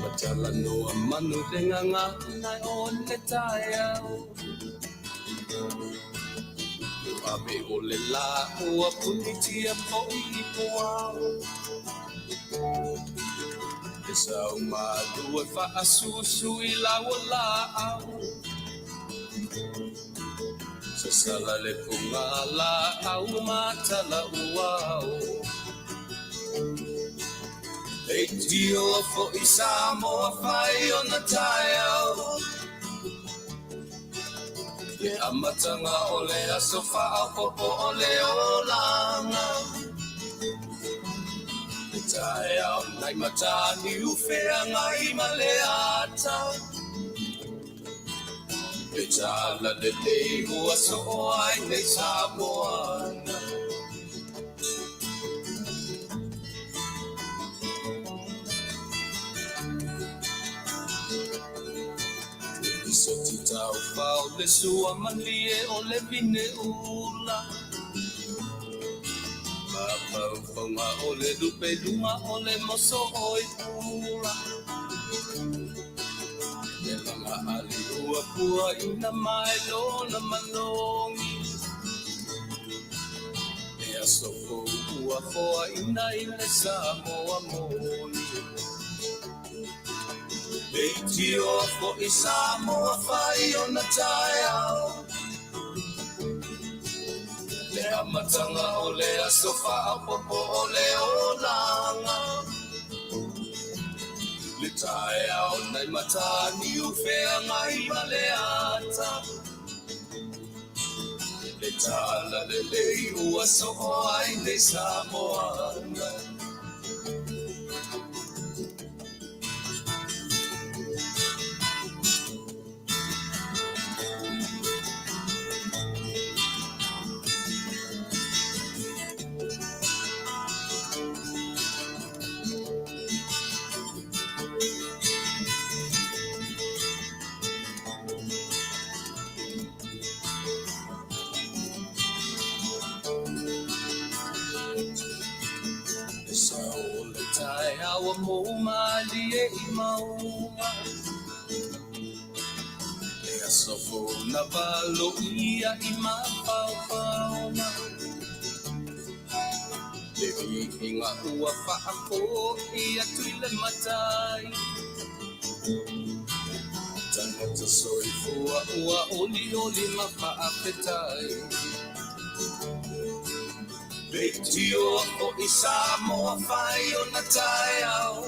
Matalanoa manu le gagana o le taeao Ave o le lā ua punitia foi i puao E sau malu e faasusu i lau laau Sasala le pugalaau ma talauao Leitio foi Samoa fai ona taeao Le amataga o le aso faaopoopo o le olaga Le taeao nai Mataniu Feagai ma le ata Le tala lelei ua soo ai nei Samoa Soti taufao le sua malie o le vine ula Mafaufauga o le lupe luga o le moso oi pula Le laga ali ua pua ina mai lona manogi E aso fou ua foaina i le Samoa moni Leitio foi Samoa fai ona taeao Le amataga o le aso faaopoopo o le olaga Le taeao nai Mataniu Feagai ma le ata Le tala lelei ua soo ai nei Samoa Le sao o le taeao mou malie i mauga Le aso fou na valoia i mafaufauga Le viiga ua faafoi atu i le matai Tagata soifua ua olioli ma faafetai Leitio foi Samoa fai ona taeao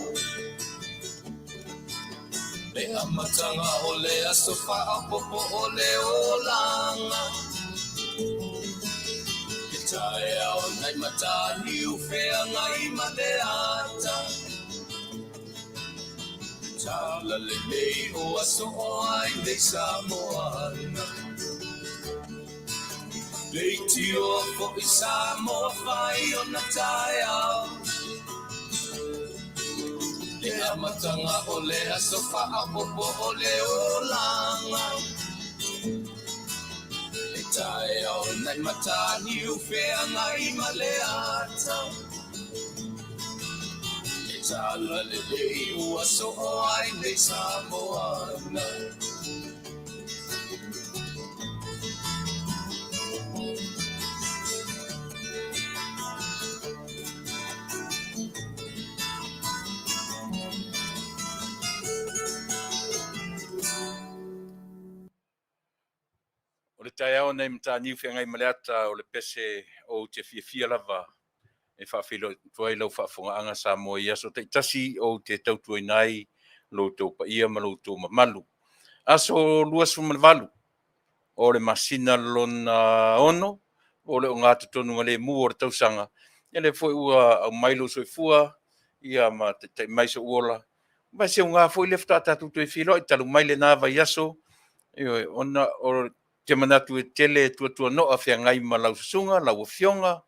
Le amataga o le aso faaopoopo o le olaga Le taeao nai Mataniu Feagai ma le ata Tala lelei ua soo ai nei Samoa Leitio foi Samoa fai ona taeao Le amataga o le aso faaopoopo o le olaga Le taeao nai Mataniu Feagai ma le ata Le tala lelei ua soo ai nei Samoa O le taeao nei Mataniu Feagai ma le Ata o le pese ou te fiafia lava e faafeiloai atu ai lau faafofogaaga Samoa i aso taitasi ou te tautuaina ai lo outou paia ma lo outou mamalu. Aso 28 o le masina lona 6 o le ogatotonu lemu o le tausaga, ia lea foi ua aumai lou soifua ia ma taitai mai sou ola. Ma se uga foi lea faatoa tatou toe feiloai talu mai lena vaiaso, ioe, ona o te manatu e tele tuatuanoa feagai ma lau susuga, lau afioga,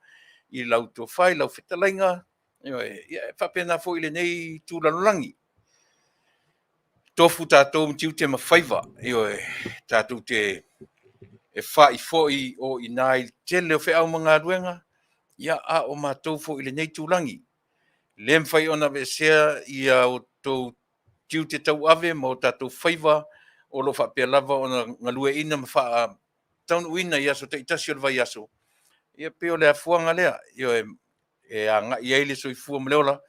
i lau tofa i lau fetalaiga, ioe, ia e faapena foi i lenei itu lalolagi. Tofu tatou ma tiute ma faiva, ioe, tatou te e fa'i foi o i ina i le tele o feau ma galuega, ia a o matou foi i lenei itulagi. E le mafai ona aveesea ia outou tiute tauave ma o tatou faiva o lo o faapea lava ona galueaiina ma faataunuuina i aso taitasi o le vaiaso. Ia pei o le afuaga lea, ioe, e agai ai le soifua ma le ola,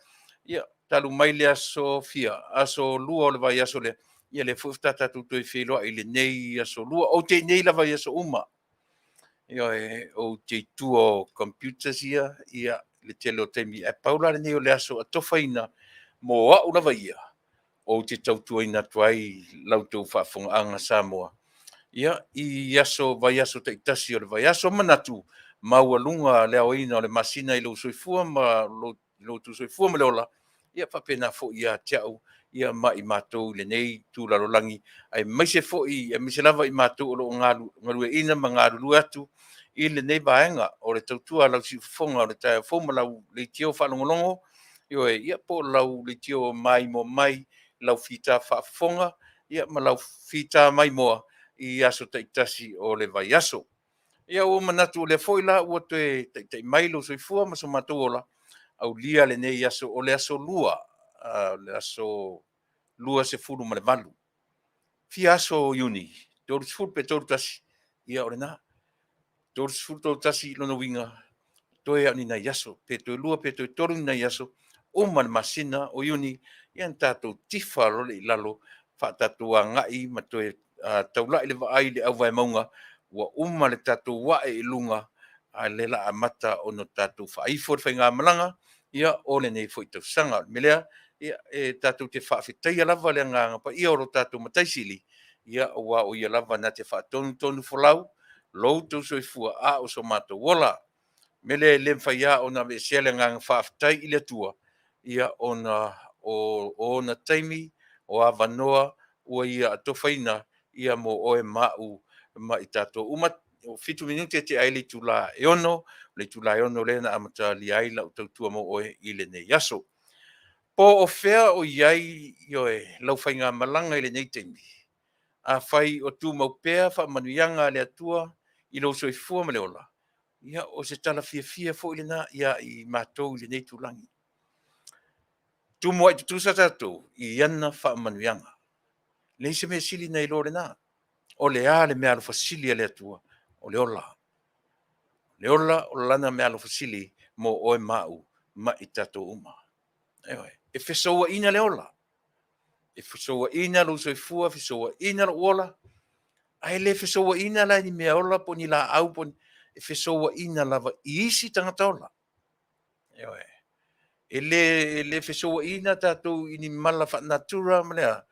ia, talu mai le aso fia, aso Lua o le vaiaso lea, ia lea foi faatoa tatou toe feiloai i lenei aso Lua. Ou te i inei lava i aso uma, ioe, ou te i tua o computers ia, ia, le tele o taimi, ae pau la lenei o le aso atofaina mo au lava ia, ou te tautuaina atu ai la outou faafofogaaga Samoa, ia, i aso vaiaso taitasi o le vaiaso. Manatu maualuga le aoina o le masina i lou soifua ma lo outou soifua ma le ola, ia faapena foi ia te au ia ma i matou i lenei itu lalolagi, aemaise foi, aemaise lava i matou o lo o galueaiina ma galulue atu i lenei vaega o le tautua a lau siufofoga o le taeao fou ma lau leitio faalogologo, ioe, ia po o lau leitio maimoa mai, lau fita faafofoga, ia ma lau fita maimoa i aso taitasi o le vaiaso. Ia ua ou manatu o lea foi la ua toe taitai mai lou soifua ma so matou ola, aulia lenei aso, o le aso Lua, o le aso 28. Fia aso o Iuni? 30 pe 31? Ia o lena. 30, 31 lona uiga, toe lava o ni nai aso, pe toe lua pe toe tolu ni nai aso, uma le masina o Iuni, ia ona tatou tifa loa lea i lalo, faatatou agai ma toe taulai le vaai i le auvae mauga, ua uma le tatou ae i luga, a o lea o le a amata ona tatou faaifo le faigamalaga ia o lenei foi tausaga. O le mea lea, ia, e tatou te faafetaia lava le Agaga Paia o lo tatou Matai Sili, ia aua o Ia lava na te faatonutonufolau lo outou soifua a o so matou ola. O le mea lea e le mafai lava ona aveesea le agaga faafetai i le Atua, ia ona o ona taimi, o avanoa ua Ia atofaina ia mo oe ma au ma i tatou uma. 7 minute e tea ai le itula e 6, o le itula e 6 lea na amatalia ai lau tautua mo oe i lenei aso. Po o fea o i ai, ioe, lau faigamalaga i lenei taimi, afai o tumau pea faamanuiaga a le Atua i lou soifua ma le ola, ia o se tala fiafia foi lena ia i matou i lenei itulagi. Tumuai tutusa tatou i ana faamanuiaga. Leai se mea sili nai lo lena. O le a le meaalofa sili a le Atua? O le ola. O le ola o lana meaalofa sili mo oe ma au ma i tatou uma. Ioe. E fesouaina le ola. E fesouaina lou soifua, fesouaina lou ola, ae le fesouaina la i ni meaola po o ni laau po o ni... e fesouaina lava i isi tagata ola. Ioe. E le fesouaina tatou i ni mala faanatura ma le a,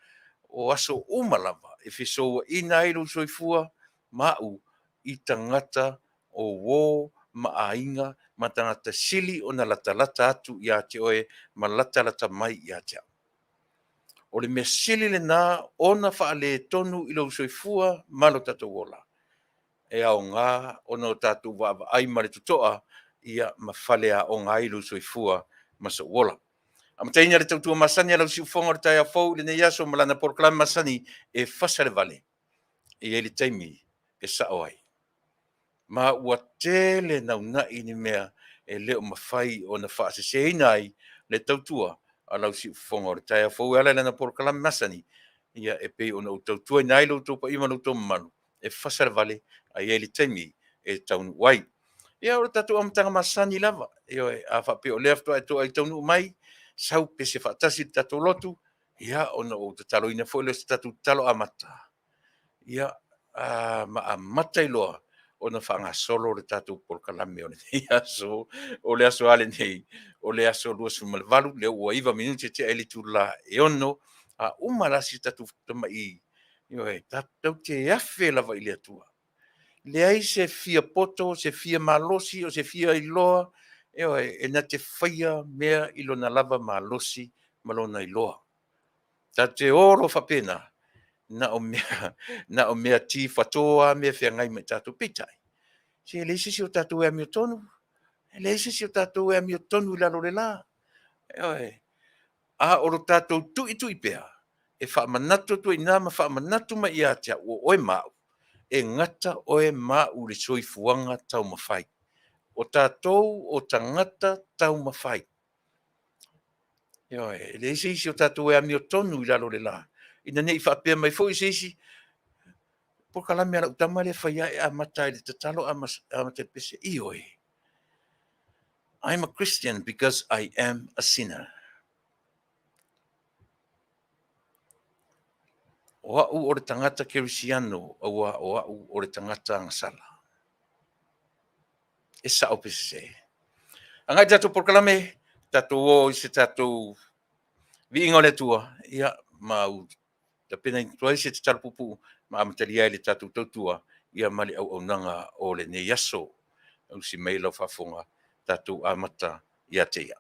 o aso uma lava e fesouaina ai lou soifua ma au i tagata o uo ma aiga ma tagata sili ona latalata atu ia te oe ma latalata mai ia te au. O le mea sili lena ona faaletonu i lou soifua ma lo tatou ola, e aoga ona o tatou vaavaai ma le totoa ia ma faleaoga ai lou soifua ma sou ola. Amataina le tautua masani a lau siufofoga o le taeao fou i lenei aso ma lana polokalame masani e fasa le vale, e i ai le taimi e sao ai. Ma ua tele naunai ni mea e le o mafai ona faaseseina ai le tautua a lau siufofoga o le taeao fou e ala i lana polokalame masani, ia e pei ona ou tautuaina ai lo outou paia ma lo outou mamalu, e fasa le vale ae i ai le taimi e taunuu ai. Ia o le tatou amataga masani lava, ioe, a faapea o lea faatoa e toai taunuu mai, sau pese faatasi i le tatou lotu, ia ona ou tataloina foi lea o se tatou tatalo amata, ia ma amata ai loa ona faagasolo le tatou polokalame o lenei aso. O le aso lava lenei, o le aso 28, lea ua 9 minute tea ai le itula e 6, a uma la si tatou tamai, ioe, tatou te afe lava i le Atua. Leai se fia poto, se fia malosi, o se fia iloa, ioe, e na te faia mea i lona lava malosi ma lona iloa. Tatou te o loa faapena, na o mea, na o mea tifato lava mea e feagai ma i tatou. Peitai, se e leai se isi o tatou e amiotonu, e leai se isi o tatou e amiotonu i lalo o le la. Ioe. A o lo tatou tuitui pea. E faamanatu atu ai i ina ma faamanatu mai ia te au, o oe ma au, e gata oe ma au i le soifuaga taumafai. O tatou o tagata taumafai. Ioe, e leai se isi o tatou e amiotonu i lalo o le la, ina ne i faapea mai foi se isi, polokalame a lau tama lea e fai lava e amata lava i le tatalo amata i le pese. Ioe, I'm a Christian because I am a sinner. O au o le tagata kerisiano auā o au o le tagata agasala. E sao pe sese. Agai le tatou polokalame, tatou o i se tatou viiga o le Atua, ia, ma ou tapena atu ai se tatalo puupuu ma amatalia ai le tatou tautua ia ma le auaunaga o lenei aso. Usi mai lau faafofoga, tatou amata ia te ia.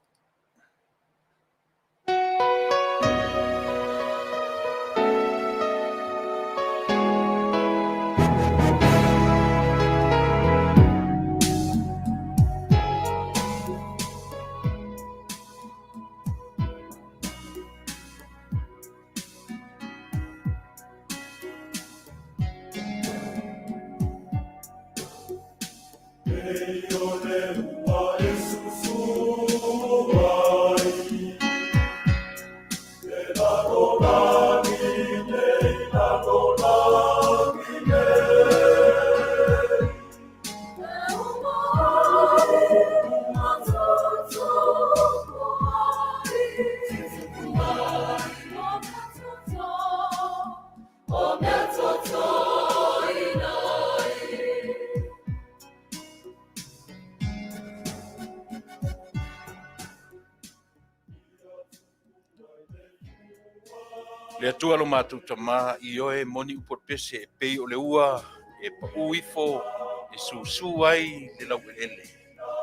Le Atua lo matou Tamā, ioe moni upu o le pese e pei o le ua e paū ifo e susū ai le laueleele.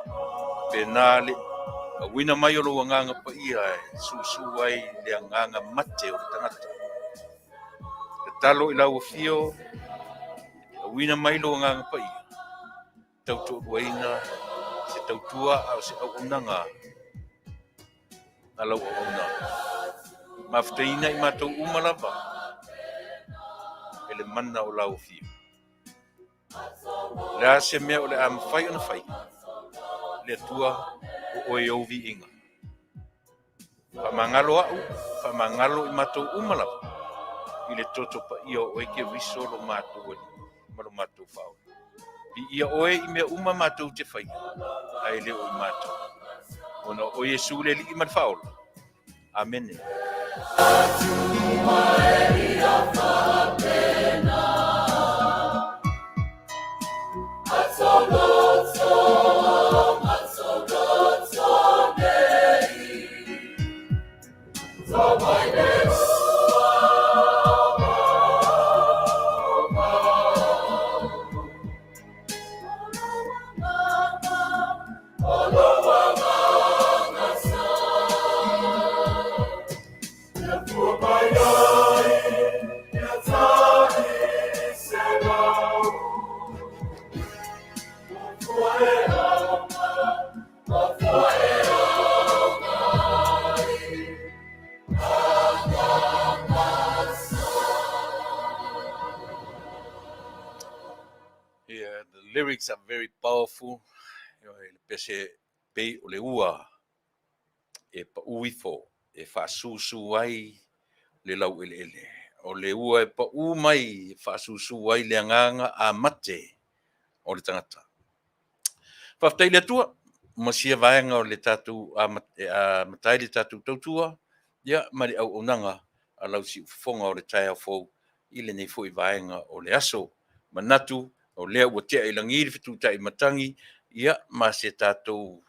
Faapena le auina mai o lou Agaga Paia e susū ai le agaga mate o le tagata. Tatalo i lau afio e te auina mai lou Agaga Paia, tautoaluaina se tautua a o se auaunaga a lau auauna. Mafutaina i matou uma lava e le mana o lau afio. O le a se mea o le a mafai ona faia, le Atua o oe ou viiga. Faamagalo au, faamagalo i matou uma lava i le toto paia o oe Keriso lo matou Alii ma lo matou Faaola. Viia oe i mea uma matou te faia, ae le o i matou. Ona o Iesu le Alii ma le Faaola. Amene. Yeah, the lyrics are very powerful. Le pese pei o le ua e paū ifo, e faasusu ai le laueleele. O le ua e paū mai e faasusu ai le agaga a mate o le tagata. Faafetai i le Atua ma sia vaega o le tatou amata ai le tatou tautua ia ma le auaunaga a lau siufofoga o le taeao fou i lenei foi vaega o le aso. Manatu o lea ua tea i lagi le fetutai matagi ia ma se tatou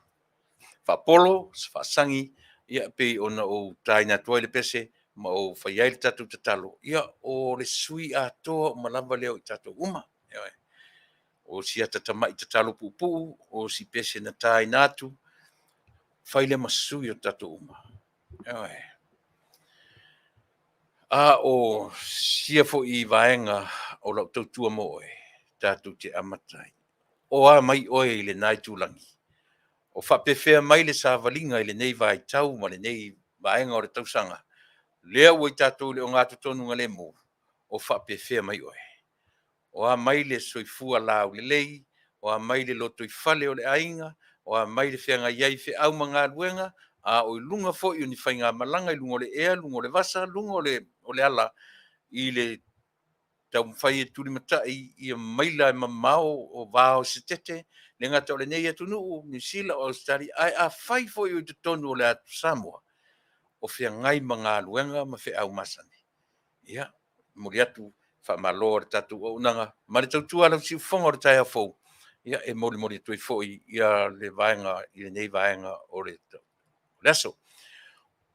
faapolo, se faasagi ia pei ona ou taina atu ai le pese ma ou fai ai le tatou tatalo, ia o le sui atoa uma lava lea o i tatou uma. Ioe. O si ata tamai tatalo puupuu, o si pese na taina atu, fai lea ma sui o tatou uma. Ioe. A o sia foi vaega o lau tautua mo oe, tatou te amata ai. O a mai oe i lena itulagi? O faapefea mai le savaliga i lenei vaitau ma lenei vaega o le tausaga? Lea ua i tatou i le ogatotonugalemu, o faapefea mai oe? O a mai le soifua laulelei, o a mai le lotoifale o le aiga, o a mai le feagai ai i feau ma galuega, a o i luga foi o ni faigamalaga i luga o le ea, luga o le vasa, luga o le ala, i le taumafai e tulimatai ia maila e mamao o va o se tete, e le gata o lenei atunuu, Niu Sila o Ausetalia, ae afai foi o i totonu o le atu Samoa, o feagai ma galuega ma feau masani, ia, e momoli atu faamalo a le tatou auaunaga ma le tautua a lau siufofoga o le taeao fou, e molimoli atu ai foi le vaega i lenei vaega o le aso.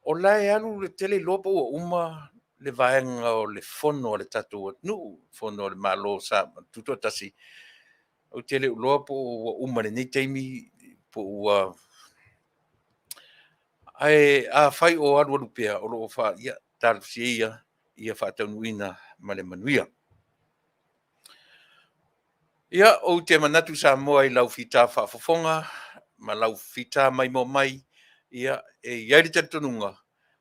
O la e alu ou te le iloa po ua uma le vaega o le Fono a le tatou atunuu, Fono a le Malo Tutoatasi. Ou te le o iloa po ua uma i lenei taimi po ua… Ae afai o alualu pea, o lo o faa… ia talosia ia ia faataunuuina ma le manuia. Ia, ou te manatu Samoa i lau fita faafofoga ma lau fita maimoa mai, e i ai le talitonuga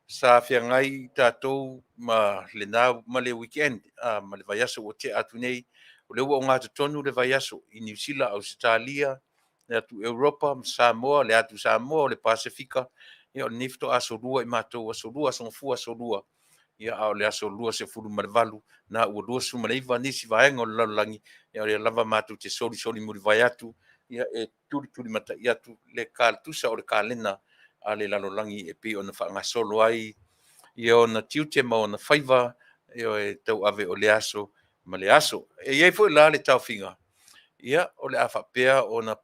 sa feagai tatou ma le weekend ma le vaiaso ua tea atu nei. O lea ua ogatotonu le vaiaso i Niu Sila, Ausetalia, le atu Europa ma Samoa, le atu Samoa, o le Pasefika. Ia o lenei faatoa aso Lua i matou, aso Lua, aso Gafua, aso Lua, a o le aso 28 lena ua 29 nisi vaega o le lalolagi, o lea lava matou te solisolimulivae atu e tulitulimatai atu le tusa o le kalena a le lalolagi e pei ona faagasolo ai ona tiute ma ona faiva e tauave o lea aso ma lea aso. E i ai foi la le taofiga, ia, o le a faapea ona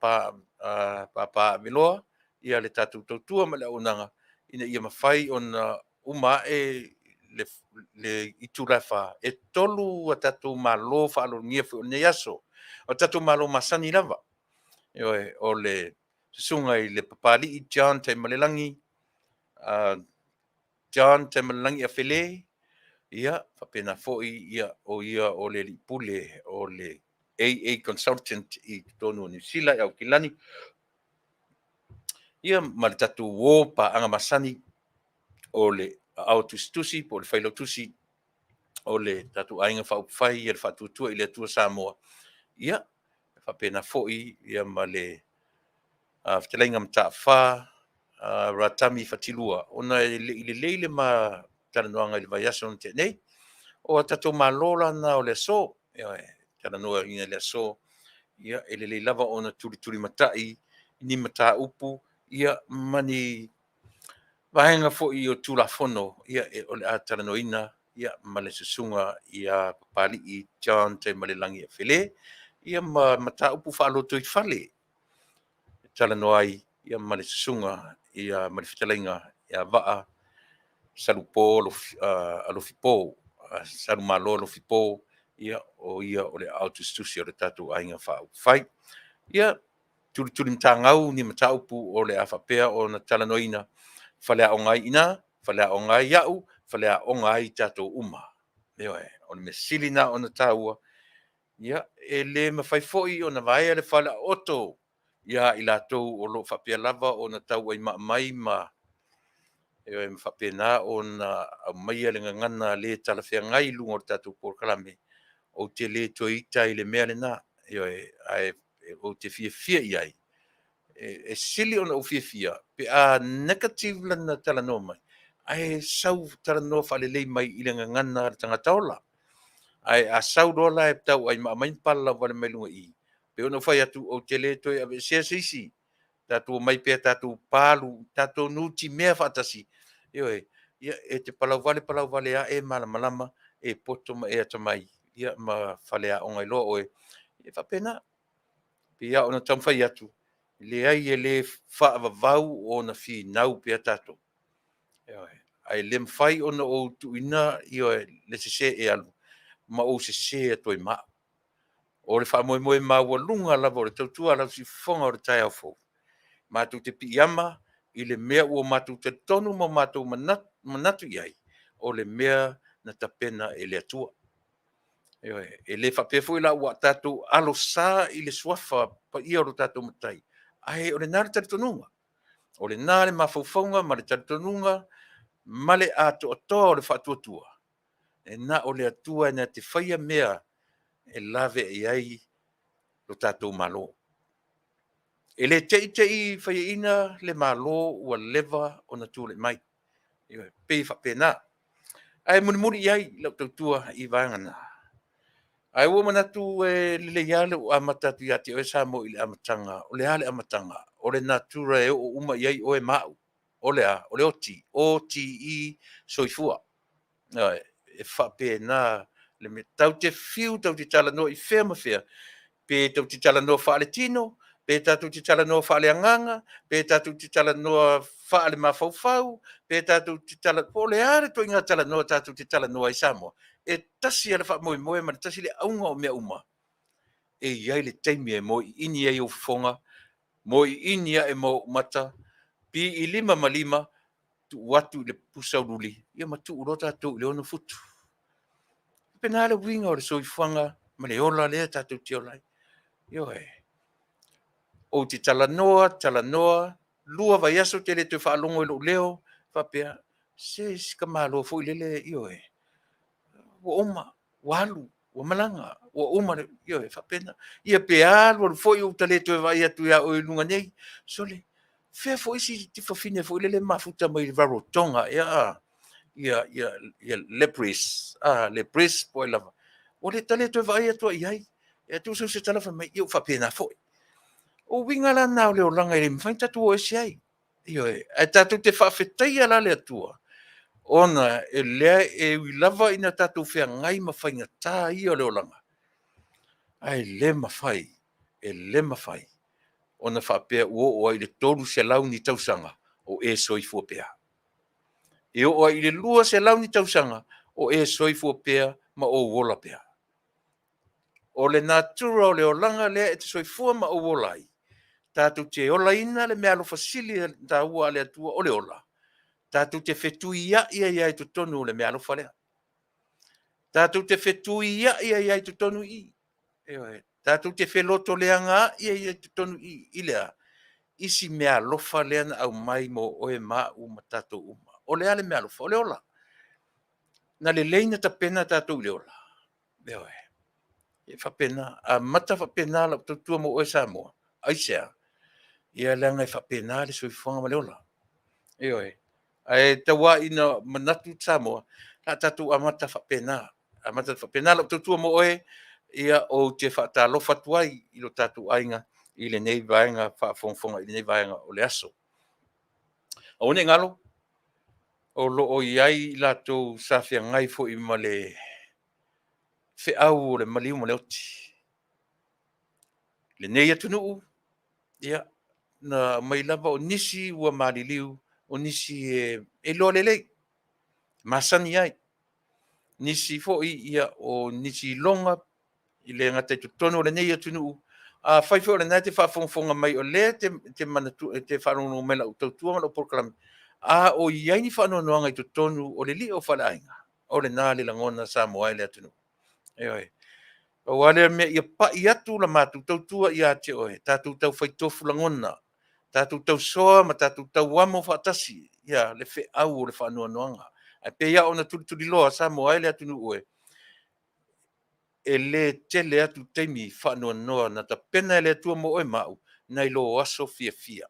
papaaveloa le tatou tautua ma le auaunaga ina ia mafai ona uma ae le itula e 4, e 3 a tatou malolo faaaloalogia foi o lenei aso. O tatou malolo masani lava, ioe, o le Susuga i le Papalii John Taimalelagi John Taimalelagi Afelé, ia faapena foi o ia o le Alii Pule o le AA Consultant i totonu o Niu Sila i Aukilani, ia ma le tatou uo paaga masani o le Aao Tusitusi po o le Failautusi o le tatou Aiga Faaupufai a le Faatuatua i le Atua Samoa, ia faapena foi ma le Fetalaiga Mataafa Ratami Fatilua, ona e le i lelei le ma talanoaga i le vaiaso na tea nei. O a tatou malolo la na o le aso, ioe, talanoaina i le aso. E lelei lava ona tulitulimatai ni mataupu ma ni vaega foi o Tulafono o le a talanoaina ma le Susuga ia Papalii John Taimalelagi Afelé, ia ma mataupu faalotoifale e talanoa ai ma le Susuga ma le Fetalaiga ia Vaa Salupo Alofipo, Salumalo Alofipo, o ia o le Aao Tusitusi a le tatou Aiga Faaupufai. Ia, tulitulimatagau ni mataupu o le a faapea ona talanoaina, faleaoga ai i ina, faleaoga ai au, faleaoga ai tatou uma. Ioe. O le mea sili lena ona taua. Ia, e le mafai foi ona vaea le falaooto ia i latou o lo o faapea lava ona tauaimaa mai ma faapena ona aumaia le gagana le talafeagai i luga o le tatou polokalame, ou te le toe ita ai i le mea lena. Ioe. Ae ou te fiafia i ai, e sili ona ou fiafia pe a negative lana talanoa mai, ae sau talanoa faalelei mai i le gagana a le tagata ola. Ae a sau loa la e tauaimaa mai ma palalauvale mai luga i i, pei ona ou fai atu, ou te le toe aveesea se isi. Tatou omai pea tatou palu, tatou nutimea faatasi. Ioe. Ia, e te palauvale palauvale lava e malamalama, e poto ma e atamai, ia ma faleaoga ai loa oe. E faapena. E pei lava ona taumafai atu, e leai e le faavavau ona finau pea tatou. Ioe. Ae le mafai ona ou tuuina le sese e alu ma ou sese atu ai ma au. O le faamoemoe maualuga lava o le tautua a lau siufofoga o le taeao fou, matou te piiama i le mea ua matou talitonu ma matou manatu i ai, o le mea na tapena e le Atua. Ioe. E le faapea foi la ua tatou alosa i le suafa paia o lo tatou Matai, ae o lena le talitonuga. O lena le mafaufauga ma le talitonuga. ma le atoatoa o le faatuatua, e na o le Atua e na te faia mea e lave i ai lo tatou Malo. E le te i te i faiaina le Malo ua leva ona tulai mai. E pei e faapena. Ae mulimuli i ai lau tautua i vaega na. Ae ua ou manatu e lelei lava lou amata atu ia te oe Samoa i le amataga. O le a le amataga? O le natura e oo uma i ai oe ma au. O le a? O le oti, O-T-I, soifua. E faapena le mea. Tatou te fiu tatou te talanoa i fea ma fea, pe tatou te talanoa faaletino, pe tatou te talanoa faaleagaga, pe tatou te talanoa faalemafaufau, pe tatou te talanoa, po o le a le ituaiga talanoa tatou te talanoa ai Samoa, e tasi lava le faamoemoe ma le tasi le auga o mea uma, e i ai le taimi e moiini ai ou fofoga, moiini ae ma ou mata, piilima ma lima, tuu atu i le pusa uliuli, ia ma tuu loa tatou i le 6 futu. E faapena le uiga o le soifuaga ma le ola lea tatou te ola ai. Ioe. Ou te talanoa, talanoa, 2 vaiaso e te le toe faalogo i lou leo, faapea, se si tamaloa foi lele, ioe, ua uma, ua alu, ua malaga, ua uma, ioe, faapena. Ia pe alu alu foi ou te le toe vaai atu ia oe i luga nei, sole, fea foi si fafine foi lele e mafuta mai Rarotonga ea a? Ia, ia, ia Lebris, a, Lebris po o ai lava. Ua le, ta le toe vaai atu i ai. E tuu sau se tala fai mai, ia ua faapena foi. O uiga la na o le olaga e le mafai ona tatou o ese ai. Ioe. Ae tatou te faafetaia la le Atua ona e lea e ui lava ina tatou feagai ma faigata ia o le olaga, ae le mafai, e le mafai ona faapea ua oo ai i le 300 ni tausaga o e soifua pea. E oo ai i le 200 ni tausaga o e soifua pea ma ou ola pea. O le natura o le olaga lea e te soifua ma ou ola ai, tatou te olaina le meaalofa sili ona taua a le Atua o le ola, tatou te fetuiai ai lava i totonu o le meaalofa lea. Tatou te fetuiai ai lava i totonu i i. Ioe. Tatou te felotoleagaai ai lava i totonu i i. I le a? I si meaalofa lea na aumai mo oe ma au ma tatou uma. O le a le meaalofa? O le ola. Na lelei ona tapena tatou i le ola? Ioe. E faapena. Amata faapena lau tautua mo oe Samoa. Aisea? Ia leaga e faapena le soifuaga ma le ola. Ioe. Ae tau lava ina manatu Samoa, o le a tatou amata faapena. Amata faapena lau tautua mo oe, ia ou te faatalofa atu ai i lo tatou aiga i lenei vaega faafogafoga i lenei vaega o le aso. Aua ne i galo, o lo o i ai i latou sa feagai foi ma le feau o le maliu ma le oti. Lenei atunuu, ia, na aumai lava o nisi ua maliliu, o nisi e iloa lelei, masani ai. Nisi foi ia o nisi iloga e le gata i totonu o lenei atunuu. Afai foi o lena e te faafogafoga mai o lea e te faalogologo mai i lau tautua ma lau polokalame, a o i ai ni faanoanoaga i totonu o le lio o faleaiga, o lena le lagona Samoa e le atunuu. Ioe. Pau lava lea mea ia pai atu la matou tautua ia te oe, tatou taufai tofu lagona, tatou tausoa ma tatou tauamo faatasi ia le feau o le faanoanoaga. Ae pei lava ona tulituliloa Samoa e le atunuu e, e le tele atu taimi faanoanoa na tapena e le Atua mo oe ma au, nai lo aso fiafia.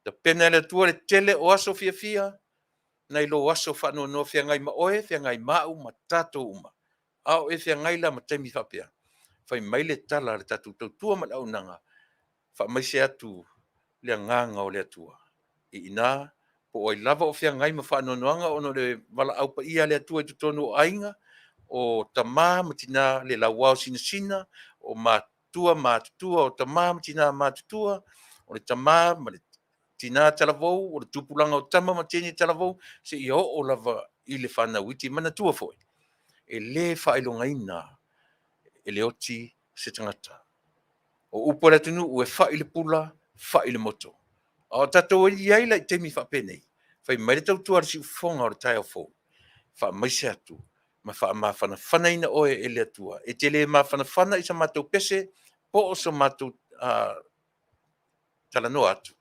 Tapena e le Atua le tele o aso fiafia nai lo aso faanoanoa feagai ma oe, feagai ma au ma tatou uma. A o e feagai la ma taimi faapea, fai mai le tala a le tatou tautua ma le auaunaga, faamaise atu le agaga o le Atua i ina, po o ai lava o feagai ma faanoanoaga ona o le valaau paia a le Atua i totonu o aiga, o tama ma tina le lauao sinasina, o matua matutua, o tama ma tina matutua, o le tama ma le tina talavou, o le tupulaga o tama ma teine talavou, seia oo lava i le fanau iti. Manatua foi, e le faailogaina e le oti se tagata. O upu a le atunuu, e fai le pula, fai le moto. A o tatou i ai la i taimi faapenei, fai mai le tautua a le siufofoga o le taeao fou, faamaise atu ma faamafanafanaina oe e le Atua. E te le mafanafana i sa matou pese po o so matou talanoa atu,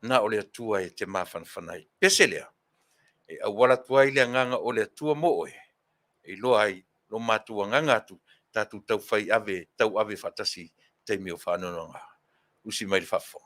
na o le Atua e te mafanafana ai. Pese lea, E auala atu ai le agaga o le Atua mo oe, e iloa ai lo matou agaga atu, tatou taufai ave, tau ave faatasi taimi o faanoanoaga. Usi mai le faafofoga.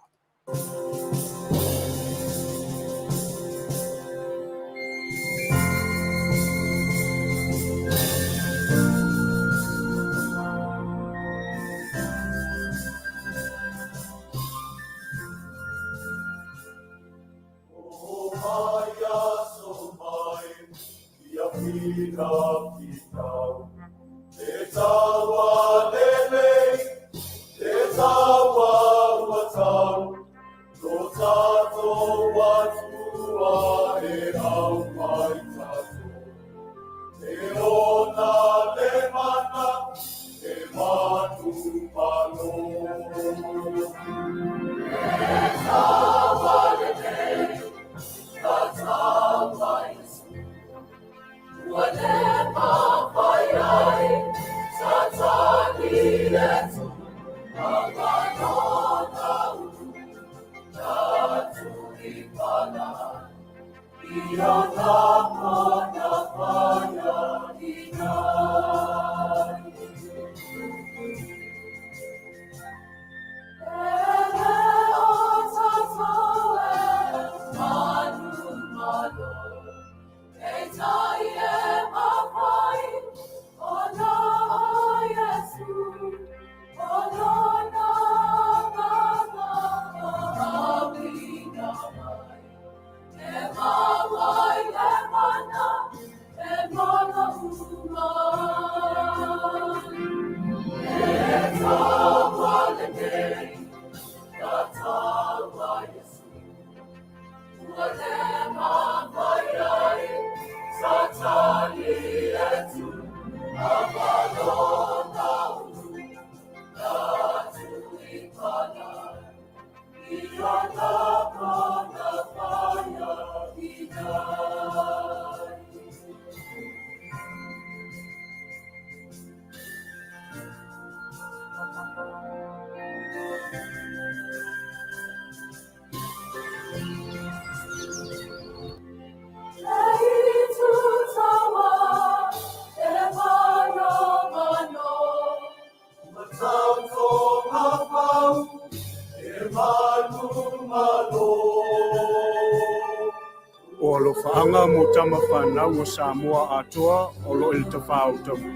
O alofaaga mo tama fanau o Samoa atoa o lo o i le tafaau taua.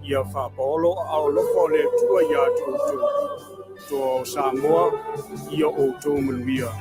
Ia faapaolo aao alofa o le Atua ia te outou. Toa o Samoa, ia outou manuia.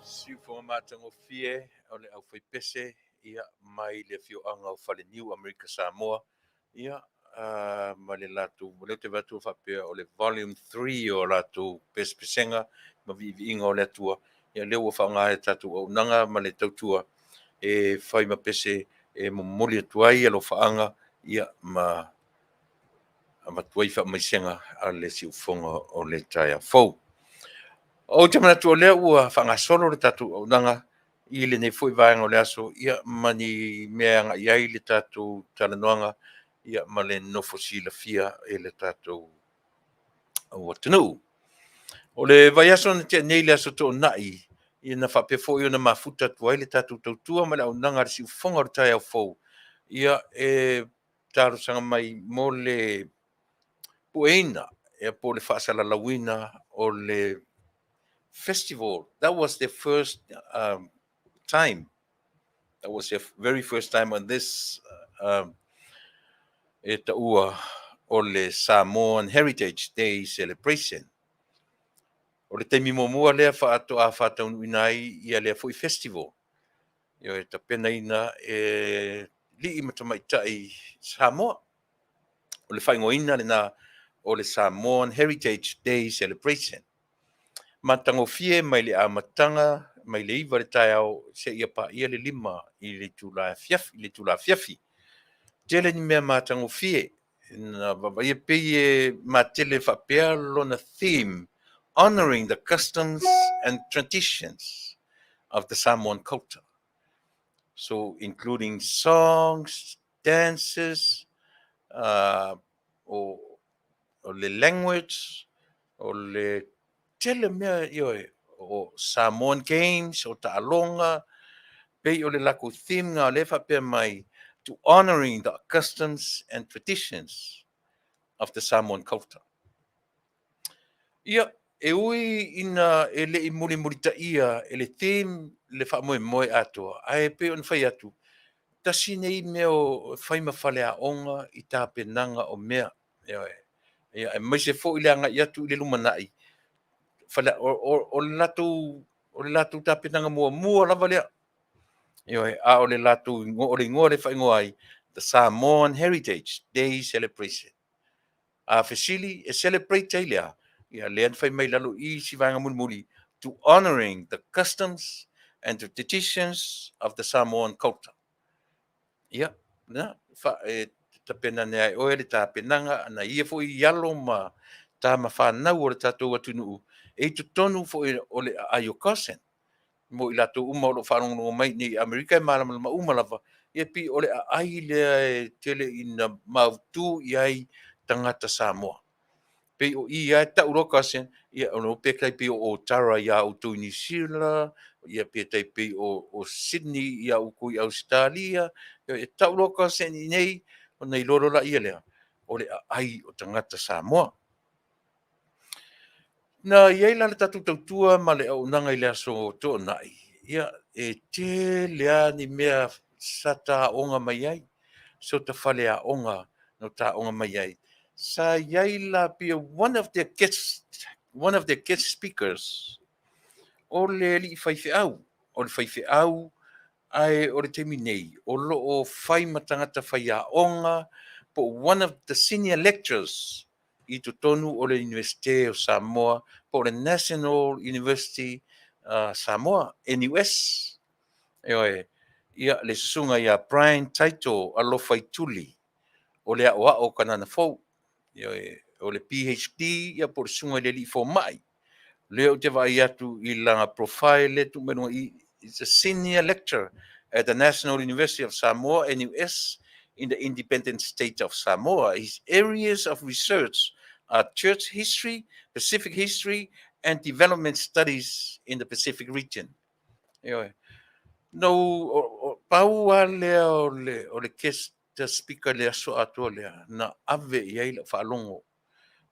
Siufoga matagofie o le aufaipese ia mai le afioaga o Faleniu Amerika Samoa ia ma le latou lea ou te vaai atu faapea o le volume 3 o latou pesepesega ma viiviiga o le Atua ia lea ua faaaoga e tatou auaunaga ma le tautua e fai ma pese e momoli atu ai alofaaga ia ma avatu ai faamaisega a le siufofoga o le taeao fou. Ou te manatu o lea ua faagasolo le tatou auaunaga i lenei foi vaega o le aso ia ma ni mea e agai ai le tatou talanoaga ia ma le nofo silafia e le tatou atunuu. O le vaiaso na tea nei le Aso Toonai, ia na faapea foi ona mafuta atu ai le tatou tautua ma le auaunaga a le siufofoga o le taeao fou, ia e talosaga mai mo le pueina ia po o le faasalalauina o le festival. That was the first time. That was the very first time on this e taua o le Samoan Heritage Day Celebration. O le taimi muamua lea faatoa faataunuuina ai ia lea foi festival. Ia e tapenaina e alii ma tamaitai Samoa. O le faaigoaina lena o le Samoan Heritage Day Celebration. Matagofie mai le amataga mai le 9 i le taeao seia paia le 5 i le itula afiafi, le itula afiafi. Tele ni mea matagofie na vaavaia pei e matele faapea lona theme, honoring the customs and traditions of the Samoan culture. So including songs, dances, o le language, o le tele mea ioe, o Samoan Games, o taaloga, pei o le lakou theme nga o lea faapea mai to honoring the customs and traditions of the Samoan culture. Ia, e ui ina e le i mulimulitaia e le theme le faamoemoe atoa, ae pei ona fai atu, tasi nei mea o fai ma faleaoga i tapenaga o mea. Ioe. Ia, aemaise foi le agai atu i le lumanai, o le latou tapenaga muamua lava lea. Ioe, a o le latou o le igoa le faaigoa ai, the Samoan Heritage Day Celebration. A fesili e celebrate ai lea, ia lea na fai mai lalo i si vaega mulimuli, to honoring the customs and the traditions of the Samoan culture. Ia, na, e tapena nea e oe le tapenaga na ia foi i alo ma tama whanau o le tatou atunuu, e i totonu foi o le aai o Carson. Mo i latou uma o lo o faalogologo mai nei i Amerika e malamalama uma lava, ia pei o le aai lea e tele ina mautu i ai tagata Samoa. Pei o i e tau loa Carson, ia o pe tai pei o Otara ia outou i New Zealand, ia pe tai pei o Sydney ia outou i Australia, e tau loa Carson i nei, ona iloa loa laia lea, o le aai o tagata Samoa. Na i ai la le tatou tautua ma le auaunaga i le Aso Toonai, ia e tele lava ni mea sa taoga mai ai, so ta faleaoga no taoga mai ai. Sa i ai la pia one of their guest speakers, o le alii faifeau, o le faifeau ae o le taimi nei, o loo fai ma tagata faiaoga, po one of the senior lecturers i totonu o le Universite o Samoa, po o le National University Samoa, NUS. Ioe, ia le susuga ia Brian Taito Alofaituli, o le aoao Kanana Fou. Ioe, o le PhD, ia po o le susuga i le alii fomai. Lea ou te vaai atu i lana profile le tuu mai luga i, it's a senior lecturer at the National University of Samoa, NUS, in the independent state of Samoa. His areas of research are church history, Pacific history, and development studies in the Pacific region. Ioe. No, pau lava lea o le guest speaker le aso atoa lea, na ave i ai lau faalogo.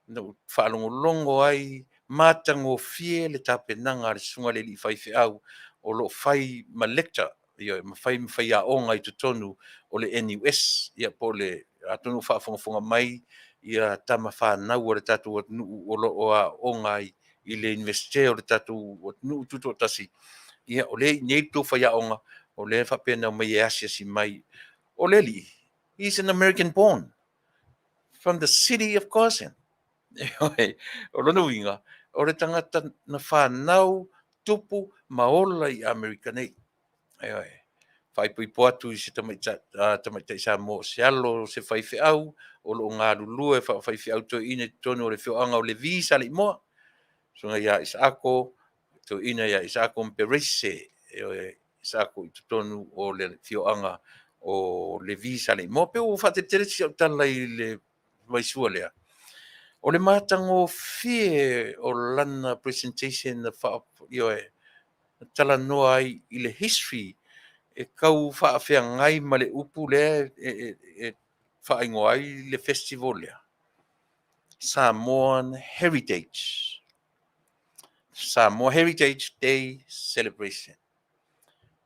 Na ou faalogologo ai matagofie le tapenaga a le susuga i le alii faifeau o lo o fai ma lecture, ia, ma fai ma faiaoga i totonu o le NUS, ia po o le atonu faafogafoga mai ia tama fanau o le tatou atunuu o lo o aooga ai i le Universite o le tatou atunuu tutoatasi. Ia, o lea i inei le tou faiaoga, o lea faapena mai e asiasi mai. O le alii, he's an American born from the city of Carson. O lona uiga, o le tagata na whanau, tupu, ma ola i Amerika nei. Ioe. Faaipoipo atu i se tamaitai Samoa o se alo se faifeau, o lo o galulue faafaifeau toeaina i totonu o le afioaga o Levi Saleimoa. Susuga ia Isaako, toeaina ia Isaako Mpereise, ioe, Isaako i totonu o le afioaga o Levi Saleimoa. Pe ua faateletele si au tala i le vaisua lea. O le matagofie o lana presentation na faa, ioe, na talanoa ai i le history e tau faafeagai ma le upu lea e faaigoa ai le festival lea, Samoan Heritage. Samoa Heritage Day Celebration.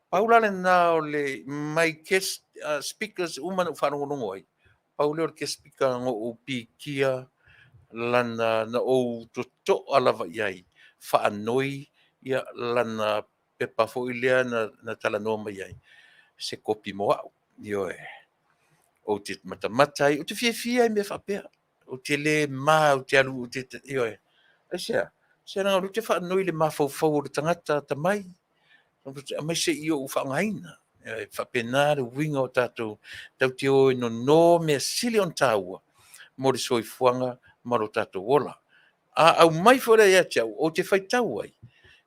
Pau la lena o le mai guest speakers uma na ou faalogologo ai, pau lea o le guest speaker na ou pikia lana, na ou totoa lava i ai, faanoi ia lana pepa foi lea na talanoa mai ai, se kopi mo au. Ioe, ou te matamata ai, ou te fiafia i mea faapea. Ou te le ma, ou te alu, ou te, ioe. Aisea? Se leaga o lea ou te faanoi i le mafaufau o le tagata atamai, aumai se i ou faaaogaina. E faapena le uiga o tatou, tatou te o e nono mea sili ona taua mo le soifuaga ma lo tatou ola. A aumai foi lea ia te au, ou te faitau ai,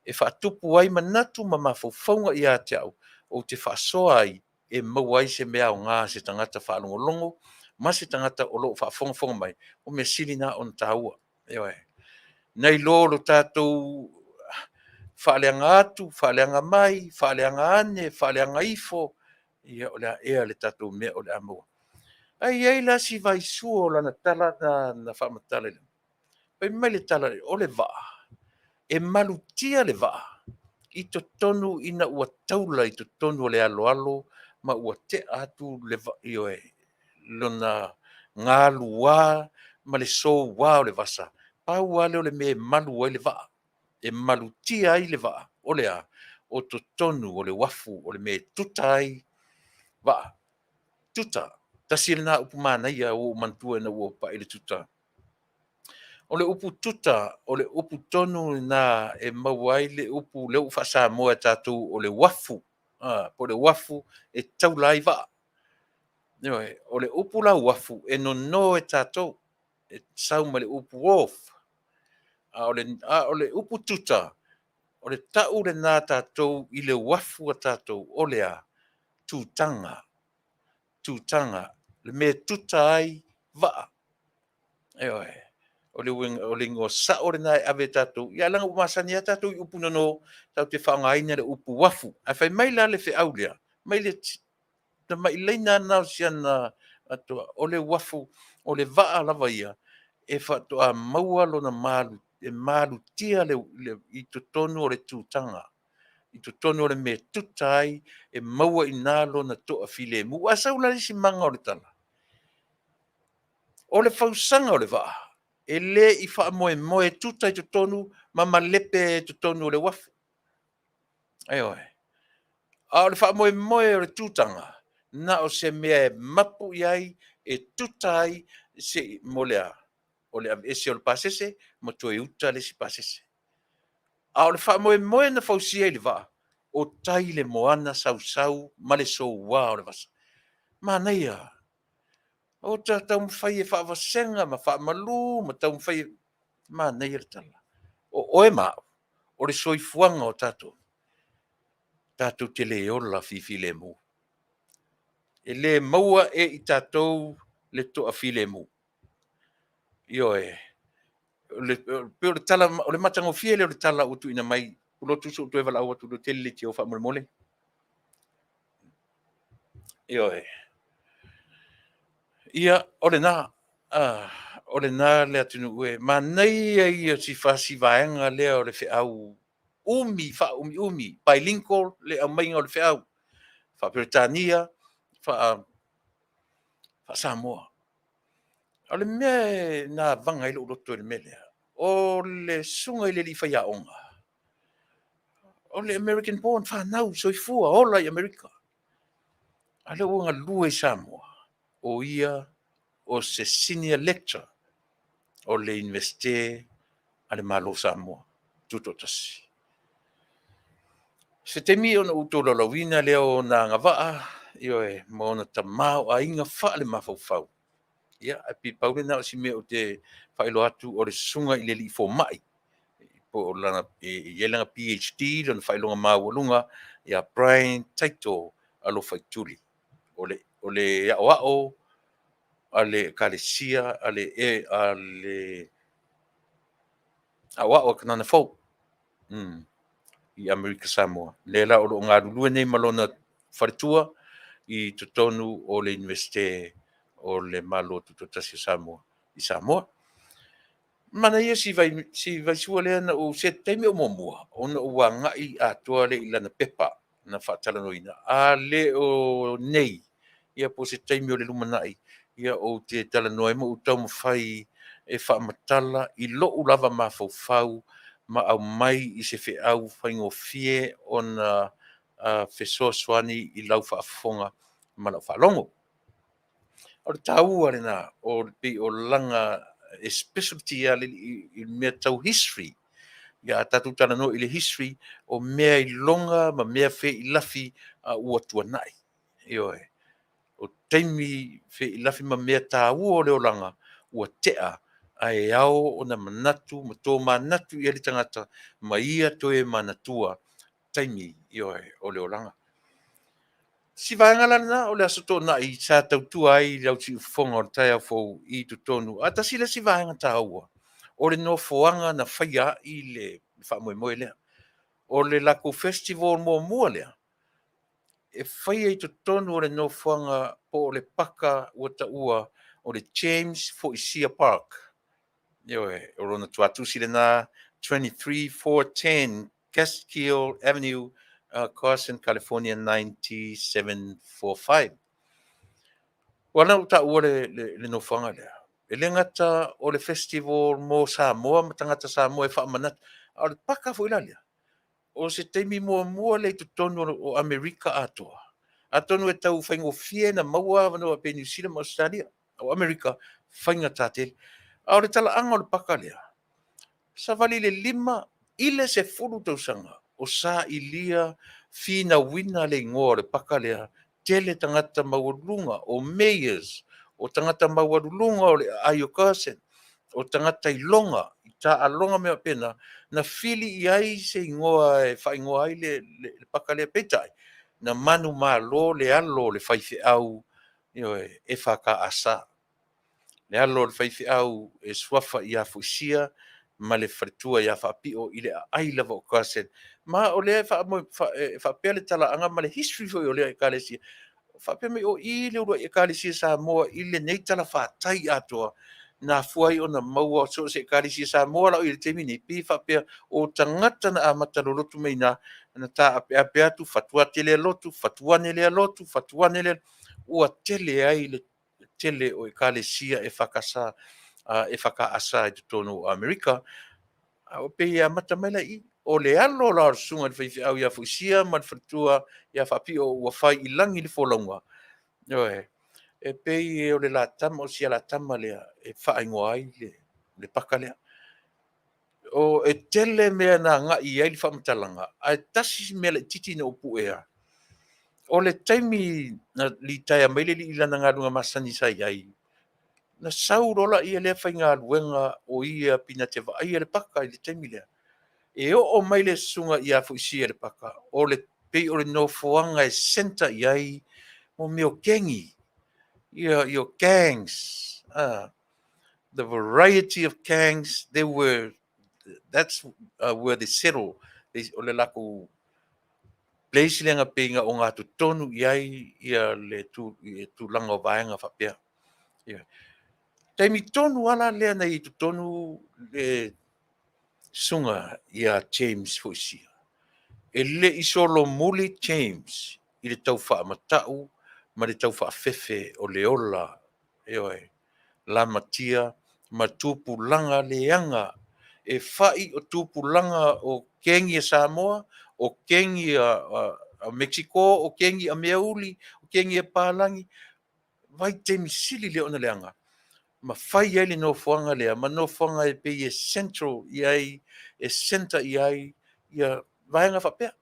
e faatupu ai manatu ma mafaufauga ia te au, ou te faasoa ai e maua ai se mea aoga a se tagata faalogologo ma se tagata o lo o faafogafoga mai, o mea sili na ona taua. Ioe. Nai lo lo tatou faaleaga atu, faaleaga mai, faaleaga ane, faaleaga ifo, ia o le a ea le tatou mea o le a maua. Ae i ai la si vaisua o lana tala na faamatala i luma. Fai mai le tala, o le vaa, e malutia le vaa i totonu ina ua taula i totonu o le aloalo ma ua tea atu le, ioe, lona galuā ma le soua o le vasa. Pau lava lea o le mea e malu ai le vaa, e malutia ai le vaa, o le a? O totonu o le uafu, o le mea e tuta ai vaa. Tuta, tasi lena upu manaia ua ou manatua ina ua ou pai i le tuta. O le upu tuta, o le upu tonu lena e maua ai le upu lea ua faa-Samoa e tatou o le uafu, po o le uafu e taula ai vaa. Ioe, o le upu la uafu e nono e tatou, e sau mai le upu wharf. A o le upu tuta, o le tau lena a tatou i le uafu a tatou, o le a? Tutaga, tutaga, le mea e tuta ai vaa. Ioe, o le uiga, o le igoa sao lena e ave e tatou, ia leaga ua masani lava tatou i upu nono, tatou te faaaogaina le upu uafu. Ae fai mai la le feau lea, mai le tamai laina lava lena o si ana atoa, o le uafu, o le vaa lava ia e faatoa maua lona malu, e malutia le, i totonu o le tutaga, i totonu o le mea e tuta ai, e maua i ina lona toafilemu. Ae sau la le isi maga o le tala, o le fausaga o le vaa, e le i faamoemoe e tuta i totonu ma malepe i totonu o le uafu. Ioe. A o le faamoemoe o le tutaga, na o se mea e mapu i ai, e tuta ai, se mo le a? O le aveese o le pasese ma toe uta le isi pasese. A o le faamoemoe na fausia i le vaa, o tai le moana sausau ma le soua o le vasa. Manaia! O ta taumafai e faavasega ma faamalu ma taumafai e... Manaia le tala. O oe ma au, o le soifuaga o tatou, tatou te le ola fifilemu. E le maua e i tatou le toafilemu. Ioe. Pei o le tala, o le matagofie lea o le tala ua tuuina mai. Pulotu se i ou toe valaau atu i le tele leitio faamolemole. Ioe. Ia, o lena, o lena le atunuu e manaia ia o si fasi vaega lea o le feau umi faaumiumi, bilingual le aumaiga o le feau faa-Peretania, faa-Samoa. O le mea na vaga ai lou loto i le mea lea, o le susuga i le alii faiaoga, o le American born, fanau, soifua, ola i Amerika, a o lea ua galue i Samoa, o ia o se senior lecturer o le Iunivesite a le Malo o Samoa Tutoatasi. Se taimi ona ou tolaulauina lea o ona agavaa, ioe, ma ona tamaoaiga faale-mafaufau. Ia, ae pei pau lena o si mea ou te faailoa atu, o le susuga i le alii fomai, po o lana, e i ai lana PhD, lona faailoga maualuga ia Brian Taito Alofaituli. O le aoao a le Ekalesia a le Aoao a Kanana Fou i Amerika Samoa. Lea la o lo o galulue nei ma lona faletua i totonu o le Iunivesite o le Malo Tutoatasi o Samoa i Samoa. Manaia si vai si vaisua lea na ou se taimi o muamua ona ou agai atoa lea i lana pepa na faatalanoaina. A le o nei, ia po o se taimi o le lumanai, ia ou te talanoa ai ma ou taumafai e faamatala i lou lava mafaufau ma aumai i se feau faigofie ona fesoasoani i lau faafofoga ma lau faalogo. O le taua lena o le pei o lana e specialty lava i mea tau history. Ia a tatou talanoa i le history, o mea iloga ma mea feilafi a ua tuanai. Ioe. O taimi feilafi ma mea taua o le olaga ua tea, ae ao ona manatu ma tomanatu i ai le tagata ma ia toe manatua taimi, ioe, o le olaga. Si vaega la lena o le Aso Toonai sa tautua ai le au siufofoga o le taeao fou i totonu. A tasi le isi vaega taua, o le nofoaga na faia ai le faamoemoe lea. O le latou festival muamua lea e faia i totonu o le nofoaga po o le paka ua taua o le James Foisia Park. Ioe, o lona tuatusi lena 23410 Castile Avenue, Carson, California 9745. Ua ala ona ou taua le nofoaga lea, e le gata o le festival mo Samoa ma tagata Samoa e faamanatu, a o le paka foi la lea, o se taimi muamua lea i totonu o Amerika atoa. Atonu e tau faigofie na maua avanoa pei Niu Sila ma Ausetalia, o Amerika faigata tele. A o le talaaga o le paka lea, savali le 5 i le 10 tausaga o sailia finauina le igoa o le paka lea, tele tagata maualuluga, o mayors, o tagata maualuluga o le aai o Carson, o tagata iloga i taaloga ma mea faapena, na fili i ai se igoa e faaigoa ai le paka lea. Peitai, na manumalo le alo o le faifeau, ioe, EFKS, le alo o le faifeau e suafa ia Foisia ma le faletua ia Faapio i le aai lava o Carson. Ma o lea e faapea le talaaga ma le history foi o lea ekalesia. Faapea mai o i le uluai ekalesia Samoa i lenei talafatai atoa na afua ai ona maua so o se ekalesia Samoa la o i ai i le taimi nei, pei e faapea o tagata na amata lolotu mai i ina, na taapeape atu, fatu ate lea lotu, fatu ane lea lotu, fatu ane lea, ua tele ai le tele o ekalesia EFKS i totonu o Amerika. A o pei e amata mai la i i, o le alo la o le susuga i le faifeau ia Foisia ma le faletua ia Faapio ua fai i lagi le folauga, ioe, e pei o le latama, o si alatama lea e faaigoa ai le paka lea. O e tele mea na agai i ai le faamatalaga, ae tasi si mea laitiiti na ou puea, o le taimi na litaea mai le alii i lana galuega masani sa i ai, na sau loa lea lea faigaluega o ia pina te vaaia le paka i le taimi lea. E oo mai le susuga ia Foisia i le paka, o le pei o le nofoaga e centre i ai mo mea o kengi, ia gangs, the variety of gangs, they were, that's where they settle, o le latou place lea na pei na ogatotonu i ai ia le tulaga o vaega faapea. Ia. Taimi tonu lava la lea na i totonu le susuga ia James Foisia. E le i solomuli James i le tau faamatau ma le tau faafefe o le ola, ioe, lamatia ma tupulaga leaga e fai o tupulaga o kengi a Samoa, o kengi a Mexico, o kengi a meauli, o kengi a palagi, vaitaimi sili lea ona leaga, ma fai ai le nofoaga lea, ma nofoaga e pei e central i ai, e centre i ai ia vaega faapea.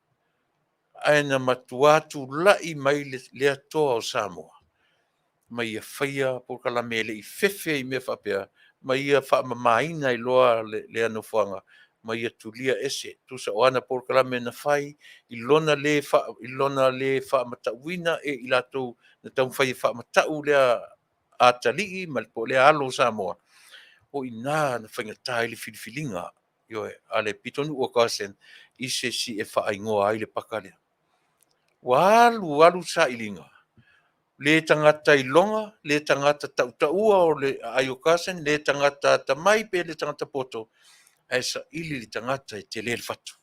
Ae na matua tulai mai le atoa o Samoa, ma ia faia polokalame e le i fefe i mea faapea, ma ia faamamaina ai loa lea nofoaga, ma ia tulia ese. Tusa o ana polokalame na fai i lona le faamatauina e i latou na taumafai e faamatau lea atalii ma po o lea alo o Samoa, o i ina na faigata ai le filifiliga. Ioe, a le pitonuu o Carson i se isi e faaigoa ai le paka lea. Ua alu alu sailiga, le tagata iloga, le tagata tautaua o le aai o Carson, le tagata atamai pe le tagata poto, ae saili le tagata e tele le fatu.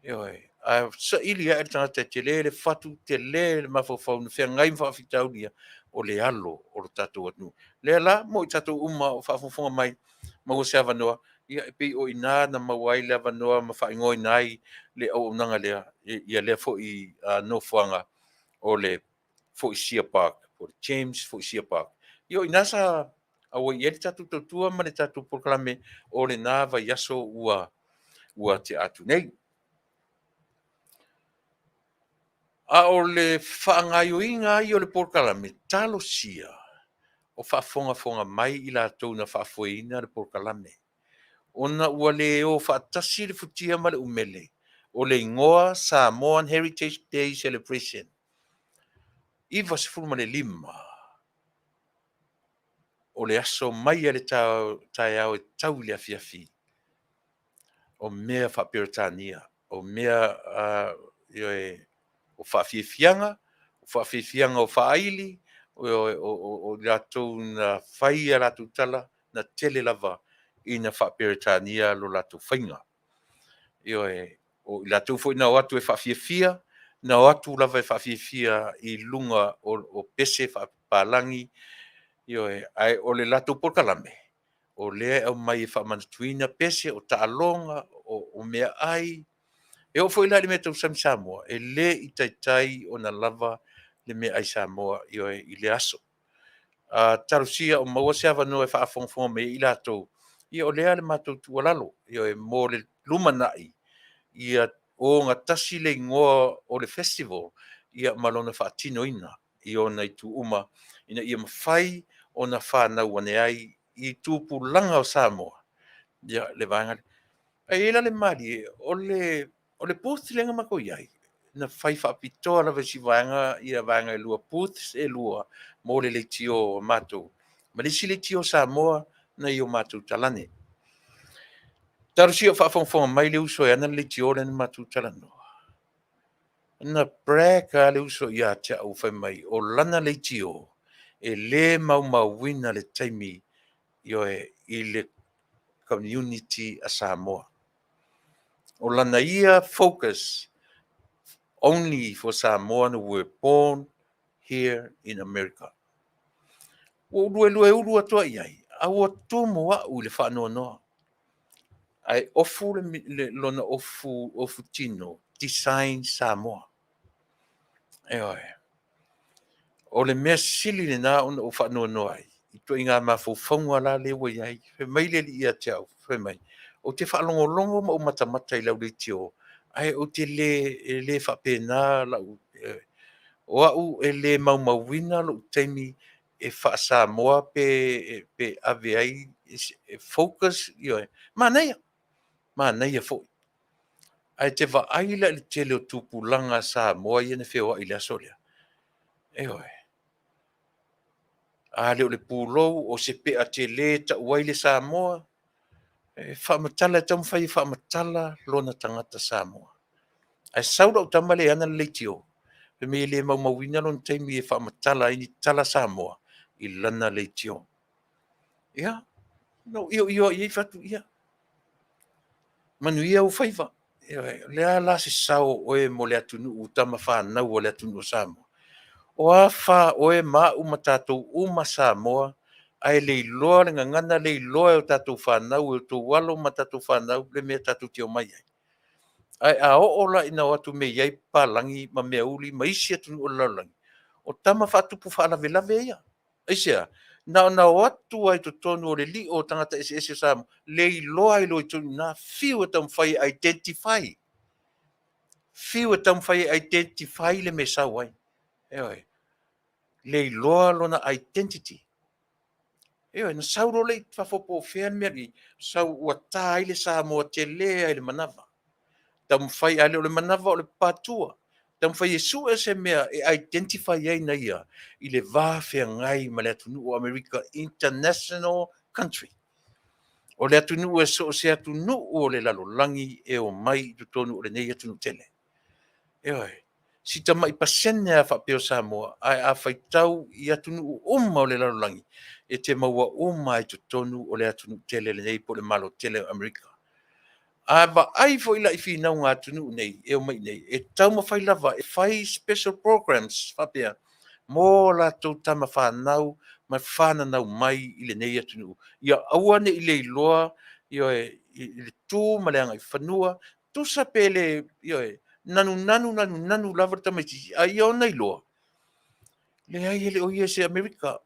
Ioe, a saili ae le tagata e tele le fatu, tele le mafaufau na feagai ma faafitauli ia, o le alo o lo tatou atunuu. Lea la, mo i tatou uma o faafogafoga mai, maua se avanoa, ia e pei o i ina na maua ai le avanoa ma faaigoaina ai le auaunaga lea, ia lea foi nofoaga o le Foisia Park, po o le James Foisia Park. Ia o i ina sa auai i ai le tatou tautua ma le tatou polokalame o lena vaiaso ua tea atu nei. A o le faagaoioiga ai o le polokalame, talosia o faafogafoga mai i latou na faafoeina le polokalame, ona ua le o faatasi le futia ma le umele o le igoa Samoan Heritage Day Celebration 95 o le aso mai lava i le taeao e tau i le afiafi, o mea faa-Peretania, o mea ioe, o faafiafiaga, o faafiafiaga o faaili, o i latou na fai a latou tala, na tele lava ina faa-Peretania lo latou faiga. Ioe, o i latou foi na o atu e faafiafia, na o atu lava e faafiafia i luga o pese faapapalagi, ioe, ae o le latou polokalame, o lea e aumai e faamanatuina pese, o taaloga, o meaai. E oo foi la i le meatausami Samoa, e le i taitai ona lava le meaai Samoa, ioe, i lea aso. Talosia o maua se avanoa e faafogafoga mai ai i latou, ia o lea le matou tuualalo, ioe, mo le lumanai, ia ogatasi le igoa o le festival ma lona faatinoina i ona itu uma, ina ia mafai ona fanau ane ai i tupulaga o Samoa le vaega lea. Ae i ai la le malie, o le booth lea na matou i ai, na fai faapitoa lava e isi vaega vaega e lua, booths e lua mo le leitio a matou ma le isi leitio Samoa nai o matou talane. Talosia o faafogafoga mai le uso e ana le leitio lea na matou talanoa, na brag lava le uso ia te au fai mai o lana leitio e le maumauina le taimi, ioe, i le community a Samoa. O lana ia focus, only for Samoan who were born here in America. Ua ou luelue ulu atu ai i ai, a ua tumu au i le faanoanoa. Ae ofu lona ofu tino, Design Samoa. Ioe. O le mea sili lena ona ou faanoanoa ai, i ituaiga mafaufauga la lea ua i ai. Fai mai le alii ia te au, fai mai, ou te faalogologo ma ou matamata i lau leitio, ae ou te le, e le faapena lau, o au e le maumauina lou taimi e faa-Samoa pe ave ai e focus, ioe, manaia, manaia foi. Ae e te vaai la i le tele o tupulaga Samoa ia na feoai i le aso lea, ioe, a le o le pulou, o se pea tele e tau ai le Samoa, e faamatala, e taumafai e faamatala lona tagata Samoa. Ae sau lau tama lea e ana le leitio, fai mai e le maumauina lona taimi e faamatala ai ni tala Samoa i lana leitio. Ia, na ou ioio i ai fai atu, ia, manuia ou faiva. Ioe, o le a la se sao o oe mo le atunuu, tama fanau a le atunuu o Samoa? O a fa oe ma au ma tatou uma Samoa, ae le iloa le gagana, le iloa e o tatou fanau, e o outou alo ma tatou fanau le mea tatou te omai ai. Ae a oo la ina o atu nei i ai papalagi ma meauli ma isi atunuu o le lalolagi, o tama faatupu faalavelave ia. Aisea? Na ona o atu lava i totonu o le lio o tagata eseese o Samoa, le iloa ai loa i totonu i ina, fiu e taumafai e identify, fiu e taumafai e identify le mea e sau ai. Ioe. Le iloa lona identity. Ioe, na sau loa lea i fafo po o fea le mea alii, sau ua ta ai le Samoa tele lava i le manava. Taumafai, a le o le manava o le patua, taumafai e sue se mea e identify ai na ia i le va feagai ma le atunuu o Amerika, international country. O le atunuu e so o se atunuu o le lalolagi e omai i totonu o lenei atunuu tele. Ioe, si tamai pasene lava faapea o Samoa, ae a faitau i atunuu uma o le lalolagi, e te maua uma lava i totonu o le atunuu tele lenei po o le Malo tele o Amerika. A vaai foi la i finauga a atunuu nei e omai i inei, e taumafai lava e fai special programs faapea mo latou tama fanau ma fananau mai i lenei atunuu, ia aua ne i le iloa, ioe, i le tu ma le agaifanua, tusa pe le, ioe, nanunanu nanunanu lava le tamaitiiti, a ia ona iloa, leai e le o ia se Amerika.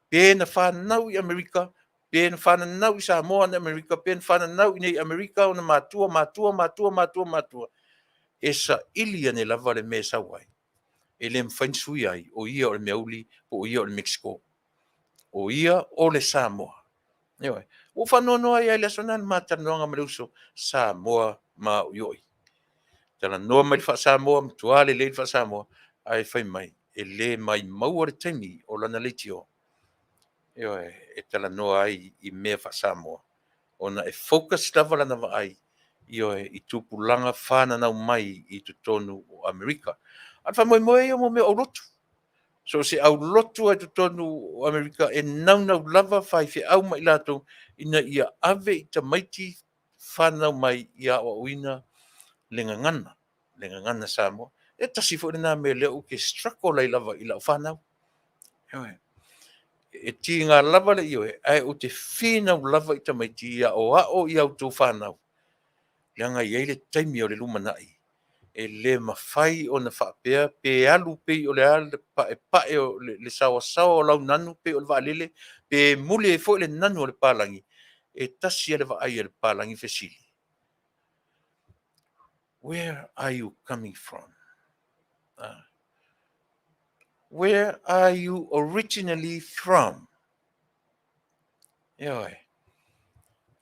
Pe na fanau i Amerika, pe na fananau i Samoa na Amerika, pe na fananau i inei i Amerika ona matua, matua, matua, matua, matua, e saili ane lava le mea e sau ai. E le mafai ona suia ai, o ia o le meauli po o ia o le Mexico. O ia o le Samoa. Ioe. Ua ou faanoanoa ai lava i le aso lena i le ma talanoaga ma le uso, Samoa maoioi. Talanoa mai i le faa-Samoa, matua lelei le faa-Samoa, ae fai mai, e le maumauina le taimi o lana leitio, ioe, e talanoa ai i mea faa-Samoa, ona e focus lava lana vaai, ioe, i tupulaga fananau mai i totonu o Amerika. A o le faamoemoe ia mo mea o aulotu. So o se aulotu lava i totonu o Amerika e naunau lava faifeau ma i latou ina ia ave i tamaiti fananau mai ia aoaoina le gagana, le gagana Samoa. E tasi foi lena mea lea ou te struggle ai lava i lau fanau. Ioe. E tiga lava le ioe, ae ou te finau lava i tamaiti ia aoao i a outou fanau, leaga e i ai le taimi o le lumanai e le mafai ona faapea pe alu pei o le a le paepae o le saoasaoa o lau nanu pei o le vaalele, pe muli ai foi le nanu o le palagi, e tasi lava le vaai a le palagi fesili, Where are you coming from? Where are you originally from? Ioe.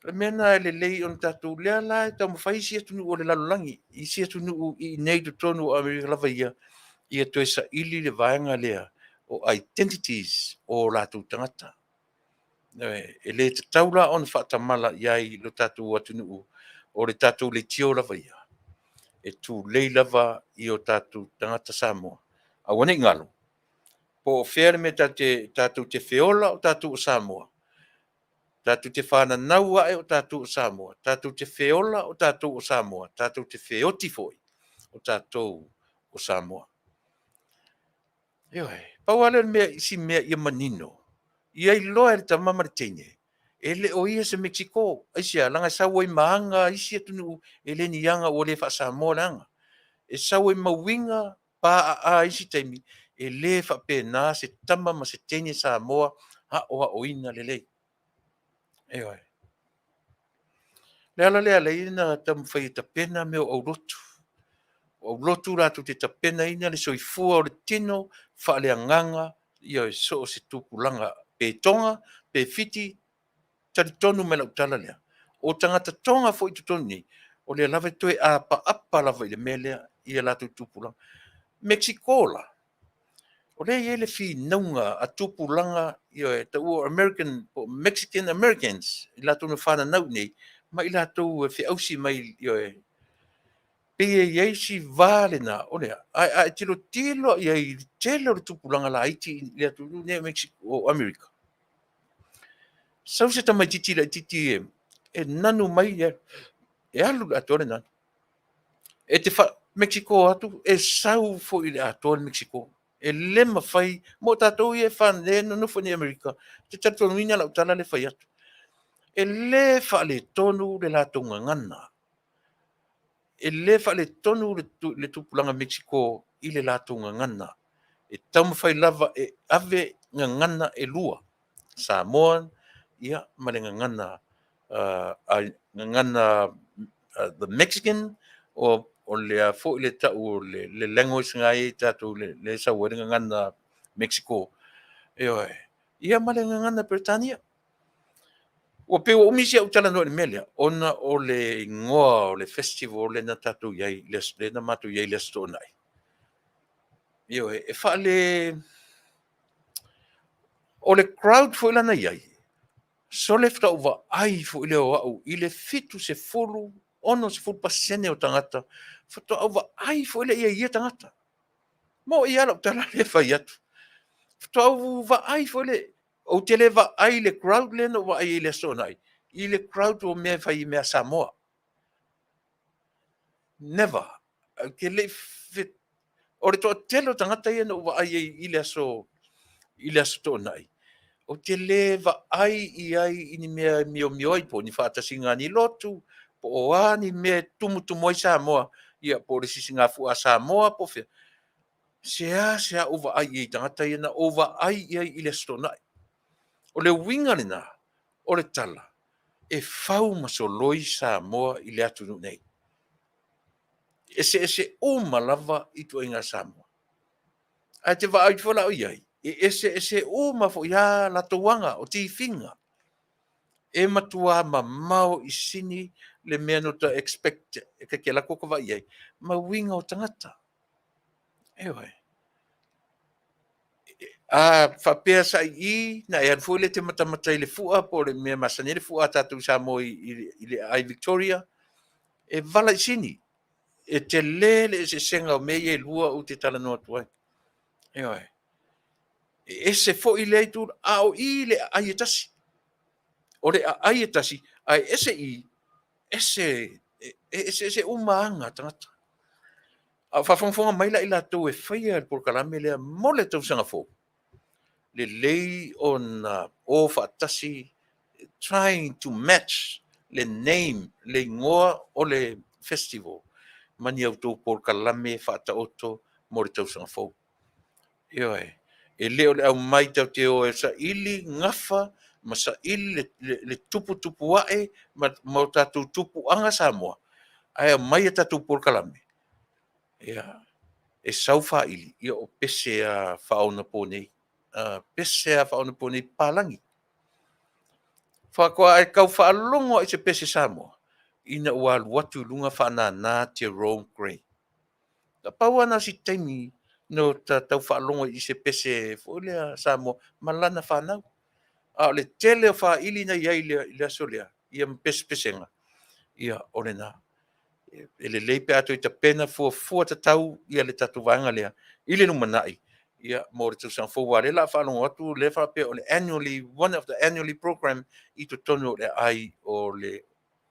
O le mea lena e lelei ona tatou, lea la e taumafai isi atunuu o le lalolagi, isi atunuu i inei i totonu o Amerika lava ia, ia toe saili le vaega lea o identities o latou tagata. Ioe. E le tatau la ona faatamala i ai lo tatou atunuu, o le tatou leitio lava ia, e tulei lava i o tatou tagata Samoa. Aua ne i galo, po o fea le mea tatou te feola o tatou o Samoa, tatou te fananau ae o tatou o Samoa, tatou te feola o tatou o Samoa, tatou te feoti foi o tatou o Samoa. Ioe, pau lava lea o le mea, si mea ia manino, ia iloa e le tama ma le teine, e le o ia se Mexico. Aisea? Leaga e sau ai ma aga a isi atunuu, e le ni aga ua le faa-Samoa le aga. E sau ai ma uiga paaa i isi taimi, e le faapena se tama ma se teine Samoa aoaoina lelei. Ioe. O le ala lea e ala ai ona taumafai e tapena mea o aulotu. O aulotu latou te tapenaina le soifua o le tino faaleagaga, ioe, so o se tupulaga, pe Toga, pe Fiti, talitonu mai lau tala lea, o tagata Toga foi i totonu nei, o lea lava e toe apaapa lava i le mea lea i a latou tupulaga. Mexico la, o lea e i ai le finauga a tupulaga, ioe, taua o American po o Mexican Americans, i latou na fananau i inei, ma i latou e feausi mai, ioe, pei e i ai si va lena, o le a? Ae a e tilotilo i ai i le tele o le tupulaga laiti i le atunuu lenei o Mexico, o Amerika, sau se tamaitiiti laitiiti e nanu mai, e alu i le atoa le nanu. E te fa Mexico atu, e sau foi i le atoa le Mexico. E le mafai, mo tatou ia e nonofo nei i Amerika, te talitonuina lau tala lea e fai atu. E le faaletonu le latou gagana. E le faaletonu le tupulaga Mexico i le latou gagana. E taumafai lava e ave gagana e lua, Samoan ia ma le gagana gagana the Mexican o le a foi le tau o le language na e i tatou le sau ai le gagana Mexico. Ioe. Ia ma le gagana Peretania. Ua pei ua umi si au talanoa i le mea lea, ona o le igoa o le festival lea na tatou i ai, lea na matou i ai i le Aso Toonai. Ioe, e faale... O le crowd foi la na i ai, Sole faatoa ou vaai foi lea o au i le 70, 60% o tagata faatoa ou vaai foi lea i ia tagata. Mo'i lava lau tala lea e fai atu. Faatoa ou vaai foi lea, ou te le vaai i le crowd lea na ou vaai ai i le Aso Toonai, i le crowd o mea e fai i mea a Samoa. Never. Ou te le i o le toatele o tagata ia na ou vaai ai i le aso i le Aso Toonai, ou te le vaai i ai i ni mea e miomio ai, po o ni faatasiga a ni lotu, po o a ni mea e tumutumu ai Samoa, ia po o le sisigafua a Samoa po o fea. Seasea ou vaai i ai i tagata ia na ou vaai i ai i le Aso Toonai. O le uiga lena o le tala, e fau ma soloi Samoa i le atunuu nei. E eseese uma lava ituaiga Samoa. Ae te vaai foi la i ai, e eseese uma foi lava latou aga o tifiga. E matua mamao i sini le mea na ota expect e ta te alu atu ota vaai i ai, ma uiga o tagata. Ioe. A faapea sa i i, na e alu foi lea e te matamata i le fua po o le mea e masani ai le fua a tatou i Samoa i le aai Victoria, e vala i sini. E tele le eseesega o mea ia e lua ou te talanoa atu ai. Ioe. E ese foi lea itu, a o i le aai e tasi. O le aai e tasi, ae ese i, ese, e eseese uma aga a tagata. A o faafogafoga mai la i latou e faia le polokalame lea mo le tausaga fou, lelei ona o faatasi, trying to match le name, le igoa o le festival ma ni a outou polokalame faataoto mo le tausaga fou. Ioe. E le o le aumai tatou te o e saili gafa ma saili le tuputupuae ma o tatou tupuaga Samoa, ae aumai a tatou polokalame, ia, e sau faili, ia o pese lava faaonaponei, pese lava faaonaponei papalagi. Faatoa e tau faalogo lava i se pese Samoa ina ua alu atu i luga faanana Jerome Grey. Na pau lava lena o si taimi na ota tau faalogo ai i se pese foi lea Samoa ma lana fanau. A o le tele o faili na i ai i le aso lea, ia ma pesepesega, ia o lena. E lelei pe a toe tapena fuafua tatau ia le tatou vaega lea i le lumanai ia mo le tausaga fou, aua o lea o le a faalogo atu o lea e faapea o le annually, one of the annually program i totonu o le aai o le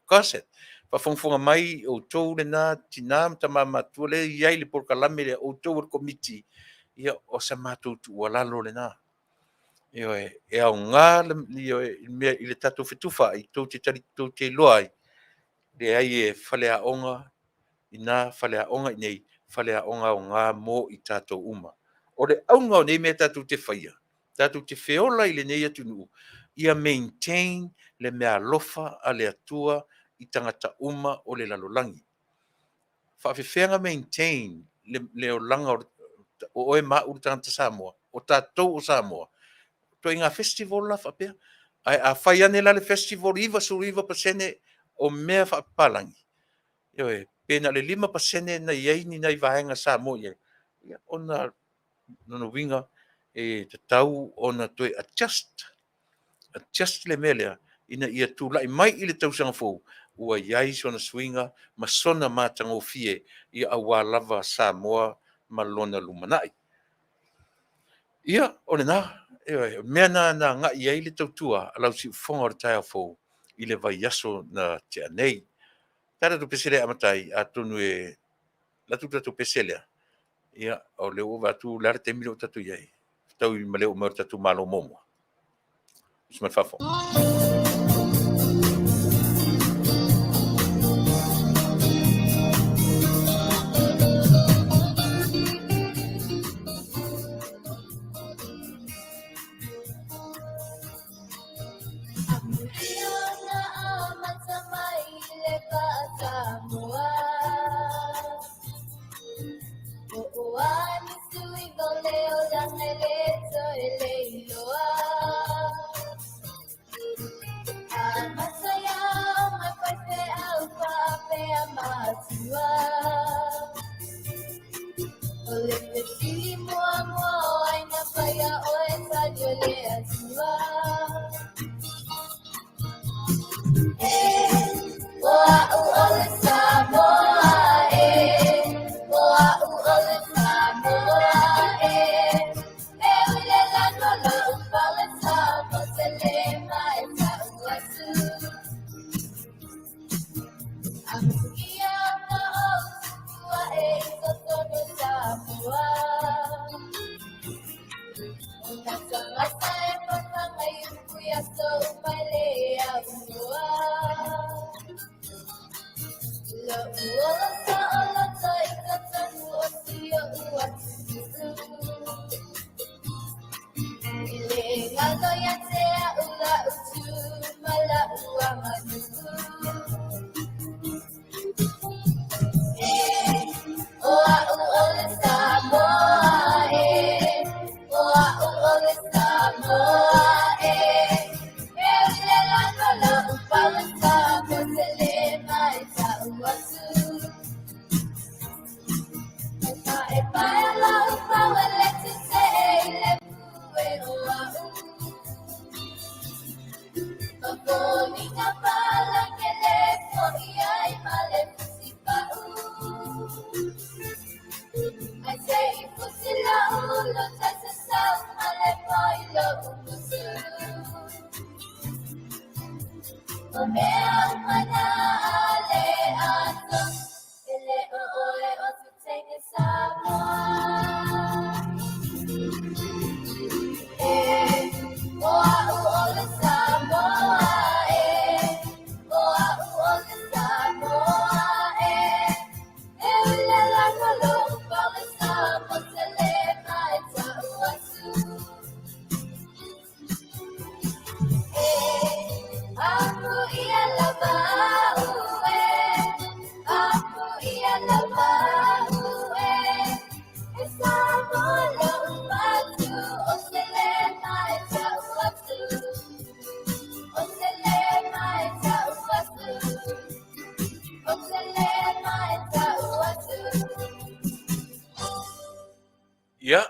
COSET. Faafogafoga mai outou lena, tina ma tama matutua lea e i ai le polokalame lea, outou o le Komiti, ia o sa matou tuualalo lena. Ioe, e aoga le mea i le tatou fetufaai, tou te tou te iloa ai, leai e faleaoga i ina, faleaoga i inei, faleaoga aoga mo i tatou uma. O le auga o nei mea tatou te faia, tatou te feola i lenei atunuu, ia maintain le meaalofa a le Atua i tagata uma o le lalolagi. Faafefea ona maintain le olaga o oe ma au le tagata Samoa, o tatou o Samoa, ituaiga festival la faapea. Ae a fai ane la le festival 99% o mea faapapalagi, ioe, pe na o le 5% na i ai ni nai vaega Samoa i ai, ia ona lona uiga e tatau ona toe adjust, adjust le mea lea ina ia tulai mai i le tausaga fou ua i ai sona suiga ma sona matagofie ia aua lava Samoa ma lona lumanai. Ia, o lena, ioe, o le mea lena na agai i ai le tautua a lau siufofoga o le taeao fou i le vaiaso na tea nei. Tala atu pese lea e amata ai, atonu e alu atu le tatou pese lea, ia, o lea ua ou vaai atu o le a le taimi lea ua tatou i ai, fetaui ma le oo mai o le tatou Malo muamua. Usi mai le faafofoga. Ia,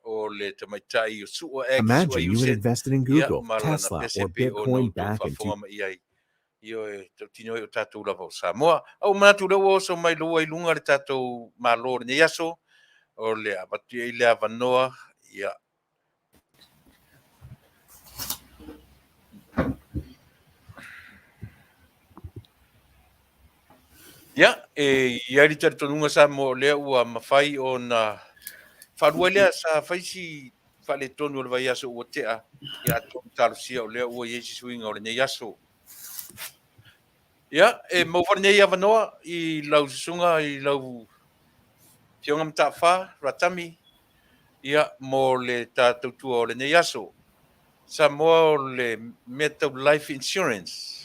o le tamaitai o Sua X, Sua Imagine you had Usain, invested in ia, Google, ma lana Tesla, pese or pe o na Bitcoin outou back in faafofoga mai ai. Ioe, tautino ai o tatou lava o Samoa. A ua manatu lea ua oso mai lua i luga le tatou Malo o lenei aso, o le avatu i ai le avanoa, ia, Ia, e i ai le talitonuga Samoa o lea ua mafai ona faalua ai lea sa fai si faaletonu o le vaiaso ua tea, ia atonu talosia o lea ua i ai se suiga o lenei aso. Ia, e maua foi lenei avanoa i lau susuga i lau Afioga Mataafa Ratami, ia, mo le tatou tua o lenei aso. Samoa o le mea tau life insurance.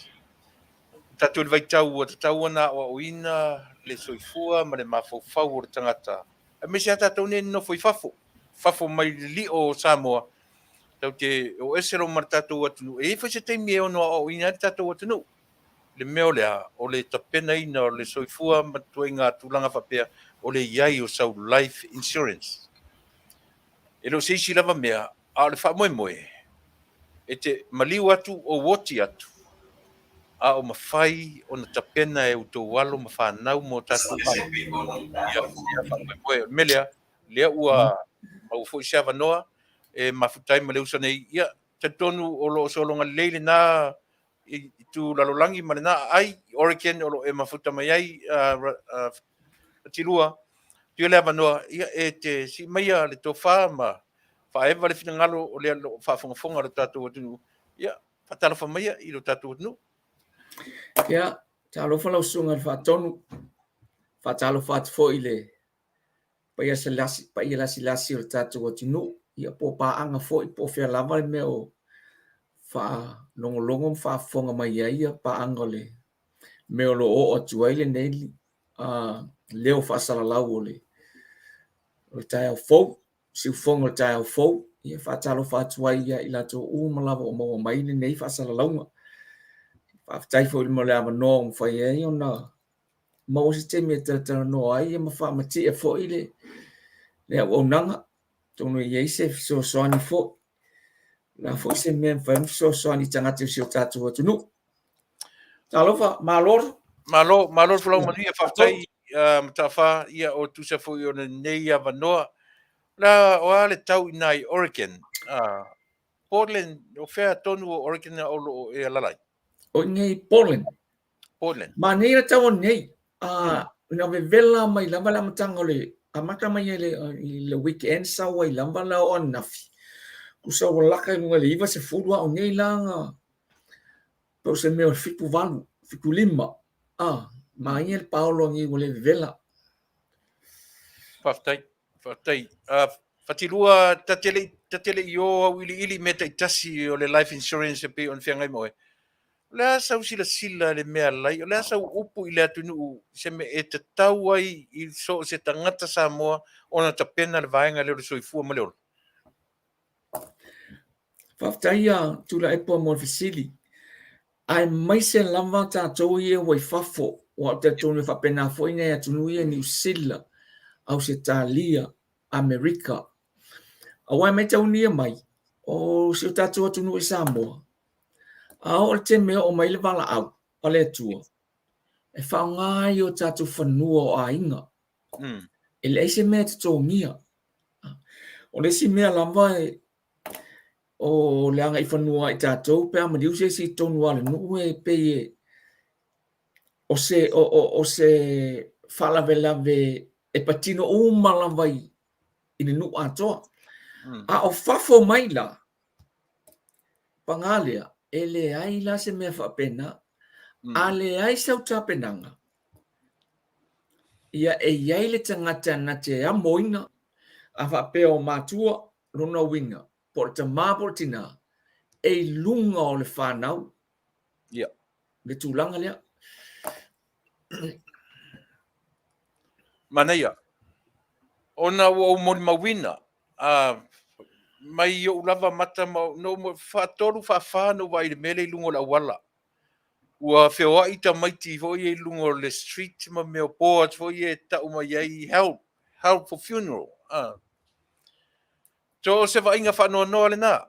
Tatou i le vaitau ua tatau ona aoaoina le soifua ma le mafaufau o le tagata, aemaise lava tatou nei e nonofo i fafo, fafo mai le lio o Samoa, tatou te o ese loa ma le tatou atunuu. E i ai foi se taimi e ono aoaoina ai le tatou atunuu. Le mea o le a? O le tapenaina o le soifua ma ituaiga tulaga faapea, o le i ai o sau life insurance. E le o se isi lava mea, a o le faamoemoe, e te maliu atu ou oti atu, a o mafai ona tapena e outou alo ma fanau mo tatou alo. Ia, ia faamoemoe. O le mea lea, lea ua maua foi se avanoa e mafuta ai ma le uso nei. Ia, talitonu o lo o sologa lelei lena itu lalolagi ma lena aai, Oregon o lo o e mafuta mai ai Fatilua. Tuu le avanoa, ia e te sii maia le tofa ma faaeva le finagalo o lea o lo o faafogafoga lo tatou atunuu. Ia, faatalofa maia i lo tatou atunuu. Ia, talofa lau susuga i le Faatonu. Faatalofa atu foi i le paia selasi, paia lasilasi o le tatou atunuu, ia po o paaga foi, po o fea lava le mea o faalogologo ma faafofoga mai ai ia paaga o le mea o lo o oo atu ai lenei leo faasalalau o le taeao fou, siufofoga o le taeao fou. Ia faatalofa atu ai ia i latou uma lava o maua mai lenei faasalalauga. Faafetai foi mo le avanoa ua mafai ai ona maua se taimi e talatalanoa ai ma faamatie foi le auaunaga. Atonu e i ai se fesoasoani foi, o le a foi se mea e mafai ona fesoasoani i tagata o si o tatou atunuu. Talofa, malo. Malo, malo le folau manuia, faafetai Mataafa, ia o tusa foi o lenei avanoa. La, o a le tau i ina i Oregon? Portland, o fea tonu o Oregon o lo o e alaala ai? O i inei i Portland. Portland. Manaia le tau o nei. Na vevela mai lava le amataga o le amata mai ai i le weekend sau ai lava la o ananafi. Tusa ua laka i luga i le 90 a o nei la na pei o se mea o le 78, 75. Ah, manaia le paolo nei ua le vevela. Faafetai, faafetai. Fatilua, ta te le, ta te le i o auiliili i mea taitasi o le life insurance e pei ona feagai ma oe. O le a sau silasila i le mea lai, o le a sau upu i le atunuu i se mea e tatau ai i so o se tagata Samoa ona tapena le vaega lea o le soifua ma le ola? Faafetai a Tuilaepa mo le fesili. Aemaise lava tatou ia ua i fafo, aua ou te talitonu e faapena foi nai atunuu ia Niu Sila, Ausetalia, Amerika. Aua e maitaunia mai, o si o tatou atunuu i Samoa, a oo i le taimi e oo mai ai le valaau a le Atua, e faaaoga ai o tatou fanua o aiga. E leai se mea e totogia. O le isi mea lava o le agaifanua a i tatou pe a maliu se isi i totonu lava o le nuu e pei e o se, o, o, o se faalavelave e patino uma lava i, i le nuu atoa. A o fafo mai la, paga lea, e leai la se mea faapena. A leai sau tapenaga, ia e i ai le tagata na te amoina, a faapea o matua, lona uiga, po o le tama po o le tina, e i luga o le fanau. Ia. Le tulaga lea. Manaia. Ona ua ou molimauina, mai ou lava mata ma no faatolu faafa na ou vaai i le mea lea i luga o le auala. Ua feoai tamaiti foi ia i luga o le street ma mea o boards foi ia e tau mai ai help, help for funeral. So o se vaaiga faanoanoa lena.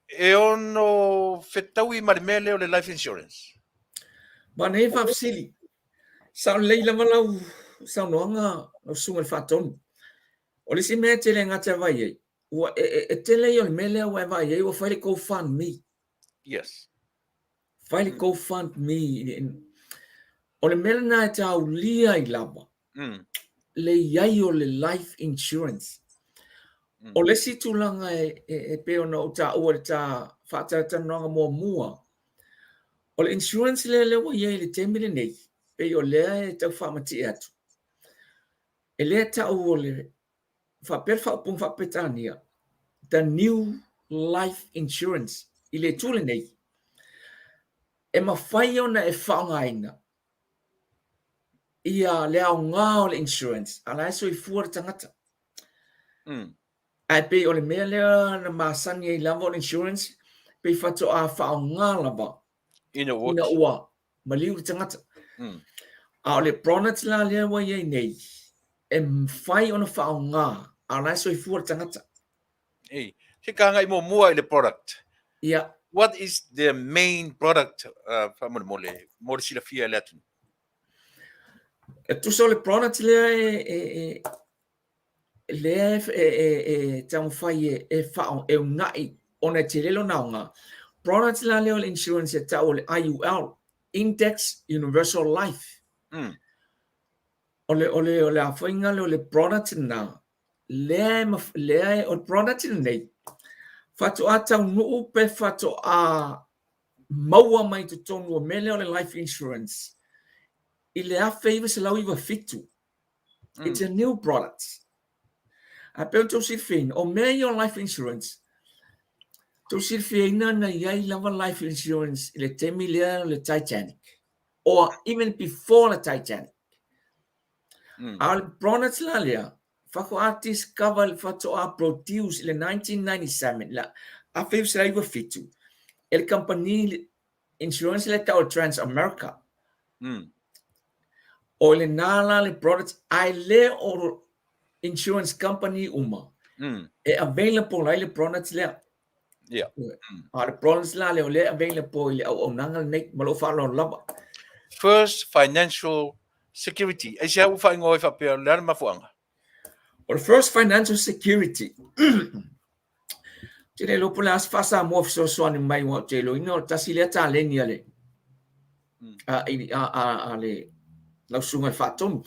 E ono fetaui ma le mea lea o le life insurance. Manaia faafesili. Sao lelei lava lau saunoaga lau susuga i le Faatonu. O le isi mea e tele gata e vaai ai, ua e, e, e tele ia o le mea lea ua e vaai ai ua fai le GoFundMe. Yes. Fai le GoFundMe. O le mea lena e taulia ai lava le i ai o le life insurance. O le isi tulaga e, e, e pei ona ou taua i le ta faatalatalanoaga muamua, o le insurance lea lea ua i ai i le taimi lenei, pei o lea e tau faamatie atu, e lea tau o le faapea le faaupuga faa-Peretania, the new life insurance i le itu lenei, e mafai ona e faaaogaina ia le aoga o le insurance a la e soifua le tagata. Ae pei o le mea lea na masani ai lava o le insurance, pei faatoa faaaoga lava ina ua maliu le tagata. A o le product la lea ua i ai nei, e mafai ona faaaoga a o la e soifua le tagata. Ei, se ka agai muamua i le product. Ia. What is the main product, faamolemole, mo le silafia e le atunuu? E tusa o le product lea e, e, e lea e, e, e taumafai e, e, faa, e una'i ona e tele lona aoga. Product la lea o le insurance e tau o le IUL, Index Universal Life. O le, o le, o le afoiga lea o le product lena, lea e, lea e, o le product lenei, faatoa taunuu pe faatoa maua mai totonu o mea lea o le life insurance i le 1997. It's a new product. Ae pei ona tou silafia, o mea ia o life insurance, tou silafiaina na i ai lava life insurance i le taimi lea o le Titanic, or even before the Titanic. A o le product la lea, faatoa discover, faatoa produce i le 1997, la 1997, e le kamupani insurance lea tau o Transamerica. O lena la le product, ae le o insurance company uma e available ai le product lea. Ia. A o le bronze la lea o lea e available i le auaunaga lenei ma lou faaaloalo lava. First Financial Security. Aisea ua faaigoa ai faapea, o le a le mafuaaga? O le First Financial Security, ou te le iloa po o le a se faa-Samoa fesoasoani mai aua ou te iloaina o le tasi lea taleni a le a, a, a, a le lau susuga i le Faatonu.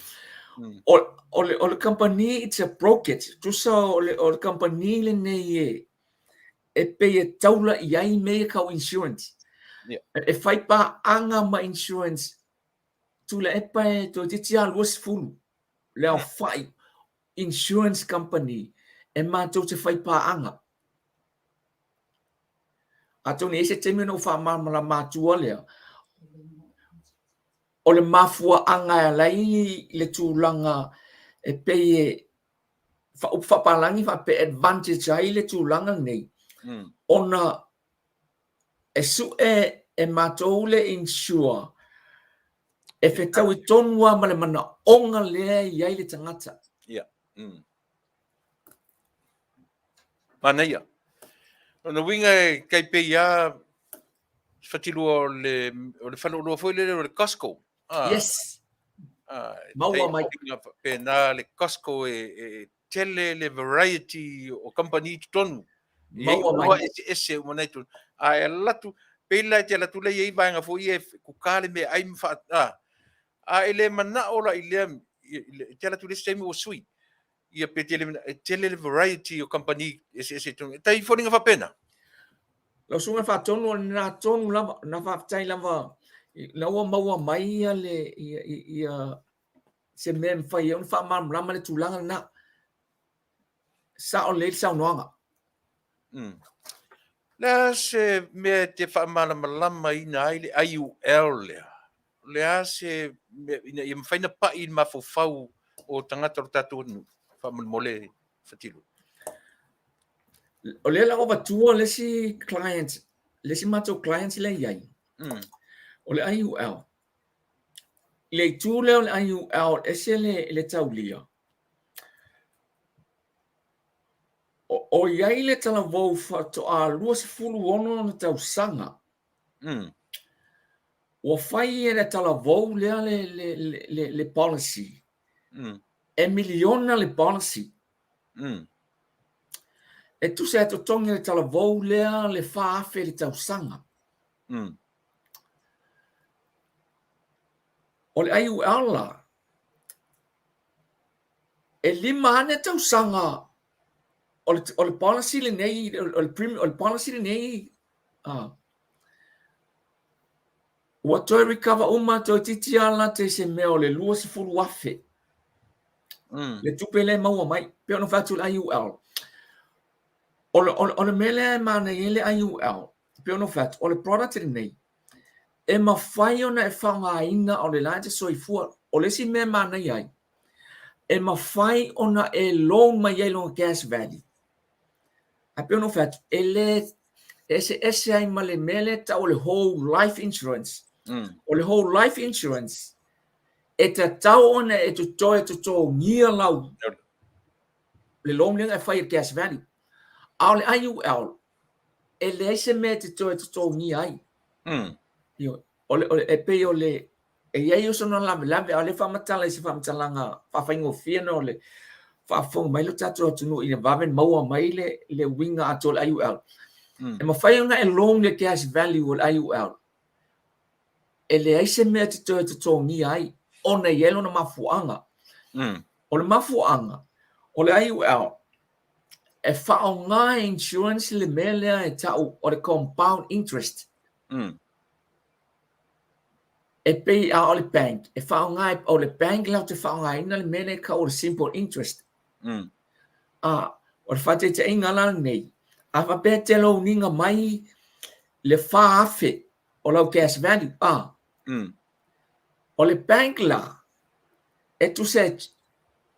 O, o, le, o le kamupani, it's a brokerage, tusa o le, o le kamupani lenei e, e pei e taula i ai mea ia tau insurance. Yeah. E fai paaga ma insurance Tuilaepa e toeitiiti lava 20 le aofai insurance company e matou te fai paaga. Atonu e i ai se taimi ona ou faamalamalama atua lea, o le mafuaaga e ala ai le tulaga e pei e faaupu faapalagi faapea e advantage ai le tulaga lenei, ona e sue e matou le insure e fetaui tonu lava ma le manaoga lea e i ai le tagata. Ia. Manaia. Lona uiga e tai pei lava fatilua o le, o le faleoloa foi lele o le Costco. Ah, yes. Ah, Maua mai. Pēnā le Costco e, e tele le variety o company i totonu. Maua mai. Eseese uma nei totonu. A e ala atu, pei la e te ala atu lea e i ai vaega foi ia e kuka le meaai ma faa... A, a e le manao la i lea, e te ala atu i le isi taimi ua sui. Ia pe tele, e tele le variety o company eseese i totonu. E tai foliga faapena. Lau Susuga Faatonu, o lena tonu lava, na faafetai lava, na ua maua mai ia le, ia, ia, se mea e mafai ai ona faamalamalama le tulaga lena. Sao lelei le saunoaga. Le a se mea e te faamalamalamaina ai le IUL lea? O le a se mea ina ia mafai ona pai i le mafaufau o tagata o le tatou atunuu? Faamolemole Fatilo. O lea la ua avatua le isi client, le isi matou client lea e i ai. O le IUL. I le itu lea o le IUL, ese le, le taulia. O, o i ai le talavou faatoa 26 ona tausaga. Ua fai e le talavou lea le, le, le, le, le policy. E miliona le policy. E tusa e totogi e le talavou lea le 4,000 i le tausaga. O le IUL la, e lima ane tausaga o le, o le policy lenei, o le, premium, o le policy lenei, ua toe recover uma toeitiiti lava la te se mea o le 20,000. Le tupe lea e maua mai. Pei ona fai atu le IUL. O le, o le, o le mea lea e manaia ai le IUL, pei ona fai atu, o le product lenei, e mafai ona e faaaogaina o le la e te soifua. O le isi mea e manaia ai, e mafai ona e loan mai ai lona cash value. Ae pei ona fai atu, e le eseese ai ma le mea lea e tau o le whole life insurance. O le whole life insurance, e tatau ona e toe totogia lau le loan lea e fai i le cash value. A o le IUL, e leai se mea e te toe totogia ai. Ioe. O le, o le, e pei o le, e i ai sona lavelave, a o lea e faamatala i se faamatalaga faafaigofie ona o le faafofoga mai lo tatou atunuu ina vave maua mai le, le uiga atoa o le IUL. E mafai ona e loan le cash value o le IUL. E leai se mea e te toe totogia ai, ona e i ai lona mafuaaga. O le mafuaaga, o le IUL, e faaaoga e insurance le mea lea e tau o le compound interest. E pei a o le bank, e faaaoga, o le bank latou te faaaogaina le mea lea e tau o le simple interest. A, o le faataitaiga la lenei, a faapea e te loan ina mai le 4,000 o lau cash value, a, o le bank la, e tusa e,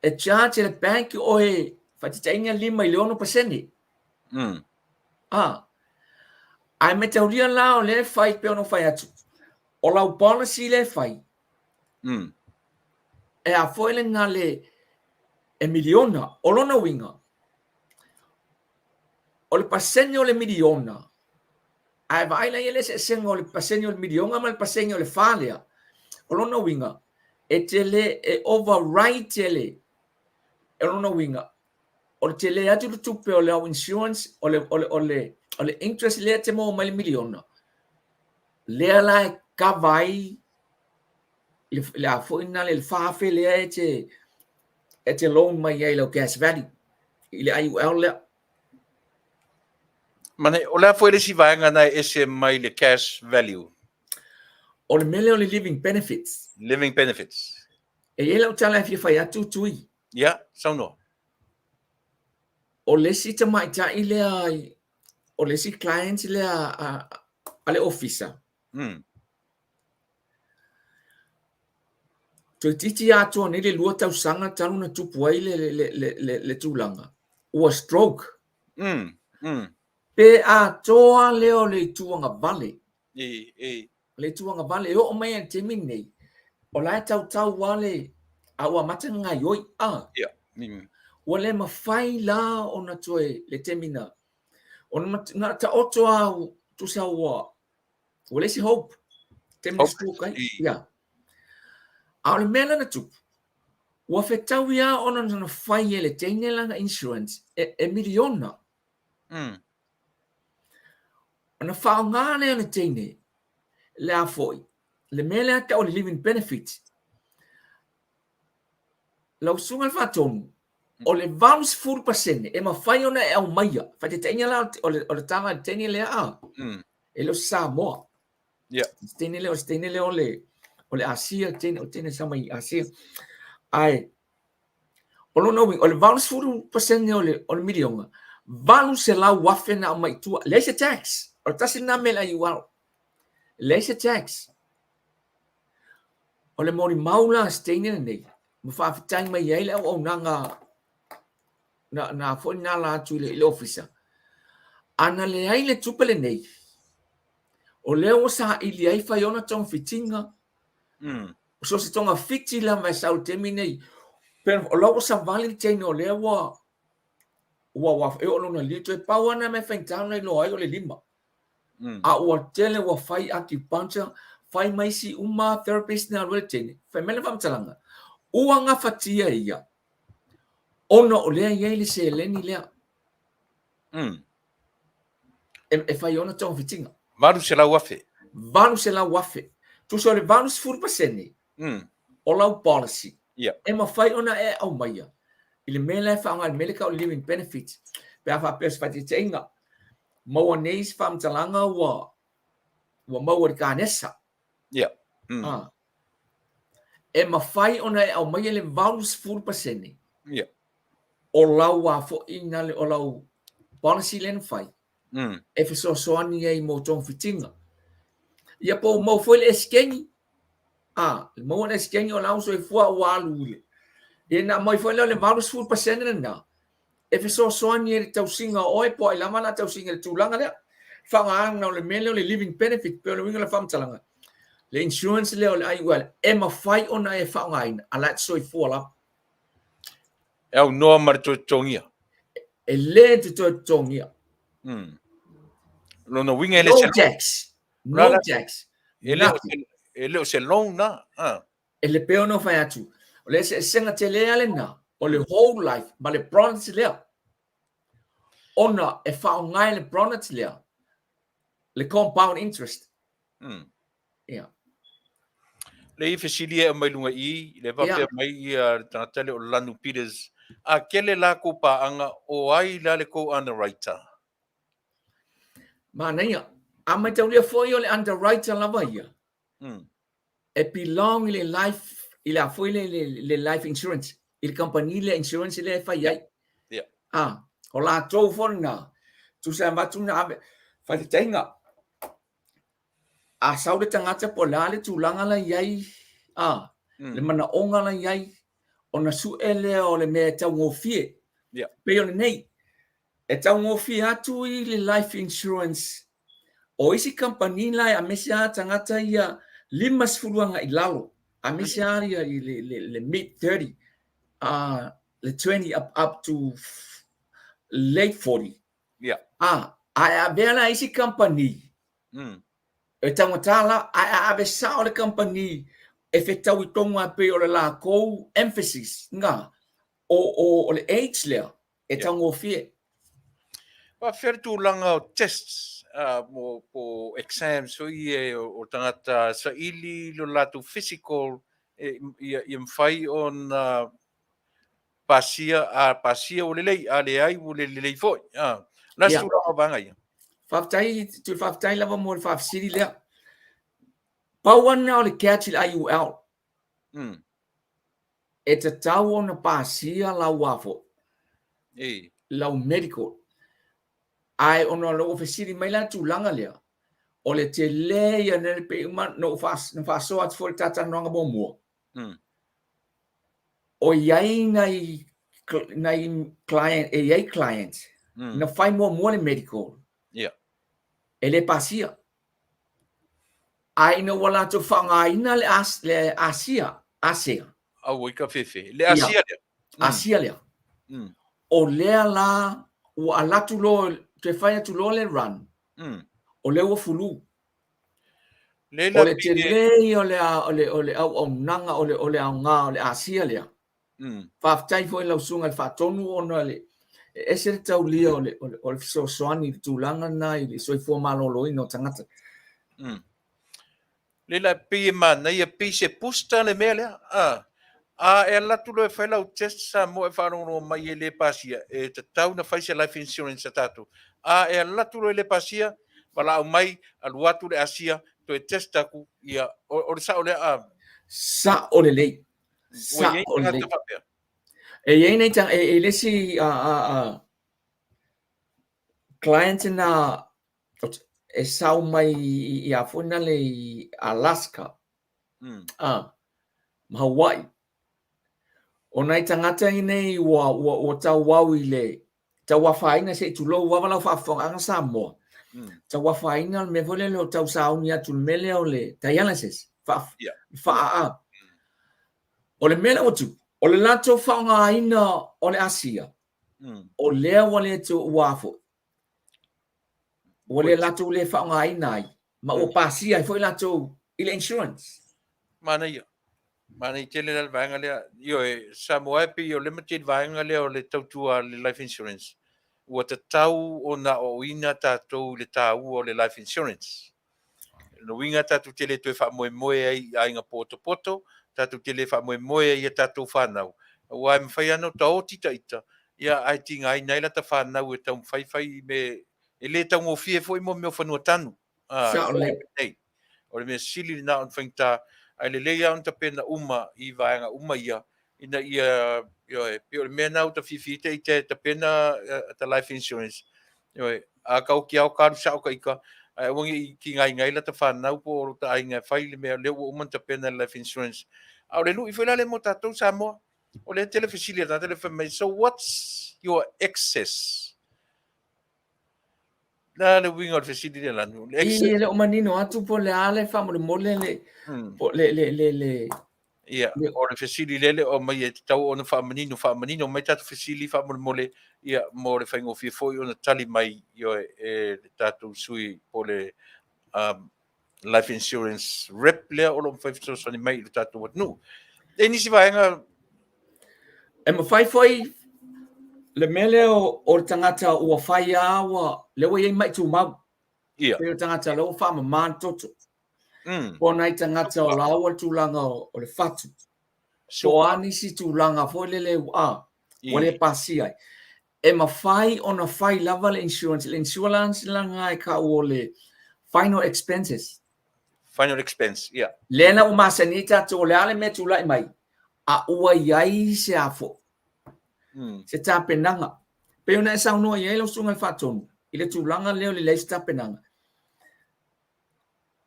e charge e le bank oe faataitaiga 5 i le 6%. A, ae mataulia la o lea e fai pei ona fai atu, o lau policy lea e fai, e a foi lena le e miliona, o lona uiga, O le pasene o le miliona, a e vaai la i ai le eseesega o le pasene o le miliona ma le pasene o le fa lea, o lona uiga, e tele, e override tele. O lona uiga, o le tele atu le tupe o le au insurance, o le, o le, o le, o le interest lea e te maua mai le miliona, lea la e kava ai le, le a foi na le 4,000 lea e te, e te loan mai ai lau cash value i le IUL lea. Mane, o le a foi le isi vaega na e ese mai le cash value? O le mea lea o le living benefits. Living benefits. E i ai lau tala e fia fai atu, Tui. Ia, saunoa. O le isi tamaitai lea, o le isi client lea a, a le ofisa. Toeitiiti atoa nei le 2 tausaga talu na tupu ai le, le, le, le, le tulaga, ua stroke. Pe atoa lea o le itu agavale. E, e. Le itu agavale, e oo mai i le taimi lenei, o la e tautau lava le, a ua amata ona gaioi. Ah. Yeah. Ua le mafai la ona toe le taimi na, ona na taoto lava, tusa ua, ua leai se hope. Taimi na stroke ai. Ia. A o le mea lea na tupu, ua fetaui lava ona na fai e le teine lana insurance e, e miliona. Ona faaaoga lea o le teine, le a foi, le mea lea tau o le living benefit. Lau susuga i le faatonu, o le 80% e mafai ona e aumaia, faataitaiga la o le, o le tala i le teine lea a, e le o se Samoa. Se teine lea, o se teine lea o le, o le Asia, teine, o teine sa mai Asia. Ae, o lona uiga, o le 80% o le, o le miliona, 800,000 na aumai i tua. Leai se tax. O le tasi lena mea i le IUL. Leai se tax. O le molimau la a se teine lenei, ma faafetai mai ai le auaunaga na, na foi na ala atu i le, i le ofisa. A na leai le tupe lenei, o lea ua saili ai fai ona togafitiga. So se togafiti lava e sau i le taimi nei, pe o la ua savali le teine o lea ua ua ua e oo lona lima, toe pau lava lena mea e faigata ona iloa ai o le lima. A ua tele ua fai acupuncture, fai ma isi uma therapist na alu ai le teine, fai mai le faamatalaga, ua gafatia ia ona o lea e i ai le seleni lea. E, e fai ona togafitiga. 800,000. 800,000. Tusa o le 80% o lau policy e mafai ona e aumaia i le mea la e faaaoga i le mea lea e tau o le living benefit pe a faapea o se faataitaiga maua nei se faamatalaga ua ua maua i le kanesa. Ah. E mafai ona e aumaia le 80% o lau a foi na o lau policy lea na fai e fesoasoani ai mo togafitiga. Ia po ua maua foi le esekeni, a, maua le esekeni o lau soifua ua alu i le. Ia na aumai foi lea o le 80% lena e fesoasoani ai i le tausiga o oe po o ai lava la tausiga i le tulaga lea. Faaaogaina o le mea lea o le living benefit pei o le uiga o le faamatalaga. Le insurance lea o le IUL e mafai ona e faaaogaina a la e te soifua lava. E aunoa ma le toe totogia. E le te toe totogia. Lona uiga e le se No tax. No tax. E le o se, e le o se loan na. Ah. E le pei ona fai atu, o le eseesega tele lava lena, o le whole life ma le product lea. Ona e faaaoga e le product lea le compound interest. Ia. Le i fesili e aumai luga i, le faapea mai ia le tagata lea o Lanu Peters, a kele la kou paaga, o ai la le kou underwriter? Manaia. A maitaulia foi o le underwriter lava ia, e belong i le life, i le a foi le, le, le life insurance, i le kamupani lea insurance lea e fai ai. Ah, o latou foi lena, tusa e avatu na ave, faataitaiga, a sau le tagata po o le a le tulaga la i ai, a, le manaoga la i ai, ona sue lea o le mea e taugofie. Pei o lenei, e taugofie atu i le life insurance o isi kamupani la aemaise lava tagata ia 50 agai i lalo, aemaise lava ia i le, le, le mid 30, le 20 up, up to late 40. Yeah. A, a e avea la isi kamupani, e taugata la, ae a ave sao le kamupani e fetaui tonu lava pei o le lakou emphasis na, o, o, o le age lea e taugofie. Faafefea le tulaga o tests mo po exams foi ia o tagata saili lo latou physical ia ia mafai ona pasia, a pasia ua lelei, a leai ua le lelei foi. A, o le a se tulaga o vaega ia? Faafetai, toe faafetai lava mo le faafesili lea. Pau lava lena o le catch i le IUL. E tatau ona pasia lau a foi. Lau medical. Ae ona o lea ua fesili mai la le tulaga lea, o le tele ia na pei uma na ou faasoa atu foi i le ta talanoaga muamua. O i ai nai nai client, e i ai client na fai muamua le medical. E le pasia. Ae ina ua latou faaaogaina le as, le asia, ASEA. Aua i ka fefe. Le asia lea. Asia lea. O lea la ua alu atu loa, toe fai atu loa le run. O lea ua fulu. O le tele ia o le, o le, o le auaunaga, o le, o le aoga o le ASEA lea. Faafetai foi i lau susuga i le Faatonu ona le, e ese le taulia o le, o le, o le fesoasoani i le tulaga lena i le soifua maloloina o tagata. Lea la pei e manaia, pei se booster le mea lea. A, a e alu atu loa e fai lau test Samoa e faalogologo mai e le pasia, e tatau ona fai se life insurance a tatou. A e alu atu loa e le pasia, valaau mai, alu atu le Asia, toe test atu, ia, o le sao lea? A. Sao lelei. Sao lelei. E i ai nai tagata, e i le isi client na e sau mai i a foi nale i Alaska, a, ma Hawaii. O nai tagata nei ua, ua, ua tauau i le tauafaina, se i tulou lava lau faafofogaaga Samoa, tauafaina le mea foi lele o tau sauni atu le mea lea o le dialysis, faaaa. O le mea lea ua tupu, o le latou faaaogaina o le Asia, o lea ua le ua foi, ua le latou le faaaogaina ai, ma ua pasia ai foi latou i le insurance. Manaia. Manaia tele la le vaega lea. Ioe, Samoa e pei o le ma tele vaega lea o le tautua a le life insurance. Ua tatau ona aoaoina tatou i le taua o le life insurance. O lona uiga tatou te le toe faamoemoe ai i aiga potopoto, tatou te le faamoemoe ai i a tatou fanau, aua e mafai lava ona taoti ita, ia, ae tigaina ai lata fanau e taumafai fai mea e le taugofie foi mo mea o fanua tanu. Sao lelei. O le mea sili lena ona faigata, ae lelei lava ona tapena uma i vaega uma ia, ina ia, ioe, pei o le mea lena ua ta fiafia ai ita e tapena ta life insurance, ioe, a ka oki lava o ka alu sao ka ita, ae aua ne i tigaina ai lata fanau po o lota aiga e fai le mea o lea ua uma ona tapena le life insurance. A o le lui foi la lea mo tatou Samoa, o lea e tele fesili a tagata lea fai mai, so what's your excess? Le a le uiga o le fesili lea Lanu? Le excess. E le o manino atu po o le a le faamolemole le, po le, le, le, le, Ia, o le fesili lea le o aumai e tatau ona faamanino, faamanino mai tatou fesili faamolemole, ia, mo le faigofie foi ona tali mai, ioe, e le tatou sui po o le life insurance rep lea o lo o mafai fesoasoani mai i le tatou atunuu. E nisi vaega E mafai foi le mea lea o le tagata ua fai lava ua, lea ua i ai mai tumau. Ia. Pei o le tagata lea ua faamama le toto. Po o nai tagata o la ua le tulaga o le fatu. Po o a nisi tulaga foi lele ua, ua le pasia ai. E mafai ona fai lava le insurance. Le insurance lena e tau o le final expenses. Final expense, ia. Lea la ua masani ai tatou o le a le mea e tulai mai, a ua i ai se a foi, se tapenaga. Pei ona e saunoa i ai lau Susuga i le Faatonu, i le tulaga lea o le leai se tapenaga.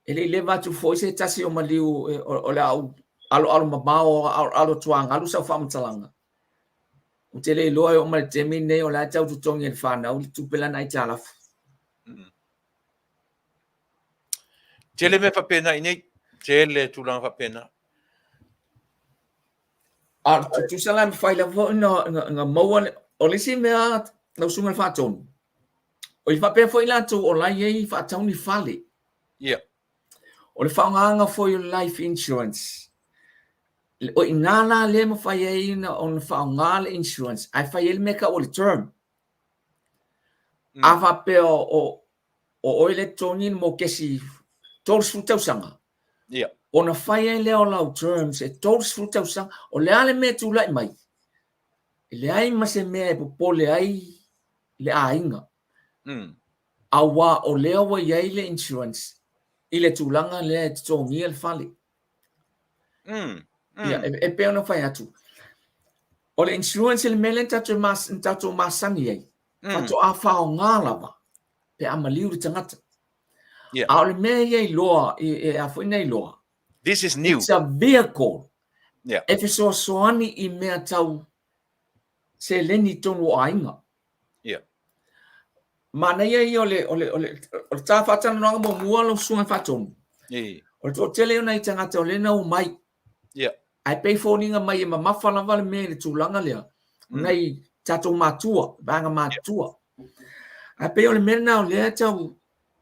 E le i leva atu foi se tasi o maliu o le a ou aloalo mamao aloalo tuagalu sau faamatalaga. Ou te le iloa e oo mai le taimi lenei o la e tau totogi e le fanau le tupe lana aitalafu. Tele mea faapena i inei, tele tulaga faapena. A tutusa la e mafai lava foi ona maua, o le isi mea lau Susuga i le Faatonu, O i faapea foi latou o la e i ai faatau ni fale. Ia. O le faaaogaina foi o le life insurance, o i ina la lea e mafai ai ona faaaoga le insurance ae fai ai le mea e tau o le term. A faapea o oe lea e totogi le mokesi 30 tausaga, ona fai ai lea o lau terms e 30 tausaga. O le a le mea e tulai mai, e leai ma se mea e popole ai le aiga. Aua o lea ua i ai le insurance i le tulaga lea e totogia le fale. Ia, e pei ona fai atu, o le insurance le mea lea na tatou masani ai, faatoa faaaoga lava pe a maliu le tagata. A o le mea ia iloa, e a foi na iloa, This is new. It's a vehicle e fesoasoani i mea tau seleni i totonu o aiga. Manaia ia o le, o le, o le, o le ta faatalanoaga muamua lau susuga i le Faatonu. O le toatele o nai tagata o lea na omai. Ae pei foliga mai e mamafa lava le mea i le tulaga lea. Nai tatou matua, vaega matua. Ae pei o le mea lena o lea tau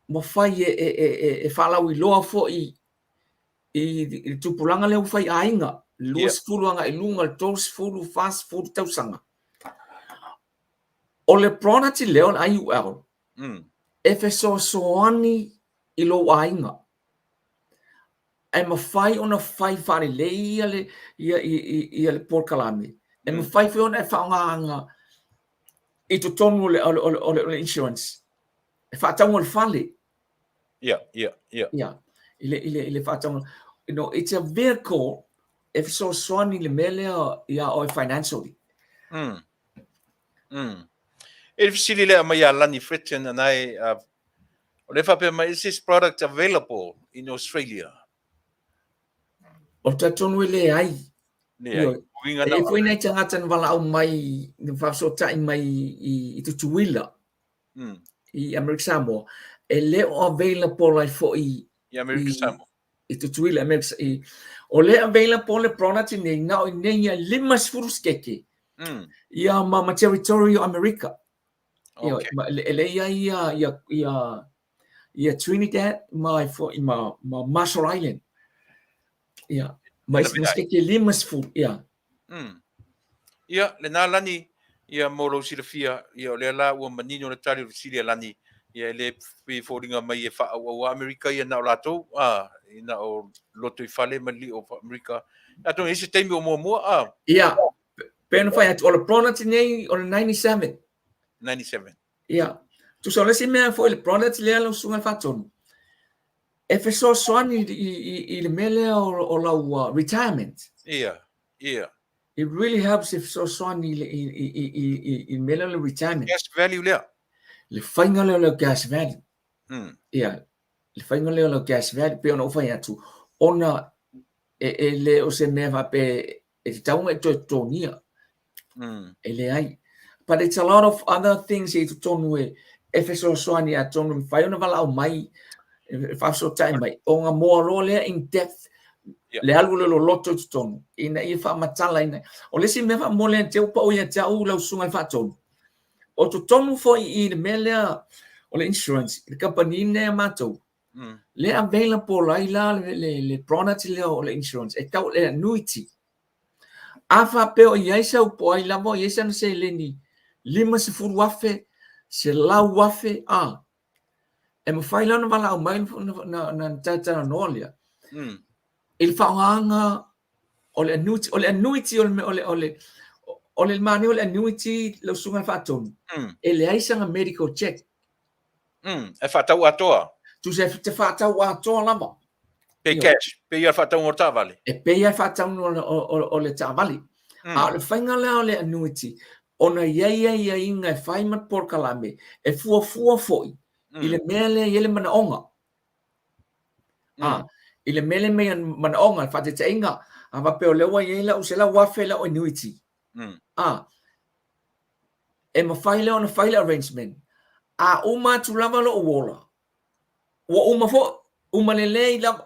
mafai e, e, e, e, e faalauiloa foi i le tupulaga lea ua fai aiga, 20 agai i luga, le 30, 40 tausaga. O le product lea o le IUL, e fesoasoani i lou aiga. E mafai ona fai faalelei ia le, ia, ia, ia le polokalame. E mafai foi ona e faaaogaina i totonu o le, o le, o le, o le insurance. E faatauga le fale. Ia. I le, i le, i le faatauga. You know, it's a vehicle e fesoasoani i le mea lea ia oe financially. E le fesili lea mai ia Lani Fritton anae, o lea faapea mai, is this product available in Australia? O le talitonu e leai. Leai. E i ai foi nai tagata na valaau mai, na faafesootai mai i Tutuila, i Amerika Samoa, e le o available ai foi i Amerika Samoa. I Tutuila, Amerika, i, o lea available le product nei, na o i nei ia 50 sikeke, ia ma territory o Amerika. Okay. Ia, e le i ai ia, ia, ia, ia Trinidad ma, ma, ma Marshall Island. Ia, ma isi sikeke 50, ia. Ia, lena Lani, ia mo lou silafia, ia o lea la ua manino le tali o le fesili a Lani, ia e le pei e foliga mai e faaauau a Amerika ia na o latou, a, na o lotoifale ma lio o Amerika. Atonu e i ai se taimi o muamua, a. Ia, pei ona fai atu, o le product nei o le 97. 97. Ia, tusa o le isi mea foi le product lea lau susuga i le Faatonu, e fesoasoani i le mea lea o lau retirement. Ia, ia. It really helps e fesoasoani i le mea lea o le retirement. Cash value lea. Le faiga lea o le cash value. Ia, le faiga lea o le cash value, pei ona ou fai atu, ona e le o se mea faapea e tatau ona e toe totogia. E leai. But it's a lot of other things i totonu e fesoasoani atonu e mafai ona valaau mai, e faafesootai mai, ona moa loa lea in depth, le alu o le loloto i totonu, ina ia faamatalaina. O le isi mea faamolemole ia te au pau ia te au lau susuga i le Faatonu, o totonu foi i le mea lea o le insurance, le kamupani lenei a matou, lea available ai la le product lea o le insurance, e tau o le annuity. A faapea o i ai sau po o ai lava o i ai sana seleni $50,000, $100,000, a, e mafai la ona valaau mai ona talatalanoa lea i le faaaogaina o le annuity. O le annuity o le, o le, o le, o le manaia o le annuity lau susuga i le Faatonu, e leai sana medical check. E faatau atoa. Tusa e te faatau atoa lava. Pe cash, pei lava le faatauga o le taavale. E pei lava le faatauga o le taavale. A o le faiga lea o le annuity, ona i ai aiaiga e fai ma le polokalame, e fuafua foi i le mea lea e i ai le manaoga. I le mea lea e i ai manaoga, le faataitaiga, a faapea o lea ua i ai lau $100,000 lau annuity, e mafai lea ona fai le arrangement, a uma atu lava lou ola, ua uma foi, uma lelei lava.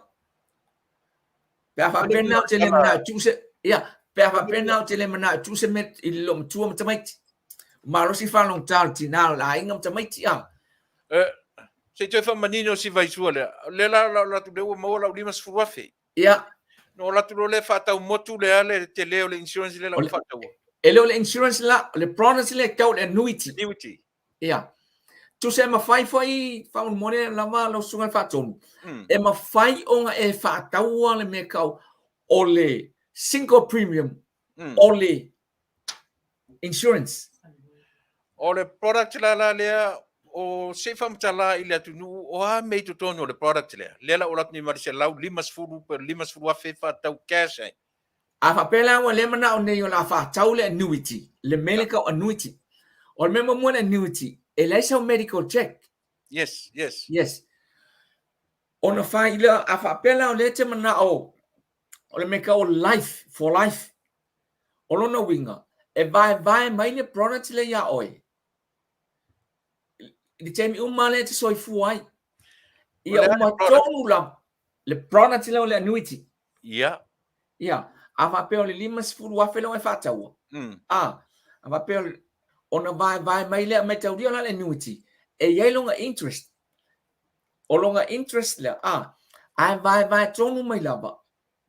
Pe a faapea na ou te le manao e tuu se, ia, pe a faapea na ou te le manao e tuu se mea i le loomatua ma tamaiti. Malosi faalogogata o le tinā o le aiga ma tamaiti, a. Eh, se i toe faamanino si vaisua lea. Lea la la la lea ua maua lau 50,000. Ia. Na ou atu loa lea faatau motu lea le tele o le insurance lea la ua faataua. E le o le insurance la, o le product lea e tau le annuity. Annuity. Ia. Tusa e mafai foi faamolemole lava lau susuga i le faatonu. E mafai ona e faataua le mea tau o le single premium o le insurance. O le product la la lea, o se i faamatala i le atunuu, o a mea i totonu o le product lea? Lea la ua alu atu nei ma le 150 pe 50,000 faatau cash ai. A faapea la ua le manao nei o le a faatau le annuity, le mea lea tau annuity. O le mea muamua le annuity, e leai sau medical check. Yes, yes. Yes. Ona fai lea, a faapea la o lea e te manao o le mea tau o life, for life. O lona uiga, e vaevae mai le product lea iā oe i le taimi uma lea e te soifua ai. Ia uma tonu lava le product lea o le annuity. Ia. Ia. A faapea o le 50,000 lea e faataua. A, a faapea ona vaevae mai lea, mataulia la le annuity, e i ai lona interest. O lona interest lea, a, ae vaevae tonu mai lava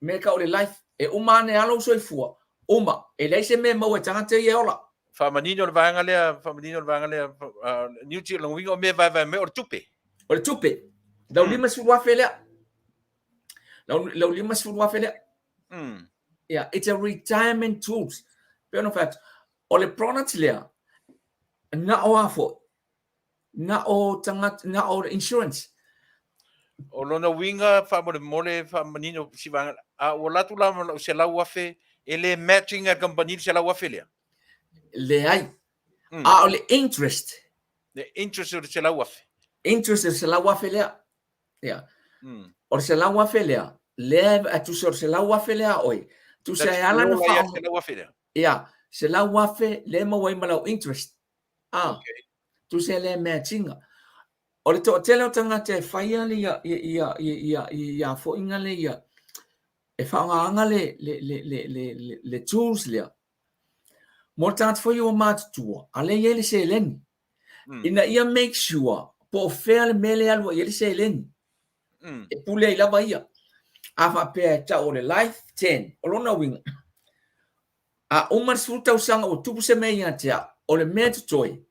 mea tau o le life, e uma ane lava lou soifua, uma, e leai se mea e maua e tagata ia e ola. Faamanino le vaega lea, faamanino le vaega lea, Niu Ti, lona uiga o mea e vaevae mai o le tupe. O le tupe, lau 50,000 lea, lau 50,000 lea. Yeah, it's a retirement tools. Pei ona fai atu, o le product lea, na o a foi, na o tagata, na o insurance. O lona uiga faamolemole faamanino si vaega, a ua alu atu la ma lau 100,000, e le match ina e le kamupani le 100,000 lea? Leai. A o le interest. Le interest o le 100,000. Interest o le 100,000 lea. Ia. O le 100,000 lea, lea e tusa o le 100,000 lea a oe. Tusa e ala ona faaaoga. 100,000 lea. Ia, 100,000 lea e maua ai ma lau interest. Ah, okay. Tusa e le match-ina. O le toatele o tagata e faia le ia, ia, ia, ia, ia, ia foiga le ia, e faaaogaina le, le, le, le, le, le, le tools lea. Mo le tagata foi ua matutua, a lea e i ai le seleni. Ina ia make sure po o fea le mea lea e alu ai i ai le seleni. E pule ai lava ia. A faapea e tau o le life 10, o lona uiga, A uma le 10 tausaga ua tupu se mea ia te au, o le mea totoe,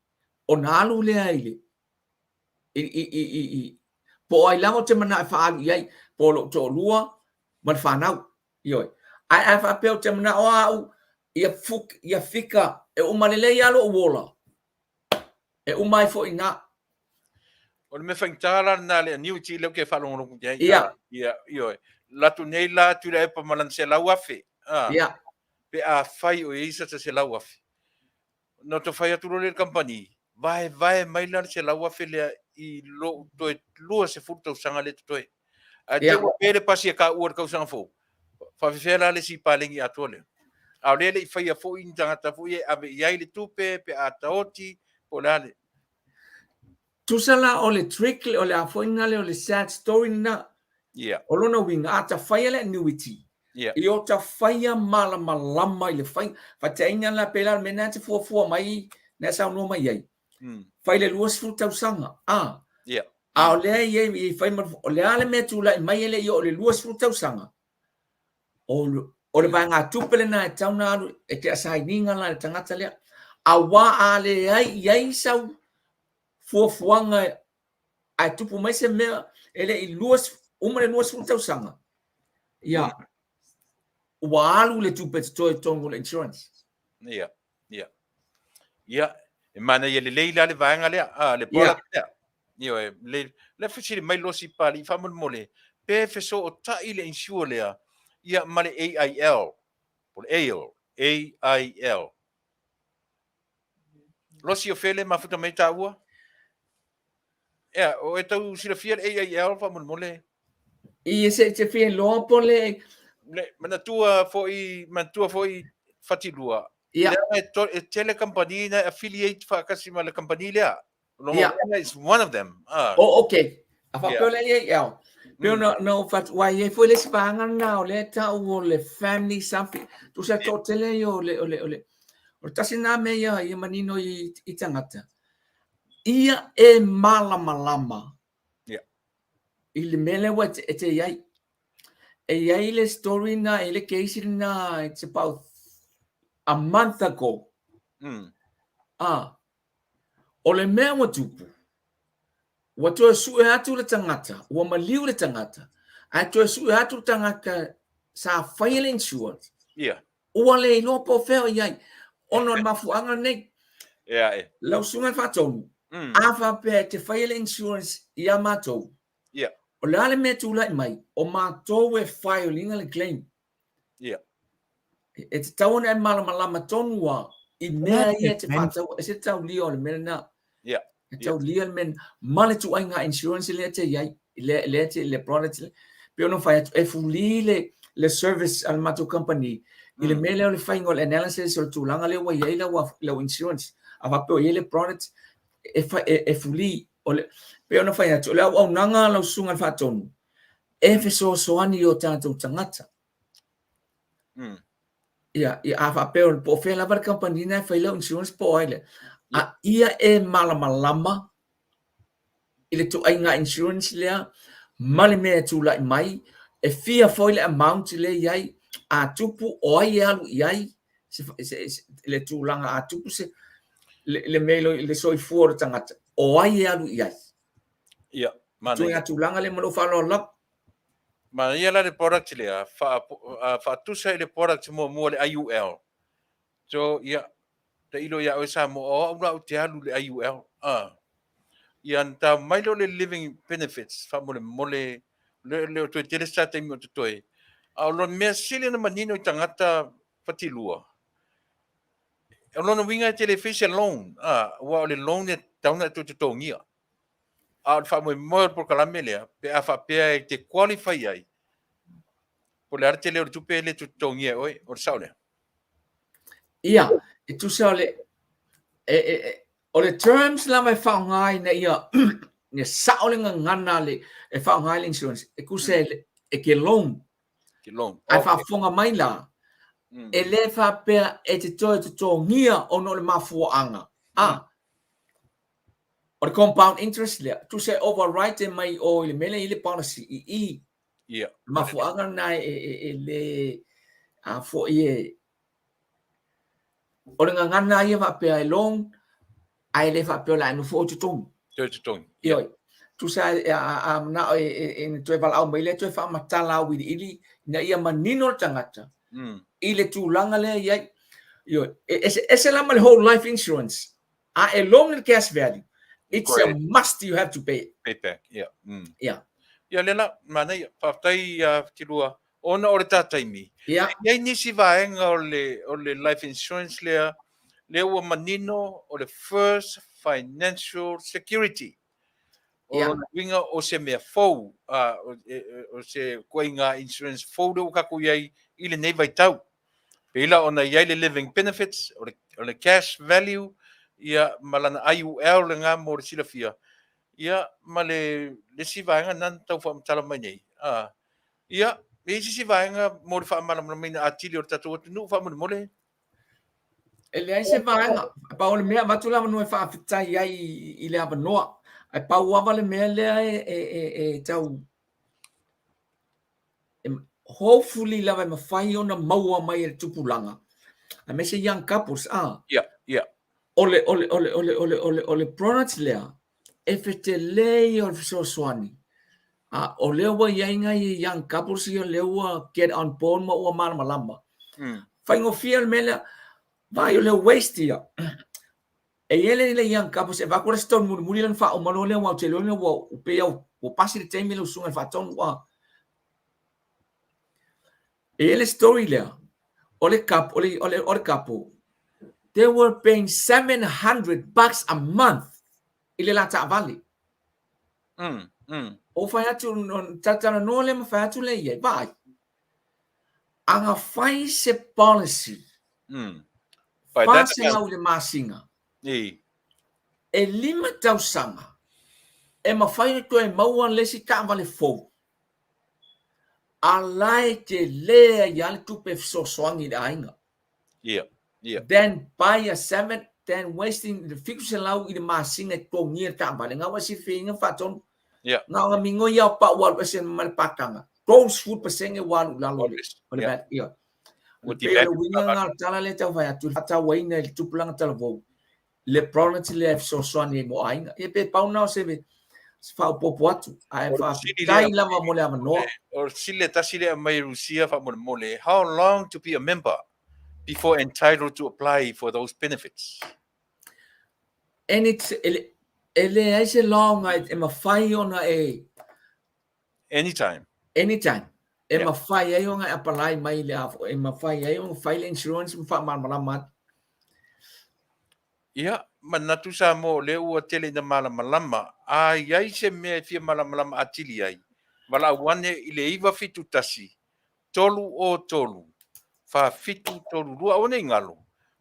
ona alu lea i le, i, i, i, i, i, po o ai lava ou te manao e faaalu i ai, po o lou toalua ma le fanau, ioe. Ae a faapea ou te manao au ia, fuk, ia fika, e uma lelei lava lou ola, e uma ai foi i ina. O le mea faigata la lena le annuity lea ou te faalogologo i ai. Ia. Ia, ioe. Alu atu nei la Tuilaepa ma lana 100,000. Ah. Ia. Pe afai o i ai sata 100,000. Ona toe fai atu loa lea i le kamupani, vaevae mai la le 100,000 lea i lou toe 20 tausaga lea totoe. Ae te i ua pe le pasi e kaua i le tausaga fou, faafefea la le isi paleni atoa lea? A o lea e le i faia foi ni tagata foi e ave i ai le tupe pe a taoti po o le a le. Tusa la o le trick o le a foi lena lea o le sad story lena. Ia. O lona uiga, a ta faia le annuity, Ia. ia o ta faia malamalama i le faiga. Faataitaiga la pei la o le mea lena e te fuafua mai, na e saunoa mai ai. Fai le 20 tausaga, a. Ia. A o lea e i ai, i fai ma, o le a le mea e tulai mai e le i oo i le 20 tausaga, o, o le vaegatupe lena e tatau ona alu e te assign-ina la i le tagata lea. Aua a leai i ai sau fuafuaga ae tupu mai se mea e le i uma le 20 tausaga, ia, ua alu le tupe totoe i totonu o le insurance. Ia, ia. Ia, e manaia lelei la le vaega lea, a, le product lea. Ioe, le, le fesili mai Losi Papalii faamolemole, pe fesootai le insure lea, ia, ma le AIL, po le AIL, AIL. Losi o fea le mafuta mai taua? Ea, o e tau silafia le AIL faamolemole? Ia se i te fia iloa po le... Le, manatua foi, manatua foi Fatilua, Ia. leaga e, to, e tele kamupani na e affiliate faatasi ma le kamupani lea. Lona Ia. uiga is one of them. Ah. Oh, okay. A faapea Ia. o le AIL. Pei ona na ou fai atu, aua e i ai foi le isi vaega lena o lea e tau o le family something. Tusa e toatele ia o le, o le, o le, o le tasi lena mea ia, ia manino i, i tagata. Ia e malamalama i le mea lea ua e te i ai. E i ai le story na, e i ai le case lena, it's about a month ago. Ah, o le mea ua tupu, ua toe sue atu le tagata, ua maliu le tagata, ae toe sue atu le tagata sa faia le insurance. Ua le iloa po o fea o i ai, ona o le mafuaaga lenei. Ia, e. Lau susuga i le Faatonu, a faapea e te faia le insurance ia matou, o le a le mea e tulai mai, o matou e file ina le claim. E tatau ona e malamalama tonu lava i mea ia e te faataua, e ese le taulia o le mea lena. E taulia le mea ma le ituaiga insurance lea e te i ai, lea te, le product lea. Pei ona fai atu, e fuli le service a le matou company i le mea lea o le faiga o le analysis o le tulaga lea ua i ai lau insurance. A faapea o i ai le product, e fuli. O le, pei ona fai atu, o le auaunaga a lau susuga i le Faatonu, e fesoasoani i o tatou tagata. Ia, ia a faapea o po o fea lava le kamupani na e fai lau insurance po o ai lea, a ia e malamalama i le ituaiga insurance lea ma le mea e tulai mai, e fia foi le amount lea e i ai, a tupu o ai e alu i ai se, se, se, le tulaga a tupu se le mea i le soifua o le tagata, o ai e alu i ai. Ia, manaia. Ituaiga tulaga lea ma lou faaaloalo lava. Manaia la le product lea, faatusa i le product muamua le IUL. So, ia, tailo ia oe Samoa, o au la ou te alu i le IUL. Ia, na tau mai lea o le living benefits, faamolemole, le o toe tele se taimi o totoe. A o lona mea sili ona manino i tagata fatilua, o lona uiga e te le fai se loan, aua o le loan e tatau ona e toe totogia. A o le faamoemoe o le polokalame lea, pe a faapea e te qualify ai, po o le a le tele o le tupe e le toe totogia e oe, o le sao lea? Ia, e tusa o le, e, e, e, o le terms lava e faaaoga ina ia, ia sao le gagana le, e faaaoga ai le insurance, e tusa e, e te loan. Te loan. Ae faafofoga mai la, e le faapea e te toe totogia ona o le mafuaaga. A, o le compound interest lea, tusa e overwrite mai o i le mea lea i le policy i i. Le mafuaaga lena e le, a foi e, o le gagana ia faapea e loan, ae le faapea o le a e nofo o totogi. Toe totogi. Ioe. Tusa a manao e toe valaau mai lea toe faamatala auiliili ina ia manino le tagata i le tulaga lea e i ai. Ioe. E eseese la ma le whole life insurance. A e loan le cash value, it's a must you have to pay it. Pay back, yeah. Yeah. Ia lea la, manaia, faafetai ia Fatilua, ona o le ta taimi. Yeah. E i ai nisi vaega o le, o le life insurance lea, lea ua manino o le first financial security. O lona uiga o se mea fou, o se ituaiga insurance fou lea ua tatou i ai i lenei vaitau. Pei la ona i ai le living benefits, o le cash value, ia, ma lana IUL lena mo le silafia, ia, ma le isi vaega lena na tau faamatala mai nei. Ia, e i ai se isi vaega mo le faamalamalamaina atili o le tatou atunuu faamolemole? E leai se vaega, pau o le mea avatu le avanoa e faafetai ai i le avanoa, ae pau lava le mea lea e tau hopefully lava e mafai ona maua mai e le tupulaga, aemaise young couples, a. Yeah, yeah. O le, o le, o le, o le, o le, o le, o le product lea, e fetele ia o le fesoasoani. A, o lea ua i ai nai young couples ia lea ua get on board ma ua malamalama. Faigofie le mea lea, vaai o le waste ia. E i ai le young couples e avatu le story mulimuli lea na faauma loa lea aua ou te iloa ina ua pei ua pasi le taimi lau susuga i le faatonu. E i ai le story lea, o le couple, o le, o le couple, they were paying 700 bucks a month i le la taavale. O fai atu, talatalanoa lea ma fai atu lea i ai, vaai, a na fai se policy, 400 i le masina, e 5 tausaga, e mafai ona toe maua le isi taavale fou, a la e tele ai lava le tupe e fesoasoani i le aiga. Yeah, yeah. Then buy a 7 than wasting le 700 i le masina e totogia le taavale, na ua silafia faatonu. Na ona migoi lava o pau ua alu ese ma le pakaga, 30% ua alu i lalo o le value. Ia. E pei o le uiga lena o le tala lea e tau fai atu, i le faatauaina i le tupulaga talavou, le product lea e fesoasoani ai mo aiga. Ia pe pau lena o se faaopoopo atu, ae faafetai lava mo le avanoa. O le fesili e tasi lea e aumai e Rusia faamolemole, how long to be a member before entitled to apply for those benefits? And it's, e leai se long e mafai ona e... Anytime. Anytime. E mafai ai ona e apply mai le e mafai ai ona fai le insurance ma faamalamalama atu. Ia, manatu Samoa o lea ua tele ina malamalama, a i ai se mea e fia malamalama atili ai, valaau ane i le 971 303 4732. Aua ne i galo,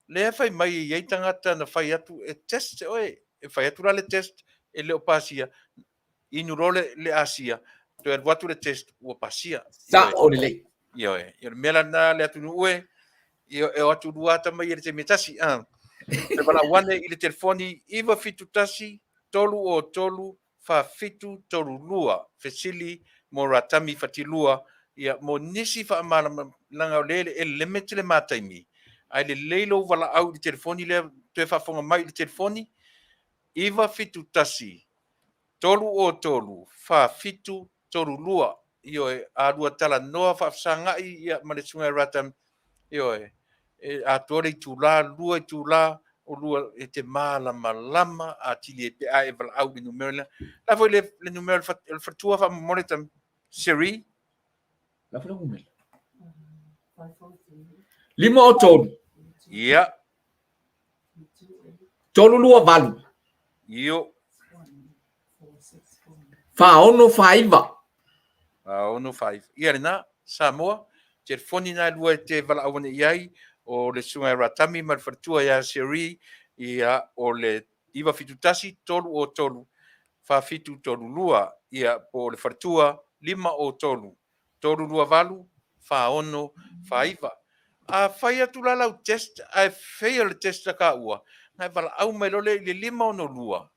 lea e fai mai e i ai tagata na fai atu e test oe, e fai atu la le test e le o pasia, inu loa le asia, toe alu atu le test ua pasia. Sao lelei. Ioe, o le mea la lena le atunuu e, e o atu lua ata mai i le taimi e tasi. E valaau ane i le telefoni 971 303 4732, fesili mo Ratami Fatilua, ia, mo nisi faamalamalamaga o lea e limit le ma taimi, ae lelei lou valaau i le telefoni lea, toe faafofoga mai i le telefoni 971 303 4732. Ioe, a lua talanoa faafesagai ia ma le susuga ia Ratami, ioe, e atoa le itula, lua itula, o lua e te malamalama atili ai pe a e valaau i le numera lea. La foi le numera o le faletua faamolemole Tami, Siri. La foi le numera. 503. Ia. 328. Io. 4649. 4649. Ia lena, Samoa, telefoni na e lua e te valaau ane i ai, o le susuga ia Ratami ma le faletua ia Seri, ia o le 971 303 4732, ia po o le faletua 503 328 4649. A fai atu la lau test ae fail le test a taua, na e valaau mai loa lea i le 562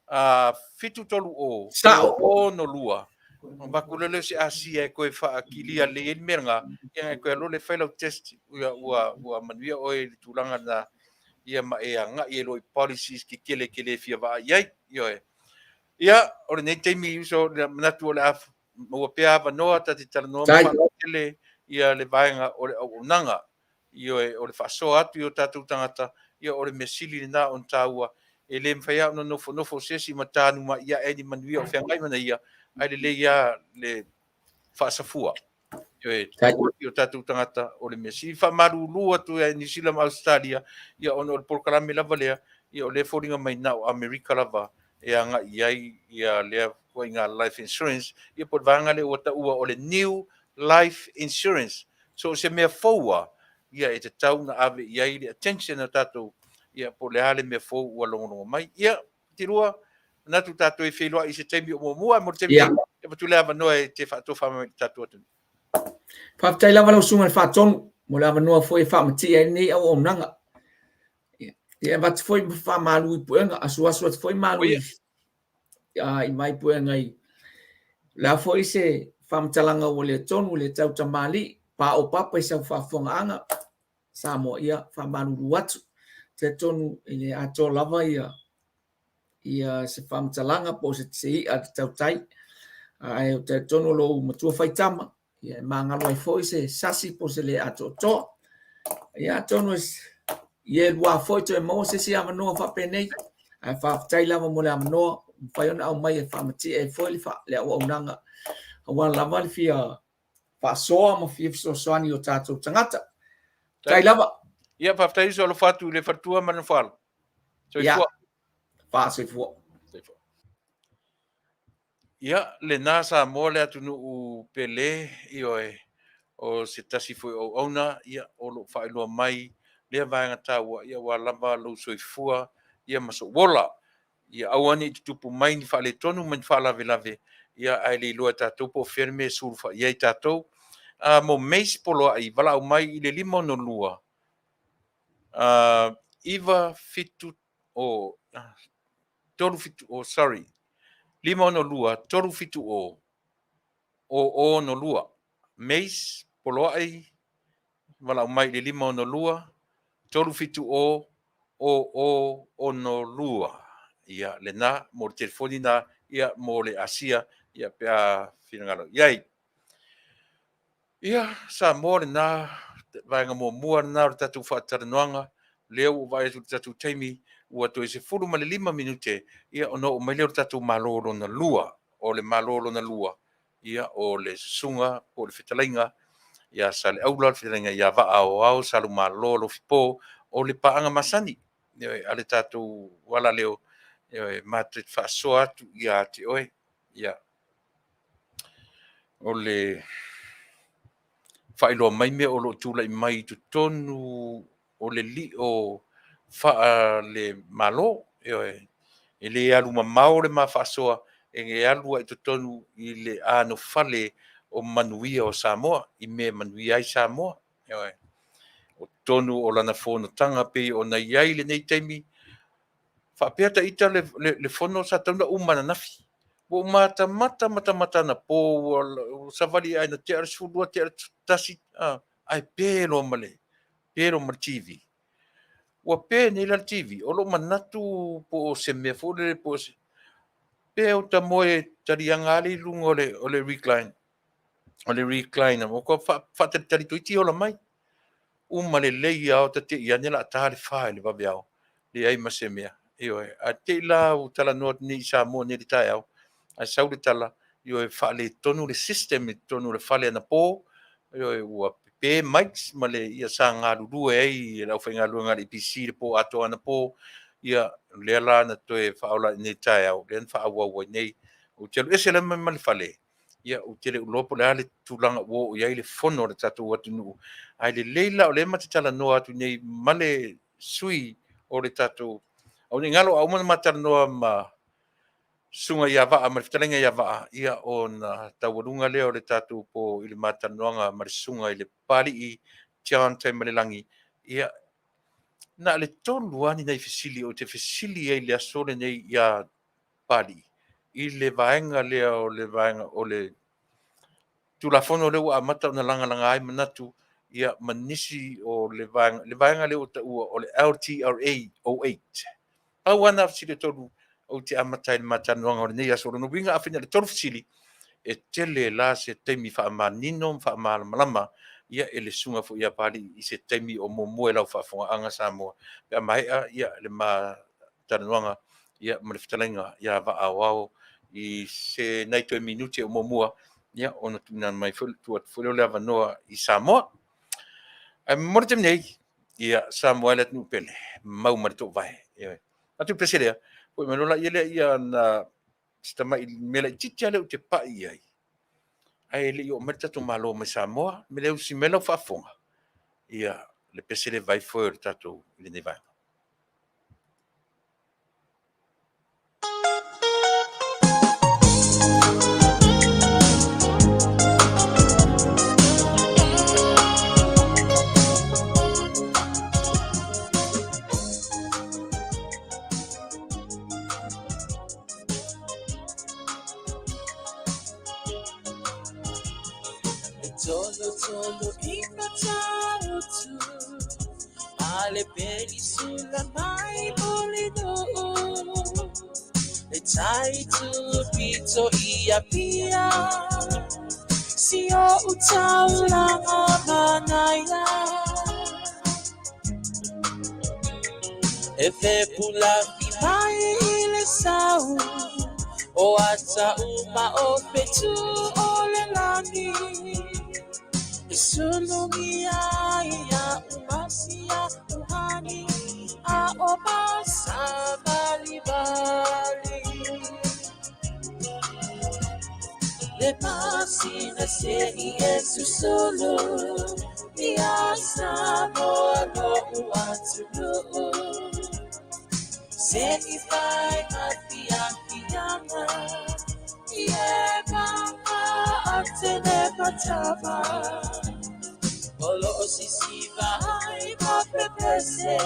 730 Sao. 62. Ona avatu loa lea o se asia e toe faakilia lelei ai le mea lena, ia na e toe alu loa lea e fai lau test, ia ua manuia oe i le tulaga lena, ia ma e agai ai loa i policies tetele e te le fia vaai i ai. Ioe. Ia, o lenei taimi uso, manatu o le a maua pea avanoa ta te talanoa ma faalautele ia le vaega o le auaunaga. Ioe, o le faasoa atu i o tatou tagata, ia o le mea sili lena ona taua. E le mafai lava ona nofonofo se isi ma tanuma'i ae ai ni manuia o feagai ma ia, ae lelei lava le faasafua. Ioe, tuu atu i o tatou tagata o le mea sili. Faamalulu atu ia Niu Sila ma Ausetalia, ia ona o le polokalame lava lea, ia o lea e foliga mai na o Amerika lava e agai i ai ia lea ituaiga life insurance, ia po o le vaega lea ua taua o le new life insurance. So o se mea fou lava, ia e tatau ona ave i ai le attention a tatou, ia po o le a le mea fou ua logologo mai. Ia, Fatilua, manatu tatou e feiloai i se taimi o muamua, ae mo le taimi nei, e avatu le avanoa e te faatofa mai i le tatou atunuu. Faafetai lava lau susuga i le Faatonu mo le avanoa foi e faamatie ai lenei auaunaga. Ia e avatu foi ma faamalu i puega, asuasu atu foi malu i mai puega i le a foi se faamatalaga ua le tonu le tau tamalii, paopapa i sau faafofogaaga Samoa, ia faamalulu atu. Talitonu e le atoa lava ia ia se faamatalaga po o se i'a i le tautai, ae ou te talitonu o lou matua faitama, ia e magalo ai foi se sasi po o se le atoatoa. Ia atonu ia e lua foi toe maua se isi avanoa faapenei, ae faafetai lava mo le avanoa ua mafai ona aumai e faamatie ai foi le auaunaga aua lava le fia faasoa ma fia fesoasoani i o tatou tagata. Faafetai lava. Ia, faafetai uso, alofa atu i le faletua ma le nofoalo. Soifua. Faasoifua. Soifua. Ia, lena Samoa le atunuu pele, ioe, o se tasi foi o auauna, ia, o lo o faailoa mai lea vaega taua, ia, aua lava lou soifua, ia, ma sou ola. Ia aua ne i tutupu mai ni faaletonu ma ni faalavelave, ia, ae le iloa e tatou po o fea le mea e sulufai ai tatou. A, mo Mace Poloai, valaau mai i le 562, 9 7 o 3 7 o sorry 562 3 7 o o o 62 Mace Poloai valaau mai i le 562 3 7 o o o 62. Ia lena mo le telefoni na ia mo le asia ia pe a finagalo i ai. Ia, Samoa lena vaega muamua lena o le tatou faatalanoaga. Lea ua vaai atu i le tatou taimi ua toe 15 minute ia ona oo mai lea o le tatou Malo lona lua. O le Malo lona lua, ia o le susuga po o le fetalaiga ia Saleaula, le fetalaiga ia Vaa Aoao Salumalo Alofipo, o le paaga masani a le tatou alaleo e matou te faasoa atu ia te oe. Ia, o le faailoa mai mea o lo o tulai mai i totonu o le lio faale-Malo. Ioe, e le alu mamao le ma faasoa, e alu lava i totonu i le anofale o manuia o Samoa, i mea e manuia ai Samoa. Ioe, o totonu o lana fonotaga pei ona i ai lenei taimi, faapea ta ita le fono sa tatau ona uma ananafi. Ua ou matamata matamata anapo ua savali ae na tea le 12 tea le 1, ae pe loa ma le TV. Ua pe nei la le TV, o lou manatu po o se mea foi lele po o se pe ota moe taliaga lava lea i luga o le recline, o le recliner, ua faatalitali toeitiiti ola mai. Uma lelei lava ta te i ane o le a ta le 4 i le vaveao, leai ma se mea. Ioe, ae te i la ua talanoa atu nei i Samoa nei i le taeao, ae sau le tala, ioe, faaletonu le system i totonu o le fale anapo, ioe, ua pepe mics ma le, ia sa galulue ai le aufaigaluega a le EPC i le po atoa anapo, ia lea la na toe faaola i nei taeao, lea na faaauau ai nei. Ou te alu ese la ma le fale, ia ou te le o iloa po o le a le tulaga ua oo i ai le fono a le tatou atunuu. Ae lelei la o lea ma te talanoa atu nei ma le sui o le tatou aua ne i galo a uma ona ma talanoa ma susuga ia Vaa ma le fetalaiga ia Vaa, ia ona taualuga lea o le tatou po i le ma talanoaga ma le susuga i le Papalii John Taimalelagi. Ia, na o le tolu lava ni nai fesili ou te fesili ai i le aso lenei ia Papalii i le vaega lea o le vaega o le Tulafono lea ua amata ona lagalaga ai manatu ia ma nisi o le vaega, le vaega lea ua taua o le LTRA 08. Pau lava na fesili e tolu ou te amata ai i le ma talanoaga o lenei aso. O lona uiga afai na o le tolu fesili, e tele la se taimi faamanino ma faamalamalama ia e le susuga foi ia Papalii i se taimi o muamua i lau faafofogaaga Samoa pe a maea ia le ma talanoaga ia ma le fetalaiga ia Vaa Aoao i se nai toe minute o muamua ia ona tuuina mai foi tuu atu foi lea o le avanoa i Samoa. Ae mo le taimi nei, ia Samoa e le atunuu pele, mau ma le toovae. Ioe. Atu le pese lea, foi mai loa laia lea ia na si tamai mea laitiiti lava lea ou te pai i ai, ae le i oo mai le tatou Malo mai Samoa, me le usi mai lau faafofoga, ia le pese lea vai foe o le tatou i lenei vaega. E tolu tolu i Matautu Ma le penisula mai Mulinuu E tai tupito i Apia Si oʻu taulaga manaia E fepulafi mai i le sau O ata uma o fetu o le lani E sulugia ai iaʻu ma si aʻu hani Aʻo māsavalivali Le masina seʻi e susulu Iā Samoa loʻu atunuu Seʻi fai ma fiafiaga I ʻEva ma ʻAtenepatama O loʻo sisiva ai ma Pepese.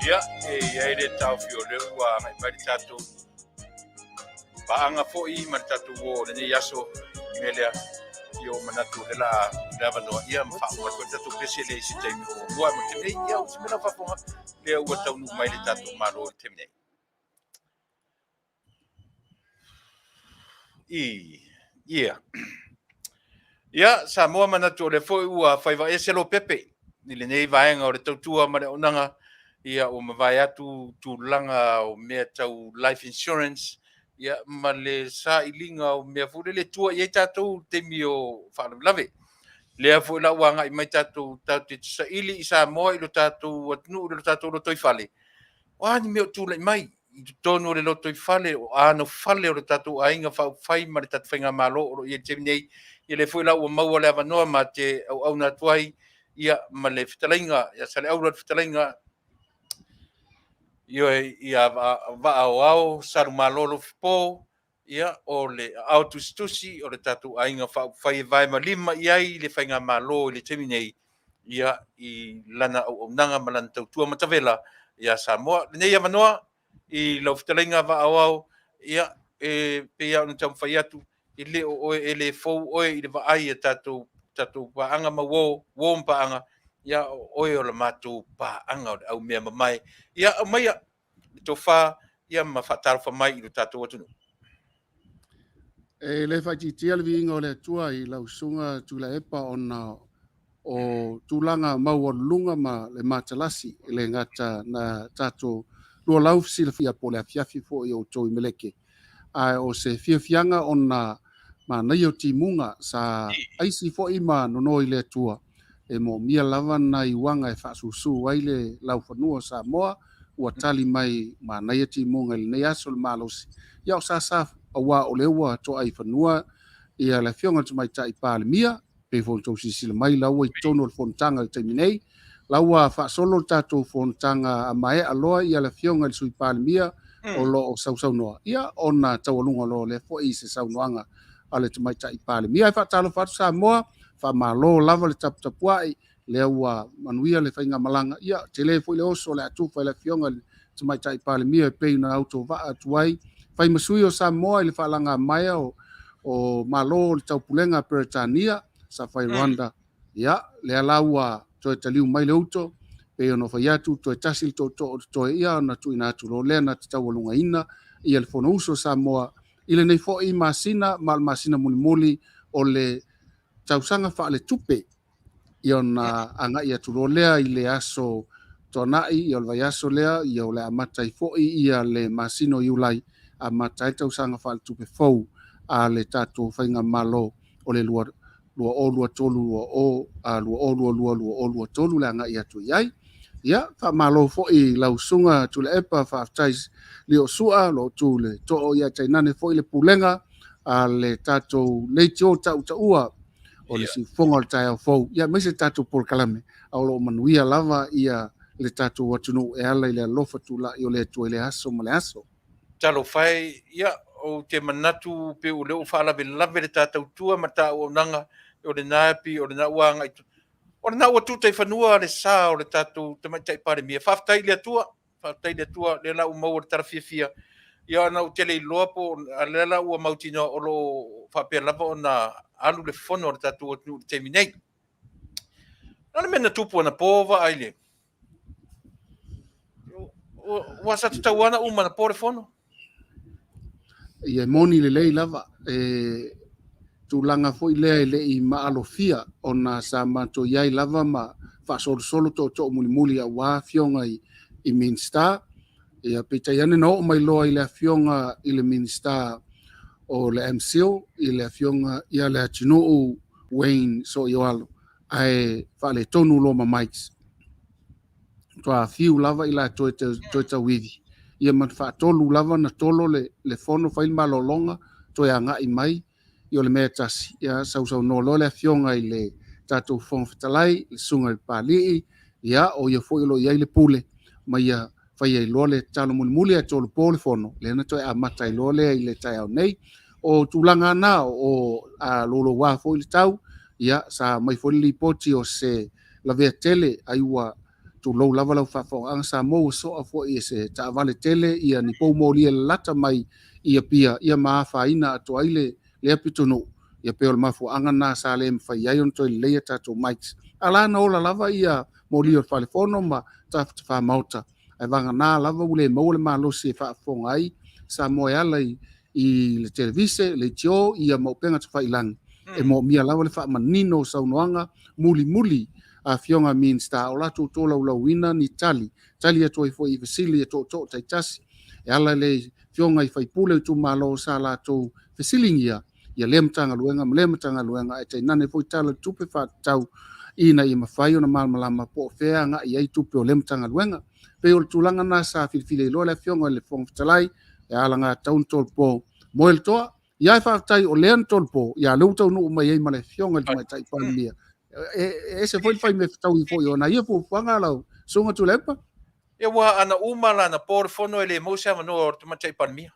Ia, e i ai le taofi o lea ua agai mai le tatou paaga foi ma le tatou uo o lenei aso i le mea lea, ia ua manatu o lea la le avanoa ia ma faauma atu ai le tatou pese lea i se taimi o muamua ma le taimi nei, ia o se mea lau faafofoga lea ua taunuu mai le tatou Malo i le taimi nei. I, ia. Ia, Samoa manatu o lea foi ua faiva ese Lopepe i lenei vaega o le tautua ma le auaunaga, ia ua mavae atu tulaga o mea tau life insurance, ia ma le sailiga o mea foi lele e tua i ai tatou i le taimi o faalavelave. Lea foi la ua agai mai tatou tatou te saili i Samoa i lo tatou atunuu i lo tatou lotoifale, o a ni mea o tulai mai i totonu o le lotoifale, o anofale o le tatou aiga faaupufai ma le tatou faigamalo o lo o i ai i le taimi nei. Ia lea foi la ua maua le avanoa ma te auauna atu ai ia ma le fetalaiga ia Saleaula le fetalaiga ioe ia Vaaoao Salumalo Lofipo ia o le aao tusitusi o le tatou aiga faaupufai e vae ma lima i ai le faigamalo i le taimi nei ia i lana auaunaga ma lana tautua matavela ia Samoa. Lenei avanoa i lau fetalaiga Vaaoao, ia e pei lava ona taumafai atu, e le o oe, e le fou oe i le vaai a tatou tatou paaga ma uo, uo ma paaga, ia o oe o le matou paaga o le aumea mamae. Ia aumaia le tofa ia ma faatalofa mai i lo tatou atunuu. E le faaitiitia le viiga o le Atua i lau Susuga Tuilaepa ona o tulaga maualuluga ma le matalasi, e le gata na tatou lualau fesilafia po o le afiafi foi o outou i Meleke, ae o se fiafiaga ona manaia o timuga sa aisi foi ma nonoi le Atua e moomia lava nai uaga e faasusu ai le laufanua o Samoa ua tali mai manaia timuga i lenei aso le malosi ia o sasa aua o lea ua toai fanua ia le Afioga i le Tamaitai Palemia pei foi ona outou silasila mai la ua i totonu o le fonotaga i le taimi nei la ua faasolo le tatou fonotaga a maea loa ia le Afioga i le Sui Palemia o lo o sausaunoa ia ona taualuga loa lea foi i se saunoaga a le Tamaitai Palemia. Ae faatalofa atu Samoa, faamalo lava le taputapuai, lea ua manuia le faigamalaga. Ia, tele foi le oso o le a tufa i le Afioga i le Tamaitai Palemia e pei ona autovaa atu ai, fai ma sui o Samoa i le faalagamaea o o Malo o le Taupulega a Peretania sa fai Rwanda. Ia, lea la ua toe taliu mai le uto, pei ona fai atu, toe tasi le tootoo o totoe ia ona tuuina atu loa lea na te taualugaina ia le Fonousu a Samoa i lenei foi masina ma le masina mulimuli o le tausaga faaletupe. Ia ona agai atu loa lea i le aso Toanai, ia o le vaiaso lea, ia o le a amata ai foi ia le masina o Iulai, amata ai le tausaga faaletupe fou a le tatou faigamalo o le 2023 2022 2023 le agai atu i ai. Ia, faamalo foi i lau Susuga Tuilaepa, faafetai Liosua, lo tu le too ia tainane foi le pulega a le tatou leitio tautaua o le siufofoga o le taeao fou, ia aemaise le tatou polokalame, a o lo o manuia lava ia le tatou atunuu e ala i le alofa tulai o le Atua i le aso ma le aso. Talofa e, ia, ou te manatu pe o lea ua faalavelave le ta tautua ma ta auaunaga, o lena e pei o lena ua agai, o lena ua tuta i fanua le sa o le tatou Tamaitai Palemia. Faafetai i le Atua, faafetai i le Atua, lea la ua maua le tala fiafia. Ia ona ou te le iloa po o lea la ua mautinoa o lo o faapea lava ona alu le fono a le tatou atunuu i le taimi nei. O le a le mea na tupu anapo vaai le Ua sa tatau lava ona uma anapo le fono. Ia e moni lelei lava e tulaga foi lea e le i maalofia ona sa matou i ai lava ma faasolosolo tootoo mulimuli aua afioga i Minisita. Ia peitai ane na oo mai loa i le afioga i le Minisita o le MCIL i le afioga ia Leatinuu Wayne Sooioalo ae faaletonu loa ma mics. Matua fiu lava i latou e toe tauivi. Ia ma faatolu lava na tolo le fono fai le malologa toe agai mai ia o le mea e tasi. Ia sausaunoa loa le afioga i le tatou Fofoga Fetalai, le Susuga i le Papalii, ia o ia foi o lo o i ai le pule ma ia fai ai loa le tatalo mulimuli ae tolopo le fono, lea na toe amata ai loa lea i le taeao nei. O tulaga na o a louloua foi le tau, ia sa aumai foi le lipoti o se lavea tele ai ua tulou lava lau faafofogaaga Samoa ua soa foi e se taavale tele ia ni poumoli e lalata mai i Apia ia ma afaina atoa ai le lea pitonuu. Ia pei o le mafuaaga lena sa le mafai ai ona toe lelei a tatou mics. A la na ola lava ia moli o le falefono ma tafatafa maota, ae vagana lava ua le maua le malosi e faafofoga ai Samoa e ala i le televise, leitio ia ma upega tafailagi. E moomia lava le faamanino o saunoaga mulimuli a afioga a Minisita o latou tolaulauina ni tali, tali atu ai foi i fesili a tootoo taitasi e ala i le afioga i faipule o itumalo sa latou fesiligia ia lea Matagaluega ma lea Matagaluega ae tainane foi Tala o le Tupe faatatau ina ia mafai ona malamalama po o fea e agai i ai tupe o lea Matagaluega. Pei o le tulaga lena sa filifili ai loa le Afioga i le Fofoga Fetalai e alagatatau ona tolopo. Moe le toa, ia ae faafetai o lea na tolopo, ia lea ua taunuu mai ai ma le Afioga i le Tamaitai Palemia. E ese foi le faimea fetaui foi o nai ia fuafuaga lau Susuga Tuilaepa. Ia aua ana uma la anapo le fono e le maua se avanoa o le Tamaitai Palemia.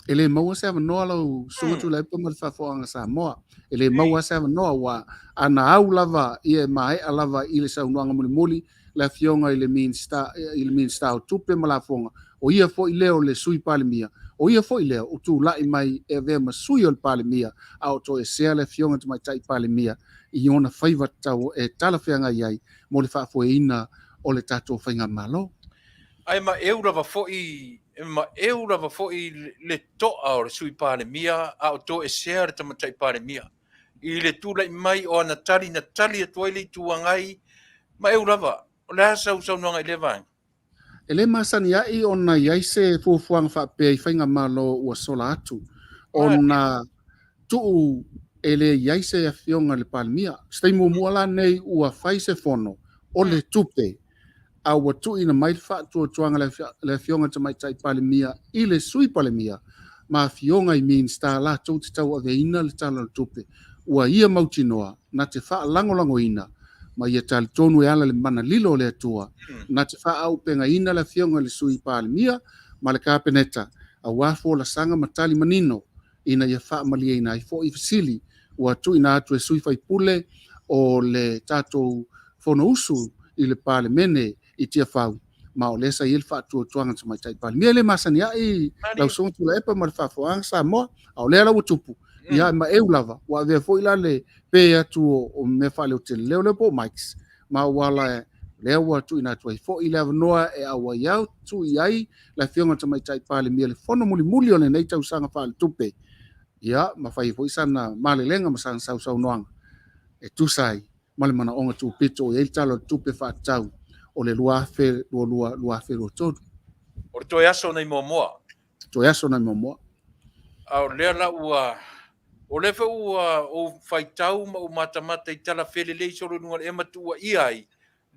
E le maua se avanoa lau Susuga Tuilaepa ma le faafofogaaga Samoa. E le maua se avanoa aua ana au lava ia e maea lava i le saunoaga mulimuli le Afioga i le Minisita, i le Minisita o Tupe ma Lafoga, o ia foi lea o le Sui Palemia, o ia foi lea ua tulai mai e avea ma sui o le Palemia, a o toesea le Afioga i le Tamaitai Palemia i ona faiva tatau e talafeagai ai mo le faafoeina o le tatou faigamalo. Ae maeu lava foi, maeu lava foi le toa o le Sui Palemia a o toesea le Tamaitai Palemia i le tulai mai o ana tali na tali atu ai le Itu Agai. Maeu lava, o le a sau saunoaga i lea vaega? E le masani ai ona i ai se fuafuaga faapea i faigamalo ua sola atu, ona tuu e le i ai se afioga i le Palemia. Se taimi muamua la nei ua fai se fono o le tupe, a ua tuuina mai le faatuatuaga le afioga i le Tamaitai Palemia i le Sui Palemia ma afioga i Minisita latou te tauaveina le Tala o le Tupe, ua ia mautinoa na te faalagolagoina ma ia talitonu e ala i le mana lilo o le Atua na te faaaupegaina le afioga i le Sui Palemia ma le Kapeneta aua folasaga ma tali manino ina ia faamalieina ai foi fesili ua tuuina atu e sui faipule o le tatou Fonousu i le Palemene i Tiafau, ma o lea sa i ai le faatuatuaga a le Tamaitai Palemia. E le masani ai lau Susuga Tuilaepa ma le faafofogaaga Samoa, a o lea la ua tupu. Ia, ma eu lava, ua avea foi la le pe atu o mea faaleoteleleo lea po o mics, ma ua la lea ua tuuina atu ai foi le avanoa e auai atu i ai le Afioga i le Tamaitai Palemia i le fono mulimuli o lenei tausaga faaletupe, ia, ma fai ai foi sana malelega ma sana sausaunoaga e tusa ai ma le manaoga tupito o i ai le Tala o le Tupe Faatatau o le 2022/2023. O le toe aso nei muamua. Toe aso nei muamua. A o lea la ua, o lea foi ua ou faitau ma ou matamata i tala felelei solo i luga o le ea ma tuuaia ai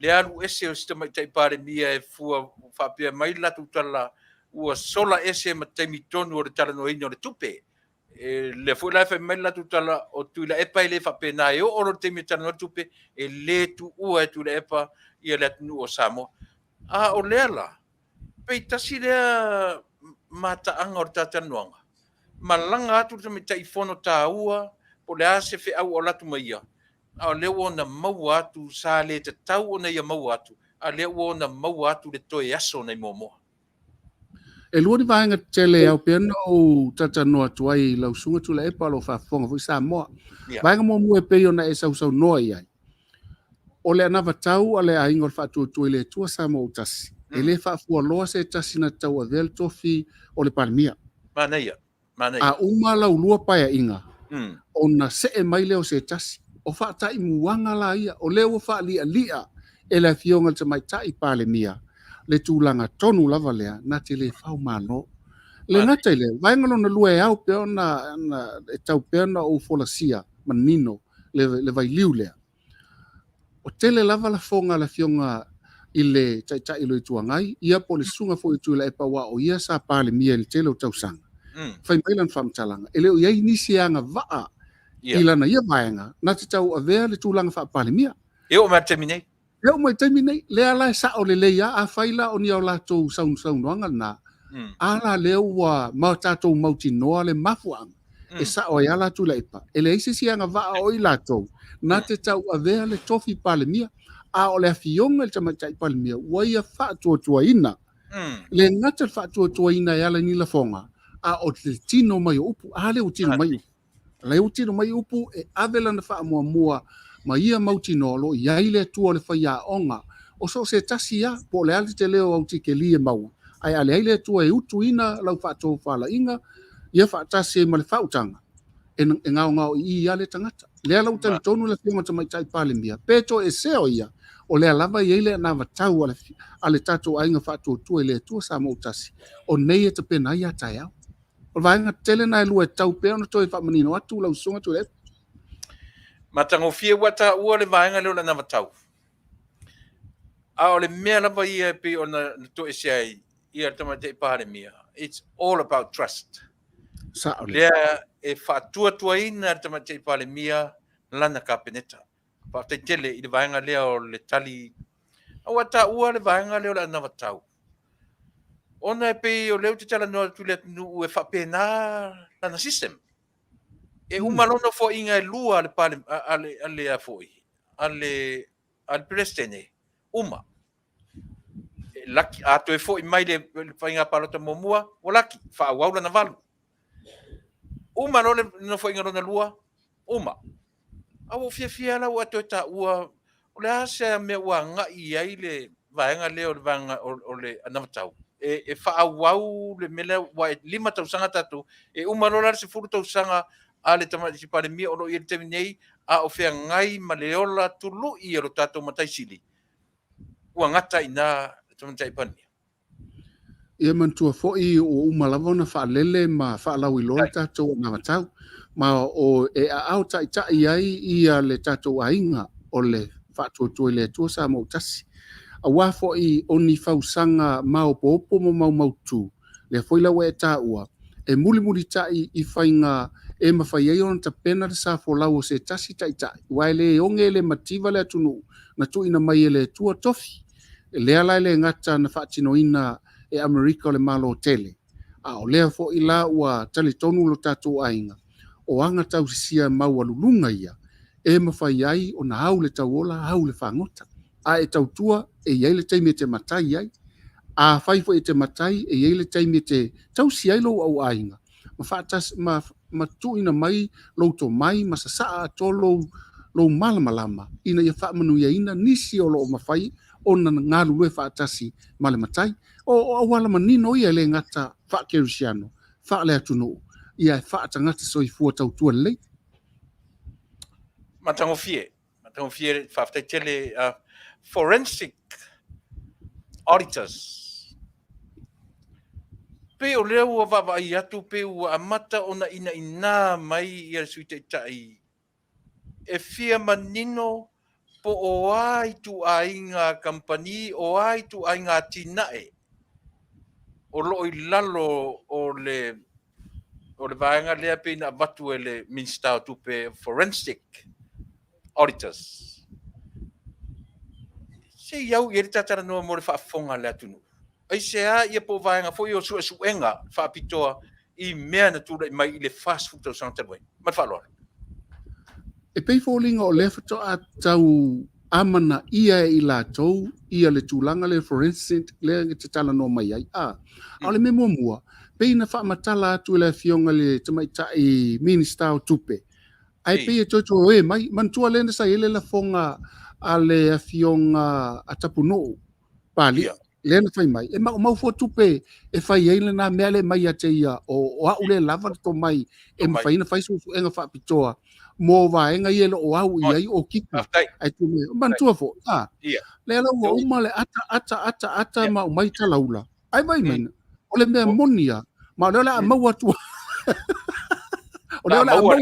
le alu ese o si Tamaitai Palemia e fua faapea mai le latou tala ua sola ese ma taimi tonu o le talanoaina o le tupe. E, lea foi la e fai mai le latou tala o Tuilaepa e le faapena e oo loa i le taimi e talanoa le tupe e le tuua e Tuilaepa ia le atunuu o Samoa. A o lea la, pei tasi lea mataaga o le talatalanoaga, malaga atu le tamaitai fono taua po o le a se feau o alu atu ma ia, a o lea ua ona maua atu sa le tatau ona ia maua atu, a o lea ua ona maua atu le toe aso nai muamua. E lua ni vaega tetele e ao pea ona ou talatalanoa atu ai i lau Susuga Tuilaepa o lo o faafofoga foi Samoa. Vaega muamua e pei ona e sausaunoa i ai, o le anavatau a le Aiga o le Faatuatua i le Atua Samoa ua Tasi, e le faafualoa se tasi na tauavea le tofi o le Palemia. Manaia. Manaia. A uma lau lua paeaiga, ona see mai lea o se tasi. O faataimuaga la ia, o lea ua faalialia e le Afioga i le Tamaitai Palemia le tulaga tonu lava lea na te le fao malo. Le gata i lea, vaega lona lua e ao pea ona, e tau pea ona ou folasia manino le, le vailiu lea. O tele lava lafoga a le Afioga i le Taitai o le Itu Agai, ia po o le Susuga foi o Tuilaepa aua o ia sa Palemia i le tele o tausaga. Fai mai lana faamatalaga, e le o i ai nisi e agavaa i lana ia vaega na te tauavea le tulaga faa-Palemia. E oo mai le taimi nei. E oo mai le taimi nei, lea la e sao lelei lava, afai la o ni a latou saunoaga lena, a la lea ua ma tatou mautinoa le mafuaaga e sao ai lava la Tuilaepa, e leai se isi agavaa o i latou na te tauavea le tofi Palemia, a o le Afioga i le Tamaitai Palemia ua ia faatuatuaina. E le gata i le faatuatuaina e ala i ni lafoga, a o le tino mai o upu. A lea ua tino mai upu? O lea ua tino mai upu e ave lana faamuamua ma ia mautinoa o lo o i ai le Atua o le faiaoga o so o se tasi lava, po o le a le tele o au tikeli e maua, ae a leai le Atua e utuina lau faatofalaiga ia faatasi ai ma le faautaga, e, e gaogaoi'i lava le tagata. Lea la ua talitonu le Afioga Tamaitai Palemia, pe toesea o ia, o lea lava e i ai le anavatau a le, a le tatou aiga faatuatua i le Atua Samoa ua tasi, o nei e tapena ai a taeao. O le vaega tele na e lua e tatau pea ona toe faamanino atu lau Susuga Tuilaepa. Matagofie ua taua le vaega lea o le anavatau. A o le mea lava ia e pei ona toesea ai ia le Tamaitai Palemia, it's all about trust. Sao lea. Lea e faatuatuaina e le Tamaitai Palemia lana Kapeneta. Faafetai tele i le vaega lea o le tali. Ua taua le vaega lea o le anavatau. Ona e pei o lea ou te talanoa atu i le atunuu e faapena lana system. E uma loa nofoaiga e lua a le pale, a le, a le, a foi, a le, a le Peresetene, uma. E laki, a toe foi mai le, le faiga palota muamua, ua laki, faaauau lana valu. Uma loa le nofoaiga lona lua, uma. A ua ou fiafia la ua e toe taua, o le a se mea ua agai i ai le vaega lea o le vaega o le anavatau e faaauau le mea lea, ua e 5 tausaga tatou, e uma loa la le 10 tausaga a le Tamaitai Palemia o lo o i ai i le taimi nei, a o feagai ma le ola tului o lo tatou Matai Sili, ua gata i ina le Tamaitai Palemia. Ia manatua foi ua uma lava ona faalele ma faalauiloa le tatou anavatau, ma o e aao taitai ai ia le tatou aiga o le Faatuatua i le Atua Samoa ua Tasi. Aua foi o ni fausaga maopoopo ma maumaututu, lea foi la ua e taua, e mulimulitai i faiga e mafai ai ona tapena le sa folau o se tasi taitai, aua e le oge e le mativa le atunuu na tuuina mai e le Atua tofi. Lea la e le gata na faatinoina e Amerika o le Malo tele, a o lea foi la ua talitonu lo tatou aiga, o aga tausisia maualuluga ia e mafai ai ona au le tauola, au le fagota. A e tautua, e i ai le taimi e te matai ai. Afai foi e te matai, e i ai le taimi e te tausi ai lou auaiga ma faatasi, ma, ma tuuina mai lou tomai ma sasaa atoa lou lou malamalama ina ia faamanuiaina nisi o lo o mafai ona galulue faatasi ma le Matai. O o auala manino ia e le gata faa-Kerisiano, faale-atunuu, ia e faa-tagata soifua tautua lelei. Matagofie, matagofie, faafetai tele. Forensic auditors. Pei o lea ua vaavaai atu pei ua amata ona inaina mai ia le Sui Taitai e fia manino po o a ituaiga kamupani, o a ituaiga atinae o lo o i lalo o le o le vaega lea pei na avatu e le Minisita o Tupe, Forensic Auditors. Se i au i ai le tatalanoa mo le faafofoga a le atunuu. Aisea ia po o vaega foi o suesuega faapitoa i mea na tulai mai i le 40 tausaga talu ai. Ma le faaaloalo. E pei foliga o lea faatoa tau amanaia e i latou ia le tulaga lea forensic lea e te talanoa mai ai. A, a o le mea muamua, pei na faamatala atu e le Afioga i le Tamaitai Minisita o Tupe, ae pei e toe toe mai. Manatua lea na sa i ai le lafoga a le Afioga a Tapunuu Papalii, lea na fai mai, e maumau fua tupe e fai ai lena mea lea e mai ia te ia, o au lea e lava le tomai e mafai ona fai suesuega faapitoa mo vaega ia e le o au i ai okika. Ae tu mai, manatua foi, a, lea la ua uma le ata, ata, ata, ata ma aumai talaula. Ai vai mai, o le mea moni lava, ma o lea o le a maua atu. O lea o le a maua,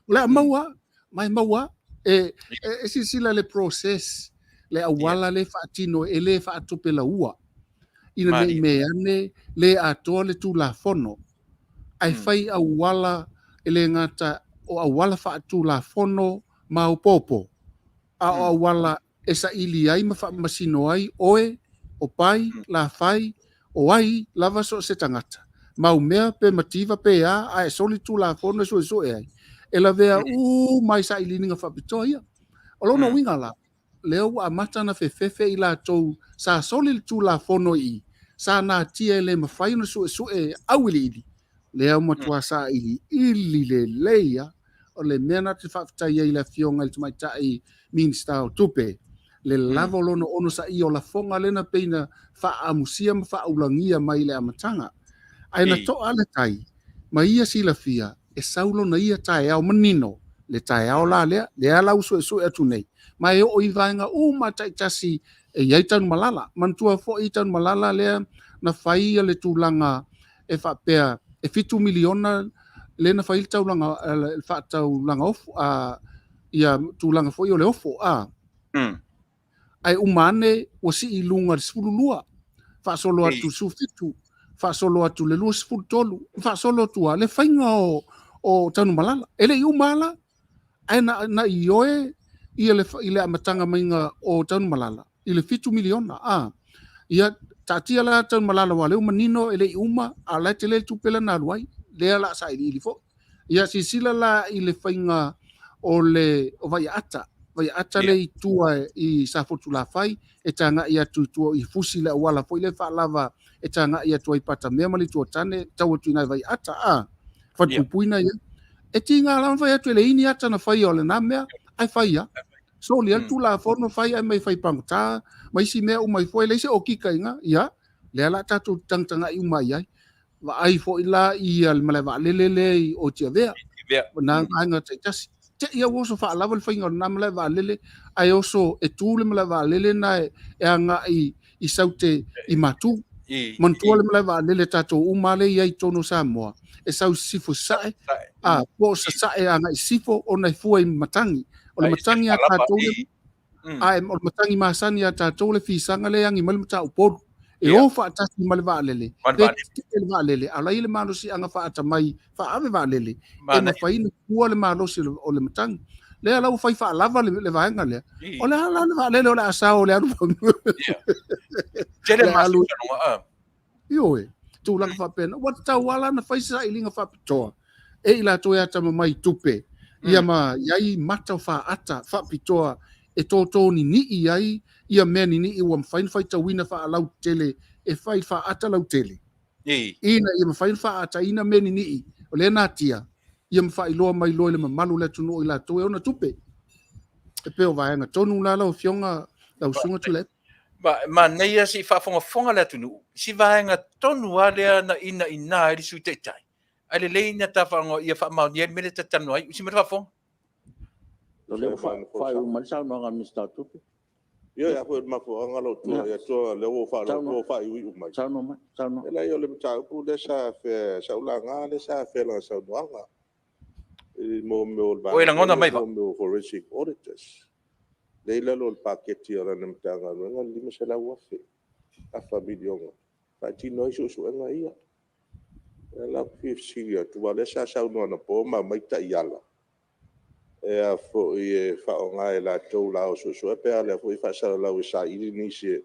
o le a maua, ma e maua, e, e, e silasila le process, le auala le faatino e le faatopelaua, ina ne i mea ane le atoa le Tulafono, ae fai auala e le gata o auala faatulafono maopoopo, a o auala e saili ai ma faamasino ai oe, o Pai, Lafai, o ai lava so o se tagata, mau mea pe mativa pe a, a e soli Tulafono e suesue ai, e lavea uma ai sailiiliga faapitoa ia. O lona uiga la, lea ua amata ona fefefe i latou sa soli le Tulafono i i, sa natia e le mafai ona suesue auiliili, lea ua matua sailiili lelei lava. O le mea lena ou te faafetai ai i le Afioga i le Tamaitai Minisita o Tupe, le lava o lona onosaia o lafoga lea na pei na faaamusia ma faaulagia mai i le amataga. Ae na to'a le tai ma ia silafia e sau lona ia taeao manino, le taeao la lea, lea la ua suesue atu nei, ma e oo i vaega uma taitasi e i ai Tanumalala. Manatua foi Tanumalala lea na fai le tulaga e faapea e $7 miliona lea na fai le taulaga le faataulaga ofo a ia tulaga foi o le ofo a. Ae uma ane ua sii i luga le 12, faasolo atu le 17, faasolo atu le 23, faasolo atu lava le faiga o o Tanumalala. E le i uma lava la, ae na na ioe ia le i le amataga maiga o Tanumalala i le $7 miliona a. Ia taatia la Tanumalala aua o lea ua manino e le i uma, a o la e tele le tupe lea na alu ai, lea o le a sailiili foi. Ia silasila la i le faiga o le o Vaiaata, Vaiaata le i tua i Safotulafai e tagai atu i tua i Fusi le auala foi lea faalava e tagai atu ai i Patamea ma le Itu o Tane tau atu i ina i Vaiaata a falepuipuina ia. E tiga lava ona fai atu e leai ni ata na faia o lena mea ae fai lava. Soli lava le Tulafono fai ae mai fai pagota ma isi mea uma ifo e leai se okika i ina. Ia, lea la tatou tagatagai uma i ai. Vaai foi la i le malae vaalele lea i o Tiavea, na vaega taitasi. Te i ua oso faalava le faiga o lena malae vaalele, ae oso e tu le malae vaalele na e agai i Saute i Matu. Manatua le malae vaalele tatou uma lea i ai i totonu o Samoa, e sau i sisifo i sasae, a po o sasae agai i sisifo ona e fua i matagi. O le matagi a tatou le Ae o le matagi masani ia tatou le fisaga lea e agi mai le mataupolu. E o faatasi ma le vaalele, pe tetee le vaalele, a o la e i ai le malosiaga faaatamai faaave vaalele, e mafai ona fua le malosi o le matagi. Lea la ua fai faalava le vaega lea. O le a la le vaalele o le a sao o le alu Tele alu. Ioe, tulaga faapena. Ua tatau lava la ona fai se sailiga faapitoa e i latou e atamamai i tupe, ia ma i ai mata o faata faapitoa e tōtō ninii ai ia mea ninii ua mafai ona faitauina faalautele e fai faata lautele. Ina ia mafai ona faaataina mea ninii o lea e natia. ia ma faailoa mai loa i le mamalu o le atunuu o i latou e ona tupe. E pei o vaega tonu la lau Afioga, lau Susuga Tuilaepa. Ma, manaia se i faafogafoga le atunuu, si vaega tonu lava lea na inaina ai le Sui Taitai, ae lelei na ta faalogo ia faamaonia ai le mea lea ta te talanoa ai. Usi mai le faafofoga. O lea ua faaiuiu mai le saunoaga a le Minisita o Tupe. Ioe, a foi o le mafuaaga o lou tulai atu ona o lea ua ou faalogo atu ua faaiuiu mai. Saunoa mai, saunoa. E leai o le mataupu lea sa afea, sa ou laga lea sa afea i lana saunoaga i mea o le Ua e lagona mai vaega o forensic auditors, lea e i lalo o le paketi a lana Matagaluega le $500,000, afa miliona e faatino ai suesuega ia. O lea la ou te fia fesili atu aua o lea sa saunoa anapo ma aumai taiala e faaaoga e latou o le a o e suesue pe a o lea foi e faasalalau e saili nisi.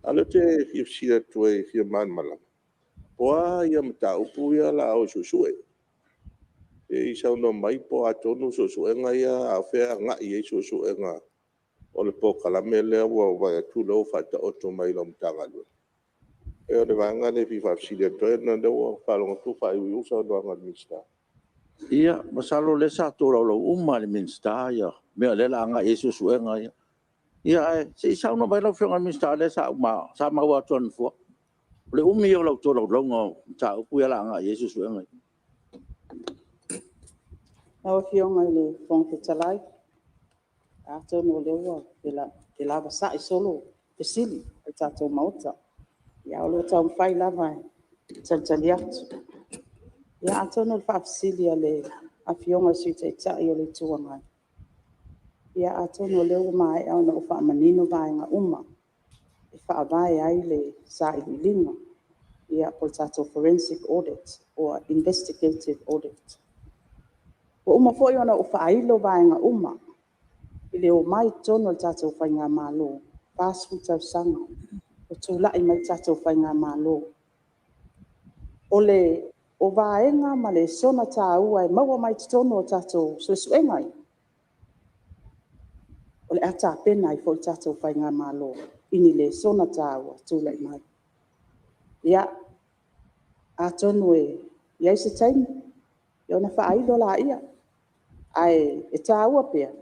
A o lea ou te fia fesili atu ai e fia malamalama, po o a mataupu ia o le a o e suesue. Se i saunoa mai po o a tonu suesuega ia a o fea e agai i ai suesuega o le polokalame lea ua ou vaai atu o lea ua faataoto mai e lau Matagaluega. E pei o le vaega lea e fia faafesili atu ai ona o lea ua ou faalogo atu ua faaiuiu le saunoaga a le Minisita. Ia, masalo o lea sa tolaulau uma lava e le Minisita mea o lea o le a agai i ai suesuega ia. Ae se i saunoa mai lau Afioga i le Minisita, o lea sa maua atu e le Nofoa. O le umi ia o lau tolaulauga o mataupu ia o le a agai i ai suesuega ia. Lau Afioga i le Fofoga Fetalai, atonu o lea ua felavasai solo fesili i le tatou Maota, ae o lo o taumafai lava e talitali atu. Ia atonu o le faafesili a le Afioga i le Sui Taitai o le Itu Agai, ia atonu o lea ua maea ona ou faamanino vaega uma e faavae ai le sailiiliga, po o le tatou forensic audit or investigated audit. Ua uma foi ona ou faailo vaega uma i le omai i totonu o le tatou faigamalo, 40 tausaga o tulai mai le tatou faigamalo. O vaega ma lesona taua e maua mai totonu o tatou suesuega ia, o le a tapena ai foi le tatou faigamalo i ni lesona taua e tulai mai. Ia, atonu e i ai se taimi ona faailo lea, ae taua pea,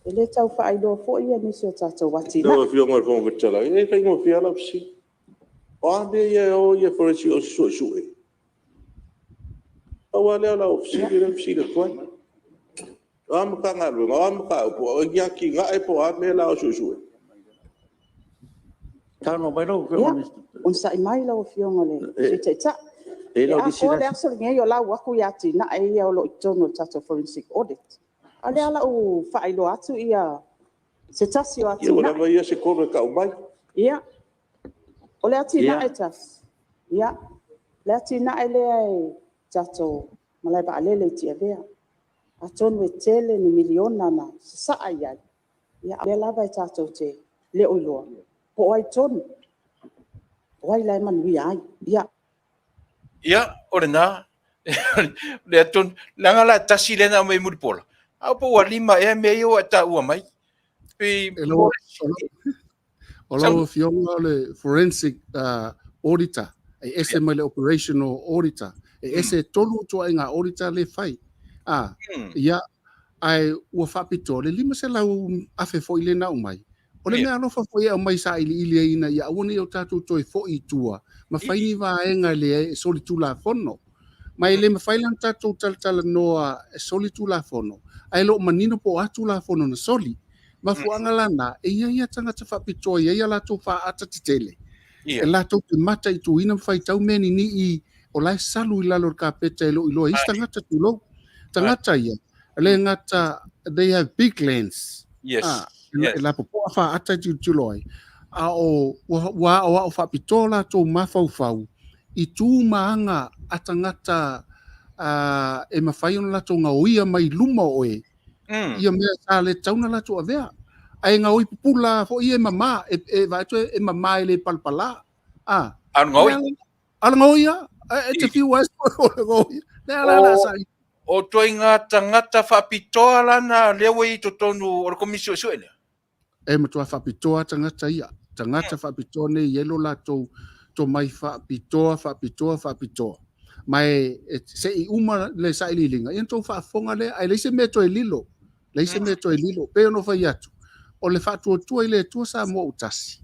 e le tau faailoa foi nisi o tatou atinae. Lau Afioga i le Fofoga Fetalai, e faigofie lava lau fesili. O a mea ia e o forensic suesue? Pau lava lea o lau fesili lea e fesili atu ai. O a Matagaluega, o a mataupu, o ni atinae po o a mea o le a o e suesue? Ia, onosai mai lau Afioga i le Sui Taitai. E atoa le aso lenei o lau atu atinae ia o lo o i totonu o le tatou forensic audit. A o lea o le a ou faailoa atu se tasi o atinae. Ia ua lava ia se 3 e tau mai. Ia, o le atinae e tasi, o le atinae lea i le tatou malae vaalele i Tiavea. Atonu e tele ni miliona na sasaa i ai, a o lea lava tatou te le o iloa po o ai tonu, o ai la e manuia ai. Ia. Ia, o lena. Lea tonu, leaga la e tasi lea na aumai Mulipola, a po ua 5 ea mea ia ua e taua mai. Pei O lau afioga o le forensic auditor, e ese mai le operational auditor, e ese e 3 ituaiga auditor lea e fai. Ia, ae ua faapitoa le 500,000 foi lea na aumai, o le mea alofa foi e aumai sailiili ai ina ia aua ne i o tatou toe foi i tua ma fai ni vaega lea e solitulafono. Ma e le mafai la ona tatou talatalanoa e soli tulafono, ae le o manino po o a tulafono na soli. Mafuaaga la na, e i ai lava tagata faapitoa e i ai a latou faata tetele, e latou te mataituina ma faitau mea ninii o la e salu i lalo o le kapeta e le o iloa e isi tagata, tulou. Tagata ia, e le gata, they have big lens. E lapopoa faata e tilotilo ai, a o ua aoao faapitoa latou mafaufau i tu ma aga a tagata e mafai ona latou gaoia mai luma o oe, ia mea sa le tatau ona latou avea. Ae gaoi pupula foi ia e mama, e vaai atu e mama e le palapala. A o le gaoi. A o le gaoi lava. E te fiu lava e o le gaoi. Lea la la sa O ituaiga tagata faapitoa la na lea ua i totonu o le Komisi Suesue lea? E matua faapitoa tagata ia. Tagata faapitoa nei e i ai lo latou tomai faapitoa, faapitoa, faapitoa. Ma e, e se i uma le sailiiliga, ia ona tou faafofoga lea, ae leai se mea e toe lilo, leai se mea e toe lilo. Pei ona ou fai atu, o le faatuatua i le Atua Samoa ua tasi,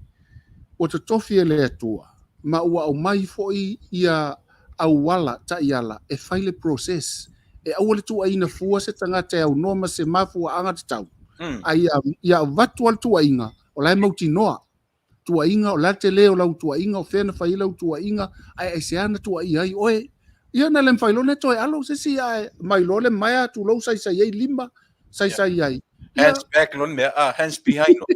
ua totofi e le Atua, ma ua aumai foi ia auala taiala e fai le process, e aua le tuuaiina fua se tagata e aunoa ma se mafuaaga tatau, a ia, ia avatu lava le tuuaiga, o la e mautinoa. Tuuaiga, o le a le tele o lau tuuaiga, o fea na fai ai lau tuuaiga, ae aisea na tuuaia ai oe. Ia na le mafai loa ona toe alo se isi ae mai loa le maea tulou saisai ai lima, saisai ai. Hands back loa le mea, ah, hands behind loa.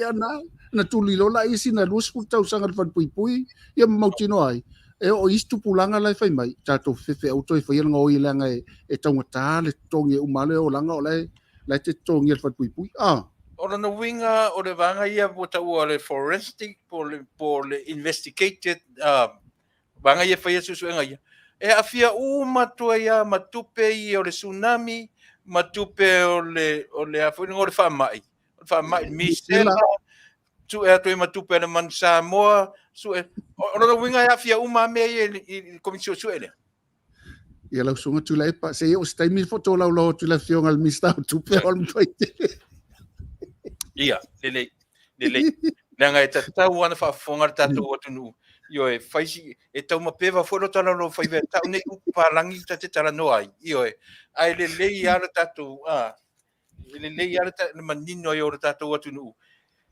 Ia na, na tuli loa la isi na 20 tausaga le falepuipui, ia ma mautinoa ai. E oo i isi tupulaga la e fai mai, tatou fefefeau toe faia le gaoi leaga e, e taugata le totogi e uma le olaga o la e, la e te totogia le falepuipui. Ah. O lona uiga o le vaega ia ua taua o le forensic po o le, po o le investigated uh, vaega ia e faia suesuega ia, e aafia uma atu ai lava ma tupe ia o le tsunami, ma tupe o le, o le a foi o le faamai, o le faamai misela, sue atu ai ma tupe a le Manu Samoa, sue, o lona uiga e aafia uma lava mea ia i le Komiti Suesue lea. Ia lau susuga Tuilaepa, se i oo se taimi footolaulau atu i le Afioga i le Minisita o Tupe o le matua tele. Ia, lelei, lelei. Leaga e tatau lava ona faafofoga le tatou atunuu. Ioe, fai si, e taumapeva foi lo talanoa fai e tau nei upu palagi ta te talanoa ai. Ioe, ae lelei lava le tatou, a, e lelei lava le manino ai o le tatou atunuu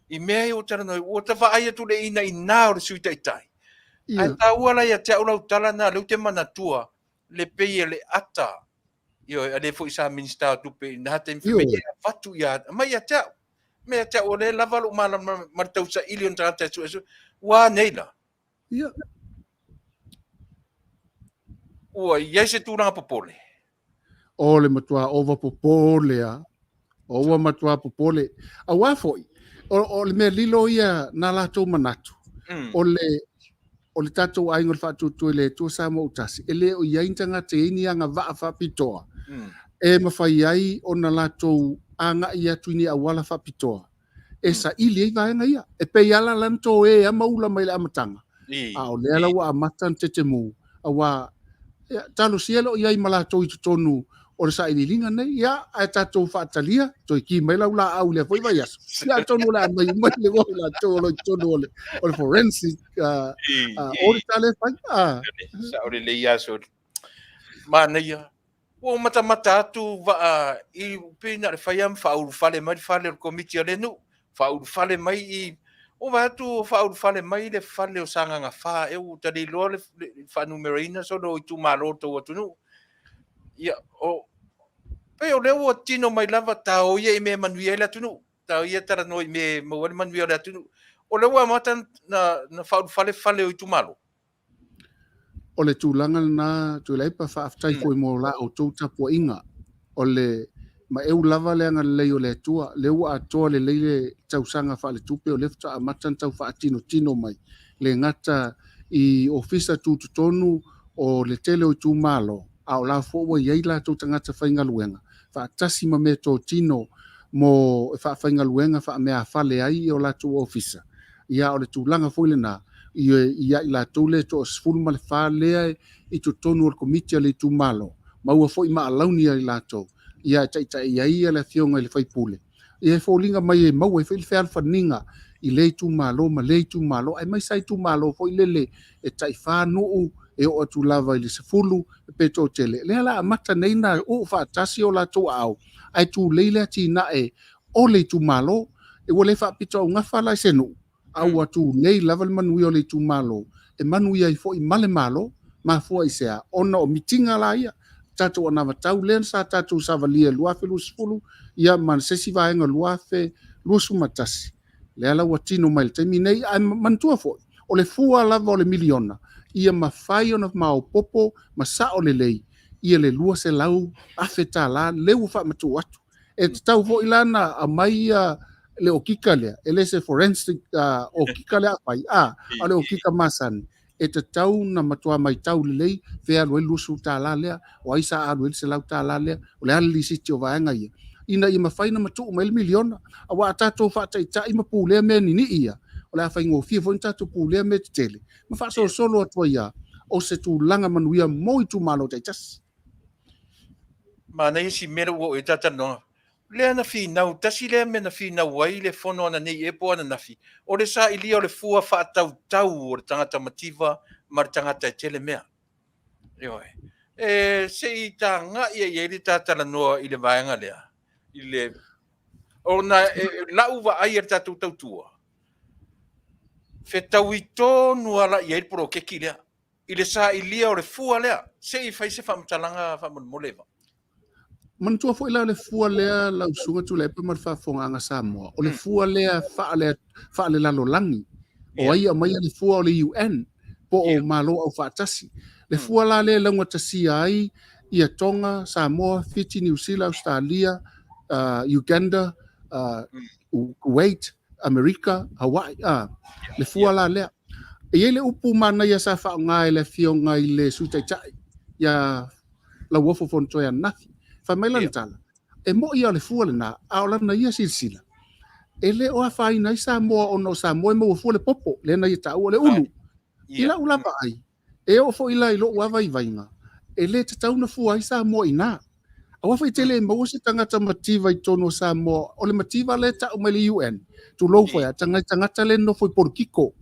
i mea ia ua talanoa ai, ua ta vaai atu le inaina o le Sui Taitai. Ae taua la ia te au lau tala na, lea ou te manatua le pei e le ata, ioe, a lea foi sa Minisita o Tupe i na taimi, fai mai e avatu ia, aumai ia te au. Aumai ia te au, o lea e lava lou malamalama ma le tausaili o ni tagata e suesue. Ua a nei la? Ia. Ua i ai se tulaga popole? O le matua ova popole a. O ua matua popole. Auā foi, o, o le mea lilo ia na latou manatu, o le o le tatou aiga o le Faatuatua i le Atua Samoa ua tasi, e le o i ai ni tagata e i ai ni agavaa faapitoa e mafai ai ona latou agai atu i ni auala faapitoa e saili ai vaega ia. E pei lava la la na toe a ma ula mai le amataga, a o lea la ua amata ona tetemu, auā, ia, talosia le o i ai ma latou i totonu o le sailiiliga nei, ia, ae tatou faatalia, toe ki mai lau laau i lea foi vaiaso, ia, atonu o le a aumai uma i le i latou o lo o i totonu o le, o le forensic auditor lea e fai. Ah. Sao lelei aso. Manaia. Ua ou matamata atu vaa i pei na o le fai lava ma faaulufale mai le fale o le komiti a le nuu, faaulufale mai i ua vaai atu ua faaulufale mai le fale o Sagaga 4 ea ua ta le iloa le faanumeraina solo o itumalo o le tou atunuu. Ia, o pei o lea ua tino mai lava tao ia i mea e manuia ai le atunuu, tao ia talanoa i mea e maua ai le manuia o le atunuu. O lea ua amata na faaulufale fale o itumalo. O le tulaga lena, Tuilaepa, faafetai foi mo la outou tapuaiga. O le maeu lava le agalelei o le Atua, lea ua atoa lelei le tausaga faaletupe, o lea faatoa amata ona tau faatinotino mai, le gata i ofisa tutotonu o le tele o itumalo, a o la foi ua i ai latou tagata faigaluega faatasi ma meatotino mo e faafaigaluega faameaafale ai i o latou ofisa. Ia, o le tulaga foi lena i ia i latou lea e toa-14 lea i totonu o le komiti a le itumalo, maua foi ma alauni ia i latou, ia e taitai ai le afioga i le faipule. Ia e foliga mai e maua ai foi le fealofaniga i lea itumalo ma lea itumalo, aemaise lava itumalo foi lele e tai fa nuu e oo atu lava i le 10 pe toatele. Lea la amata nei na uu faatasi o latou aao ae tulei le atinae o le itumalo. Ua le faapitoaugafa la i se nuu, a ua tulei lava le manuia o le itumalo e manuia ai foi ma le Malo. Mafua i se a? Ona o mitiga la ia, tatou anavatau lea sa tatou savalia i le 2020 ia ma se isi vaega 2021, lea la ua tino mai i le taimi nei. Ae manatua foi, o le fua lava o le miliona, ia mafai ona maopoopo ma sao lelei ia le $200,000 lea ua faamatuu atu. E tatau foi la ona aumai ia le okika lea, e le se forensic okika lea a fai, a o le okika masani, e tatau ona matua matau lelei fea e alu ai le $20 lea, o ai sa alu ai le $100 lea, o le a le lisiti o vaega ia, ina ia mafai ona matuu mai le miliona. Aua a tatou faataitai ma pulea mea ninii ia, o le a faigofie foi ona tatou pulea mea tetele ma faasolosolo atu ai lava. o se tulaga manuia mo itumalo taitasi. Manaia si mea lea ua oo i ai le ta talanoaga. Lea na finau, tasi lea mea na finau ai le fono ananei ea po o ananafi, o le sailia o le fua faatautau o le tagata mativa ma le tagata e tele mea. Ioe. E se i tagai i ai le ta talanoa i le vaega lea, i le ona e, lau vaai a le tatou tautua, fetaui tonu lava la i ai le poloketi lea, i le sailia o le fua lea. Se i fai se faamatalaga faamolemole Eva. Manatua foi la le fua lea lau Susuga Tuilaepa ma le faafofogaaga Samoa, o le fua lea faale, faalelalolagi. O ai e aumaia le fua o le UN po o Malo Aufaatasi. Le fua la lea e laugatasia ai ia Tonga, Samoa, Fiti, Niu Sila, Ausetalia, Uganda, Kuwait, Amerika, Hawaii, le fua la lea. E i ai le upu manaia sa faaaoga e le Afioga i le Sui Taitai ia Lauofo Fonotoe ananafi. Fai mai lana tala, e mo'i lava o le fua lena, a o lana ia silasila, e le o afaina ai Samoa ona o Samoa e maua fua le popo, lea na ia taua o le ulu. I lau la vaai, e oo foi la i lou lava vaivaiga, e le tatau ona fua ai Samoa i ina. Aua foi e te le maua se tagata mativa i totonu o Samoa, o le mativa lea e tau mai le UN, tulou foi a, tagata lea e nofo i Polokiko.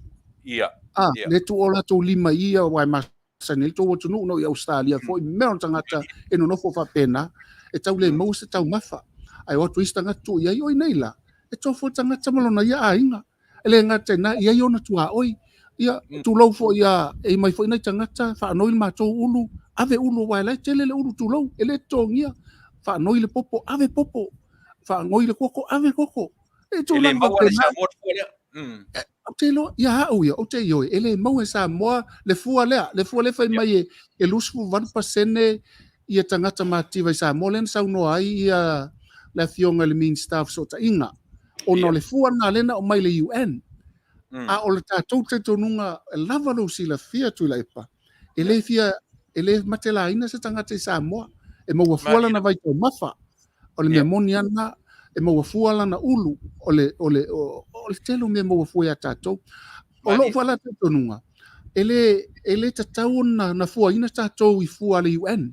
A, lea e tuu o latou lima i ia, aua e masani ai le tou atunuu, no i Ausetalia foi, mea o tagata e nonofo faapena, e tau le maua se taumafa. Ae o atu isi tagata tuu i ai, o i nei la, e tofo le tagata ma lona ia aiga. E le gata i na, e i ai ona tuaoi. Ia, tulou foi ia, e mai foi nai tagata, faanoi le matou ulu, ave ulu, aua e la e tele le ulu, tulou, e le totogia. Faanoi le popo, ave popo. Faanoi le koko, ave koko. E e le maua le Samoa le fua lea. Ou te iloa, ia au ia, ou te ioe, e le maua e Samoa le fua lea, le fua lea fai mai e, e 28% ia tagata matitiva i Samoa, lea na saunoa ai ia le afioga i le Minista o Fesootaiga, ona o le fua lena lea na aumai le UN. A o le tatou talitonuga, e lava lou silafia Tuilaepa, e le fia, e le matelaina se tagata i Samoa, e maua fua lana vaitaumafa, O le mea moni lava lena, e maua fua lana ulu, o le, o le, o le tele o mea e maua fua ia tatou. O lou foi la talitonuga, e le, e le tatau ona na fuaina tatou i fua a le UN,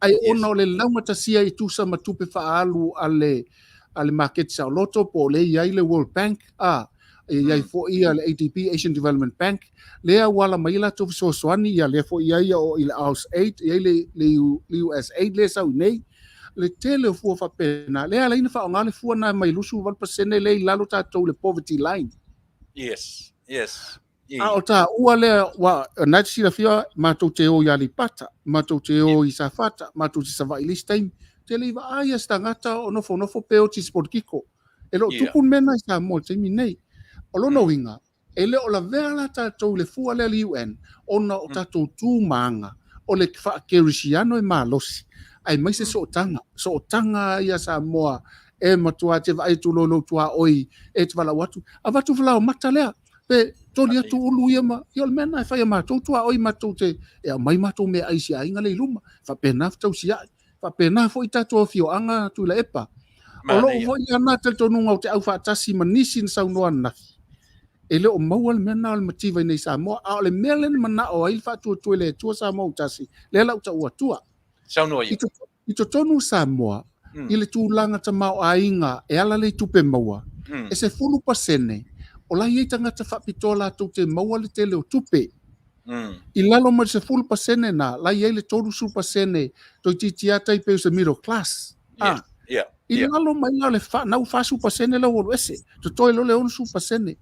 ae ona o le laugatasia e tusa ma tupe faaalu a le, a le maketi saoloto po o lea e i ai le World Bank, a, e i ai foi ia le ADB, Asian Development Bank, lea ua ala mai ai latou fesoasoani, ia lea foi i ai o i le AusAid, e i ai le, le, le USAID lea e sau i nei, le tele o fua faapena, lea e ala ai ona faaaoga le fua lena mai 28% lea i lalo tatou i le poverty line. Yes, yes. A o taua lea, ua, na e te silafia, matou te o i Aleipata, matou te o i Safata, matou te Savaii i le isi taimi. Te le i vaai a se tagata o nofonofo pe oti i se polokiko. E le o tupu le mea lena i Samoa i le taimi lenei. O lona uiga, e le o lavea la tatou i le fua lea a le UN ona o tatou tu ma aga o le faakerisiano e malosi, aemaise sootaga, sootaga ia Samoa e matua te vaai atu loa i lou tuaoi e te valaau atu, avatu falaomata lea, pe toli atu ulu ia ma, ia o le mea lena e fai e matou tuaoi matou te, e aumai matou meaai i si aiga lea i luma, faapena fetausiai. Faapena foi tatou afioaga Tuilaepa. O lou foi lena talitonuga ou te aufaatasi ma nisi na saunoa ananafi, e le o maua le mea lena o le mativa i nei Samoa, a o le mea lea na manao ai le faatuatua i le Atua Samoa ua tasi, lea la ua tau atua. Saunoa ia. I totonu o Samoa, i le tulaga tamaoaiga e ala lea i tupe maua, e 10% o la e i ai tagata faapitoa latou te maua le tele o tupe. I lalo mai le 10% na, la i ai le 30% toeitiiti lava tai pei o se middle class. Ah, yeah, yeah. I lalo mai la o le fa, na ua 40% la ua alu ese, totoe loa le 60%.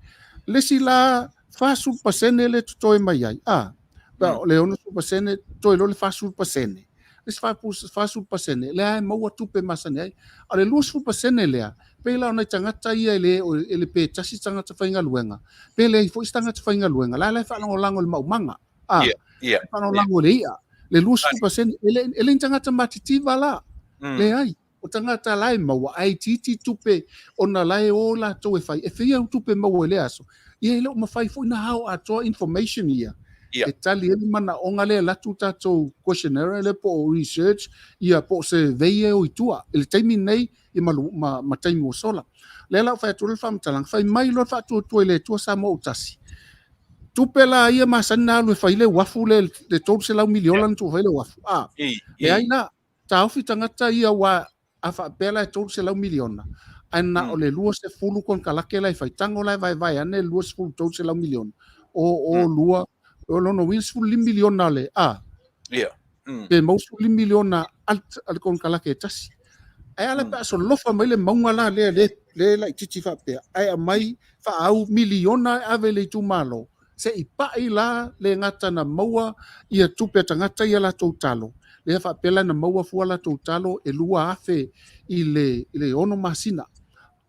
Le isi la 40% le totoe mai ai, ah, le 60% totoe loa le 40%. Le isi 40% lea e maua tupe masani ai. A o le 20% lea, pei la o nai tagata ia e le, e le pe tasi tagata faigaluega, pe leai foi se tagata faigaluega, la la e faalagolago i le maumaga. Ah, yeah, e faalagolago i le i'a. Le 20% e le ni tagata matitiva la. Leai. O tagata la e maua, ae itiiti tupe ona la e o latou e fai, e fia tupe maua i lea aso. Ia e le o mafai foi ona ao atoa information ia. E tali ai le manaoga lea e alu atu tatou questionnaire lea po o research ia po o survey e o i tua i le taimi lenei ia ma, ma, ma taimi ua sola. Lea la ua fai atu le faamatalaga, fai mai loa le faatuatua i le Atua Samoa ua tasi. Tupe la ia masani na alu e fai le uafu le le 300 miliona na tuu fai le uafu. A, leai la, taofi tagata ia aua a faapea la e 300 miliona, ae na o le 20 konekarake la e fai, tago la e vaevae ane le 20 300 miliona, o o lua, o lona uiga 15 miliona le, a, pe maua 15 miliona a le konekarake e tasi. Ae a la pe a solofa mai le mauga la lea le le laitiiti faapea, ae aumai faaau miliona e ave i le itumalo, se i pai la le gata na maua ia tupe a tagata ia latou talo, lea faapea la na maua fua latou talo e 2,000 i le i le 6 masina.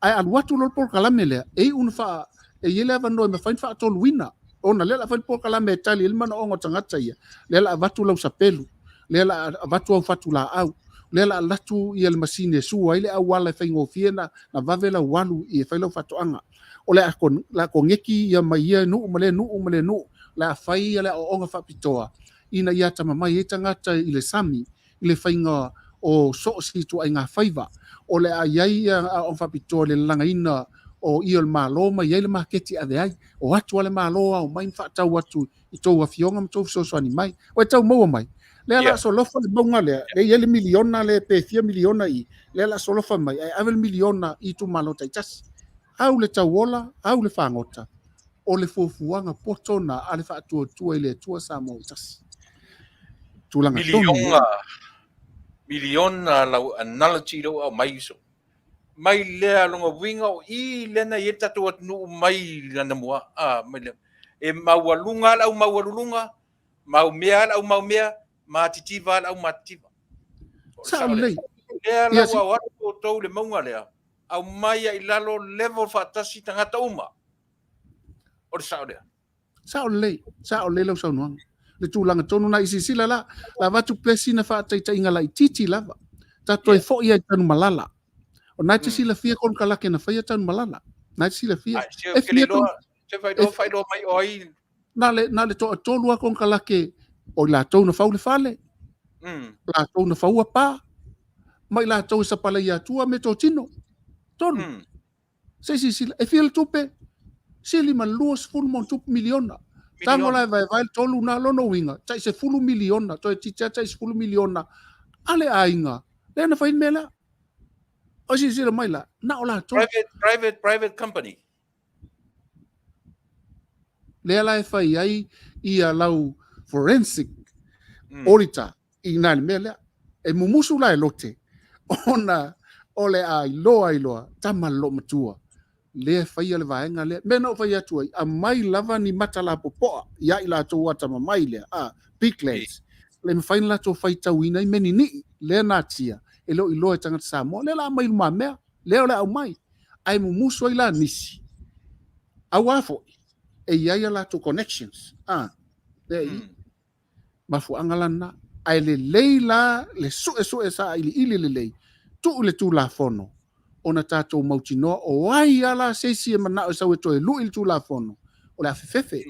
Ae alu atu loa le polokalame lea, e iu na faa, e i ai le avanoa e mafai ona faatoluina, ona lea o le a fai le polokalame e tali ai le manaoga o tagata ia, lea o le a avatu lau sapelu, lea o le a avatu au fatulaau, lea o le a alu atu ia le masini e sua ai le auala e faigofie na vave lau alu e fai lau faatoaga. O le a koneki ia mai ia nuu ma lea nuu ma lea nuu, o le a fai ia le aoaoga faapitoa ina ia atamamai ai tagata i le sami i le faiga o so o se ituaiga faiva. O le a i ai ia aoaoga faapitoa i le lalagaina o ia o le Malo ma i ai le maketi e ave ai. O atu a le Malo ao mai ma faatau atu i tou afioga ma tou fesoasoani mai. Ua e tau maua mai. Lea la solofa le mauga lea, lea i ai le miliona lea pe fia miliona i, lea la solofa mai, ae ave le miliona i itumalo taitasi. Au le tauola, au le fagota, o le fuafuaga poto na a le faatuatua i le Atua Samoa ua tasi. Tulaga tonu. Miliona, miliona lau analogy lea ua aumai uso. Mai lea lona uiga o i lea na i ai le tatou atunuu mai anamua, a, mai lea. E maualuga lava le au maualuluga, maumea lava le au maumea, matitiva lava le au matitiva. Sao lelei. Lea la ua o atu outou i le mauga lea, aumai ai i lalo level faatasi tagata uma. O le sao lea. Sao lelei, sao lelei lau saunoaga. Le tulaga tonu na i silasila la, la avatu pea sina faataitaiga laitiiti lava. Ta toe foi ai i Tanumalala. O na e te silafia konekarake na faia Tanumalala. Na e te silafia. Ai, se e fia ton... Se failoa, failoa mai o ai. Na le, na le toatolu a konekarake o i latou na fau le fale. Latou na faua pa. Ma i latou e sapalaia atua me totino. Tolu. Se i silasila, e fia le tupe? Sili ma le 20 ma ona tupu miliona. Tago la e vaevae le tolu na, lona uiga, tai 10 miliona, toeitiiti lava tai 10 miliona a le aiga lea na fai le mea lea. O silasila mai la, na o latou. Private, private, private company. Lea la e fai ai ia lau forensic auditor i nā le mea lea. E mumusu la e Lote, ona o le a iloa ai loa, tama le loomatua, lea e faia le vaega lea. Mea na ou fai atu ai, aumai lava ni mata lapopoa ia i latou atamamai lea, a, big lads, le mafai ona latou faitauina ai mea ninii lea na atia, e le o iloa e tagata Samoa. Lea la aumai i lumamea, lea o le a aumai. Ae mumusu ai la nisi, auā foi, e i ai a latou connections, a, lea i i. Mafuaaga la lena. Ae lelei la le suesue sailiili lelei, tuu i le Tulafono ona tatou mautinoa o ai lava la se isi e manao e sau e toe lui le Tulafono, o le a fefefe.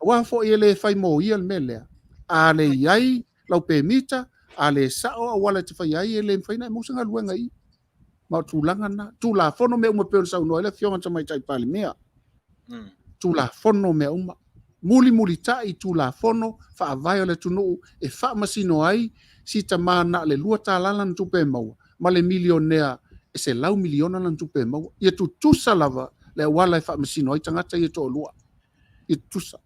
Aua foi e le fai mo ia le mea lea. A le i ai lau pemita, a le sao auala e te faia ai, e le mafai ona e maua se galuega i i. Ma o tulaga na. Tulafono mea uma pei ona saunoa ai le Afioga i le Tamaitai Palemia. Tulafono mea uma. Mulimulitai Tulafono Faavae o le atunuu e faamasino ai si tama na o le $2 lana tupe e maua ma le milionea e $100 miliona lana tupe e maua. Ia tutusa lava le auala e faamasino ai tagata ia e toalua. Ia tutusa.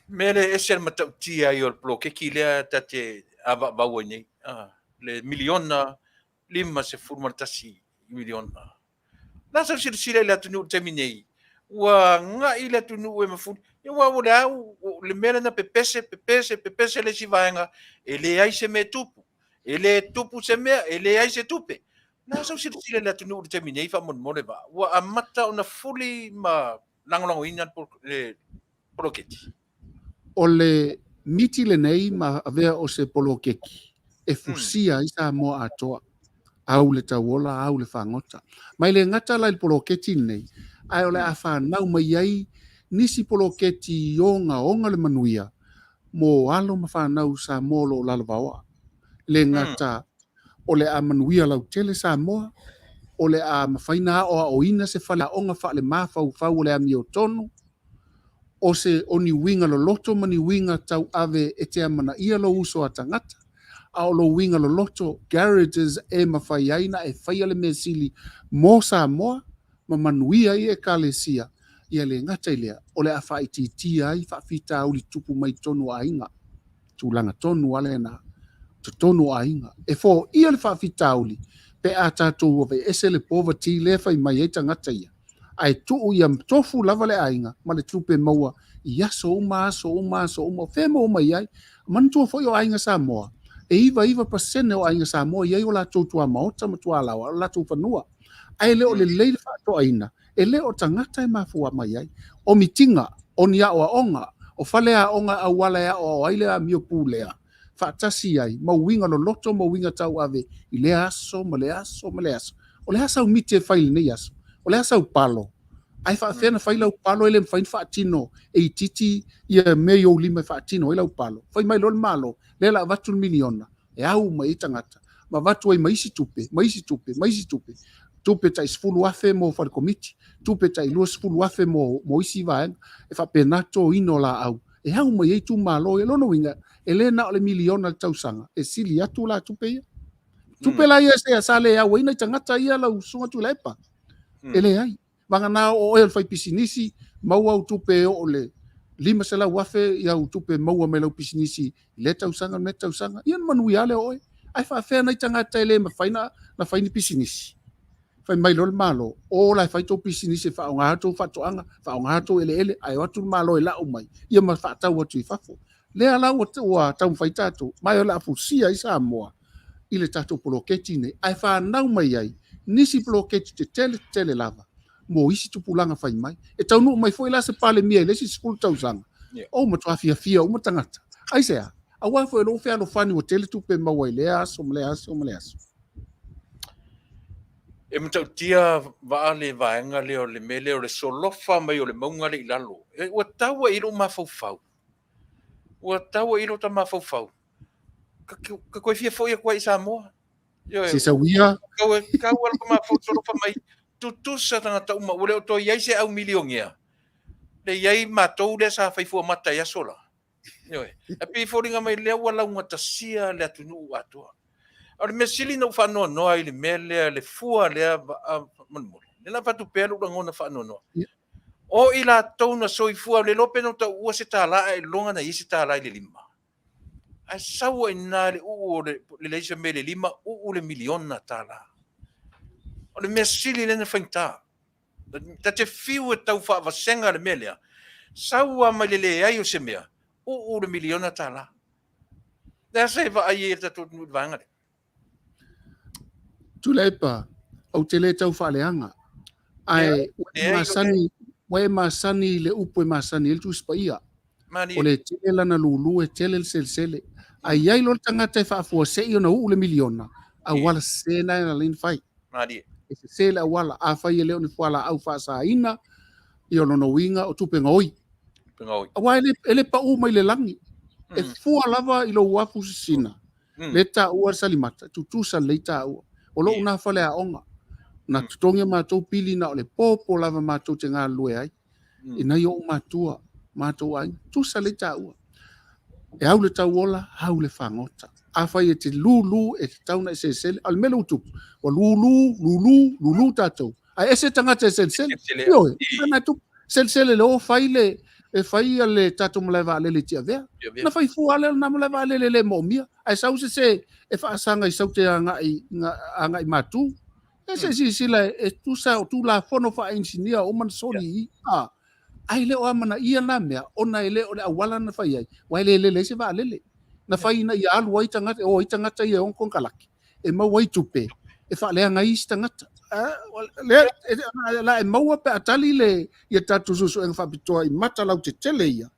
Mea lea e ese le matautia ai o le poloketi lea ta te avaavau ai nei, le miliona 51 miliona. La sau silasila i le atunuu i le taimi nei, ua agai le atunuu e mafuli. Aua o le a, le mea lea na pepese, pepese, pepese le isi vaega, e leai se mea e tupu. E le tupu se mea, e leai se tupe. La sau silasila i le atunuu i le taimi nei faamolemole Vaa, ua amata ona fuli ma lagolagoina le poloketi. O le miti lenei ma avea o se poloketi e fusia ai Samoa atoa, au le tauola, au le fagota. Ma e le gata la i le poloketi lenei, ae o le a fanau mai ai nisi poloketi ogaoga le manuia mo alo ma fanau Samoa o lo o lalovaoa. E le gata o le a manuia lautele Samoa, o le a mafai ona aoaoina se faleaoga faalemafaufau o le amiotonu, O se o ni uiga loloto ma ni uiga tauave e te amanaia lou uso a tagata, a o lou uiga loloto, garages, e mafai ai na e faia le mea sili mo Samoa ma manuia ai Ekalesia, ia le gata i lea, o le a faaitiitia ai faafitauli tupu mai totonu o aiga. Tulaga tonu lava lena, totonu o aiga. E foia le faafitauli pe a tatou aveese le poverty lea e fai mai ai tagata ia, ae tuu ia tofu lava le aiga ma le tupe maua i aso uma, aso uma, aso uma, o fea e maua mai ai? Manatua foi o aiga Samoa, e 99% o aiga Samoa e i ai o latou tuamaota ma tualaoa, o latou fanua. Ae le o lelei le faatoaina, e le o tagata e mafua mai ai. O mitiga, o ni aoaoga, o faleaoga auala e aoao ai le amio pulea, faatasi ai ma uiga loloto ma uiga tauave i lea aso ma le aso ma le aso. O le a sau miti e fai i lenei aso? O le a sau palo? Ae faafefea ona fai lau palo e le mafai ona faatino e itiiti ia mea i ou lima e faatino ai lau palo? Fai mai loa le Malo, lea o le a avatu le miliona e au mai ai tagata ma avatu ai ma isi tupe, ma isi tupe, ma isi tupe, tupe tai 10,000 mo fale komiti, tupe tai 20,000 mo isi vaega, e faapena totoina o laau e au mai ai itumalo ia. Lona uiga, e le na o le miliona i le tausaga, e sili atu la tupe ia. Tupe la ia sa le au ai nai tagata ia lau Susuga Tuilaepa. E leai. Vagana o oe o le faipisinisi, maua au tupe e oo i le 500,000 i au tupe maua mai lau pisinisi i lea tausaga ma lea tausaga, ia ona manuia lava lea o oe. Ae faafefea nai tagata e le mafai ona fai ni pisinisi? Fai mai loa le Malo, o la e fai tou pisinisi e faaaoga tou faatoaga, faaaoga tou eleele, ae o atu le Malo e lau mai, ia ma faatau atu i fafo. Lea la ua taumafai tatou, ma o le a fusia ai Samoa i le tatou poloketi nei, ae fanau mai ai nisi poloketi tetele tetele lava mo isi tupulaga fai mai. E taunuu mai foi la se Palemia i le isi 10 tausaga, ou matua fiafia uma tagata. Aisea? Aua foi o lou fealofani ua tele tupe maua i lea aso ma lea aso ma lea aso. E matautia vaa le vaega lea o le mea lea o le solofa mai o le mauga lea i lalo. Ua tau ai i lou mafaufau. Ua tau ai i lou mafaufau. Ka toe fia foi atu ai i Samoa. Se sauia. Tau e tau ala ko mafaufau solofa mai. Tutusa tagata uma. Ua le o toe i ai se au milionea. Le i ai matou lea sa fai fua mata i aso la. Ioe. E pei e foliga mai lea ua laugatasia le atunuu atoa. O le mea sili na ou faanoanoa ai i le mea lea, le fua lea molemole. Lea la avatu pea lou lagona faanoanoa. O i latou na soifua, le iloa pe na tauua se tala ae iloga na i ai se tala i le lima. Ae sau ai na le uu o le leai se mea i le lima, uu le miliona tala. O le mea sili lea na faigata. Ta te fiu e tau faavasega le mea lea, sau lava mai le leai o se mea, uu le miliona tala. Le a se vaai ai a le tatou atunuu i le vaega lea? Tuilaepa, ou te le tau faaleaga, ae ua e masani i le upu e masani ai le Tusi Paia. O le tele lana lulu e tele le selesele. A i ai loa le tagata e faafuasei ona uu le miliona, auala sese na e ala ai ona fai. E sese le auala. Afai e le o ni fualaau faasaina, ia o lona uiga o tupe gaoi. Aua e le pau mai le lagi. E fua lava i lou afu sisina. Le taua le salimata, tutusa lelei taua. O lou na faleaoga, na totogi a matou pili na o le popo lava matou te galulue ai. I nai ou matua, matou aiga, tusa lelei taua. E au le tauola, au le fagota. Afai e te lulu, e tatau ona e selesele. A o le mea lea ua tupu, ua lulu, lulu, lulu tatou. Ae ese tagata e selesele. Ioe, na tupu. Selesele le o fai le, e fai le tatou malae vaalele i Tiavea. Na fai fua lea na malae vaalele le moomia. Ae sau se se e faasaga i saute agai, agai matu. E se silasila e tusa o Tulafono faa-inisinia uma na soli i i. Ae le o amanaia na mea, ona e le o le auala na fai ai, aua e le lele ai se vaalele. Na fai ina ia alu ai tagata, e o ai tagata ia e ona konekarate, e maua ai tupe, e faaleaga ai isi tagata. Lea, la e maua pe a tali le, ia tatou suesuega faapitoa i mata lautetele ia,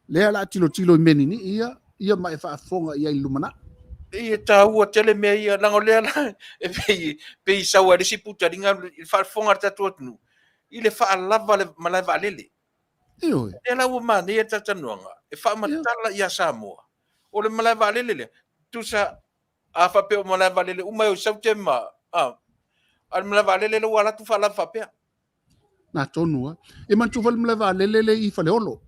lea o le a tilotilo i mea ninii ia, ia ma e faafofoga i ai i le lumanai. E taua tele mea ia, leaga o lea la, e pei sau ai le isi putaliga i le faafofoga a le tatou atunuu, i le faalava le malae vaalele. Ioe. O lea la ua manaia le talatalanoaga, e faamatala ia Samoa, o le malae vaalele lea, tusa a faapea o malae vaalele uma e o i Saute ma, a o le malae vaalele lea ua alu atu faalava faapea. Na tonu lava. E manatua foi le malae vaalele lea i Faleolo.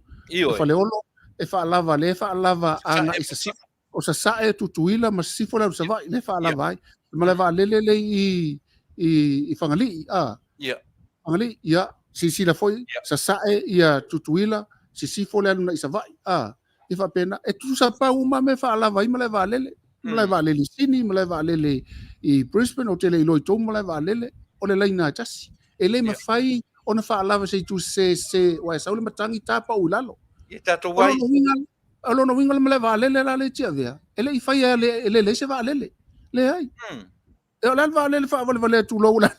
O Faleolo e faalava, lea e faalava agai i Sasae. O Sasae, Tutuila ma Sisifo le alu Savaii, lea e faalava ai. Le malae vaalele lea i, i, i Fagalii, a. Fagalii, ia, silasila foi, Sasae, ia, Tutuila, Sisifo le alu agai i Savaii, a. Ia faapena, e tutusa pau uma mea e faalava ai malae vaalele. Malae vaalele i Sini, malae vaalele i Brisbane, ou te le iloa i tou malae vaalele, o le laina e tasi. E le mafai ona faalava se itu sese, aua e sau le matagi ta pau i lalo. Ia tatou ai. O lona uiga le malae vaalele la lea i Tiavea, e le i faia e le leai se vaalele. Leai. E o le a le vaalele faavalevalea tulou la.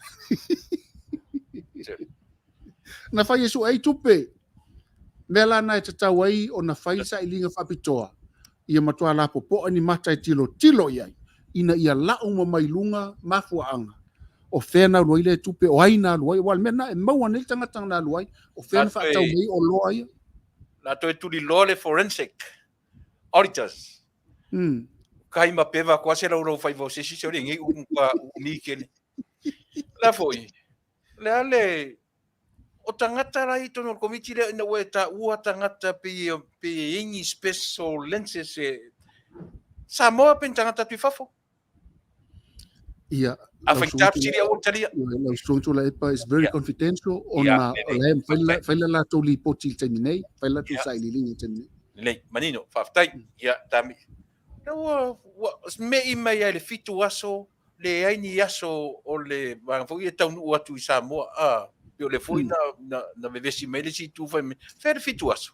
Na fai e sue ai tupe. Mea la na e tatau ai ona fai sailiga faapitoa, ia matua lapopoa ni mata e tilotilo i ai, ina ia lau uma mai luga mafuaaga o fea na alu ai lea tupe, o ai na alu ai, aua o le mea lena e maua nei le tagata na alu ai, o fea na faatau mai ai oloa ia. La toe tuliloa le forensic auditors. Kai ma peva koa se lau fai vau se si se ori ngi u ka u mi kele. La foi. Le ale o tagata la i tonu o le komiti lea ina ua e taua tagata pe pe i ni special lenses e Samoa pe ni tagata atu i fafo. Ia, A faigata fesili aua le talia. Lau Susuga Tuilaepa is very confidential ona o la e fai le latou lipoti i le taimi nei, fai le latou sailiiliga i le taimi nei. Lelei, manino, faafetai. Ia, tami. Lea ua, ua me'i mai ai le 7 aso, leai ni aso o le vaega foi e taunuu atu i Samoa. A, pei o lea foi na, na, na vevesi mai le isi itu fai mai, fea le 7 aso?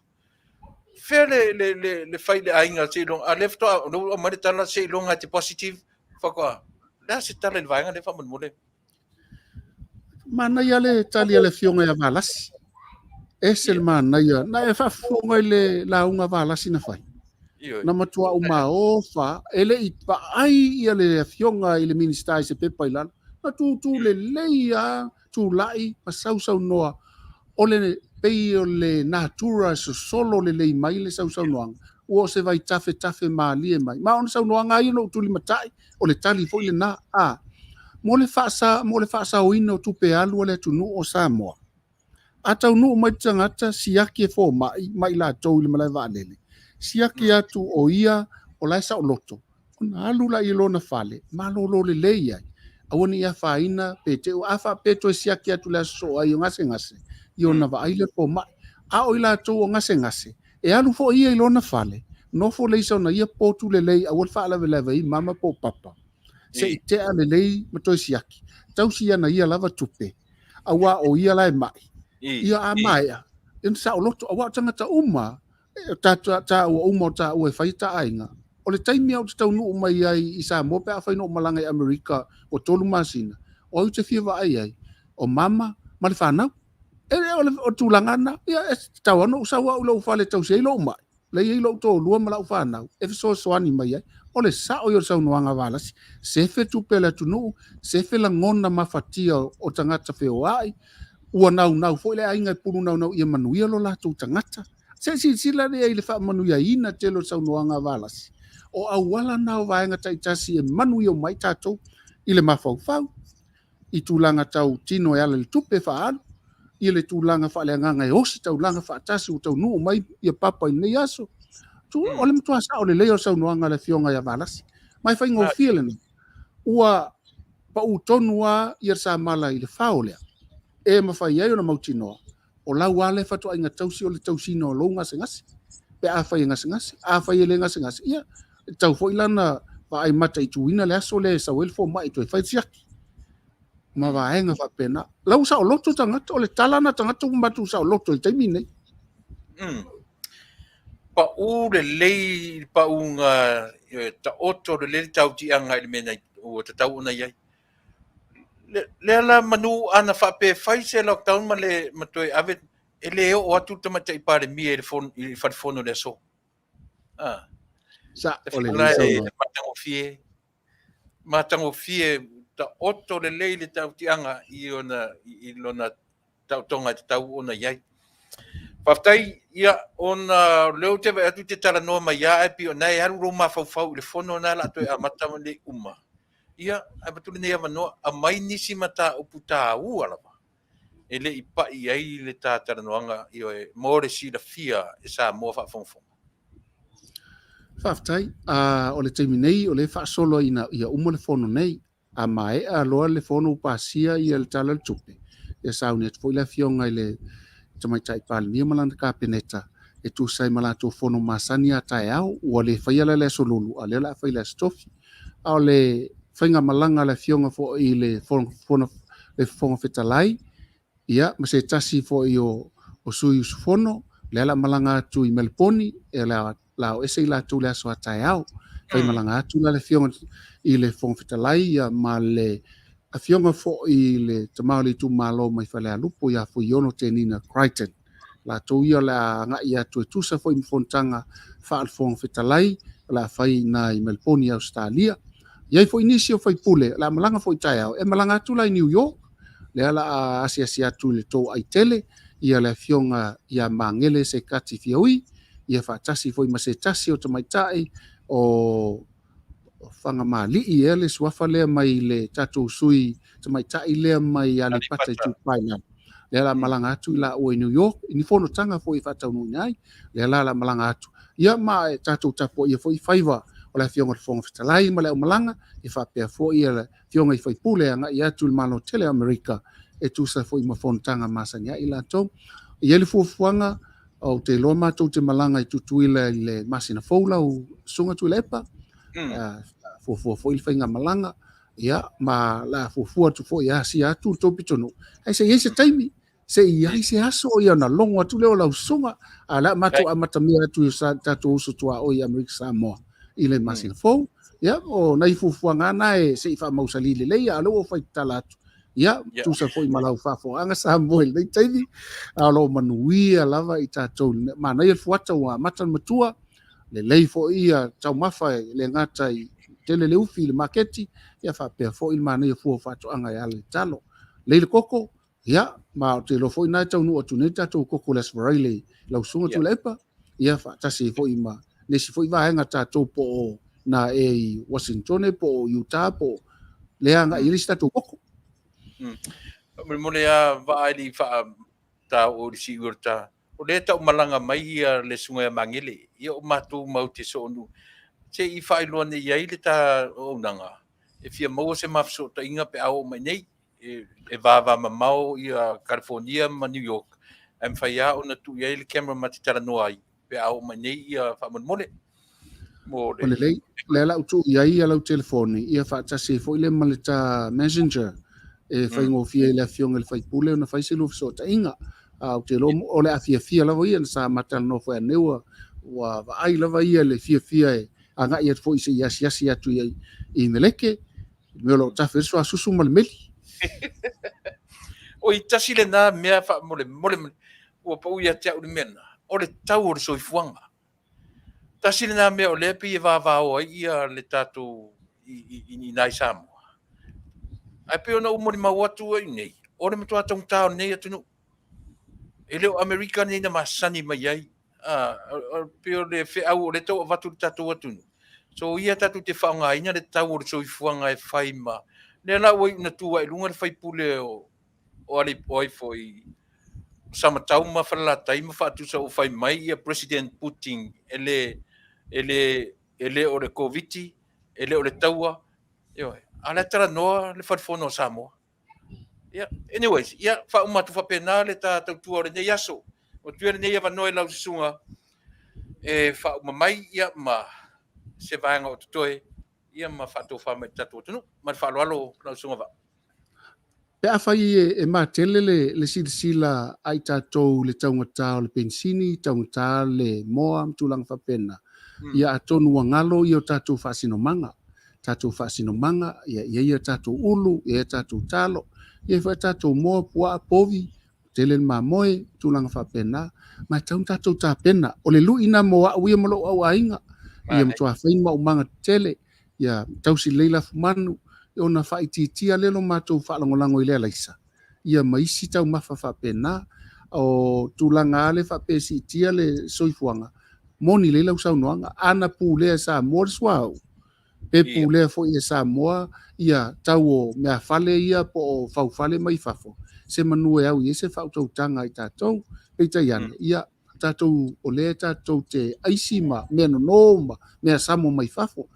Fea le, le, le, le fai le aiga seiloga, a lea faatoa, lea ua aumai le tala seiloga e te positive, faatoa, le a se tala i le vaega lea faamolemole? Manaia le tali a le afioga ia Valasi. Ese le manaia. Na e faafofoga i le lauga a Valasi na fai. Na matua umaofa, e le i vaai ia le afioga i le Minisita i se pepa i lalo. Na tutu lelei lava tulai ma sausaunoa o le pei o le natura e sosolo lelei mai le sausaunoaga, ua o se vai tafetafe malie mai. Ma ona saunoaga lava ia na ou tulimatai, o le tali foi lena. A, mo le faasa, mo le faasaoina o tupe alu a le atunuu o Samoa. A taunuu mai le tagata, siaki e fomai ma i latou i le malae vaalele, siaki atu o ia o la e saoloto, ona alu lea i lona fale, malolo lelei ai, aua ne i afaina pe te i a faapea e toe siaki atu i le aso soo ai o gasegase, ia ona vaai lea o le fomai. A o i latou o gasegase, e alu foi ia i lona fale, nofo lelei sa ona ia potu lelei aua le faalavelave ai mama po o papa, se i tea lelei ma toe siaki, tausi ana ia lava tupe, aua o ia la e mai. Ia a maea, ia ona saoloto, aua o tagata uma, taua uma o taua e fai ta aiga. O le taimi au te taunuu mai ai i Samoa pe afai na ou malaga i Amerika ua 3 masina, o ai ou te fia vaai ai? O mama ma le fanau. E o le tulaga lena, ia e tatau lava ona ou sau au i lou fale e tausi ai lou mai, la e i ai lou toalua ma lau fanau e fesoasoani mai ai. O le sao ia o le saunoaga a Valasi, sefe tupe a le atunuu, sefe lagona mafatia o tagata feoai, ua naunau foi le aiga e pulu naunau ia manuia lo latou tagata. Se i silasila lea i le faamanuiaina tele o le saunoaga a Valasi. O auala na o vaega taitasi e manuia uma ai tatou i le mafaufau, i tulaga tau tino e ala i le tupe faaalu, i le tulaga faaleagaga e ositaulaga faatasi ua taunuu mai ia Papa i lenei aso. O le matua sao lelei o le saunoaga a le Afioga ia Valasi. Ma e faigofie lenei. Ua pau tonu lava ia le samala i le fao lea e mafai ai ona mautinoa o lau lava lea fatuaiga tausi o le tausiga o lou gasegase. Pe afai e gasegase, afai e le gasegase, ia, e tatau foi la ona vaai mataituina le aso lea e sau ai le fomai e toe fai le siaki ma vaega faapena. La ua saoloto tagata, o le tala lena a tagata ua matou saoloto i le taimi lenei. Pau lelei le pauga taoto lelei le tautiaga i le mea ua tatau ona i ai. Lea la manu ana faapea e fai se lockdown ma le ma toe ave e le oo atu le tamaitai Palemia i le fono i le fale fono i le aso. Ah. Sa o le lelei saunoa. Matagofie. Matagofie taoto lelei le tautiaga i ona i lona taotoga e tatau ona i ai. Faafetai, ia, ona o lea ou te vaai atu e te talanoa mai lava ae pei o lena e alu lou mafaufau i le fono lena o le a toe amata ma le uma. Ia, avatu lenei avanoa, aumai nisi mataupu taua lava. e le i pai ai le ta talanoaga, ioe, mo le silafia e Samoa faafogafoga. Faafetai. O le taimi nei o lea e faasolo ina ia uma le fono nei. A maea loa le fono ua pasia ia le Tala o le Tupe, ia sauni atu foi le Afioga i le Tamaitai Palemia ma lana Kapeneta e tusa ai ma latou fono masani a taeao. Ua le faia la le Aso Lulu, a o lea o le a fai i le Aso Tofi. A o le faigamalaga a le Afioga foi i le Fofoga Fetalai, ia, ma se tasi foi o sui usufono, lea o le a malaga atu i Meleponi, e le a la o ese i latou le aso a taeao. Fai malaga atu la le afioga i le Fofoga Fetalai ia, ma le afioga foi i le tama o le itumalo mai Falealupo ia Fuiono Tenina Crichton. Latou ia o le a agai atu e tusa foi ma fonotaga faale-Fofoga Fetalai o le a fai i ina i Meleponi i Ausetalia. I ai foi nisi o faipule o le a malaga foi taeao, e malaga atu la i New York, lea o le a asiasi atu i le tou aitele ia le afioga ia Magele Sekati Fiaui, ia faatasi foi ma se tasi o tamaitai o Fagamalii ea le suafa lea mai le tatou sui tamaitai lea mai Aleipata Itupa i Lalo. Lea la malaga atu i laua i New York, i ni fonotaga foi e faataunuuina ai, lea la la malaga atu. Ia ma e tatou tapuaia foi faiva o le Afioga i le Fofoga Fetalai ma le aumalaga, e faapea foi le Afioga i faipule e agai atu i le Malo tele o Amerika e tusa foi ma fonotaga masani ai latou. E i ai le fuafuaga, ou te iloa matou te malaga i Tutuila i le masina fou lau Susuga Tuilaepa, fuafua foi le faigamalaga, ia, ma la fuafua atu foi e asia atu le tou pitonuu, ae se i i ai se taimi, se i ai se aso ia ona logo atu lea o lau susuga, a o le a matou amatamea atu i tatou uso tuaoi i Amerika Samoa i le masina fou. Ia, o nai fuafuaga lava na e se i faamausali lelei, a o lea ua ou fai tatala atu. Ia, tusa foi ma lau faafofogaaga Samoa i lenei taimi, a o lo o manuia lava i tatou. Manaia le fuata ua amata le matua, lelei foi ia taumafa e le gata i tele le ufi i le maketi, ia faapea foi le manaia fua o faatoaga e ala i talo. Lelei le koko, ia, ma ou te iloa foi na e taunuu atu nei le tatou koko i le Aso Faraile i lau Susuga Tuilaepa, ia faatasi ai foi ma nisi foi vaega tatou po o na e i Washingtone po o Utah po o lea agai i ai le isi tatou koko. Faamolemole a vaa e le i faatāoo i le siui o le ta. O lea e taumalaga mai ia le Susuga ia Magele, ia o matou matou te soonuu. Se i faailoa nei i ai le ta auaunaga, e fia maua se ma fesootaiga pe a oo mai nei. E vavamamao ia California ma New York, ae mafai lava ona tuu i ai le camera ma te talanoa ai pe a oo mai nei ia faamolemole. Mo le... O lelei, lea la u tuu i ai ia lau telefoni, ia faatasi ai foi lea ma le ta messenger e faigofie ai le afioga i le faipule ona fai se lua fesootaiga. A ou te iloa o le a fiafia lava ia, sa ma talanoa foi anei ua, ua vaai lava ia le fiafia e agai atu foi se i asiasi atu i, i Meleke, i mea o lo o tafe ai le suasusu ma le meli. Oi, tasi lena mea faamolemole, ua pau ia te au le mea lena, o le tau o le soifuaga. Tasi lena mea o lea e pei e vavao ai ia le tatou i nai Samoa. Ae pei ona ou molimau atu ai nei, o le matua taugata o lenei atunuu. E le o Amerika nei na masani mai ai. Pei o le feau o lea e tau avatu i le tatou atunuu. So ia tatou te faaaogaina le tau o le soifuaga e fai ma... Lea la ua iu ina tu ae i luga le faipule o o ai foi Samatau ma Falelatai ma Faatusa ua fai mai ia President Putin e le e le e le o le Koviti, e le o le taua, ioe. A o la e talanoa le Fale Fono o Samoa. Ia, anyways, ia faauma atu faapena le ta tautua o lenei aso. Ua tuia lenei avanoa i lau susuga e faauma mai ia ma se vaega o totoe ia ma faatofa mai i le tatou atunuu. Ma le faaaloalo lau susuga Vaa. Pe afai e matele le silasila a i tatou i le taugata o le penisini, taugata le moa ma tulaga faapena, ia atonu ua galo ia o tatou faasinomaga, tatou faasinomaga, ia i ai a tatou ulu, ia i ai a tatou talo, ia i ai foi a tatou moa, puaa, povi, tele le mamoe, tulaga faapena, ma e tatau ona tatou tapena. O le lui lena mo au ia ma lou au aiga, ia matua fai ni maumaga tetele, ia tausi lelei lafumanu, ona faaitiitia lea lo matou faalagolago i le alaisa, ia ma isi taumafa faapena. O tulaga lava lea faapea e siitia le soifuaga, moni lelei lau saunoaga, ana pulea e Samoa le suauu, pe pulea foi e Samoa ia tau o meafale ia po o faufale mai fafo. se manu e au i ai se faautautaga i tatou. Peitai ane, ia, tatou, o lea tatou te aisi ma mea nono ma mea samo mai fafo.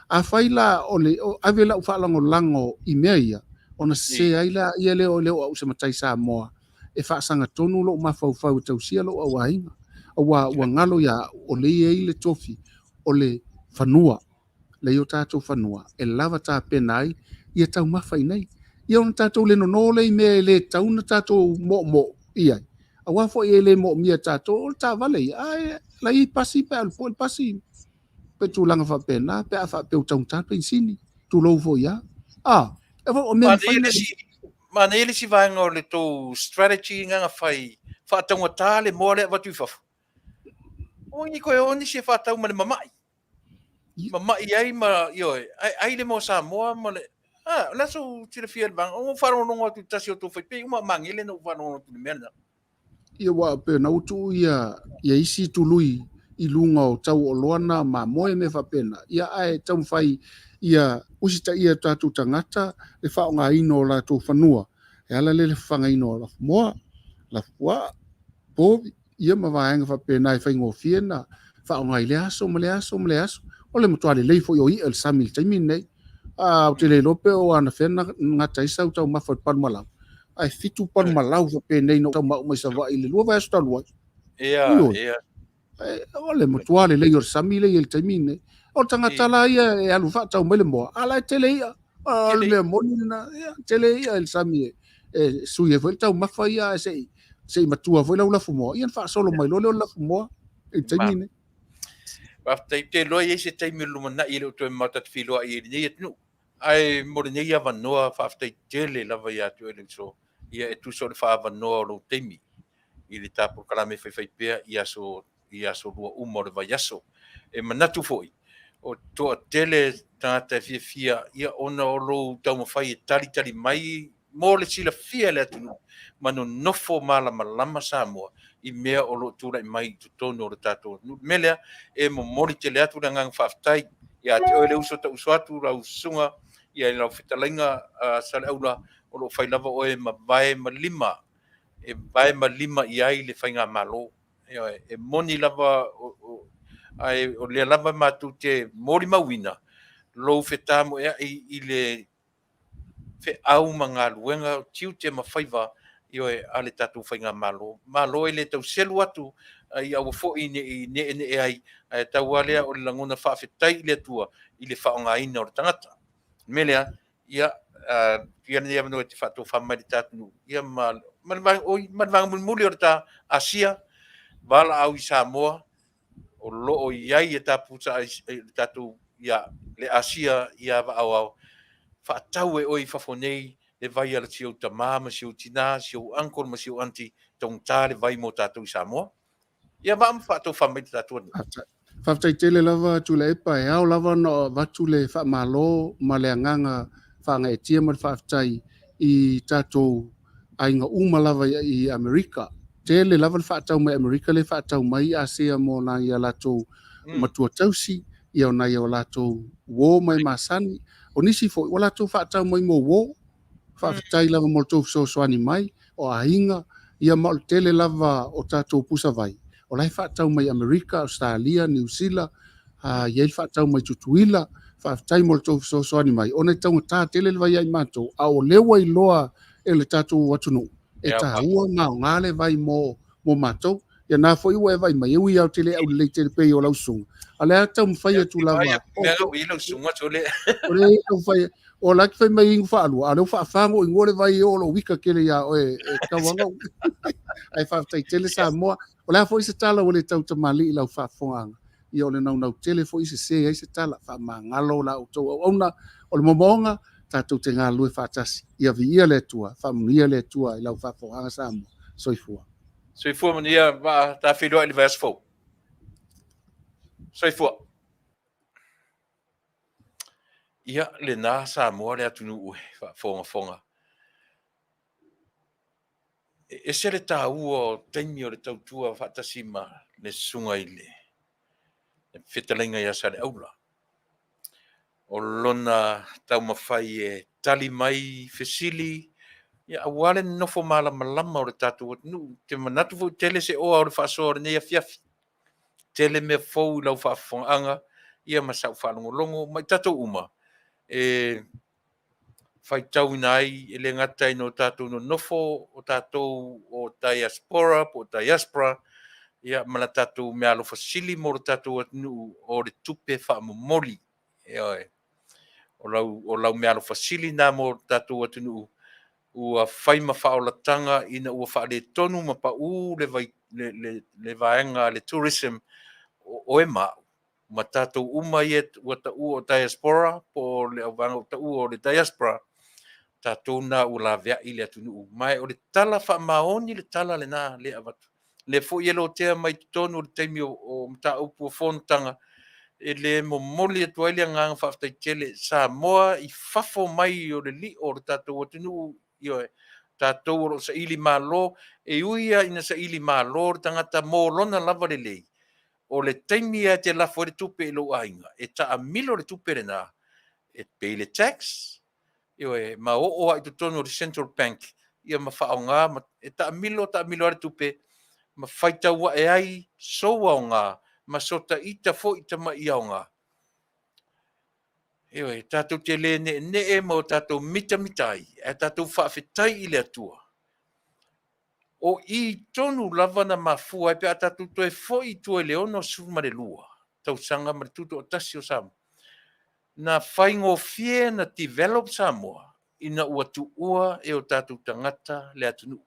Afai la o le o ave lau faalagolago i mea ia, ona sese ai la ia lea o le o au se matai Samoa e faasagatonu lou mafaufau e tausia lou auaiga. Aua ua galo ia au, o lea e i ai le tofi o le fanua, lea i o tatou fanua e lava tapena ai ia taumafa i nei. Ia ona tatou le nono lea i mea e le tatau ona tatou moomoo i ai, aua foi e le moomia e tatou o le taavale ia, ae la e i ai pasi pe a alu fua le pasi, pe tulaga faapena, pe a faapea ua taugata le penisini, tulou foi lava. A, o mea mafai ona... Manaia le isi vaega o le tou strategy na fai, faataugata le moa lea e avatu i fafo. Aua ne i toe o nisi e faatau ma le mamai. Mamai ai ma, ioe, ai, ai le moa Samoa ma le... Ah, o le a sou silafia i le vaega? Ua ou faalogologo atu i le tasi o tou fai, pei uma magele na ou faalogologo atu i le mea lena. Ia ua pei ona ua tuu ia, ia isi tului i luga o tau o oloa na mamoe mea faapena. Ia ae taumafai ia usitaia e tatou tagata le faaaogaina o latou fanua e ala lea i le fafagaina o lafumoa, lafupuaa, povi, ia ma vaega faapena e faigofie na faaaoga i lea aso ma lea aso ma lea aso. O le matua lelei foi o i'a i le sami i le taimi lenei. A, ou te le iloa pe o anafea na gata ai sau taumafa i le palumalau, ae 7 palumalau faapenei na ou tau mai Savaii i le 2 vaiaso talu ai. Ia, ia. O le matua lelei o le sami lea i le taimi lenei. O le tagata la ia e alu faatau mai le moa, a la e tele i'a. O le mea moni lena, ia, tele i'a i le sami e sui ai foi le taumafa ia, ae se i matua foi lau lafumoa, ia ona faasolo mai loa lea o le lafumoa i le taimi lenei. Faafetai, ou te iloa e i ai se taimi o le lumanai e le o toe mamao ta te feiloai ai i lenei atunuu. Ae mo lenei avanoa, faafetai tele lava ia te oe le uso, ia e tusa o le faaavanoa o lou taimi i le ta polokalame faifaipea i aso i aso lua uma o le vaiaso. E manatu foi, o toatele tagata e fiafia ia ona o lou taumafai e talitali mai mo le silafia e le atunuu ma nonofo malamalama Samoa i mea o lo o tulai mai i totonu o le tatou atunuu. O le mea lea, e momoli tele atu le agaga faafetai ia te oe le uso tauuso atu, lau susuga ia i lau fetalaiga Saleaula, o lo o fai lava oe ma vae ma lima, e vae ma lima i ai le faigamalo. Ioe, e moni lava, ae o lea lava matou te molimauina lou fetamoeai i le feau ma galuega, o tiute ma faiva, ioe, a le tatou faigamalo. Malo e le tau selu atu, ia aua foi ne i neenee ai, ae tau lava lea o le lagona faafetai i le Atua i le faaaogaina o le tagata. O le mea lea, ia, tuu ia lenei avanoa e te faatofa mai i le ta atunuu, ia ma, ma le vaega, oi, ma le vaega mulimuli o le ta Asia, valaau i Samoa, o lo o i ai e tapusa ai le tatou, ia, le Asia i ava aoao, faatau e oe i fafo nei le vai a si ou tama ma si ou tina, si ou uncle ma si ou aunty, taugata le vai mo tatou i Samoa. Ia vaa ma faatofa mai le tatou atunuu. Faafetai tele lava Tuilaepa, e ao lava ona avatu le faamalo ma le agaga faagaeetia ma le faafetai i tatou aiga uma lava i Amerika. Tele lava le faatau mai Amerika lea e faatau mai Asia mo nai a latou matua tausi, ia o nai o latou uo mai masani. O nisi foi ua latou faatau mai mo uo. Faafetai lava mo le tou fesoasoani mai, o aiga, ia ma o le tele lava o tatou pusa vai, o la e faatau mai Amerika, Ausetalia, Niu Sila, a i ai le faatau mai Tutuila. Faafetai mo le tou fesoasoani mai, ona e taugata tele le vai ia i matou, a o lea ua iloa e le tatou atunuu, e taua ma aoga le vai mo matou. Ia na foi ua e vaai mai, e ui lava ou te le aulelei tele pei o lau susuga, a o lea taumafai atu lava. O lea taumafai, o la e fai mai inu faalua, a o lea ua faafago inua le vai e oo lou ika tele ia oe e tauaga. Ae faafetai tele Samoa. O le a foi se tala ua le tautamalii i lau faafofogaaga, ia o le naunau tele foi sese ai se tala, faamagalo la outou auauna, o le moomooga, tatou te galulue faatasi. Ia viia le Atua, faamanuia le Atua i lau faafofogaaga Samoa. Soifua. Soifua manuia, vaa ta feiloai i le vaiaso fou. Soifua. Ia, lena Samoa le atunuu e faafogafoga. E ese le taua o taimi o le tautua faatasi ma le susuga i le fetalaiga ia Saleaula. O lona taumafai e tali mai fesili, Ia, aua le nonofo malamalama o le tatou atunuu. Ou te manatu foi tele se oa o le faasoa o lenei afiafi. Tele mea fou i lau faafofogaaga ia ma sau faalogologo ma i tatou uma e faitauina ai e le gata ina o tatou nonofo o tatou o diaspora po o diaspora ia ma la tatou meaalofa sili mo le tatou atunuu o le tupe faamomoli. Ioe. O lau, o lau meaalofa sili na mo le tatou atunuu ua fai ma faaolataga ina ua faaletonu ma pau le, vai, le, le, le vaega le tourism o oe ma au ma tatou uma ia ua taua o diaspora po o le auvaega ua taua o le diaspora, tatou na ua laveai le atunuu. Ma o le tala faamaoni le tala lena lea avatu. Lea foi e lotea mai totonu o le taimi o, o mataupu o fonotaga, e le momoli atu ai le agaga faafetai tele Samoa i fafo mai o le lio o le tatou atunuu, ioe, tatou o lo o saili malo, e ui lava ina saili malo le tagata mo lona lava lelei, o le taimi lava e te lafo ai le tupe i lou aiga, e taamilo le tupe lena, e pay le tax, ioe, ma oo lava i totonu o le Central Bank, ia ma faaaoga, ma, e taamilo taamilo lava le tupe, ma faitau ae ai sou aoga, ma so ta ita foi tamai aoga. Ioe, tatou te le ne'ene'e ma o tatou mitamita ai, ae tatou faafetai i le Atua. O i tonu lava na mafua ai pe a tatou toe foi i tua i le 62 tausaga ma le tutoatasi o Samoa. Na faigofie na develop Samoa ina ua tuua e o tatou tagata le atunuu.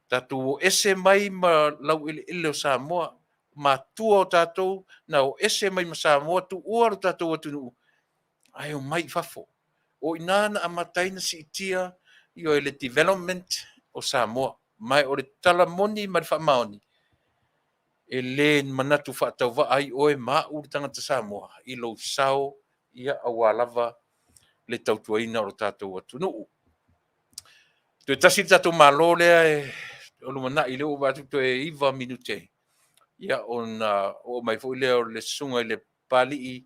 Tatou o ese mai ma laueleele o Samoa, matua o tatou na o ese mai ma Samoa, tuua lo tatou atunuu, ae o mai i fafo. O i ina na amata ai ona siitia ioe le development o Samoa. Ma o le tala moni ma le faamaoni, e le manatu faatauvaa ai oe ma au le tagata Samoa i lou sao ia aua lava le tautuaina o lo tatou atunuu. Toe tasi le tatou Malo lea e o lumanai lea ua vaai atu toe 9 minute ia ona oo mai foi lea o le susuga i le Papalii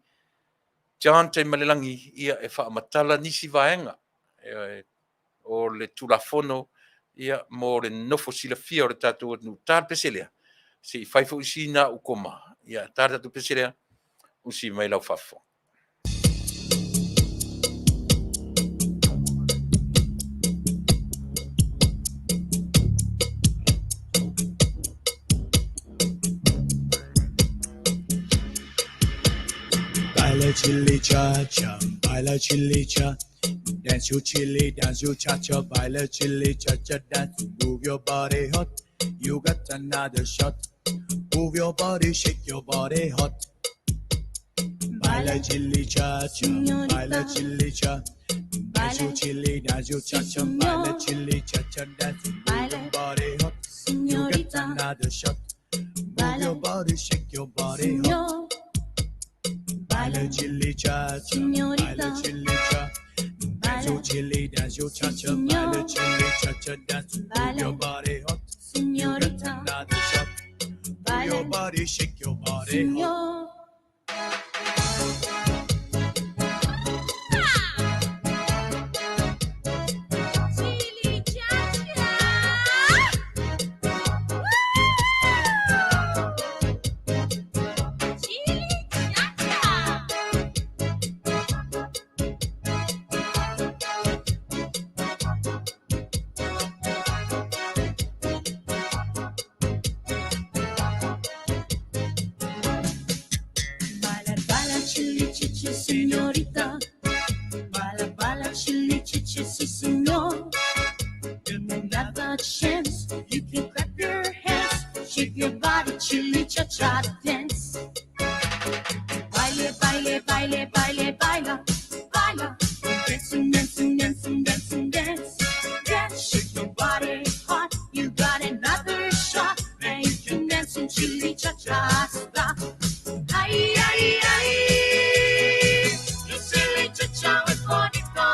John Taimalelagi ia e faamatala nisi vaega o le Tulafono ia mo le nofo silafia o le tatou atunuu. Ta le pese lea, se i fai foi sina au koma, ia ta le tatou pese lea, usi mai lau faafofoga. Baila chili cha cha, baila chili cha. Dance your chili, dance your cha cha, baila chili cha cha, dance. Move your body hot, you got another shot. Move your body, shake your body hot. Baila chili cha cha, baila chili cha. Dance your chili, dance your cha cha, baila chili cha cha, dance. Move your body hot, you got another shot. Move your body, shake your body hot. Baila chili cha cha, baila chili cha. Dance your chili, dance your cha cha, baila chili cha cha, dance. Move your body hot, you got another shot. Move your body, shake your body hot. Baila, baila, chili, chichi, señorita. Baila, baila, chili, chichi, si, señor. Give me another chance. You can clap your hands, shake your body, chili, cha, cha, dance. Baile, baile, baile, baile, baila, baila. Dancing, dancing, dancing, dancing, dance. Dance, shake your body hot. You got another shot. And you can dance in chili, cha, cha, stop. Ay, ay, ay. You chili, cha, cha, es bonito.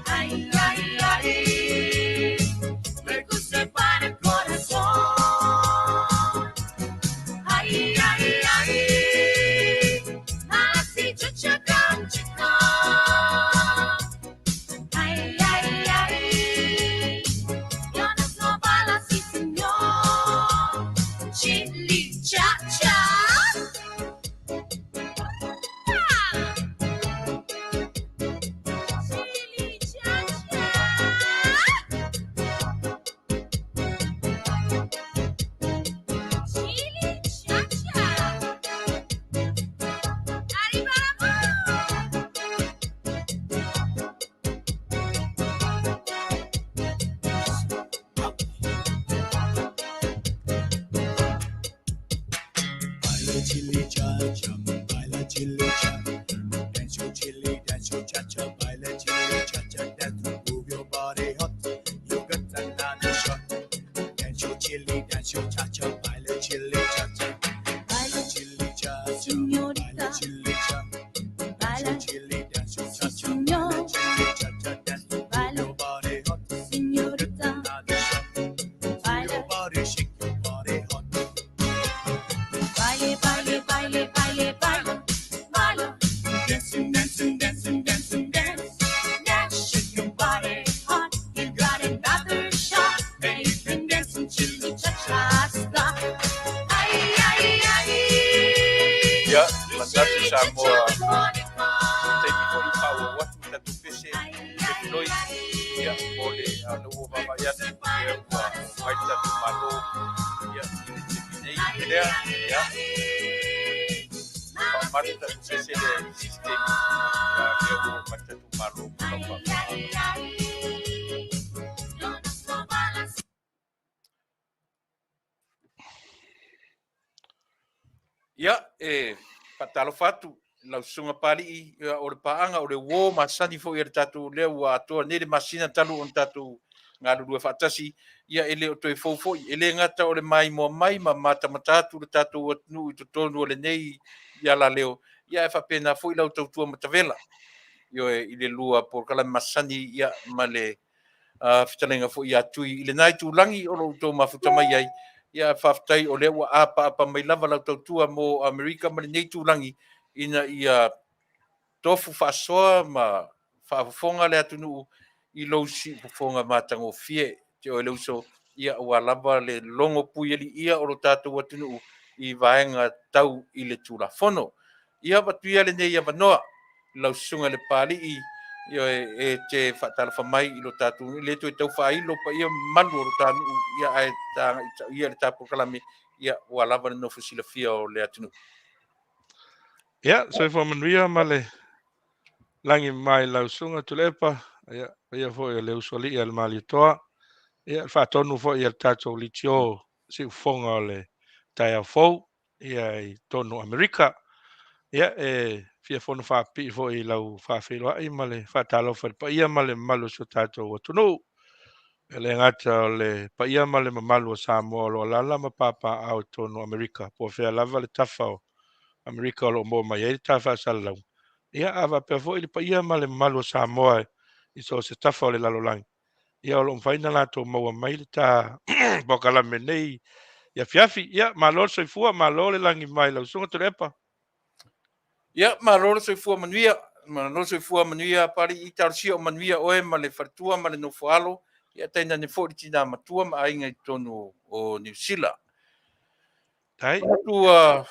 Ay, ay, ay. Me gusta para el corazón. Ay, ay, ay. Así cha, cha, chica. Ay, Baila chili cha cha, baila chili cha. Dance your chili, dance your cha cha, baila chili cha cha, dance to move your body hot. You got another shot. Dance your chili, dance your cha cha, baila chili cha cha. Baila chili cha cha, baila chili cha. Dance your chili, dance your cha cha, baila chili cha cha, dance to move your body hot. You got another shot. Move your body, shake your body hot. Baile, baile, baile, baile, baile, baile. Dancing, dancing, dancing, dancing, dance. Dance, shake your body hot. You got another shot. Now you can dance until the cha-cha stop. Ay, ay, ay. Ia, manatu Samoa, se taimi foi faaauau atu le tatou pese Fefiloi, ia, mo le a lea ua vaavaai atu, ia, ua oo mai le tatou Malo, ia, i le taimi nei. E lea, ia, faamamalu le tatou pese lea i se isi taimi, ia, lea ua oo mai le tatou Malo mo lau faafofoga. Ia, e faatalofa atu i lau Susuga Papalii, ia, o le paaga, o le uo masani foi a le tatou lea ua atoa nei le masina talu ona tatou galulue faatasi, ia e le o toe fou foi. E le gata o le maimoa mai ma matamata atu le tatou atunuu i totonu o lenei alaleo, ia ae faapena foi lau tautua matavela, ioe, i le lua polokalame masani, ia, ma le fetalaiga foi ia Tui i lena itulagi o lo o outou mafuta mai ai. Ia faafetai o lea ua apaapa mai lava lau tautua mo Amerika ma lenei itulagi ina ia tofu faasoa ma faafofoga le atunuu i lou siufofoga matagofie. Te oe le uso, ia aua lava le logo puialiia o lo tatou atunuu i vaega tau i le Tulafono. Ia avatu ia lenei avanoa i lau susuga i le Papalii, ioe, e te faatalofa mai i lo tatou, e le toe tau faailo paia mamalu o lo ta nuu, ia ae ta agai ia le ta polokalame, ia ua lava le nofo silafia o le atunuu. Ia, soifua manuia ma le lagi mai lau susuga Tuilaepa, ia, paia foi o le usoalii a le Malietoa, ia, le faatonu foi a le tatou litio siufofoga o le taeao fou, ia i totonu o Amerika. Ia, e fia fono faapipii foi i lau faafeiloai ma le faatalofa i le paia ma le mamalu o si o tatou atunuu. E le gata o le paia ma le mamalu o Samoa o lo o alaala ma papaaao i totonu o Amerika, po o fea lava le tafa o Amerika o lo o maua mai ai le ta faasalalauga. Ia, a faapea foi le paia ma le mamalu o Samoa i so o se tafa o le lalolagi. Ia, o lo o mafai ona latou maua mai le ta polokalame nei i afiafi. Ia, malo le soifua, malo le lagi mai lau Susuga Tuilaepa. Ia, malo le soifua manuia, malo le soifua manuia Papalii, talosia o manuia oe ma le faletua ma le nofoalo, ia tainane foi le tina matua ma aiga i totonu o Niu Sila. Tai. Manatu ua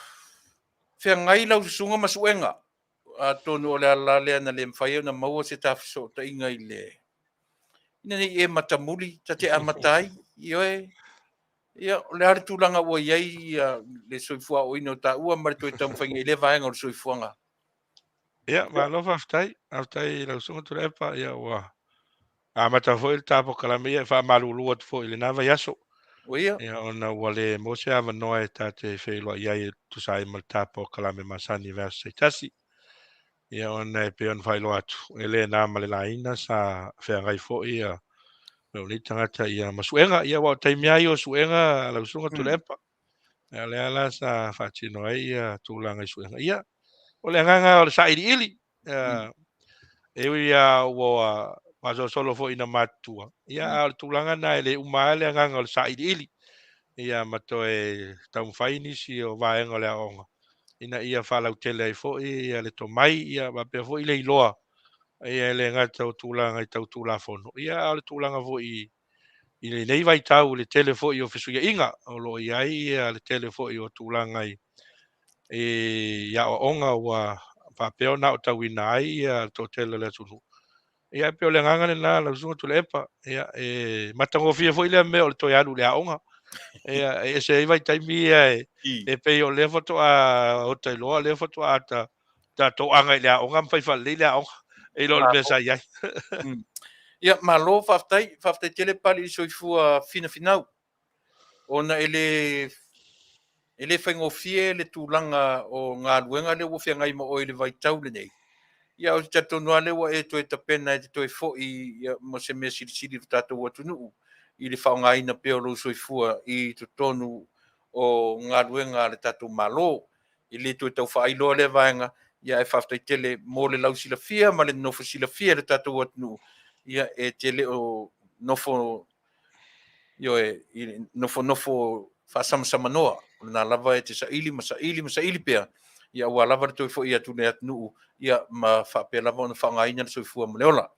feagai lau susuga ma suega, atonu o le ala lea na le mafai ai ona maua se ta fesootaiga i le ina nei e matamuli ta te amata ai, ioe. Ia, o le a le tulaga ua i ai ia, le soifua aoaoina o taua ma le toe taumafaiga i lea vaega o le soifuaga? Ia, malo faafetai. Faafetai i lau Susuga Tuilaepa, ia ua amata foi le ta polokalame, ia e faamalulu atu foi i lena vaiaso. Ua ia. Ia, ona ua le maua se avanoa e ta te feiloai ai e tusa ai ma le ta polokalame masani i vaiaso taitasi. Ia, ona e pei ona faailoa atu, e le na ma le laina sa feagai foi ia lou nei tagata ia ma suega. Ia, aua o taimi lava ia o suega lau Susuga Tuilaepa. Ia, o lea la sa faatino ai ia tulaga i suega. Ia, o le agaga o le sailiili, e ui lava ua faasolosolo foi ina matutua, ia, a o le tulaga lena e le uma lava le agaga o le sailiili, ia ma toe taumafai nisi o vaega o le aoaoga ina ia faalautele ai foi ia le tomai, ia faapea foi le iloa, ia e le gata o tulaga i tau Tulafono, ia a o le tulaga foi i lenei vaitau i le tele foi o fesuiaiga o lo o i ai ia le tele foi o tulaga i i aoaoga ua faapea ona aotauina ai ia le toatele o le atunuu. Ia e pei o le agaga lena lau Susuga Tuilaepa, ia e matagofie foi lea mea o le toe alu i le aoga. Ia e ese ai vaitaimi ia e pei o lea faatoa ota iloa, lea faatoa ta tatou aga i le aoga ma fai faalelei le aoga i lo le mea sa i ai. Ia, malo faafetai, faafetai tele Papalii i le soifua finafinau, ona e le E le faigofie le tulaga o galuega lea ua feagai ma oe i le vaitau lenei. Ia, ou te talitonu lava lea ua e toe tapena e te toe foi mo se mea silisili i lo tatou atunuu i le faaaogaina pea o lou soifua i totonu o galuega a le tatou Malo. E le toe tau faailoa lea vaega, ia ae faafetai tele mo le lausilafia ma le nofo silafia e le tatou atunuu, ia e te le o nofo ioe, i le nofonofo faasamasamanoa, o lena lava e te saili ma saili ma saili pea, ia aua lava le toe foi atu i le atunuu, ia ma faapea lava ona faaaogaina le soifua ma le ola.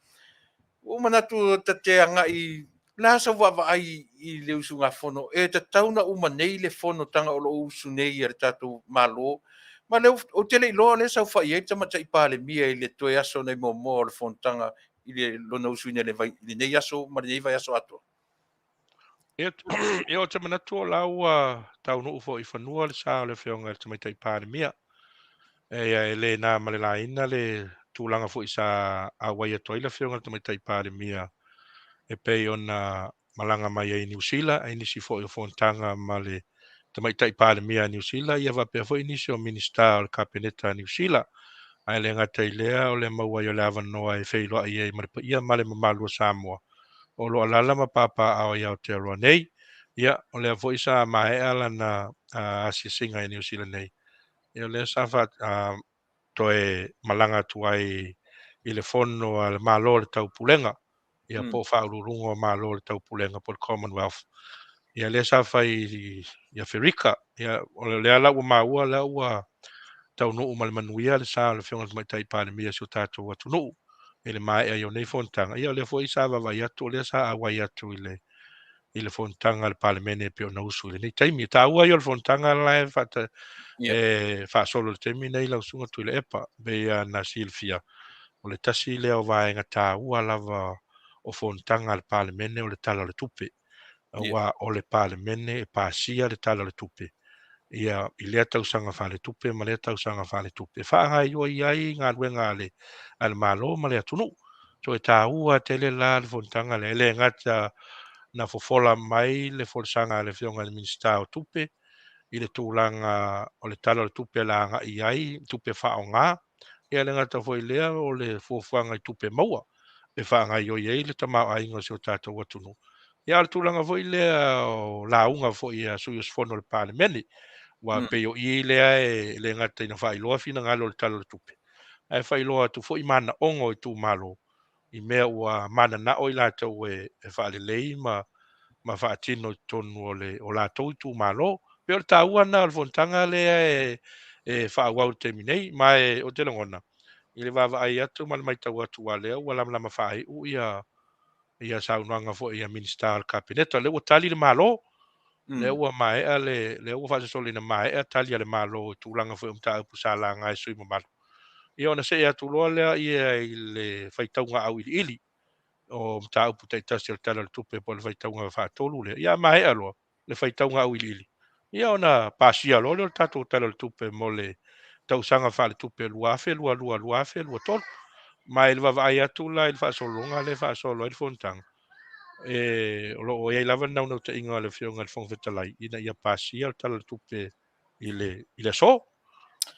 Ua ou manatu ta te agai, o le a sau vaavaai i le usugafono, e tatau ona uma nei le fonotaga o lo o usu nei a le tatou Malo, ma o lea ou te le i iloa o lea e saofai ai le Tamaitai Palemia i le toe aso nai muamua o le fonotaga i le lona usuina i lenei aso ma lenei vaiaso atoa. Ia, ia ou te manatu o la ua taunuu foi i fanua le sa o le Afioga i le Tamaitai Palemia. E, ia, e le na ma le laina le tulaga foi sa auai atu ai le Afioga i le Tamaitai Palemia e pei ona malaga mai ai i Niu Sila, i nisi foi o fonotaga ma le Tamaitai Palemia a Niu Sila, ia faapea foi nisi o Minisita o le Kapeneta a Niu Sila. Ae le gata i lea, o le maua ai o le avanoa e feiloai ai ma le paia ma le mamalu o Samoa o lo o alaala ma papaaao i Aotearoa nei. Ia, o lea foi sa maea lana asiasiga i Niu Sila nei, ia o lea sa toe malaga atu ai i le fono a le Malo o le Taupulega, ia po o Faauluuluga o Malo o le Taupulega po o le Commonwealth. Ia lea sa fai i Aferika. Ia o lea la ua maua lea ua taunuu ma le manuia le sa o le Afioga i le Tamaitai Palemia o si o tatou atunuu i le maea ai o nei fonotaga. Ia o lea foi sa vaavaai atu o lea sa auai atu i le i le fonotaga a le Palemene e pei ona usu i lenei taimi. E taua ia o le fonotaga la e faata, e faasolo i le taimi nei lau Susuga Tuilaepa, pei ona silafia, o le tasi lea o vaega taua lava o fonotaga a le Palemene o le Tala o le Tupe. Aua o le Palemene e pasia le Tala o le Tupe ia i lea tausaga faaletupe ma lea tausaga faaletupe e faagaoioi ai galuega a le a le Malo ma le atunuu. So e taua tele la le fonotaga lea, e le gata na fofola mai le folasaga a le Afioga i le Minisita o Tupe i le tulaga o le Tala o le Tupe o le a agai i ai tupe faaaoga, Ia le gata foi i lea o le fuafuaga i tupe maua e faagaoioi ai le tamaoaiga o si o tatou atunuu. Ia a o le tulaga foi lea o lauga foi a sui usufono o le Palemene, aua pei o i lea e le gata ina faailoa finagalo o le Tala o le Tupe, ae faailoa atu foi manaoga o itumalo i mea ua mananao i latou e faalelei ma ma faatino i totonu o le o latou itumalo. Pei o le taua lena o le fonotaga lea e e faaauau i le taimi nei, ma e ou te lagona i le vaavaai atu ma le matau atu aua o lea ua lamalama faaiu ia ia saunoaga foi a Minisita o le Kapeneta, o lea ua tali le Malo, lea ua maea le lea ua faasosolo ina maea tali a le Malo i tulaga foi o mataupu sa laga e sui usufono mamalu. Ia ona see atu loa lea i le faitauga auiliili o mataupu taitasi o le Tala o le Tupe po o le faitauga faatolu lea. Ia a maea loa le faitauga auiliili, ia ona pasia loa lea o le tatou Tala o le Tupe mo le tausaga faaletupe 2022 2023. Ma i le vaavaai atu la i le faasologa lea e faasolo ai le fonotaga, e, o lo o i ai lava le naunautaiga o le Afioga i le Fofoga Fetalai ina ia pasia le Tala o le Tupe i le, i le aso.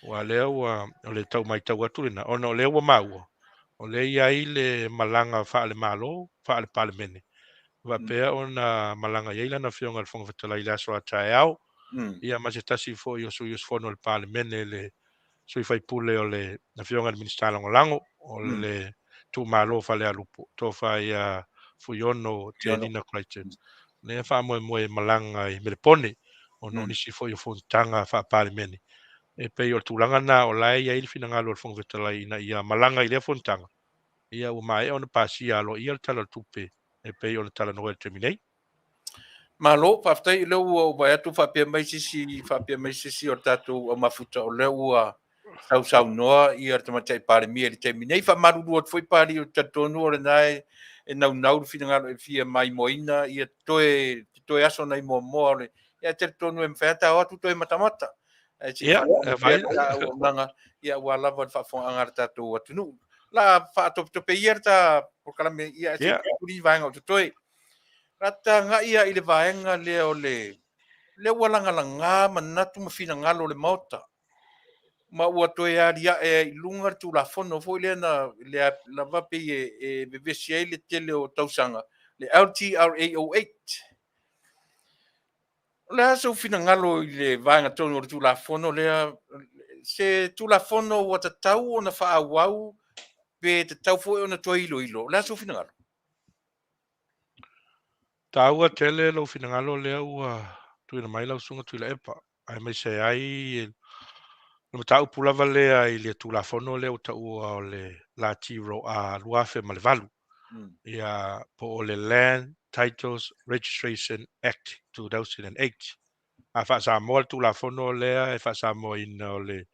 Aua lea ua, o le tau matau atu lena, ona o lea ua maua, o lea e i ai le malaga faale-Malo, faale-Palemene, faapea ona malaga i ai lana Afioga i le Fofoga Fetalai i le aso a taeao, ia ma se tasi foi o sui usufono o le Palemene, le sui faipule o le Afioga i le Minisita Lagolago o le itumalo o Falealupo, Tofa ia Fuiono Tenina Crichton, lea e faamoemoe e malaga i Melepone ona o nisi foi o fonotaga faa-Palemene. E pei o le tulaga lena o la e i ai le finagalo o le Fofoga Fetalai ina ia malaga i lea fonotaga, ia ua maea ona pasia aloaia le Tala o le Tupe e pei ona talanoa i le taimi nei. Malo, faafetai, o lea ua ou vaai atu faapea mai sisi, faapea mai sisi o le tatou aumafuta o lea ua sausaunoa ia le Tamaitai Palemia i le taimi nei. Faamalulu atu foi Papalii, ou te talitonu o lena e naunau le finagalo e fia maimoaina ia toe toe aso nai muamua o le ia talitonu e mafai lava ta o atu toe matamata. Ae se i fai auaunaga ia aua lava le faafofogaaga a le tatou atunuu. La faatopetope ia le ta polokalame ia ae se i tuli vaega o totoe. La ta agai i le vaega lea o le Lea ua lagalaga manatu ma finagalo o le Maota, ma ua toe aliae ai i luga le Tulafono foi lea na lea lava pei e vevesi ai le tele o tausaga, le LTRA 08. O le a sou finagalo i le vaega tonu o le Tulafono lea, se Tulafono ua tatau ona faaauau pe tatau foi ona toe iloilo? O le a sou finagalo? Taua tele lou finagalo lea ua tuuina mai lau Susuga Tuilaepa, aemaise ai le mataupu lava lea i le Tulafono lea ua taua o le LTRA 2008, ia po o le Land Titles Registration Act 2008. A faa-Samoa le Tulafono lea e faa-Samoaina o le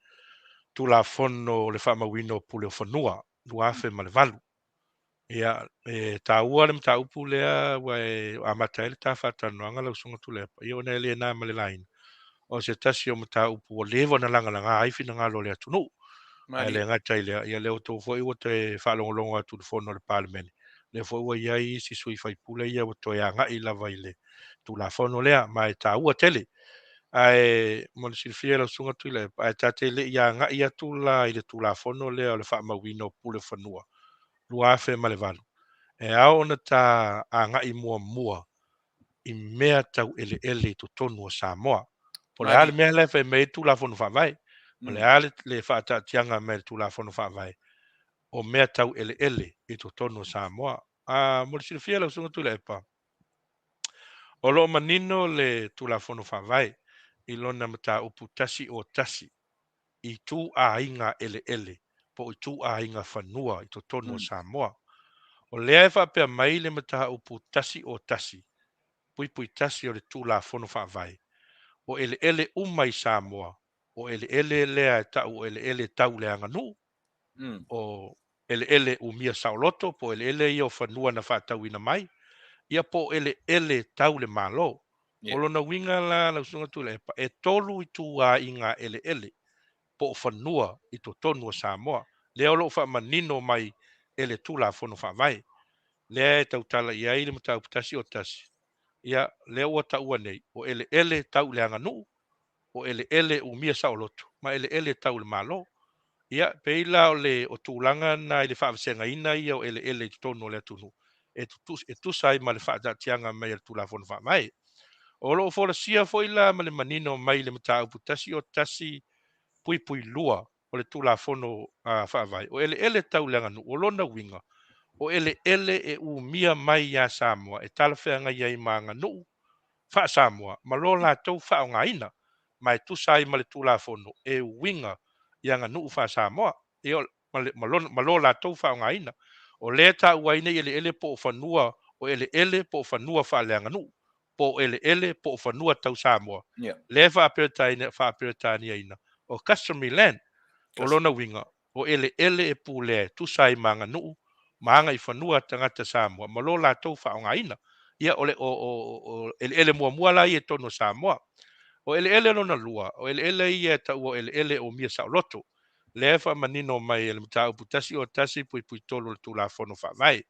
Tulafono o le Faamauina o Pule o Fanua 2008. Ia, e taua le mataupu lea ua e amata ai le ta faatalanoaga lau Susuga Tuilaepa, ia ona e le na ma le laina, o se tasi o mataupu ua leva ona lagalaga ai finagalo o le atunuu. Ae le gata i lea, ia lea outou foi ua toe faalogologo atu i le fono a le Palemene, lea foi ua i ai isi sui usufono ia ua toe agai lava i le Tulafono lea, ma e taua tele. Ae mo le silafia e lau Susuga Tuilaepa, ae ta te le i agai atu la i le Tulafono lea o le faamauina o pule fanua 2008, e ao ona ta agai muamua i mea tau eleele i totonu o Samoa. Po o le a le mea la e fai mai ai le Tulafono Faavae, o le a le faataatiaga mai le Tulafono Faavae o mea tau eleele i totonu o Samoa. A, mo le silafia e lau Susuga Tuilaepa, o lo o manino le Tulafono Faavae i lona mataupu 101 i ituaiga eleele po o ituaiga fanua i totonu o Samoa. O lea e faapea mai le mataupu 101.1 o le Tulafono Faavae, o eleele uma i Samoa, o eleele lea e tau o eleele tau le aganuu, o eleele umia saoloto, po o eleele ia o fanua na faatauina mai, ia po o eleele tau le Malo. O lona uiga la lau Susuga Tuilaepa, e tolu ituaiga eleele po o fanua i totonu o Samoa, lea o lo o faamanino mai e le Tulafono Faavae, lea e tautala i ai le mataupu 101, ia, lea ua taua nei, o eleele tau le aganuu, o eleele umia saoloto, ma eleele tau le Malo. Ia, pei la o le o tulaga na i le faavasegaina ia o eleele i totonu o le atunuu, e e tusa ai ma le faataatiaga mai a le Tulafono Faavae. O lo o folasia foi la ma le manino mai le mataupu 101.2 o le Tulafono Faavae, o eleele tau le aganuu, o lona uiga, o eleele e umia mai ia Samoa e talafeagai ai ma aganuu faa-Samoa ma lo latou faaaogaina, ma e tusa ai ma le Tulafono e uiga i aganuu faa-Samoa, ia, ma, ma, ma lo latou faaaogaina. O lea e taua ai nei eleele po o fanua o eleele po o fanua faaleaganuu, po o eleele po o fanua tau Samoa. Lea e faaperetaniaina o customary land. O lona uiga, o eleele e pulea e tusa ai ma aganuu ma agaifanua a tagata Samoa ma lo latou faaaogaina. Ia, o le o, o, o eleele muamua la ia i totonu o Samoa. O eleele lona lua, o eleele ia e taua o eleele umia saoloto, lea e faamanino mai e le mataupu 101.3 o le Tulafono Faavae,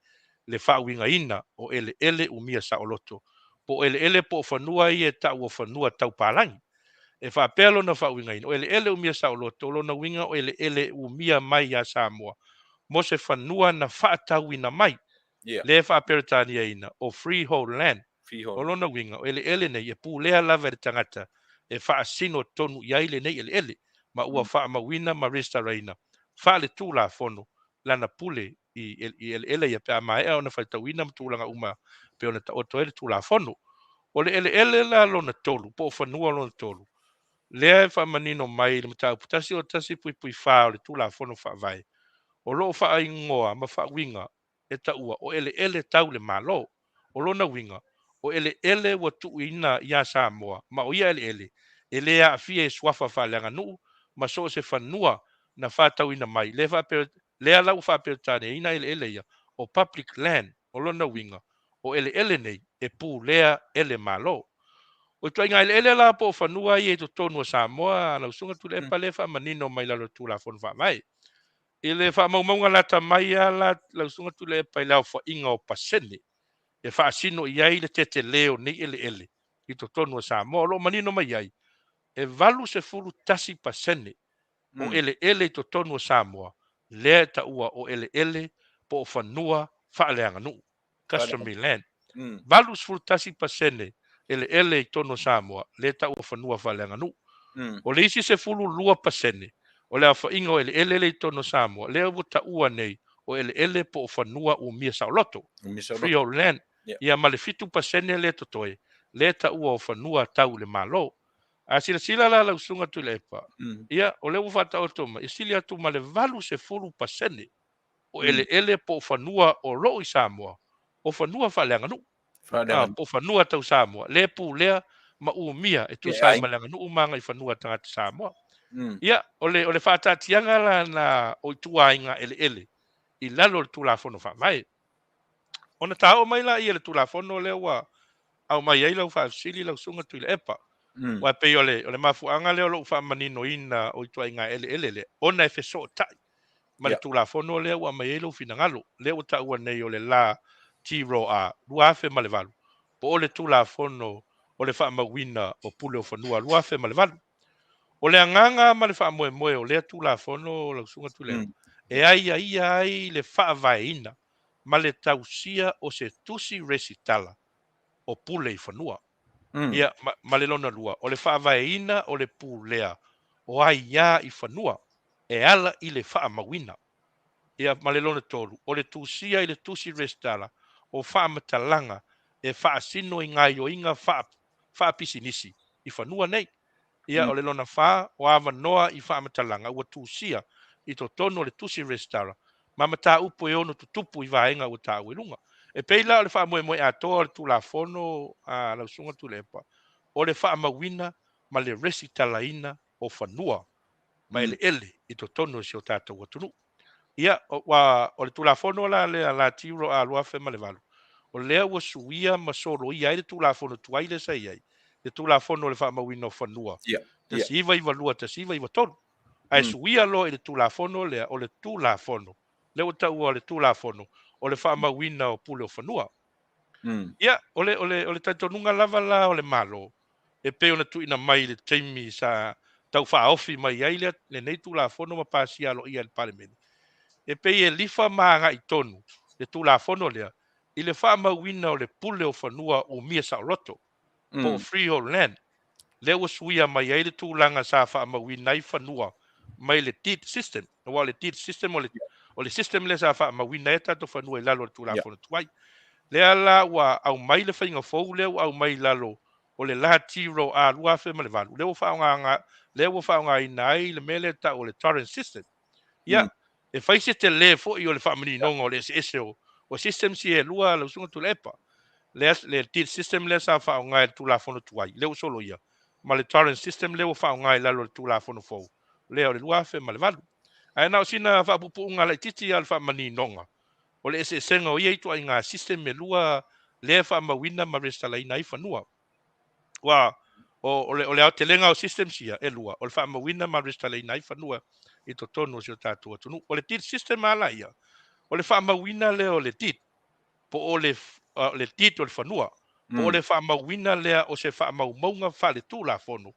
le faauigaina o eleele umia saoloto, po o eleele po o fanua ia e tau o fanua tau palagi. E faapea lona faauigaina, o eleele umia saoloto, o lona uiga o eleele umia mai ia Samoa mo se fanua na faatauina mai, lea e faaperetaniaina o freehold land. O lona uiga, o eleele nei e pulea lava e le tagata e faasino tonu i ai lenei eleele, ma ua faamauina ma resitalaina faale-tulafono lana pule i eleele ia pe a maea ona faitauina ma tulaga uma pei ona taoto ai le Tulafono. O le eleele la lona tolu, po o fanua lona tolu, lea e faamanino mai i le mataupu 101.4 o le Tulafono Faavae, o lo o faaigoa ma faauiga e taua o eleele tau le Malo. O lona uiga, o eleele ua tuuina ia Samoa, ma o ia eleele e le aafia i suafa faaleaganuu ma so o se fanua na faatauina mai, lea faapea, lea la ua faaperetaniaina eleele ia o public land. O lona uiga, o eleele nei e pulea e le Malo. O ituaiga eleele la po o fanua ia i totonu o Samoa, lau Susuga Tuilaepa, lea e faamanino mai lalo o le Tulafono Faavae. I le faamaumauga lata mai lava la lau Susuga Tuilaepa i le aofaiga o pasene e faasino i ai le tetele o nei eleele. i totonu o Samoa. O lo o manino mai ai, e 81% o eleele i totonu o Samoa lea e taua o eleele po o fanua faaleaganuu, customary land. 81% eleele i totonu o Samoa lea e taua fanua faaleaganuu. O le isi 12% o le aofaiga o eleele lea i totonu o Samoa lea ua taua nei o eleele po o fanua umia saoloto, freehold land. Ia ma le 7% lea e totoe lea e taua o fanua tau i le Malo. A silasila la lau Susuga Tuilaepa, ia o lea ua faataoto mai, e sili atu ma le 80% o eleele po o fanua o lo o i Samoa, o fanua faaleaganuu, po o fanua tau Samoa, le pulea ma umia e tusa ai ma le aganuu ma agaifanua a tagata Samoa. Ia, o le, o le faataatiaga la na o ituaiga eleele i lalo o le Tulafono Faavae. Ona taoo mai laia i le Tulafono lea ua aumai ai lau faafesili lau Susuga Tuilaepa. Aua e pei o le, o le mafuaaga lea o lou faamaninoina o ituaiga eleele lea, ona e fesootai ma le Tulafono lea ua aumai ai lou finagalo, lea ua taua nei o le la TROA 2008, po o le Tulafono o le Faamauina o Pule o Fanua 2008. O le agaga ma le faamoemoe o lea Tulafono lau Susuga Tuilaepa, e aiaia ai le faavaeina ma le tausia o se tusi resitala o pule i fanua. Ia, ma, ma le lona lua, o le faavaeina o le pulea o aiā i fanua e ala i le faamauina. Ia, ma le lona tolu, o le tusia i le tusi resitala o faamatalaga e faasino i gaioiga faa, faapisinisi i fanua nei. Ia, o le lona fa, o avanoa i faamatalaga ua tusia i totonu o le tusi resitala ma mataupu e ono tutupu i vaega ua taua i luga. E pei la o le faamoemoe atoa o le Tulafono a lau Susuga Tuilaepa, o le faamauina ma le resitalaina o fanua ma eleele i totonu o si o tatou atunuu. Ia, ua, o le Tulafono la lea la Tiro A 2008, o lea ua suia ma soloia ai le Tulafono tuai lea sa i ai, le Tulafono o le Faamauina o Fanua 1992 1993. Ae suia loa i le Tulafono lea, o le Tulafono, lea ua taua o le Tulafono o le Faamauina o Pule o Fanua. Ia, o le, o le, o le talitonuga lava la o le Malo, e pei ona tuuina mai i le taimi sa tau faaofi mai ai lea, lenei Tulafono ma pasia aloaia e le Palemene, e pei e lifa ma agai tonu le Tulafono lea i le faamauina o le pule o fanua umia saoloto, po o freehold land, lea ua suia mai ai le tulaga sa faamauina ai fanua mai le deed system. Aua o le deed system o le, o le system lea sa faamauina ai tatou fanua i lalo o le Tulafono tuai. Lea la ua aumai le faiga fou lea ua aumai i lalo o le la Tiro A 2008, lea ua faaaoga, lea ua faaaogaina ai le mea lea e tau o le Torrens system. Ia, e fai se tele foi o le faamaninoga o le eseese o, o systems ia e lua lau Susuga Tuilaepa. Lea, le deed system lea sa faaaoga i le Tulafono tuai, lea ua soloia, ma le Torrens system lea ua faaaoga i lalo o le Tulafono fou, lea o le 2008. Ae na o sina faapuupuuga laitiiti lava o le faamaninoga o le eseesega o ia ituaiga system e lua lea e faamauina ma resitalaina ai fanua. Aua o, o, le, o le aotelega o systems ia e lua, o le faamauina ma resitalaina ai fanua i totonu o si o tatou atunuu. O le deed system lava la ia, o le faamauina lea o le deed, po o le, le deed o le fanua, po o le faamauina lea o se faamaumauga faaletulafono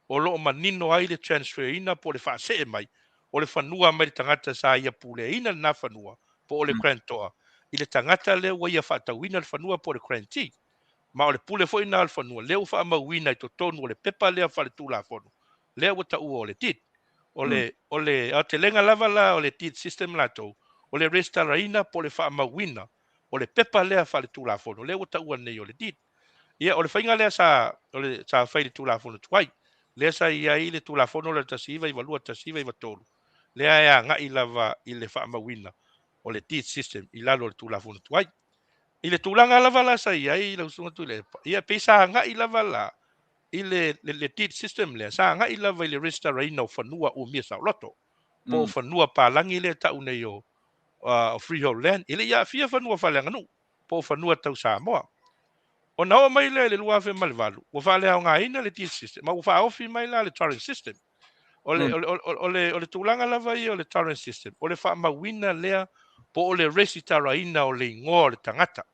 o lo o manino ai le transfer ina po o le faasee mai o le fanua mai le tagata sa ia puleaina lena fanua po o le grantor i le tagata lea ua ia faatauina le fanua po o le grantee. Ma o le pule foi lena o le fanua lea ua faamauina i totonu o le pepa lea faaletulafono lea ua taua o le deed. O le, o le aotelega lava la o le deed system latou, o le resitalaina po o le faamauina o le pepa lea faaletulafono lea ua taua nei o le deed. Ia, o le faiga lea sa, o le, sa fai i le Tulafono tuai, lea sa i ai le Tulafono lea o le 1992, 1993, lea e agai lava i le faamauina o le deed system i lalo o le Tulafono tuai. I le tulaga lava la sa i ai lau Susuga Tuilaepa, ia pei sa agai lava la i le, le, le deed system lea, sa agai lava i le resitalaina o fanua umia saoloto, po o fanua palagi lea e tau nei o, o freehold land, e le i aafia fanua faaleaganuu, po o fanua tau Samoa. Ona oo mai lea i le 2008, ua faaleaogaina le deed system, ma ua faaofi mai la le torrens system. O le, o le, o le, o le tulaga lava ia o le torrens system, o le faamauina lea po o le resitalaina o le igoa o le tagata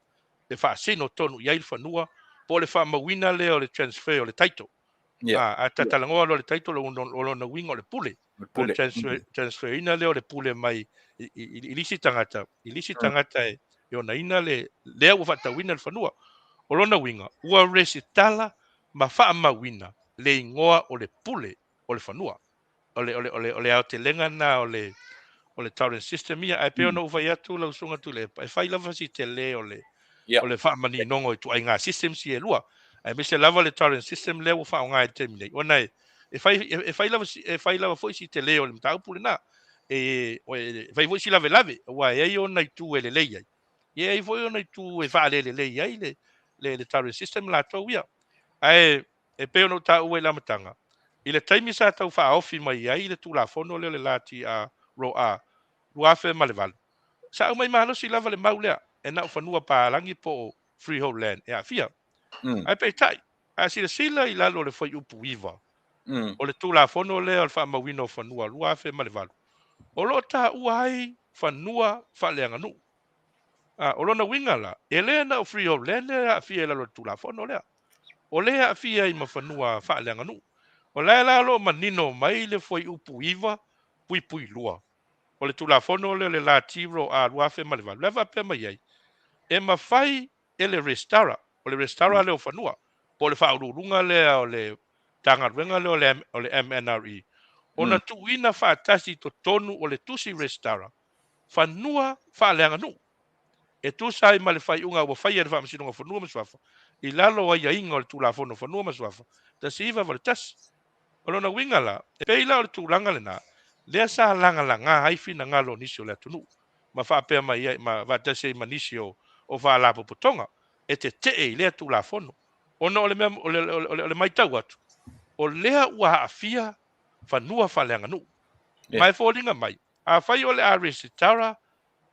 e faasino tonu i ai le fanua Po o le faamauina lea o le transfer o le title. Yeah. A tatalanoa loa le title, o lona uiga o le pule. O le transfer, transfer ina lea o le pule mai i lisi tagata, i lisi tagata e onaina le lea ua faatauina le fanua. O lona uiga, ua resitala ma faamauina le igoa o le pule o le fanua. O le aotelega lena o le Torrens system ia. Ae pei ona ou fai atu lau susuga Tuilaepa, e fai lava si tele o le o le faamaninoga o ituaiga systems ia e lua. Aemaise lava le Torrens system lea ua faaaoga i le taimi nei. Ona e fai lava foi si tele o le mataupu lena. E fai foi si lavelave, aua e ai ona itu e lelei ai. E ai foi ona itu e faalelelei ai le Torrens system latou ia. Ae e pei ona ou taua i le amataga, i le taimi sa tau faaofi mai ai le Tulafono lea o le LTRA 2008, sa aumai malosi lava le mau lea, e na o fanua palagi po o freehold land e aafia. Ae peitai, a silasila i lalo o le fuaiupu 9 o le Tulafono lea o le faamauina o fanua 2008, o lo o taua ai fanua faaleaganuu. O lona uiga la, e le na o freehold land lea e aafia i lalo o le Tulafono lea. O lea e aafia ai ma fanua faaleaganuu. O la e la o lo o manino mai le fuaiupu 9(2) o le Tulafono lea o le LTRA 2008. Lea faapea mai ai, e mafai e le Registrar, o le Registrar lea o fanua, po o le faauluuluga lea o le Matagaluega lea o le MNRE, ona tuuina faatasi i totonu o le tusi Registrar fanua faaleaganuu e tusa ai ma le faaiuga ua faia e le Faamasinoga o Fanua ma Suafa i lalo o aiaiga o le Tulafono o Fanua ma Suafa 1981. O lona uiga la, e pei la o le tulaga lena lea sa lagalaga ai finagalo o nisi o le atunuu ma faapea mai ai ma faatasi ai ma nisi o faalapotopotoga e tetee i lea Tulafono, ona o le mea o le matau atu, o lea ua aafia fanua faaleaganuu. Ma e foliga mai, afai o le a resitara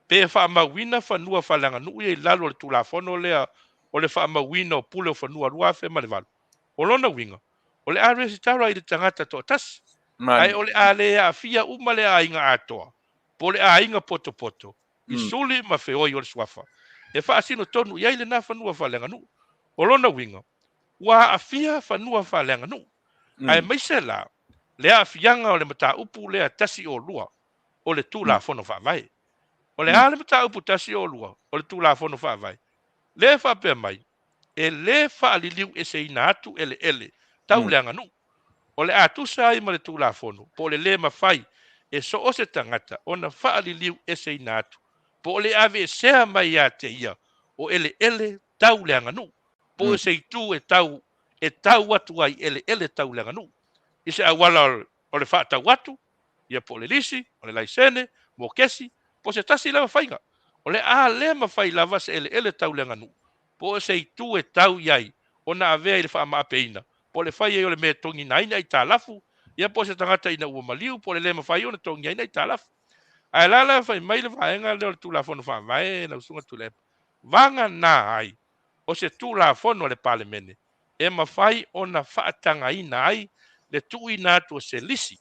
pe faamauina fanua faaleaganuu ia i lalo o le Tulafono lea o le faamauina o pule o fanua 2008, o lona uiga, o le a resitara i le tagata toatasi, ae o le a le aafia uma le aiga atoa, po o le aiga potopoto i suli ma feoi o le suafa e faasino tonu i ai lena fanua faaleaganuu. O lona uiga, ua aafia fanua faaleaganuu. Aemaise la le aafiaga o le mataupu lea 102 o le Tulafono Faavae. O le a le mataupu 102 o le Tulafono Faavae? Lea e faapea mai, e lē faaliliu eseina atu eleele tau le aganuu. O le a tusa ai ma le Tulafono, po o le lē mafai e so o se tagata ona faaliliu eseina atu, po o le aveesea mai ia te ia o eleele tau le aganuu, po o se itu e tau atu ai eleele tau le aganuu i se auala o le faatau atu, ia po o le lisi, o le laisene, mokesi, po o se tasi lava faiga. O le a lē mafai lava se eleele tau le aganuu, po o se itu e tau i ai ona avea i le faamaapeina, po o le fai ai o le mea e togiina ai ni aitalafu, ia po o se tagata ina ua maliu, po o le lē mafai ona togi ai ni aitalafu. Ae la la fai mai le vaega lea o le Tulafono Faavae, lau susuga Tuilaepa, vagana ai o se Tulafono a le Palemene e mafai ona faatagaina ai le tuuina atu o se lisi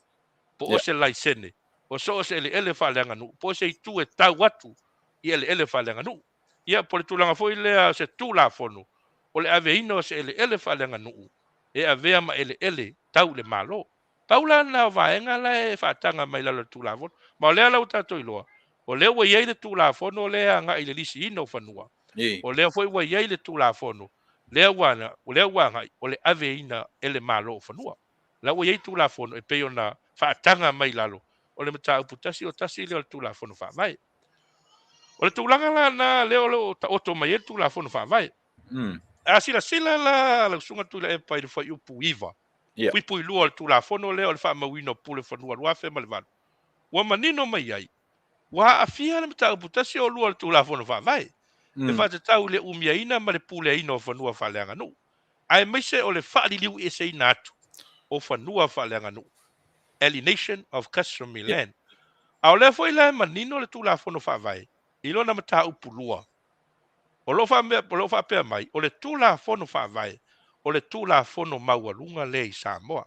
po o se laisene o so o se eleele faaleaganuu, po o se itu e tau atu i eleele faaleaganuu. Ia po o le tulaga foi lea o se Tulafono o le aveina o se eleele faaleaganuu e avea ma eleele tau le Malo. Pau la lena o vaega la e faataga mai lalo o le Tulafono. Ma o lea la ua tatou iloa, o lea ua i ai le Tulafono lea agai i le lisiina o fanua. O lea foi ua i ai le Tulafono lea ua agai o le aveina e le Malo o fanua. La ua i ai Tulafono e pei ona faataga mai lalo o le mataupu 101 lea o le Tulafono Faavae. O le tulaga la na lea o lo o taoto mai ai le Tulafono Faavae. A silasila la lau susuga Tuilaepa i le fuaiupu 9 (2) o le Tulafono lea o le faamauina o pule fanua 2008, ua manino mai ai, ua aafia le mataupu 102 o le Tulafono Faavae e faatatau i le umiaina ma le puleaina o fanua faaleaganuu, aemaise o le faaliliu eseina atu o fanua faaleaganuu, alienation of customary land. A o lea foi la e manino le Tulafono Faavae i lona mataupu 2, o lo o faapea mai, o le Tulafono Faavae o le Tulafono maualuga lea i Samoa.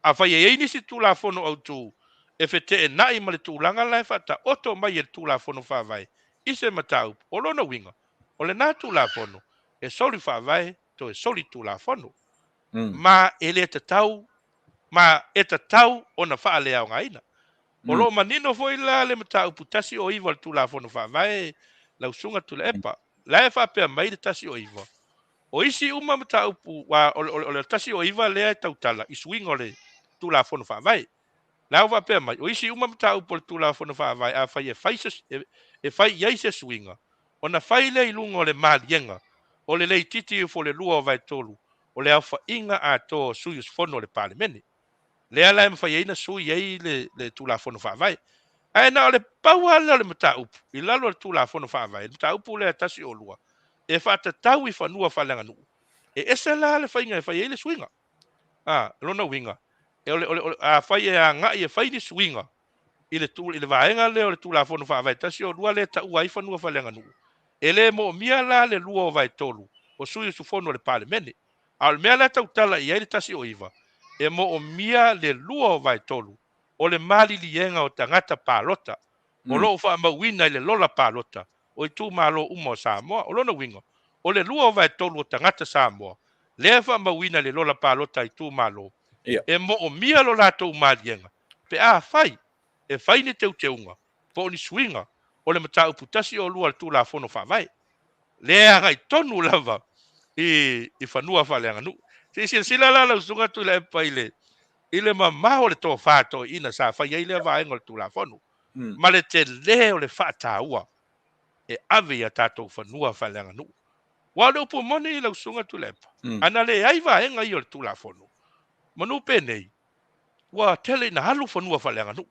Afai e i ai nisi Tulafono autu e feteenai ma le tulaga la e faataoto mai e le Tulafono Faavae i se mataupu, o lona uiga, o lena Tulafono e soli faavae. toe solitulafono, ma e le tatau, ma e tatau ona faaleaogaina. O lo o manino foi la le mataupu 19 o le Tulafono Faavae lau Susuga Tuilaepa, la e faapea mai le 19, o isi uma mataupu, aua o le 19 lea e tautala i suiga o le Tulafono Faavae. La ua faapea mai, o isi uma mataupu o le Tulafono Faavae afai e fai se, e fai i ai se suiga, ona fai lea i luga o le maliega o le le itiiti ifo o le lua o vaetolu o le aofaiga atoa o sui usufono o le Palemene. Lea la e mafai ai ona sui ai le Tulafono Faavae. Ae na o le pau lava lea o le mataupu i lalo o le Tulafono Faavae, le mataupu lea 102, e faatatau i fanua faaleaganuu. E ese la le faiga e fai ai le suiga. A, lona uiga, e o le, o le, afai e agai e fai ni suiga i le, i le vaega lea o le Tulafono Faavae 102 lea e taua ai fanua faaleaganuu, e le moomia la le lua o vaetolu o sui usufono o le Palemene. A o le mea la e tautala i ai le 109, e moomia le lua o vaetolu o le maliliega o tagata palota o lo o faamauina i le lola palota o itumalo uma o Samoa. O lona uiga, o le lua o vaetolu o tagata Samoa lea e faamauina i le lola palota a itumalo, e moomia lo latou maliega pe afai e fai ni teuteuga po o ni suiga o le mataupu 102 o le Tulafono Faavae, lea e agai tonu lava i fanua faaleaganuu. Se i silasila la lau Susuga Tuilaepa i le i le mamao o le tofa toeaina sa fai ai lea vaega o le Tulafono ma le tele o le faataua e ave i a tatou fanua faaleaganuu. Aua o le upu moni lau Susuga Tuilaepa, ana leai vaega ia o le Tulafono, manu penei, ua tele ina alu fanua faaleaganuu.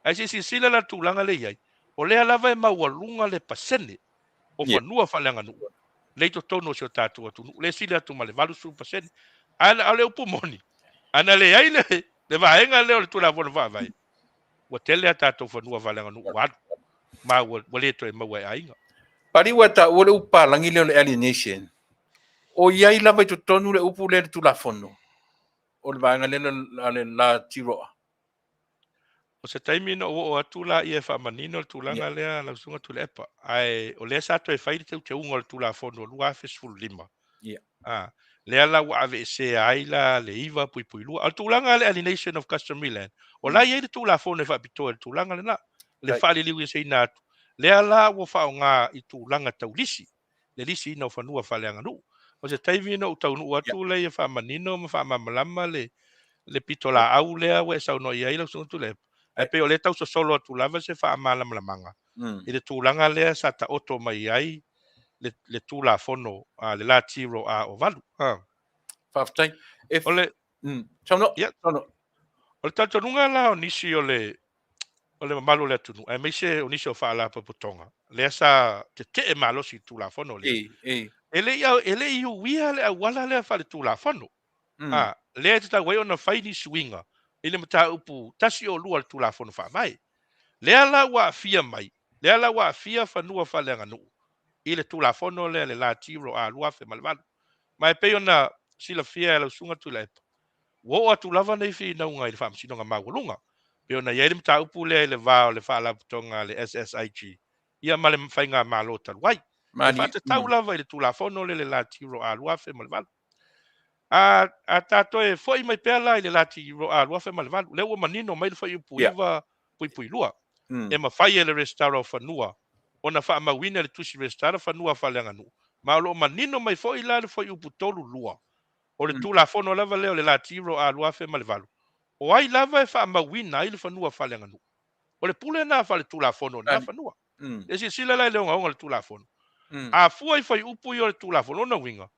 Ae se i silasila la i le tulaga lea e i ai, o lea lava e maualuga le pasene o fanua faaleaganuu lea i totonu o si o tatou atunuu, lea e sili atu ma le 80%. Ae o le upu moni, ana leai le vaega lea o le Tulafono Faavae, ua tele a tatou fanua faaleaganuu ua alu, ma ua le toe maua e aiga. Pali ua taua le upu palagi lea o le alienation, o i ai lava i totonu le upu lea i le Tulafono o le vaega lea a le La Tiroa. O se taimi ona ou oo atu laia e faamanino le tulaga lea lau Susuga Tuilaepa, ae o lea sa toe fai le teuteuga o le Tulafono 2015. A, lea la ua aveesea ai la le 9.2. A o le tulaga le Alienation of Customary Land, o la e i ai le Tulafono e faapitoa i le tulaga lena, le faaliliueseina atu, lea la ua faaaoga i tulaga tau lisi, le lisiina o fanua faaleaganuu. O se taimi ona ou taunuu atu lea e faamanino ma faamalamalama le le pitolaau lea ua e saunoa i ai lau Susuga Tuilaepa, ae pei o lea e tau sosolo atu lava se faamalamalamaga i le tulaga lea sa taoto mai ai le, le Tulafono a le La Tiro A o 8. Faafetai. E... O le, Saunoa. Yeah. Saunoa. O le talitonuga la o nisi o le o le mamalu o le atunuu, aemaise o nisi o faalapotopotoga, lea sa tetee malosi i le Tulafono lea. E le i, e le i uia le auala lea faaletulafono. A, lea e tatau ai ona fai ni suiga i le mataupu 102 o le Tulafono Faavae. Lea la ua aafia mai, lea la ua aafia fanua faaleaganuu i le Tulafono lea le La Tiro A 2008. Ma e pei ona silafia e lau Susuga Tuilaepa, Ua oo atu lava nei finauga i le Faamasinoga Maualuga, pei ona i ai le mataupu lea i le va o le Faalapotopotoga a le SSIG ia ma le Faigamalo talu ai. E faatatau lava i le Tulafono lea le Lati Roa 2008. A, a ta toe foi mai pea la i le Lati Roa 2008, lea ua manino mai le fuaiupu 9.2, e mafai e le Resitala o Fanua ona faamauina i le Tusi Resitala fanua faaleaganuu, ma o lo o manino mai foi la le fuaiupu 3.2 O le Tulafono lava lea o le Latiro A 2008, o ai lava e faamauina ai le fanua faaleaganuu, o le pule lena faaletulafono o lena fanua. E silasila la i le ogaoga o le Tulafono. A fua i fuaiupu ia o le Tulafono, lona uiga,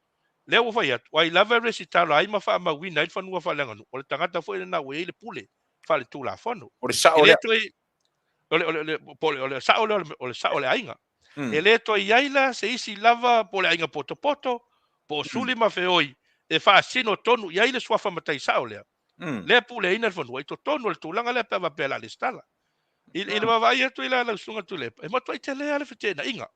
lea ua fai atu, o ai lava e resitala ai ma faamauina ai le fanua faaleaganuu, o le tagata foi lena ua i ai le pule faaletulafono. O le sao lea. O le, o le, o le, o le sao lea, o le sao o le aiga. E le toe i ai la se isi lava po o le aiga potopoto, po o Suli ma Feoi e faasino tonu i ai le suafa matai sao lea, lea e puleaina le fanua i totonu o le tulaga lea pe a faapea o le a resitala. I, i le vaavaai atu i la lau Susuga Tuilaepa, e matuai tele lava le feteenaiga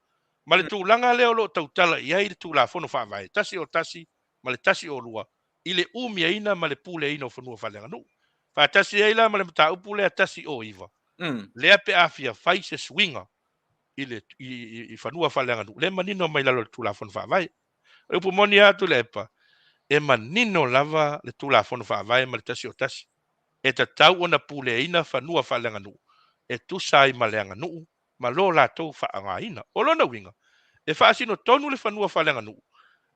ma le tulaga lea o lo o tautala i ai le Tulafono Faavae 101 ma le 102 i le umiaina ma le puleaina o fanua faaleaganuu. Faatasi ai la ma le mataupu lea 109, lea pe a fia fai se suiga i le i, i, i fanua faaleaganuu, lea e manino mai lalo o le Tulafono Faavae. O le upu moni lava Tuilaepa, e manino lava le Tulafono Faavae ma le 101, e tatau ona puleaina fanua faaleaganuu e tusa ai ma le aganuu ma lo latou faaaogaina. O lona uiga, e faasino tonu le fanua faaleaganuu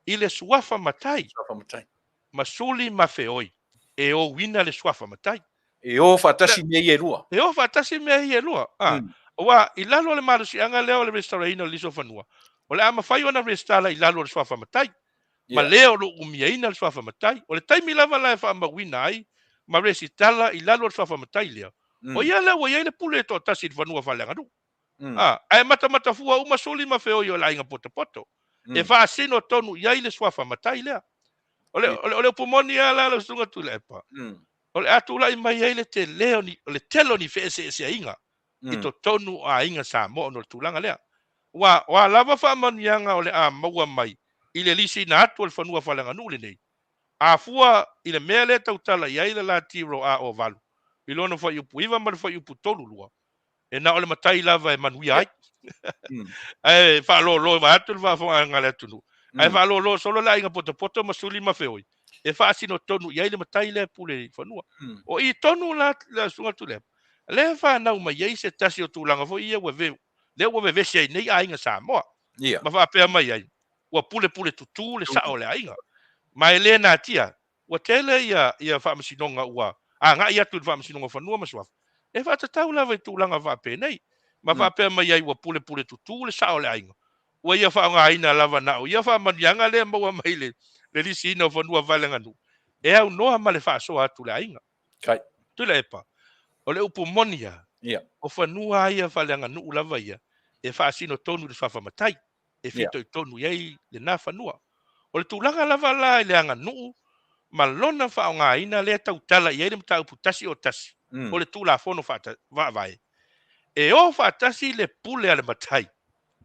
i le suafa matai, Suafa matai. ma suli ma feoi e ouina le suafa matai. E o faatasi mea ia e lua. E o faatasi mea ia e lua. Aua i lalo o le malosiaga lea o le resitalaina o le lisi o fanua, o le a mafai ona resitala i lalo o le suafa matai, ma le o lo o umiaina le suafa matai. O le taimi lava la e faamauina ai ma resitala i lalo o le suafa matai lea, o ia lea ua i ai le pule e toatasi i le fanua faaleaganuu. Ae matamatafua uma suli ma feoi o le aiga potopoto, e faasino tonu i ai le suafa matai lea. O le upu moni lava la lau Susuga Tuilaepa, o le a tulai mai ai le tele o ni, o le tele o ni feeseeseaiga i totonu o aiga Samoa ona o le tulaga lea. Aua o a lava faamanuiaga o le a maua mai i le lisiina atu o le fanua faaleaganuu lenei, a fua i le mea lea e tautala i ai le Latiro AO8 i lona fuaiupu 9 ma le fuaiupu 32, e na o le matai lava e manuia ai. Ae faalolo vaeatu le faafofogaaga a le atunuu. Ae faalolo solo le aiga potopoto ma suli ma feoi e faasino tonu i ai le matai lea e pule i fanua. O i tonu la le Susuga Tuilaepa, lea e fanau mai ai se tasi o tulaga foi ia ua lea ua vevesi ai nei aiga Samoa. Ma faapea mai ai, ua pulepule tutu le sao o le aiga. Ma e le natia, ua tele ia faamasinoga ua agai atu i le Faamasinoga o Fanua ma Suafa, e faatatau lava i tulaga faapenei, ma faapea mai ai ua pulepule tutu le sao o le aiga, ua ia faaaogaina lava na o ia faamanuiaga lea e maua mai le lisiina o fanua faaleaganuu, e aunoa ma le faasoa atu i le aiga. Tuilaepa, o le upu moni lava, o fanua ia faaleaganuu lava ia, e faasino tonu i le suafa matai, e fitoitonu i ai lena fanua. O le tulaga lava la i le aganuu ma lona faaaogaina lea e tautala i ai le mataupu 101 o le Tulafono Faavae, e o faatasi le pule a le matai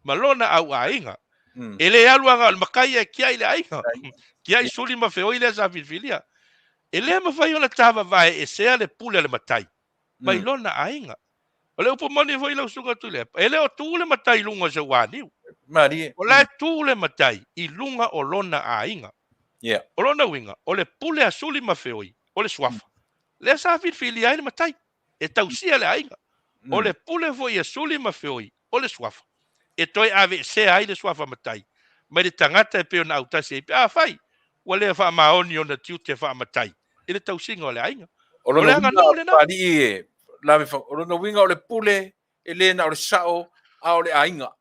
ma lona auaiga. E le alu aga o le matai ae tiai le aiga, tiai suli ma feoi lea sa filifilia. E le mafai ona tavavae esea le pule a le matai mai lona aiga. O le upu moni foi lau Susuga Tuilaepa, e le o tu le matai i luga o se uaniu. Malie. O la e tu le matai i luga o lona aiga. O lona uiga, o le pule a suli ma feoi, o le suafa. Lea sa filifilia ai le matai, e tausia le aiga. O le pule foi a suli ma feoi, o le suafa, e toe aveesea ai le suafa matai mai le tagata e pei ona autasi ai pe afai ua le faamaoni ona tiute faamatai i le tausiga o le aiga. O lona uiga, Papalii e lave fa, o lona uiga o le pule e le na o le sao a o le aiga.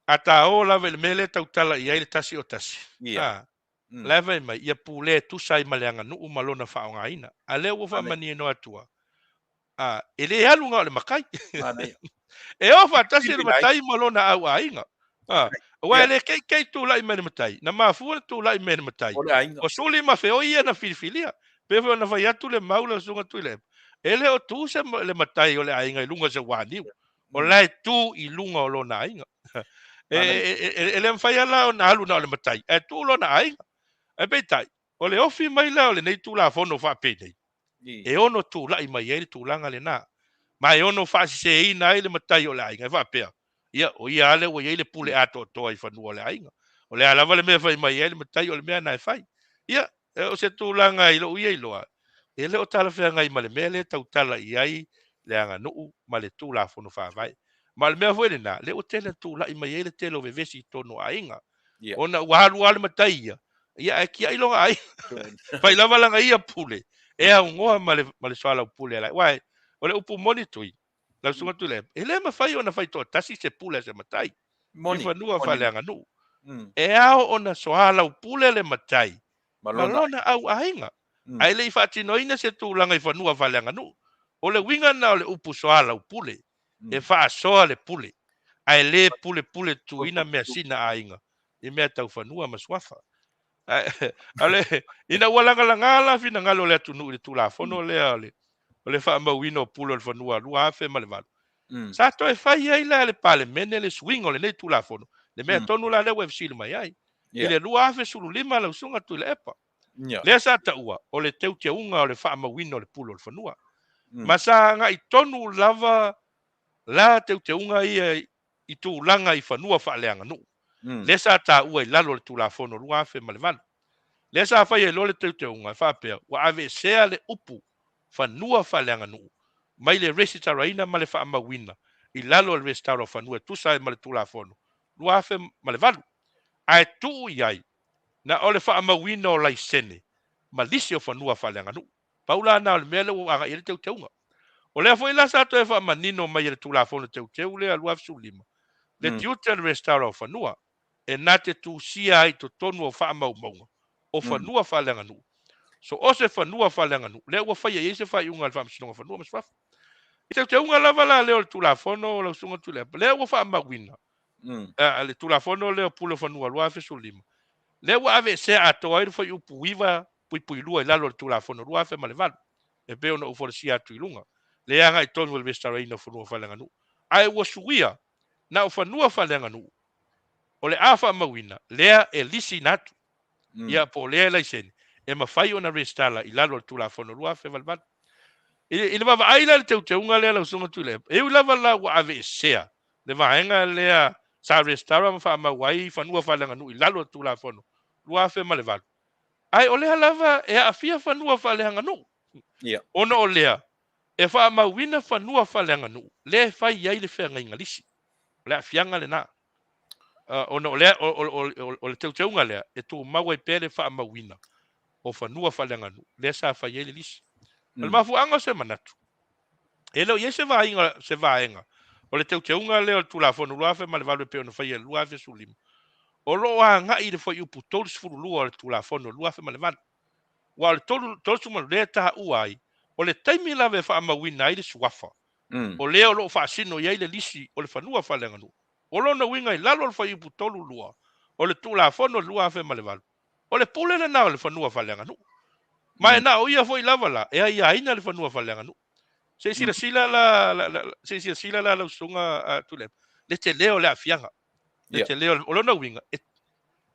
A ta o lava i le mea lea e tautala i ai le 101. La e fai mai, ia pule e tusa ai ma le aganuu ma lona faaaogaina. A lea ua faamanino atu a, e le alu na o le matai. E o faatasi le matai ma lona auaiga. Aua e le keikei tulai mai le matai, na mafua le tulai mai le matai. O suli ma feoi ia na filifilia. Pe foi ona fai atu le mau lau Susuga Tuilaepa, e le o tu se le matai o le aiga i luga o se uaniu. O la e tu i luga o lona aiga. E le mafai la ona alu na o le matai, ae tu lona aiga. Ae peitai, o le ofi mai la o lenei Tulafono faapenei, e ono tulai mai ai le tulaga lena, ma e ono faasiseina ai le matai o le aiga, e faapea, ia, o ia lava lea ua i ai le pule atoatoa i fanua o le aiga. O le a lava le mea e fai mai ai le matai, o le mea na e fai. Ia, o se tulaga i lou ia iloa, e le o talafeagai ma le mea lea e tautala i ai le aganuu ma le Tulafono Faavae. Ma o le mea foi lena, lea ua tele tulai mai ai le tele o vevesi i totonu o aiga. Ona ua alu lava le matai ia, ia ae tiai lona aiga. Fai lava lana ia pule, e aunoa ma le soalaupule a le aiga. Aua o le upu moni Tui, lau Susuga Tuilaepa, e le mafai ona fai toatasi se pule a se matai i fanua faaleaganuu. E ao ona soalaupule le matai ma lona auaiga, ae le i faatinoina se tulaga i fanua faaleaganuu. O le uiga lena o le upu soalaupule, e faasoa le pule, ae le pulepule tutuina measina aiga i mea tau fanua ma suafa. Ina ua lagalaga la finagalo o le atunuu i le Tulafono lea o le faamauina o pule o le fanua 2008, sa toe fai ai la e le Palemene le suiga o lenei Tulafono, le mea tonu la lea ua e fesili mai ai, i le 2015 lau Susuga Tuilaepa. Lea sa taua o le teuteuga o le faamauina o le pule o le fanua. Ma sa agai tonu lava la teuteuga ia i tulaga i fanua faaleaganuu. Lea sa taua i lalo o le Tulafono 2008. Lea sa fai ai loa le teuteuga e faapea ua aveesea le upu fanua faaleaganuu mai le resitalaina ma le faamauina i lalo o le resitala o fanua e tusa ai ma le Tulafono 2008, ae tuu i ai na o le faamauina o laisene ma lisi o fanua faaleaganuu. Pau la na o le mea lea ua agai i ai le teuteuga. O lea foi la sa toe faamanino mai e le Tulafono Teuteu lea 2015 le tiute o le resitala o fanua e na te tusia ai i totonu o faamaumauga o fanua faaleaganuu so o se fanua faaleaganuu lea ua faia i ai se faaiuga a le Faamasinoga o Fanua ma Suafa. I teuteuga lava la lea o le Tulafono lau Susuga Tuilaepa, lea ua faamauina le Tulafono lea o Pule o Fanua 2015, lea ua aveesea atoa ai le fuaiupu 9.2 i lalo o le Tulafono 2008, e pei ona ou folasia atu i luga, lea e agai tonu i le resitalaina o fanua faaleaganuu, ae ua suia na o fanua faaleaganuu o le a faamauina lea e lisiina atu, ia po o lea e laisene, e mafai ona resitala i lalo o le Tulafono 2008. I le vaavaai la i le teuteuga lea lau Susuga Tuilaepa, e ui lava la ua aveesea le vaega lea sa resitala ma faamau ai fanua faaleaganuu i lalo o le Tulafono 2008, ae o lea lava e aafia fanua faaleaganuu. Ona o lea e faamauina fanua faaleaganuu lea e fai ai le feagaiga lisi. O le aafiaga lena. Ona o lea, o le teuteuga lea e tumau ai pea le faamauina o fanua faaleaganuu lea sa fai ai le lisi. O le mafuaaga o se manatu, e le o i ai se vaaiga, se vaega o le teuteuga lea o le Tulafono 2008 e pei ona faia i le 2015, o lo o agai i le fuaiupu 32 o le Tulafono 2008. Aua o le 32 lea e taua ai, o le taimi lava e faamauina ai le suafa, o lea o lo o faasino i ai le lisi o le fanua faaleaganuu. O lona uiga i lalo o le fuaiupu 32 o le Tulafono 2008, o le pule lena o le fanua faaleaganuu. Ma e na o ia foi lava la e aiaina le fanua faaleaganuu. Se i silasila la, la, la, se i silasila la lau susuga Tuilaepa, le tele o le aafiaga. Le tele o, o lona uiga, e,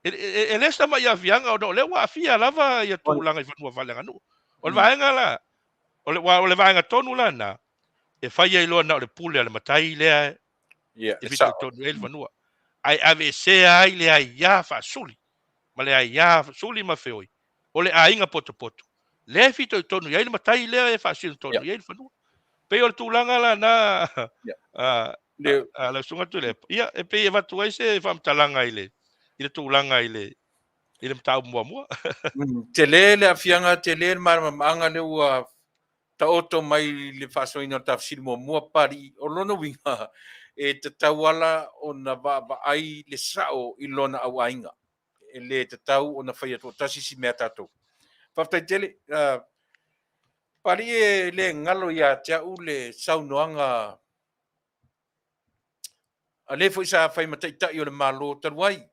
e, e, e le se tamai aafiaga ona o lea ua aafia lava ia tulaga i fanua faaleaganuu. O le vaega la, o le, o le vaega tonu la na, e fai ai loa na o le pule a le matai lea e fitoitonu ai le fanua. Ae aveesea ai le aia faasuli ma le aia suli ma feoi o le aiga potopoto lea e fitoitonu i ai le matai lea e faasino tonu i ai le fanua. Pei o le tulaga la na a lau Susuga Tuilaepa, ia e pei e avatu ai se faamatalaga i le i le tulaga i le i le mataupu muamua. Tele le aafiaga, tele le malamalamaaga lea ua taoto mai le faasoaina o le tafesili muamua, Papalii, o lona uiga e tatau ala ona vaavaai le sao i lona auaiga. E le tatau ona faia toatasi si mea tatou. Faafetai tele. Papalii, e le galo ia te au le saunoaga a le foi sa fai ma taitai o le Malo talu ai.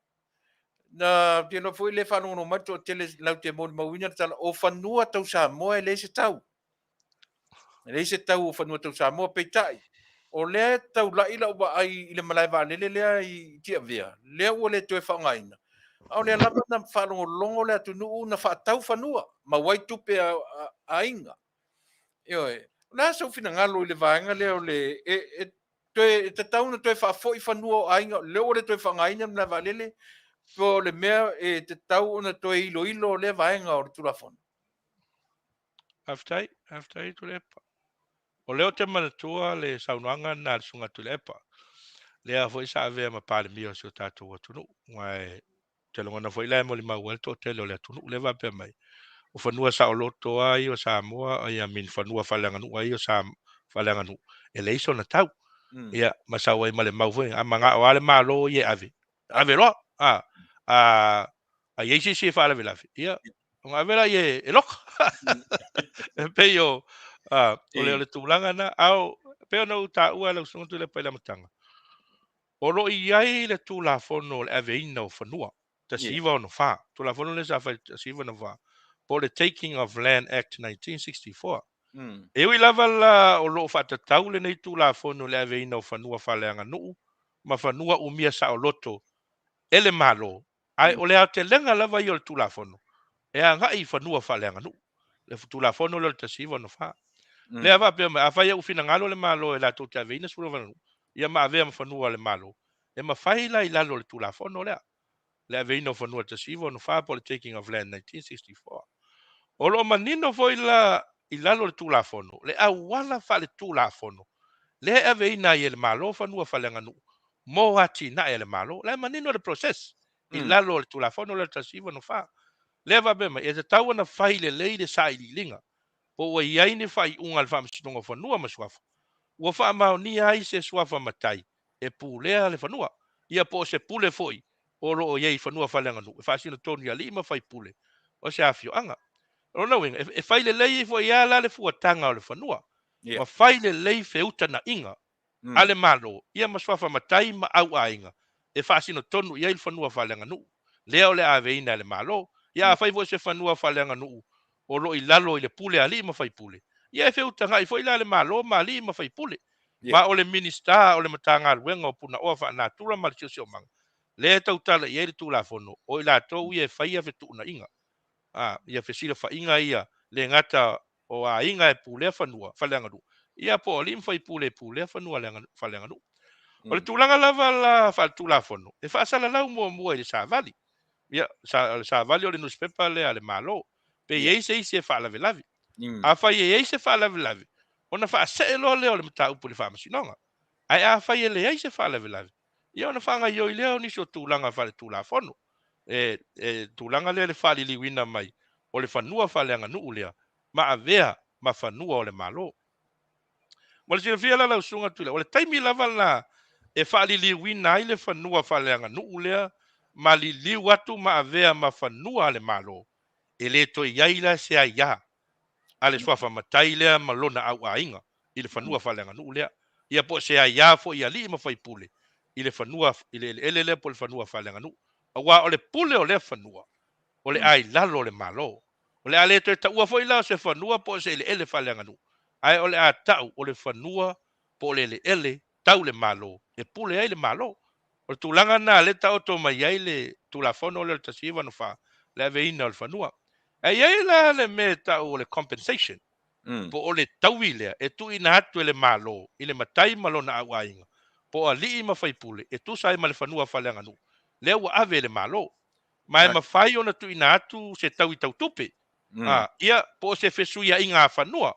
Na ou te iloa foi le faalogologo mai le toatele latou te molimauina le tala, o fanua tau Samoa e leai se tau. E leai se tau o fanua tau Samoa, peitai, o lea e taulai lau vaai i le malae vaalele lea i Tiavea, lea ua le toe faaaogaina, a o lea lava na faalogologo le atunuu na faatau fanua, maua ai tupe a aiga. Ioe, o le a sou finagalo i le vaega lea o le e, e toe e tatau ona toe faafoi fanua o aiga, lea ua le toe faaaogaina le malae vaalele, po o le mea e tatau ona toe iloilo lea vaega o le Tulafono? Faafetai, faafetai Tuilaepa. O lea ou te manatua le saunoaga lena a le Susuga Tuilaepa, lea foi sa avea ma Palemia o si o tatou atunuu. Aua e te lagona foi la e molimau ai le toatele o le atunuu lea faapea mai, o fanua saoloto lava ia o Samoa, ia I mean fanua faaleaganuu lava ia o faaleaganuu, e leai sona tau. Ia, ma sau ai ma le mau foi, a manao lava le Malo ia e ave, ave loa. A, a, a i ai se isi e faalavelave, ia, ona ave lea e loka. E pei o, a, o le, o le tulaga na, a o, pei ona ou taua e lau Susuga Tuilaepa i le amataga, o lo o i ai le Tulafono o le Aveina o Fanua, 1964, Tulafono lea sa fai 1964, po o le Taking of Land Act 1964. E ui lava la o lo o faatatau lenei Tulafono i le aveina o fanua faaleaganuu ma fanua umia saoloto e le Malo, ae o le aotelega lava ia o le Tulafono e agai i fanua faaleaganuu, le Tulafono lea o le 1964. Lea faapea mai, afai ua finagalo le Malo e latou te aveina fanua faaleaganuu, ia ma avea ma fanua a le Malo, E mafai la i lalo o le Tulafono lea, le aveina o fanua 1964 po o le Taking of Land 1964. O lo o manino foi la i lalo o le Tulafono le auala faaletulafono lea e aveina ai e le Malo fanua faaleaganuu mo atinae a le Malo. O la e manino le process i lalo o le Tulafono lea o le 1964. Lea e faapea mai, e tatau ona fai lelei le sailiiliga po ua i ai ni faaiuga a le Faamasinoga o Fanua ma Suafa ua faamaonia ai se suafa matai e pulea le fanua, ia po o se pule foi o lo o i ai i fanua faaleaganuu e faasino tonu i alii ma faipule o se afioaga. O lona uiga, e fai lelei ai foi lava la le fuataga o le fanua, ma fai lelei feutana'iga a le Malo ia ma suafa matai ma auaiga e faasino tonu i ai le fanua faaleaganuu lea o le a aveina e le Malo. Ia afai foi o se fanua faaleaganuu o lo o i lalo i le pule a alii ma faipule, ia e feutaga'i foi la le Malo ma alii ma faipule. Ma o le Minisita o le Matagaluega o Punaoa Faanatura ma le Siosiomaga lea e tautala i ai le Tulafono, o i latou ia e faia fetuunaiga, ia fesilafaiga ia le gata o aiga e pulea fanua faaleaganuu, ia po o alii ma faipule e pulea fanua faaleaganuu. O le tulaga lava la faaletulafono, e faasalalau muamua i le savali. Ia, o le savali o le nusipepa lea a le Malo, pe i ai se isi e faalavelave. Afai e i ai se faalavelave, ona faasee loa lea o le mataupu i le Faamasinoga. Ae afai e leai se faalavelave, ia ona faagaoioi lea o nisi o tulaga faaletulafono. E, e tulaga lea le faaliliuina mai o le fanua faaleaganuu lea ma avea ma fanua o le Malo. Mo le silafia la lau Susuga Tuilaepa, o le taimi lava la e faaliliuina ai le fanua faaleaganuu lea ma liliu atu ma avea ma fanua a le Malo, e le toe i ai la se aia a le suafa matai lea ma lona auaiga i le fanua faaleaganuu lea, ia po o se aia foi i alii ma faipule i le fanua i le eleele lea po o le fanua faaleaganuu, aua o le pule o lea fanua o le a i lalo o le Malo. O le a le toe taua foi la o se fanua po o se eleele faaleaganuu, ae o le a tau o le fanua po o le eleele tau le Malo e pule ai le Malo. O le tulaga lena lea e taoto mai ai le Tulafono lea o le 1964, le aveina o le fanua. Ae i ai la le mea e tau o le compensation, po o le taui lea e tuuina atu e le Malo i le matai ma lona auaiga, po o alii ma faipule e tusa ai ma le fanua faaleaganuu lea ua ave e le Malo. Ma e mafai ona tuuina atu se taui tau tupe, ia, po o se fesuiaiga fanua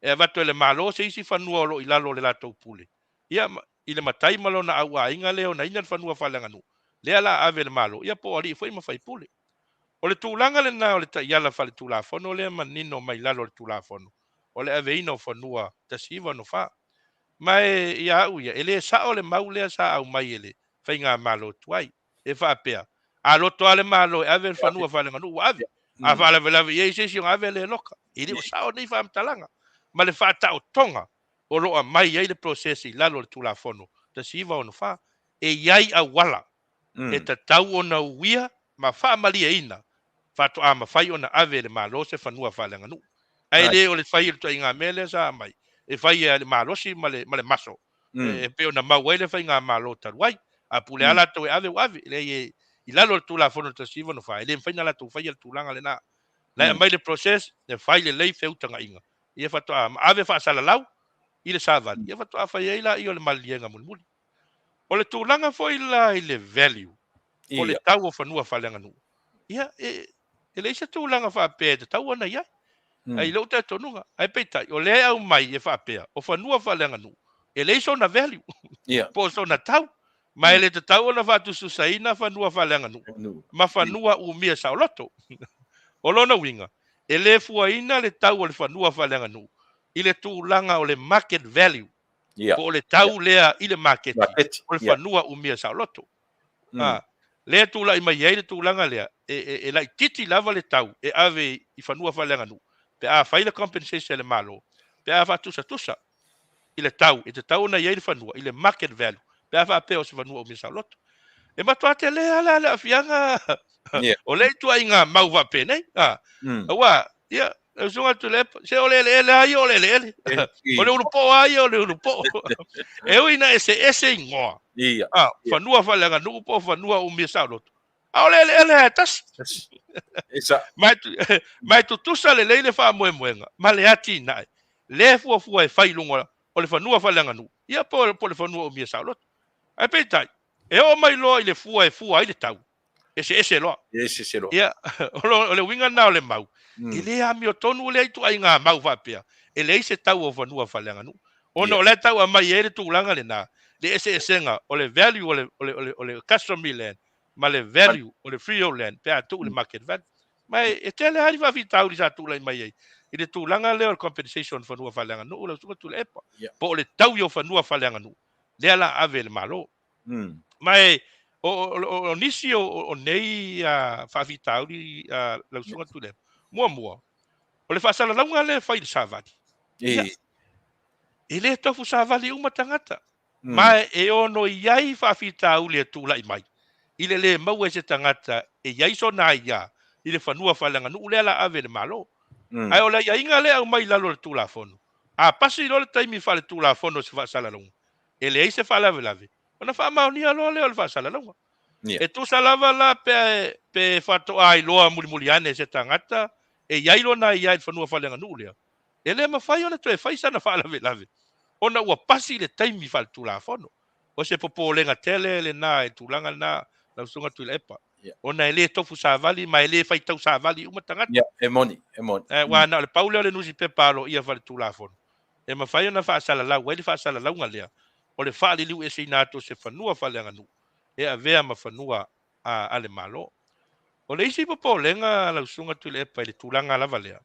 e avatu e le Malo se isi fanua o lo o i lalo o le latou pule, ia, i le matai ma lona auaiga lea e onaina le fanua faaleaganuu, lea la ave e le Malo, ia po o alii foi ma faipule. O le tulaga lena o le taiala faaletulafono lea manino mai lalo o le Tulafono o le Aveina o Fanua 1964. Ma e, ia au ia, e le sao le mau lea sa aumai e le Faigamalo tuai, e faapea, a loto lava le Malo e ave le fanua faaleaganuu, ua ave. A faalavelave i ai se isi ona ave lea e loka. E le o sao nei faamatalaga ma le faataotoga o lo o aumai ai le process i lalo o le Tulafono 1964. E i ai auala e tatau ona uia ma faamalieina faatoa mafai ona ave e le Malo se fanua faaleaganuu. Ae le o le fai o le ituaiga mea lea sa aumai, e fai e le malosi ma le, ma le maso, e pei ona mau ai le faigamalo talu ai. A pule lava latou e ave, ua ave. Leai, e, i lalo o le Tulafono 1964, e le mafai ona latou faia le tulaga lena. La e aumai le process, e fai lelei feutagaiga, ia faatoa ave faasalalau i le savali, ia faatoa fai ai laia o le maliliega mulimuli. O le tulaga foi la i le value, o le tau o fanua faaleaganuu, ia, e, e leai se tulaga faapea e tatau ona i ai. Ai i lou talitonuga. Ae peitai, o lea e aumai e faapea, o fanua faaleaganuu, e leai sona value, po o sona tau. Ma e le tatau ona faatusatusaina fanua faaleaganuu ma fanua umia saoloto. O lona uiga, e le fuaina le tau o le fanua faaleaganuu i le tulaga o le market value, po o le tau lea i le maketi o le fanua umia saoloto. Lea e tulai mai ai le tulaga lea, e laitiiti lava le tau e ave i fanua faaleaganuu pe a fai le compensation a le Malo, pe a faatusatusa i le tau e tatau ona i ai le fanua, i le market value, pe a faapea o se fanua umia saoloto. E matua tele lava la le aafiaga o lea ituaiga mau faapenei. Aua, ia, lau Susuga Tuilaepa, se o le eleele lava ia o le eleele. O le ulupoo lava ia o le ulupoo. E ui ina eseese igoa, fanua faaleaganuu po o fanua umia saoloto, a o le eleele lava e tasi. Ma e tutusa lelei le faamoemoega ma le atinae lea e fuafua e fai i luga o le fanua faaleaganuu, ia po o le fanua umia saoloto. Ae peitai, E oo mai loa i le fua e fua ai le tau, eseese loa. Eseese loa. Ia, o le uiga lena o le mau, e le amiotonu lea ituaiga mau faapea, e leai se tau o fanua faaleaganuu. Ona o la e tau aumai ai le tulaga lena, le eseesega o le value o le, o le, o le, o le customary land ma le value o le freehold land pe a tuu i le market value. Ma e tele lava ni faafitauli sa tulai mai ai i le tulaga lea o le compensation o fanua faaleaganuu lau Susuga Tuilaepa, po o le taui o fanua faaleaganuu lea la ave e le Malo. Ma e o nisi o nei faafitauli lau Susuga Tuilaepa, muamua, o le faasalalauga lea e fai i le savali. Ia, e le tofu savali uma tagata. Ma e ono i ai faafitauli e tulai mai i le le maua e se tagata e i ai sona aia i le fanua faaleaganuu lea la ave e le Malo. Ae o le aiaiga lea e aumai i lalo o le Tulafono, a pasi loa le taimi faaletulafono o se faasalalauga, e leai se faalavelave, ona faamaonia loa lea o le faasalalauga. E tusa lava la pe faatoa iloa mulimuli ane e se tagata e i ai lona aia i le fanua faaleaganuu lea, e le mafai ona toe fai sana faalavelave ona ua pasi le taimi faaletulafono. O se popolega tele lena i le tulaga lena, lau Susuga Tuilaepa, ona e le tofu savali ma e le faitau savali uma tagata. Ia, e moni, e moni. Aua na o le pau lea o le nusipepa aloaia faaletulafono e mafai ona faasalalau ai le faasalalauga lea o le faaliliueseina atu o se fanua faaleaganuu e avea ma fanua a le Malo. O le isi popolega lau Susuga Tuilaepa i le tulaga lava lea,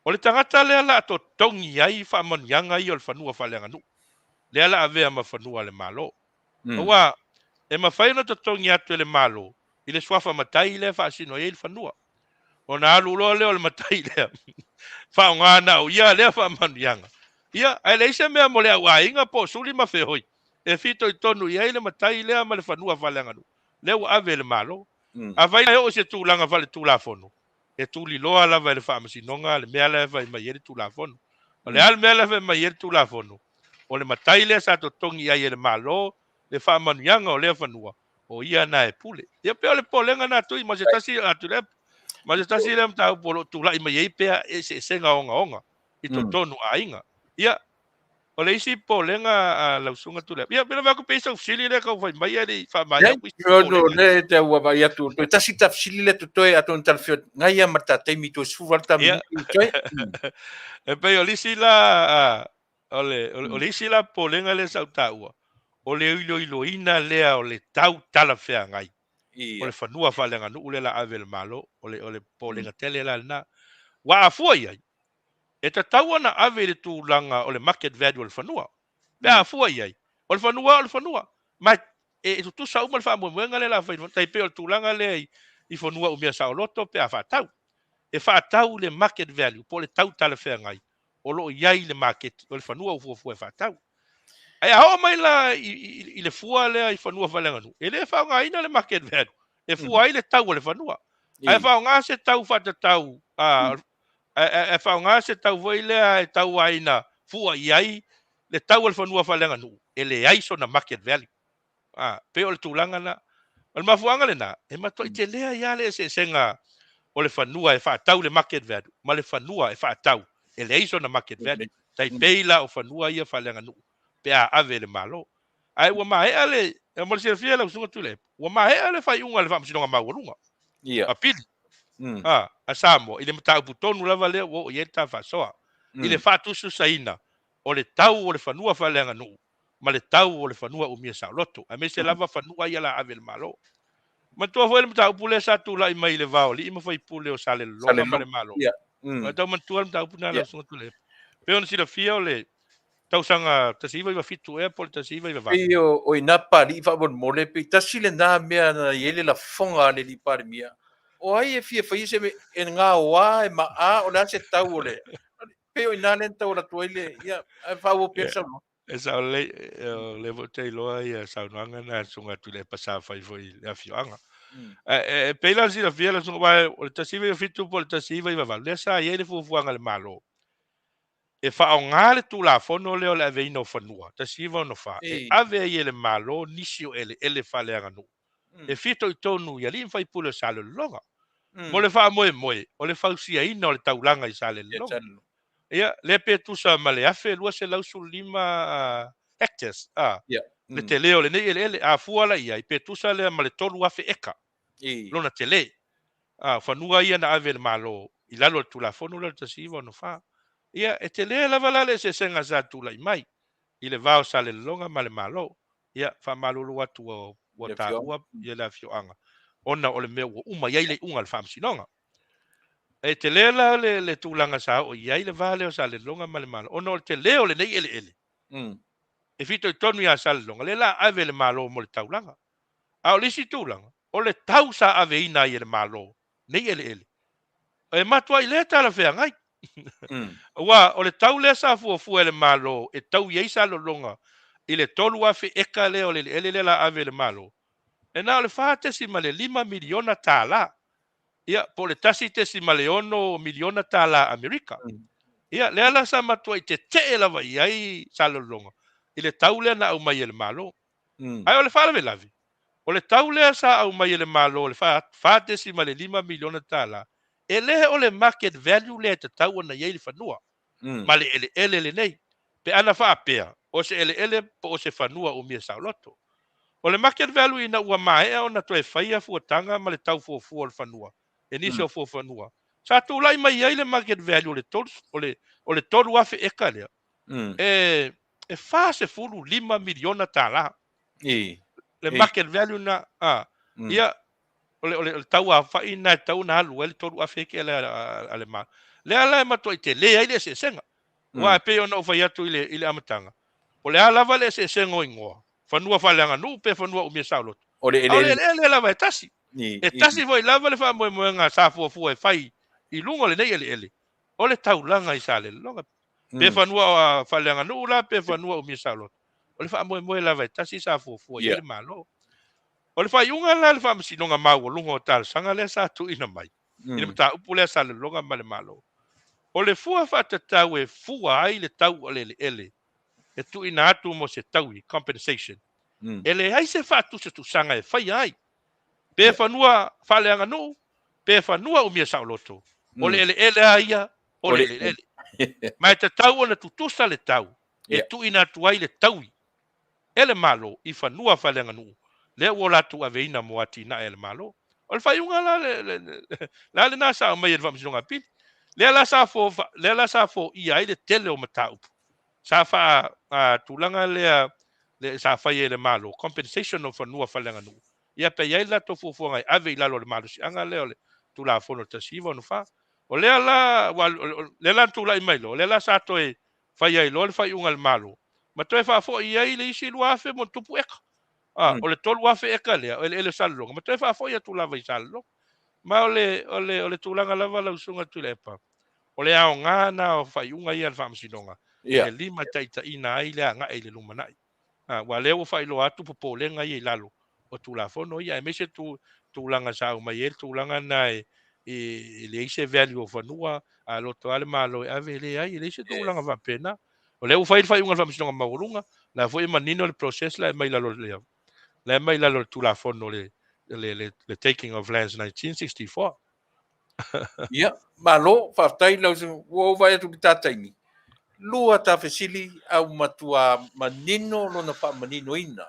o le tagata lea la a totogi ai faamanuiaga ia o le fanua faaleaganuu, lea la avea ma fanua a le Malo. Aua e mafai ona totogi atu e le Malo i le suafa matai lea e faasino ai le fanua. Ona alu loa lea o le matai lea, faaaoga na o ia lea faamanuiaga. Ia, ae leai se mea mo le auaiga po o suli ma feoi e fitoitonu i ai le matai lea ma le fanua faaleaganuu lea ua ave e le Malo. Afai e oo i se tulaga faaletulafono, e tuliloa lava e le Faamasinoga le mea la e fai mai ai le Tulafono. O le a le mea la e fai mai ai le Tulafono? O le matai lea sa totogi ai e le Malo le faamanuiaga o lea fanua, o ia na e pule. Ia pei o le popolega na Tui ma se tasi atu lea ma se tasi lea mataupu o lo o tulai mai ai pea eseesega ogaoga i totonu o aiga. Ia, o le isi popolega a lau Susuga Tuilaepa. Ia, pei ona fai atu pei sau fesili lea tau fai mai ae le i faamaea atu isi popolega. Le te ua vaai atu, toe tasi ta fesili lea totoe atonu talafeagai ia ma le ta taimi toe 18 ta minute toe. E pei o le isi la o le, o le isi la popolega lea sa ou taua, o le iloiloina lea o le tau talafeagai o le fanua faaleaganuu lea la ave e le Malo, o le popolega tele la lena. Ua a fua i ai, e tatau ona ave i le tulaga o le market value o le fanua. Pe a fua i ai, o le fanua o le fanua. Ma e tutusa uma le faamoemoega lea la fai, tai pei o le tulaga lea i fanua umia saoloto pe a faatau. E faatau le market value po o le tau talafeagai o lo o i ai le maketi o le fanua ua fuafua e faatau. Ae a oo mai la i le fua lea i fanua faaleaganuu, e le faaaogaina le market value e fua ai le tau o le fanua. Ae faaaoga se tau faatatau, ae faaaoga se tau foi lea e tau ai ina fua i ai le tau o le fanua faaleaganuu, e leai sona market value. A, pei o le tulaga lena. O le mafuaaga lena, e matuai tele ai lava le eseesega o le fanua e faatau le market value ma le fanua e faatau e leai sona market value. Tai pei la o fanua ia faaleaganuu pe a ave e le Malo. Ae ua maea le, mo le silafia e lau Susuga Tuilaepa, ua maea le faaiuga a le Faamasinoga Maualuga, Apili, a Samoa i le mataupu tonu lava lea ua oo i ai le ta faasoa, i le faatusatusaina o le tau o le fanua faaleaganuu ma le tau o le fanua umia saoloto, aemaise lava fanua ia la ave e le Malo. Manatua foi le mataupu lea sa tulai mai i le va o alii ma faipule o Salelologa ma le Malo. Ua tau manatua le mataupu lena lau Susuga Tuilaepa. Pei ona silafia o le tausaga 1997 ea po o le 1998. Pei o i na Papalii faamolemole, pei tasi lena mea na i ai le lafoga a le alii Palemia, o ai e fia faia se mea e gaoa e maa, o le a se tau o le... Pei o i ina lea na tau alu atu ai le, ia, ae faaauau pea le saunoaga. E sao lelei, o lea foi ou te iloa ia saunoaga na a le Susuga Tuilaepa sa fai foi i le afioaga. E pei la ona silafia lau Susuga, aua o le 1997 po o le 1998, lea sa i ai le fuafuaga a le Malo e faaaoga le Tulafono lea o le aveina o fanua 1964 e ave ai e le Malo nisi o eleele faaleaganuu e fitoitonu i alii ma faipule o Salelologa. Mo le faamoemoe o le fausiaina o le taulaga i Salelologa. Ia, lea pe tusa ma le 1,215 hectares. Le tele o lenei eleele, a fua la i ai, pe tusa lea ma le 3,000 eka lona tele. A, o fanua ia na ave e le Malo i lalo o le Tulafono lea o le 1964. Ia, e tele lava la le eseesega sa tulai mai i le va o Salelologa ma le Malo. Ia, faamalulu atu ua, ua taua ia le afioaga, ona o le mea ua uma i ai le iuga a le Faamasinoga. E tele la le, le tulaga sa oo i ai le va lea o Salelologa ma le Malo, ona o le tele o lenei eleele. E fitoitonu iā Salelologa, lea la ave e le Malo mo le taulaga. A o le isi tulaga, o le tau sa aveina ai e le Malo nei eleele, e matuai le talafeagai. Aua o le tau lea sa fuafua e le Malo e taui ai Salelologa i le 3,000 eka lea o le eleele lea la ave e le Malo, e na o le $4.5 miliona tala. Ia, po o le $1.6 miliona tala Amerika. Ia, lea la sa matuai tetee lava i ai Salelologa i le tau lea na aumai e le Malo. Ae o le faalavelave, o le tau lea sa aumai e le Malo le $4.5 miliona tala, e le o le market value lea e tatau ona i ai le fanua ma le eleele lenei, pe ana faapea o se eleele po o se fanua umia saoloto. O le market value ina ua maea ona toe faia fuataga ma le tau fuafua o le fanua e nisi o fuafanua, sa tulai mai ai le market value o le o le 3,000 eka lea, e e $45 miliona. Le market value na, a, ia, o le, o le, o le tauaofai na e tatau ona alu ai le 3,000 eka lea a le Malo. Lea la e matuai tele ai le eseesega. Aua e pei ona ou fai atu i le amataga, o le a lava le eseesega o igoa, fanua faaleaganuu pe fanua umia saoloto, O le a o le eleele. Eleele lava e tasi. E tasi foi lava le faamoemoega sa fuafua e fai i luga o lenei eleele, o le taulaga i Salelologa. Pe fanua faaleaganuu la pe fanua umia saoloto, o le faamoemoe lava e tasi sa fuafua i ai le Malo. O le faaiuga la a le Faamasinoga Maualuga o Talosaga lea sa tuuina mai i le mataupu lea a Salelologa ma le Malo, o le fua faatatau e fua ai le tau o le eleele e tuuina atu mo se taui, compensation, e leai se faatusatusaga e faia ai, pe fanua faaleaganuu, pe fanua umia saoloto, o le eleele lava ia, o le eleele. Ma e tatau ona tutusa le tau e tuuina atu ai le taui e le Malo i fanua faaleaganuu lea ua latou aveina mo atinae a le Malo. O le faaiuga la le, le, le, la lena sa aumai e le Faamasinoga Apili. Lea la sa fo, lea la sa foia ai le tele o mataupu. Sa faa a, tulaga lea le, sa fai e le Malo, compensation o fanua faaleaganuu. Ia pe i ai le latou fuafuaga e ave i lalo o le malosiaga lea o le Tulafono 1964. O lea la, ua, lea la na tulai mai loa, lea la sa toe fai ai loa le faaiuga a le Malo, ma toe faafoi ai le isi 2,000 ma tupu eka. A, o le 3,000 eka lea, o eleele o Salelologa, ma toe faafoi atu lava i Salelologa. Ma o le, o le, o le tulaga lava lau Susuga Tuilaepa, o le aoga na o faaiuga ia a le Faamasinoga, e limataitaiina ai le agai i le lumanai. Aua o lea ua faailoa atu popolega ia i lalo o Tulafono ia, aemaise tu, tulaga sa aumai ai le tulaga na e, e, e leai se value o fanua, a loto lava le Malo e ave, e leai, e leai se tulaga faapena. O lea ua fai le faaiuga a le Faamasinoga Maualuga, la foi e manino le process la e aumai i lalo le, la e aumai i lalo o le Tulafono le, le, le, le Taking of Lands 1964. Ia, malo, faafetai lau ua ou vaai atu i le ta taimi. Lua ta fesili a ua matua manino lona faamaninoina.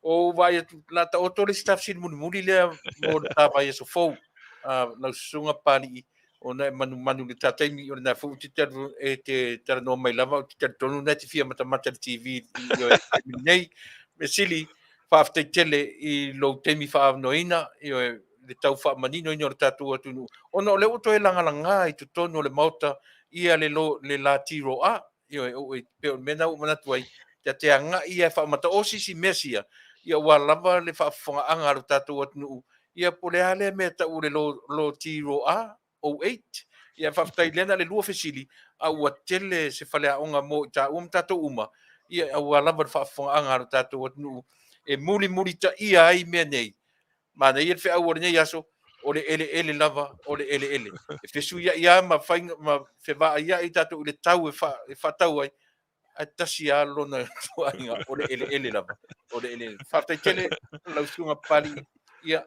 Ua ou vaai atu, la taoto le isi ta fesili mulimuli lea mo le ta vaiaso fou. Lau susuga Papalii, ona e manumanu i le ta taimi, o lena foi ou te e te talanoa mai lava, ou te talitonu na e te fia matamata i le TV i le taimi lenei. Mea sili, faafetai tele i lou taimi faaavanoaina, ioe, le tau faamaninoina o le tatou atunuu, ona o lea ua toe lagalaga i totonu o le Maota ia le, lo, le la T-Roa, ioe, o, e pei o le mea lena ua ou manatu ai, ta te agai ia e faamataosi si mea sia, ia aua lava le faafofogaaga a lo tatou atunuu, ia po o le a lea mea e tau o le lo, lo T-Roa, 08. Ia faafetai lea na o le lua fesili, a ua tele se faleaoga mo i taua ma tatou uma, ia aua lava le faafofogaaga a lo tatou atunuu e mulimulitaia ai mea nei. Manaia le feau o lenei aso, o le eleele lava, o le eleele. E fesuiai lava ma faiga ma fevaaiai tatou i le tau e, fa, e faatau ai, ae tasi lava lona ituaiga, o le eleele lava, o le eleele. Faafetai tele lau Susuga Papalii, ia,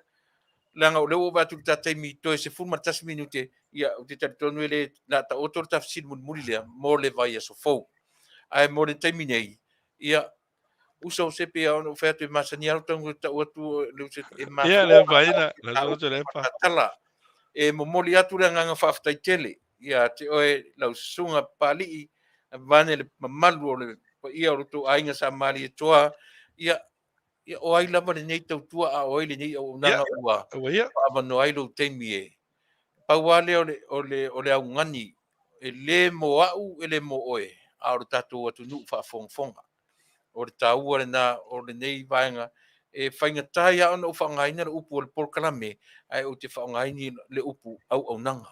leaga o lea ua ou vaai atu i le ta taimi toe 11 minute, ia, ou te talitonu e le na taoto le ta fesili mulimuli lea mo le vaiaso fou. Ae mo le taimi nei, ia, Uso o se pei ona ou fai atu e masani lava lou tago e tau atu le uso e Ia, le afaina, la susuga Tuilaepa. Tala e momoli atu le agaga faafetai tele ia te oe lau susuga Papalii, vaeane le mamalu o le paia o lo outou aiga Sa Malietoa. Ia, ia o ai lava lenei tautua a o ai lenei auaunaga ua faaavanoa ai lou taimi e pau lava lea o le, o le, o le augani e le mo au e le mo oe, a o le tatou atunuu faafogafoga. O le taua lena o lenei vaega e faigata ai lava ona ou faaaogaina le upu o le polokalame, ae ou te faaaogaina le upu auaunaga.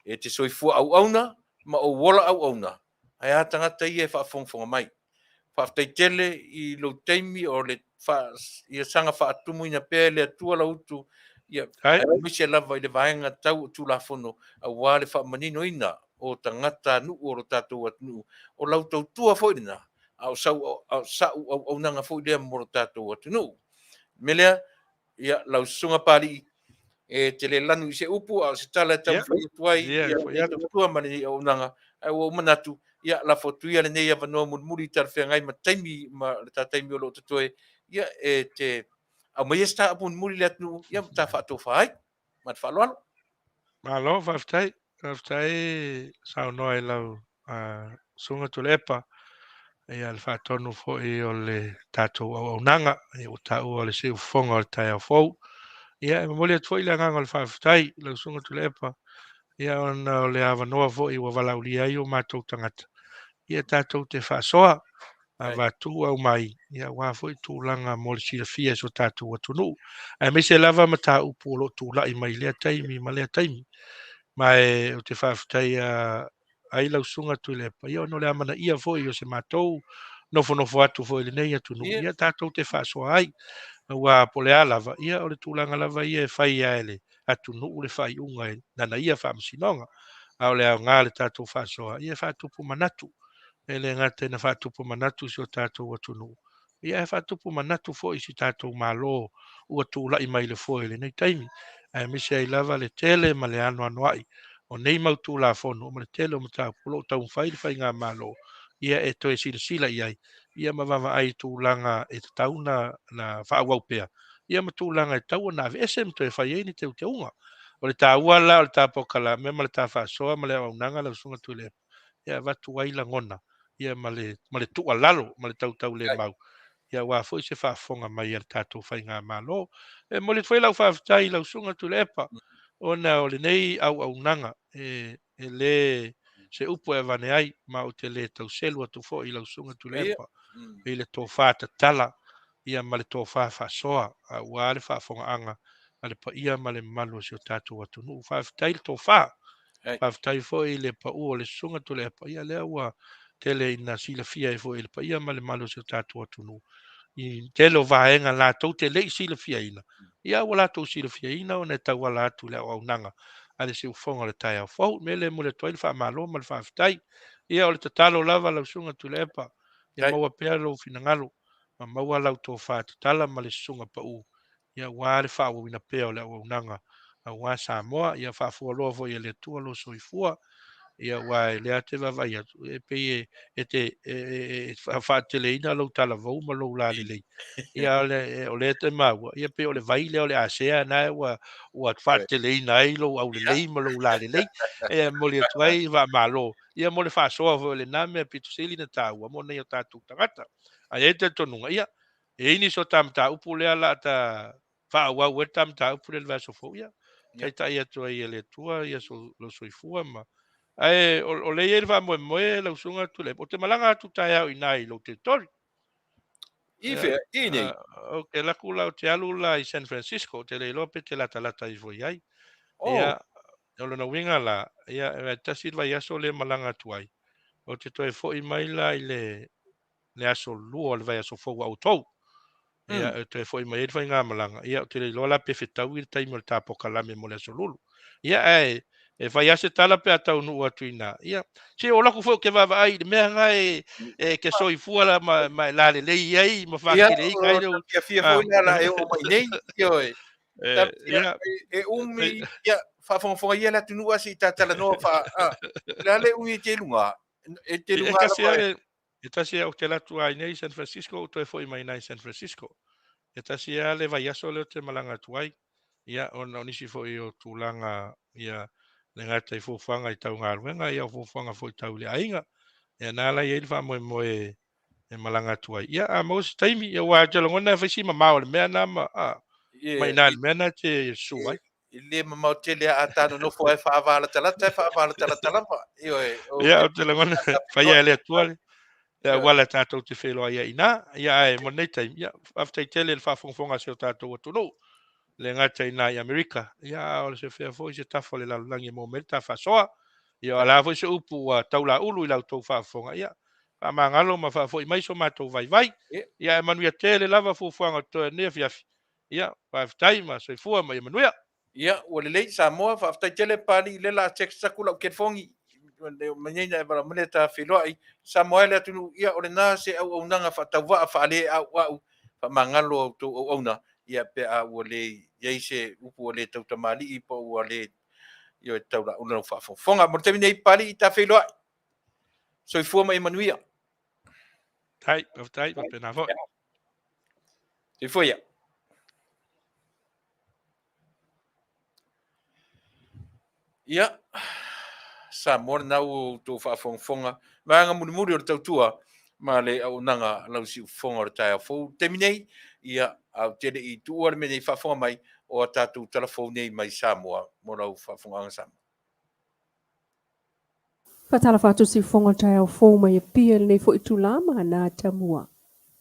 E te soifua auauna ma ou ola auauna, ae a tagata ia e faafogafoga mai. Faafetai tele i lou taimi o le ia saga faatumuina pea e le Atua lau utu, ia aemaise lava i le vaega tau o Tulafono aua le faamaninoina o tagatanuu o lo tatou atunuu. O lau tautua foi lena, a o sau a o sa'u auaunaga foi lea mo lo tatou atunuu. O le mea lea, ia lau susuga Papalii, e te le lanu i se upu a o se tala e taumafai atu ai ia lenei tautua ma lenei auaunaga, ae ua ou manatu, ia lafo atu ia lenei avanoa mulimuli i talafeagai ma taimi ma le ta taimi o lo o totoe, ia e te aumaia se ta upu mulimuli i le atunuu, ia ma ta faatofa ai. Ma le faaaloalo. Malo, faafetai. Faafetai saunoa i lau Susuga Tuilaepa, ia le faatonu foi o le tatou auaunaga, ia ua taua o le siufofoga o le taeao fou. Ia e momoli atu foi le agaga o le faafetai i lau Susuga Tuilaepa, ia ona o le avanoa foi ua valaaulia ai o matou tagata, ia tatou te faasoa avatu aumai, ia aua foi tulaga mo le silafia e so tatou atunuu, aemaise lava mataupu o lo o tulai mai lea taimi ma lea taimi. Ma e ou te faafetaia ai lau Susuga Tuilaepa, ia ona o le amanaia foi o se matou nofonofo atu foi i lenei atunuu, ia tatou te faasoa ai, aua po o le a lava, ia o le tulaga lava ia e fai lava e le atunuu le faaiuga i lana ia faamasinoga. A o le aoga o le tatou faasoa, ia e faatupu manatu, e le gata ina faatupu manatu i si o tatou atunuu, ia ae faatupu manatu foi i si tatou Malo ua tulai mai i le foe i lenei taimi, aemaise ai lava le tele ma le anoanoai o nei mau Tulafono ma le tele o mataupu o lo o taumafai le Faigamalo ia e toe silasila i ai, ia ma vaavaai i tulaga e tatau ona faaauau pea, ia ma tulaga e tatau ona aveese ma toe fai ai ni teuteuga. O le taua la o le ta polokalame ma le ta faasoa ma le auaunaga lau Susuga Tuilaepa, e avatu ai lagona ia ma le, ma le tuualalo ma le tautaulemau ia aua foi se faafofoga mai a le tatou Faigamalo. E momoli atu foi lau faafetai i lau Susuga Tuilaepa ona o lenei auaunaga e, e le se upu e avane ai, ma ou te le tau selu atu foi i lau Susuga Tuilaepa i le tofa tatala ia ma le tofa faasoa aua le faafogaaga a le paia ma le mamalu o si o tatou atunuu. Faafetai le tofa. Faafetai foi i le pau o le Susuga Tuilaepa, ia lea ua tele ina silafia ai foi e le paia ma le mamalu o si o tatou atunuu i tele o vaega latou te le i silafiaina, ia ua latou silafiaina ona e tauala atu i le auaunaga a le siufofoga o le taeao fou. O le mea lea e momoli atu ai le faamalo ma le faafetai. Ia o le tatalo lava lau Susuga Tuilaepa, ia maua pea lou finagalo ma maua lau tofa tatala ma le susuga pau ia aua le faaauauina pea o le auaunaga aua Samoa. Ia faafualoa foi e le Atua lou soifua, ia aua e lea te vaavaai atu, e pei e te faateleina lou talavou ma lou lalelei. Ia o lea te maua, ia pei o le vai lea o le asea na ua faateleina ai lou aulelei ma lou lalelei. E momoli atu ai faamalo, ia mo le faasoa foi o lena mea pito sili na taua mo nai o tatou tagata. Ae i ai le talitonuga, ia, e i ai nisi o ta mataupu lea la ta faaauau ai le ta mataupu lea i le vaiaso fou, ia, taitai atu ai e le Atua ia lou soifua ma ae o lea e i ai le faamoemoe lau Susuga Tuilaepa, ou te malaga atu taeao i ina i lou territory. I fea? I nei? Ou te alu atu la, ou te alu la i San Francisco, ou te le iloa pe te latalata ifo i ai. Ia, o lona uiga la, ia, e tasi le vaiaso lea e malaga atu ai, ou te toe foi mai la i le le aso lua o le vaiaso fou a outou. Ia, e toe foi mai ai le faigamalaga. Ia, ou te le iloa la pe fetaui le taimi o le ta polokalame mo le aso Lulu. Ia, ae e fai lava se tala pe a taunuu atu i ina. Ia, se o laku foi ou te vaavaai i le mea lena e, e te soifua la ma, ma e lalelei ai ma faateleina ai lou... Ia, fia foi la la e oo mai nei, ioe. Ia, e umi, ia, faafogafoga ia le atunuu a se i ta talanoa faa, a, le a le umi e te luga, e te luga lava. E tasi ou te alu atu lava i inei i San Francisco ou toe foi mai i San Francisco. E tasi lava le vaiaso lea ou te malaga atu ai, ia, ona o nisi foi o tulaga, ia, le gata i fuafuaga i tau galuega, ia, o fuafuaga foi tau i le aiga. Ia, na ala i ai le faamoemoe e malaga atu ai. Ia, a maua se taimi, ia, aua ou te lagona e fai si mamao o le mea na ma, a, mai i ina i le mea na e te susu ai. E le mamao tele a ta nonofo e faavalatalata e faavalatalata lava. Ioe. Ia, ou te lagona, faia e le Atua le auala tatou te feiloai ai i ina. Ia, ae mo lenei taimi, ia, faafetai tele i le faafogafoga a si o tatou atunuu, le gata i ina i Amerika, ia, a o se fea foi se tafa o le lalolagi e maua mai ai le ta faasoa. Ia, o le a foi se upu ua taulaulu i la outou faafofoga, ia, faamagalo ma faafoi mai so matou vaivai. Ia, ae manuia tele lava fuafuaga o totoe i lenei afiafi. Ia, faafetai ma soifua ma ia manuia. Ia, ua lelei Samoa, faafetai tele Papalii, lea o le a text atu lau telefoni, manino e valaau mai lea ta feiloai. Samoa e le atunuu, ia o lena se auaunaga faatauvaa faaleauau, faamagalo a outou auauna, ia pe a ua le i ai se upu ua le tautamalii po ua le ioe taulaula lau faafogafoga. Mo le taimi nei Papalii, ta feiloai. Soifua ma ia manuia. Tai, faafetai, faapena foi. Soifua ia. Ia, Samoa lena ua outou faafogafoga, vaega mulimuli o le tautua ma le auaunaga lau siufofoga o le taeao fou. I le taimi nei, ia, a ou te le i tuua le mea nei faafofoga mai, o a tatou tala fou nei mai Samoa mo lau faafofogaaga Samoa. Faatalofa atu siufofoga o le taeao fou mai Apia i lenei foi itula ma ana atamua.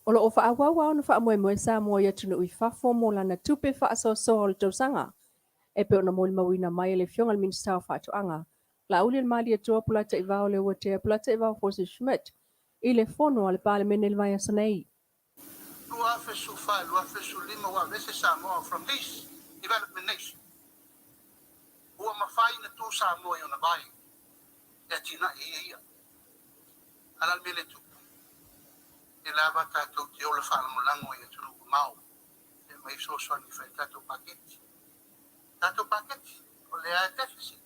O lo o faaauau lava ona faamoemoe Samoa i atunuu i fafo mo lana tupe faasoasoa o le tausaga e pei ona molimauina mai e le Afioga i le Minisita o Faatoaga, Laaulialemalietoa Polataivao Leuatea Polataivao Fosi Schmidt i le Fono a le Palemene i le vaiaso nei. 2014, 2015 ua aveese Samoa from this development nation. Ua mafai na tu Samoa i ona vae e atinae ai e ia. A o le a le mea lea e tupu? E lava tatou te ola faalagolago i atunuu mamao e aumai fesoasoani e fai ai le tatou paketi. Tatou paketi, o lea e deficit.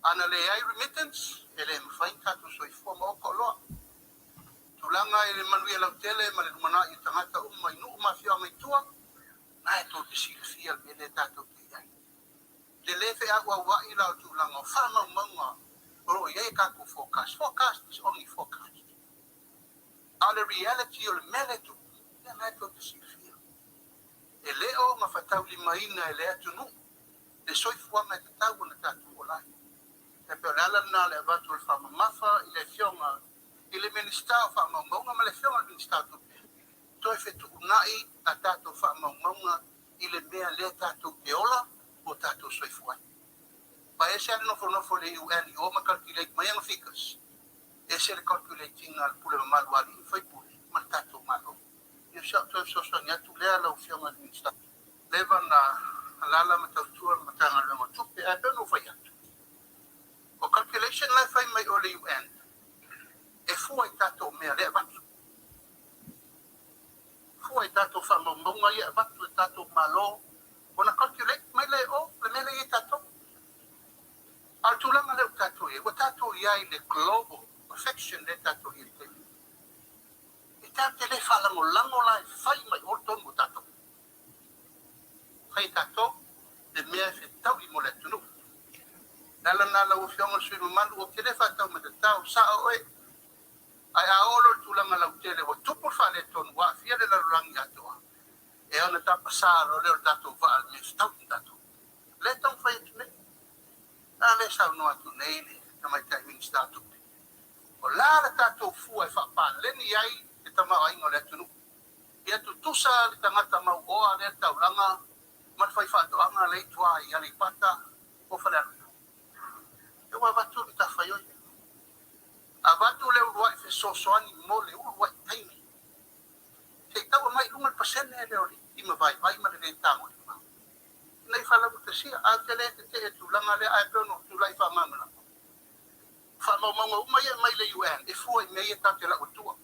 Ana leai remittance, e le mafai ona tatou soifua ma oka oloa. Tulaga i le manuia lautele ma le lumanai o tagata uma i nuu ma afioaga i tua, na e tou te silafia le mea lea tatou te i ai. Le le feauauai la o tulaga o faamaumauga o lo o i ai a tatou forecast. Forecast is only forecast. A o le reality o le mea lea e tupu, ia na e tou te silafia. E le o gafataulimaina e le atunuu le soifuaga e tatau ona tatou ola ai. E pei o le ala lena o le avatu o le faamamafa i le Afioga i le Minisita o Faamaumauga ma le Afioga i le Minisita o Tupe, toe fetuunai a tatou faamaumauga i le mea lea tatou te ola po o tatou soifua ai. Aua e ese lava le nofonofo i le UN i o ma calculate mai ana figures, ese le calculate ina a le pule mamalu a alii ma faipule ma le tatou Malo. Ia o si au toe fesoasoani atu lea lau Afioga i le Minisita. Leva na alaala ma tautua le Matagaluega o Tupe, ae pei ona ou fai atu, o calculation la e fai mai o le UN, e fua i tatou mea lea e avatu. Fua i tatou faamaumauga ia e avatu e tatou Malo, ona calculate mai lea e o le mea lea e i ai tatou. A o le tulaga lea ua tatou i ai, ua tatou i ai i le global perfection lea tatou i ai i le taimi lenei. E tatou te le faalagolago la e fai mai o le tonu o tatou. Fai e tatou le mea e fetaui mo le atunuu. O le ala lena lau Afioga i le sui usufono mamalu, ou te le faataumatatao, sao oe. Ae a oo loa i le tulaga lautele ua tupu le faaletonu ua aafia le lalolagi atoa, e ona tapasa loa lea o le tatou vaa i le mea e fetaui ma tatou. O lea e taumafai atu nei. A lea e saunoa atu nei le Tamaitai Minisita o Tupe, o le a le tatou fua e faapaleni ai le tamaoaiga o le atunuu? Ia tutusa le tagata mauoa lea taulaga ma le faifaatoaga lea i tua i Aleipata po o Falealupo. E ua avatu le matafaioi. Avatu le uluai fesoasoani mo le uluai taimi. Se i tau aumai i luga le pasene lea o le lima vaivai ma le le tagolima. Ina ia faalaugatasia. Ae ou te le tetee i le tulaga lea, ae pei ona ou tulai faamalamalama. O faamaumauga uma ia e aumai le UN e fua i mea ia tatou te lau atua.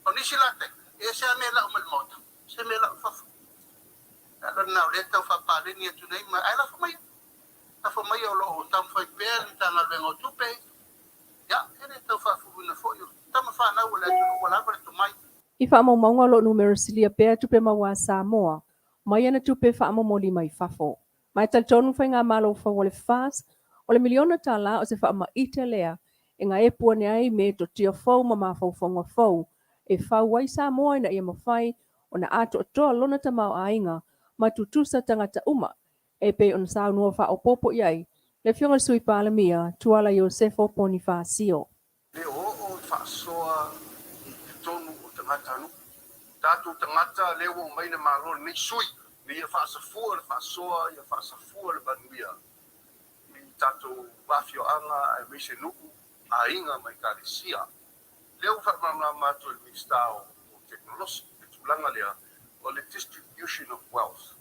O nisi la taimi, e ese lava mea e lau mai le Maota, ese mea e lau i fafo. O le ala lena o lea e tau faapaleni atu nei, ma, ae lafo maia. Lafo maia o lo o taumafai pea le Matagaluega o Tupe, ia, e le tau faafuluina foi o tama lava le tomai. I faamaumauga o lo o numera silia pea tupe maua a Samoa mai ana tupe faamomoli mai fafo. Ma e talitonu le Faigamalo fou a le FAST, o le miliona tala o se faamaite lea e gaepu ane ai metotia fou ma mafaufauga fou e fau ai Samoa ina ia mafai ona atoatoa lona tamaoaiga ma tutusa tagata uma e pei ona saunoa faaopoopo i ai le Afioga i le Sui Palemia, Tuala Iosefo Ponifasio. Le oo i faasoa i totonu o tagatanuu. Tatou tagata lea ua omai le Malo lenei sui ina ia faasafua le faasoa, ia faasafua le manuia i tatou afioaga aemaise nuu, aiga ma ekalesia. Lea ua faamalamalama atu e le Minisita o Tekonolosi le tulaga lea o le distribution of wealth.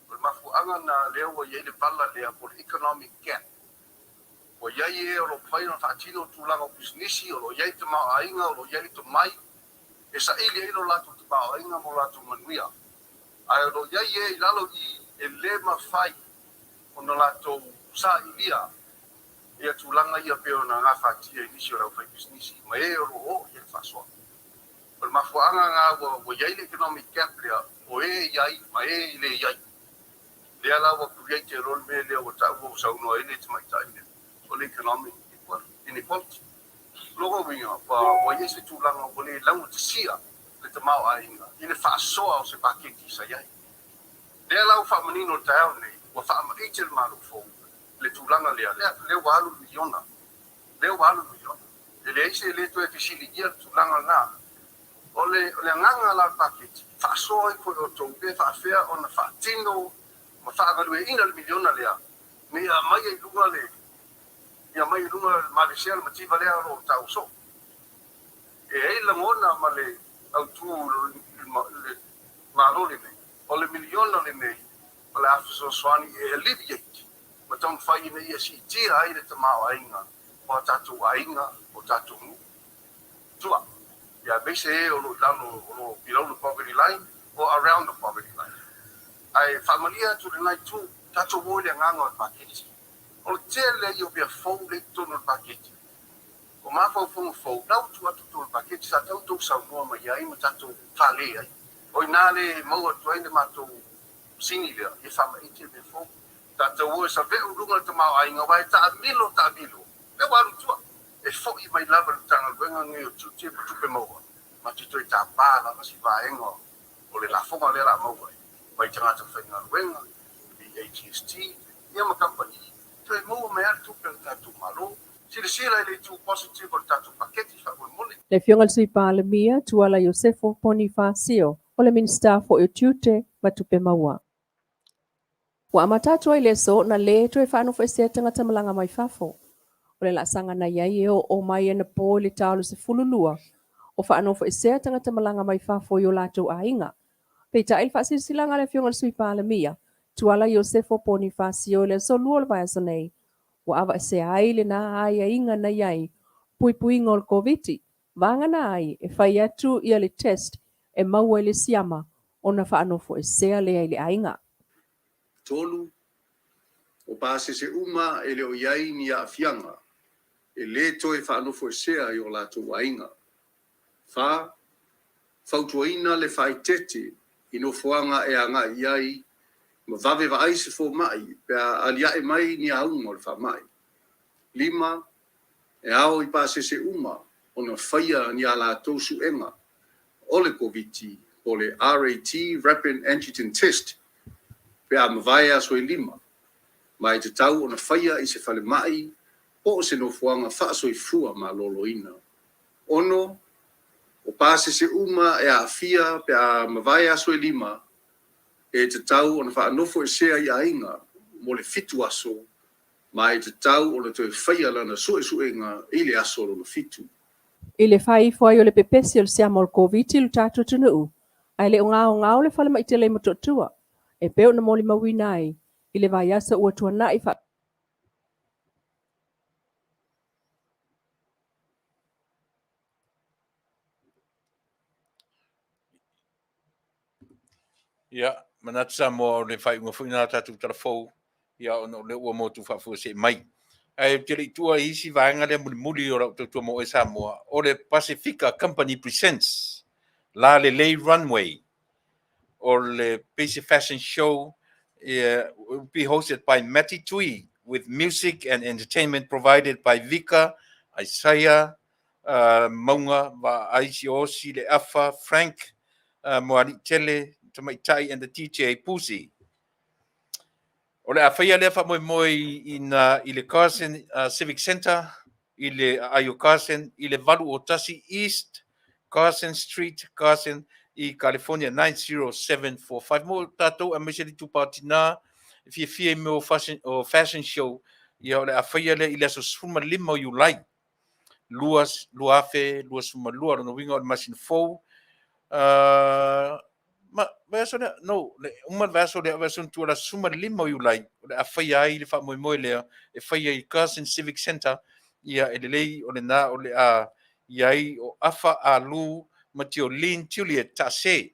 O le mafuaaga lena lea ua i ai le vala lea po o le economic gap. Ua i ai e o lo o mafai ona faatino tulaga o pisinisi, o lo o i ai le tamaoaiga, o lo o i ai le tomai e saili ai lo latou tamaoaiga ma lo latou manuia. Ae o lo o i ai e i lalo i i e le mafai ona latou sailia ia tulaga ia pei ona gafatia i nisi o le aufaipisinisi ma e o lo o oo i ai le faasoa. O le mafuaaga lena ua i ai le economic gap lea, o e i ai ma e i le i ai. Lea la ua create loa le mea lea ua taua ua saunoa ai le tamaitai lea, o le economic inequality. O lona uiga, ua i ai se tulaga ua le laugatasia le tamaoaiga i le faasoa o se paketi sa i ai. Lea la ua faamanino i le taeao lenei, ua faamaite le Malo fou le tulaga lea, lea ua alu le miliona, lea ua alu le miliona. E leai se le toe fesiligia le tulaga lena. O le agaga la o le paketi, faasoa ifo e outou pe faafefea ona faatino ma faagalueaiina le miliona lea, ina ia aumai ai i luga le, ia aumai i luga le malesia le mativa lea o lo o taua soo. E i ai lagona ma le autu o le Malo lenei, o le miliona lenei o le a fesoasoani e alleviate ma taumafai ina ia siitia ai le tamaoaiga o a tatou aiga, o tatou nuu i tua, ia aemaise e o lo o i lalo, o lo o below the poverty line or around the poverty line. Ae faamalie atu i lena itu, tatou o i le agaga o le paketi. O le tele ia o mea fou lea i totonu o le paketi. O mafaufauga fou, la ua tuu atu i totonu o le paketi, sa tatau ona outou saunoa mai ai ma tatou fale ai. O i ina lea e maua atu ai le matou sini lea, ia faamaite mea fou. Tatou o e saveu i luga o le tamaoaiga, aua e taamilo taamilo, lea ua alu i tua. E foi mai lava i le Matagaluega lenei o Tiute ma Tupe Maua, ma te toe tapa lava si vaega o le lafoga lea o le a maua ai mai tagata faigaluega, le AGST, ia ma kamupani, toe maua mai lava le tupe a le tatou Malo. Silasila i le itu positive o le tatou paketi faamolemole. Le Afioga i le Sui Palemia, Tuala Iosefo Ponifasio, o le Minisita foi o Tiute ma Tupe Maua. Ua amata atu ai le aso ona lē toe faanofoesea tagata malaga mai fafo. O le laasaga na i ai e oo mai anapo i le ta o le 12 o faanofoesea tagata malaga mai fafo i o latou aiga. Peitai le faasilasilaga a le Afioga i le Sui Palemia, Tuala Iosefo Ponifasio i le aso Lua o le vaiaso nei, ua avaesea ai lena aiaiga na i ai puipuiga o le Koviti, vagana ai e fai atu ia le test e maua i le siama ona faanofoesea lea i le aiga. 3, O pasese uma e le o i ai ni aafiaga e le toe faanofoesea i o latou aiga. 4, Fautuaina le faaeteete i nofoaga e agai i ai ma vave vaai se fomai pe a aliae mai ni auga o le faamai. 5, E ao i pasese uma ona faia ni a latou suega o le Koviti po o le RAT, Rapid Antigen Test, pe a mavae aso e 5, ma e tatau ona faia i se falemai po o se nofoaga faasoifua maloloina. 6, O pasese uma e aafia pe a mavae aso e 5, e tatau ona faanofoesea i aiga mo le 7 aso ma e tatau ona toe faia lana suesuega i le aso lona 7. I le fai ifo ai o le pepesi o le siama o le Koviti i lo tatou atunuu, ae le o gaogao le falemai tele i Motootua, e pei ona molimauina ai i le vaiaso ua tuanai. Ia, manatu Samoa o le faaiuga foi lena o tatou tala fou, ia ona o lea ua motu faafuasei mai. Ae ou te le i tuua i isi vaega lea mulimuli o lau tautua mo oe Samoa, o le Pasefika Company Presents La Lelei Runway, o le pei se fashion show, will be hosted by Matty Tui with music and entertainment provided by Vika, Isaiah, Mauga, Vaaisi Osi, Le Afa, Frank, Moaliitele, Tamaitai and the DJ Pusi. O le a faia lea faamoemoe i i le Carson Civic Centre i le aai o Carson i le 801 East Carson Street, Carson i California 90745. Mo tatou aemaise le itupa o tina e fiafia i mea o fashion, o fashion show, ia o le a faia lea i le aso 15 o Iulai 2022, lona uiga o le masina fou. Ma vaiaso lea, no, le uma le vaiaso lea, vaiaso na tua, le aso 15 o Iulai, o le a faia ai le faamoemoe lea e faia i Carson Civic Centre, ia e lelei o lena o le a i ai o Afa Alu ma Tiolin Juliet Taase.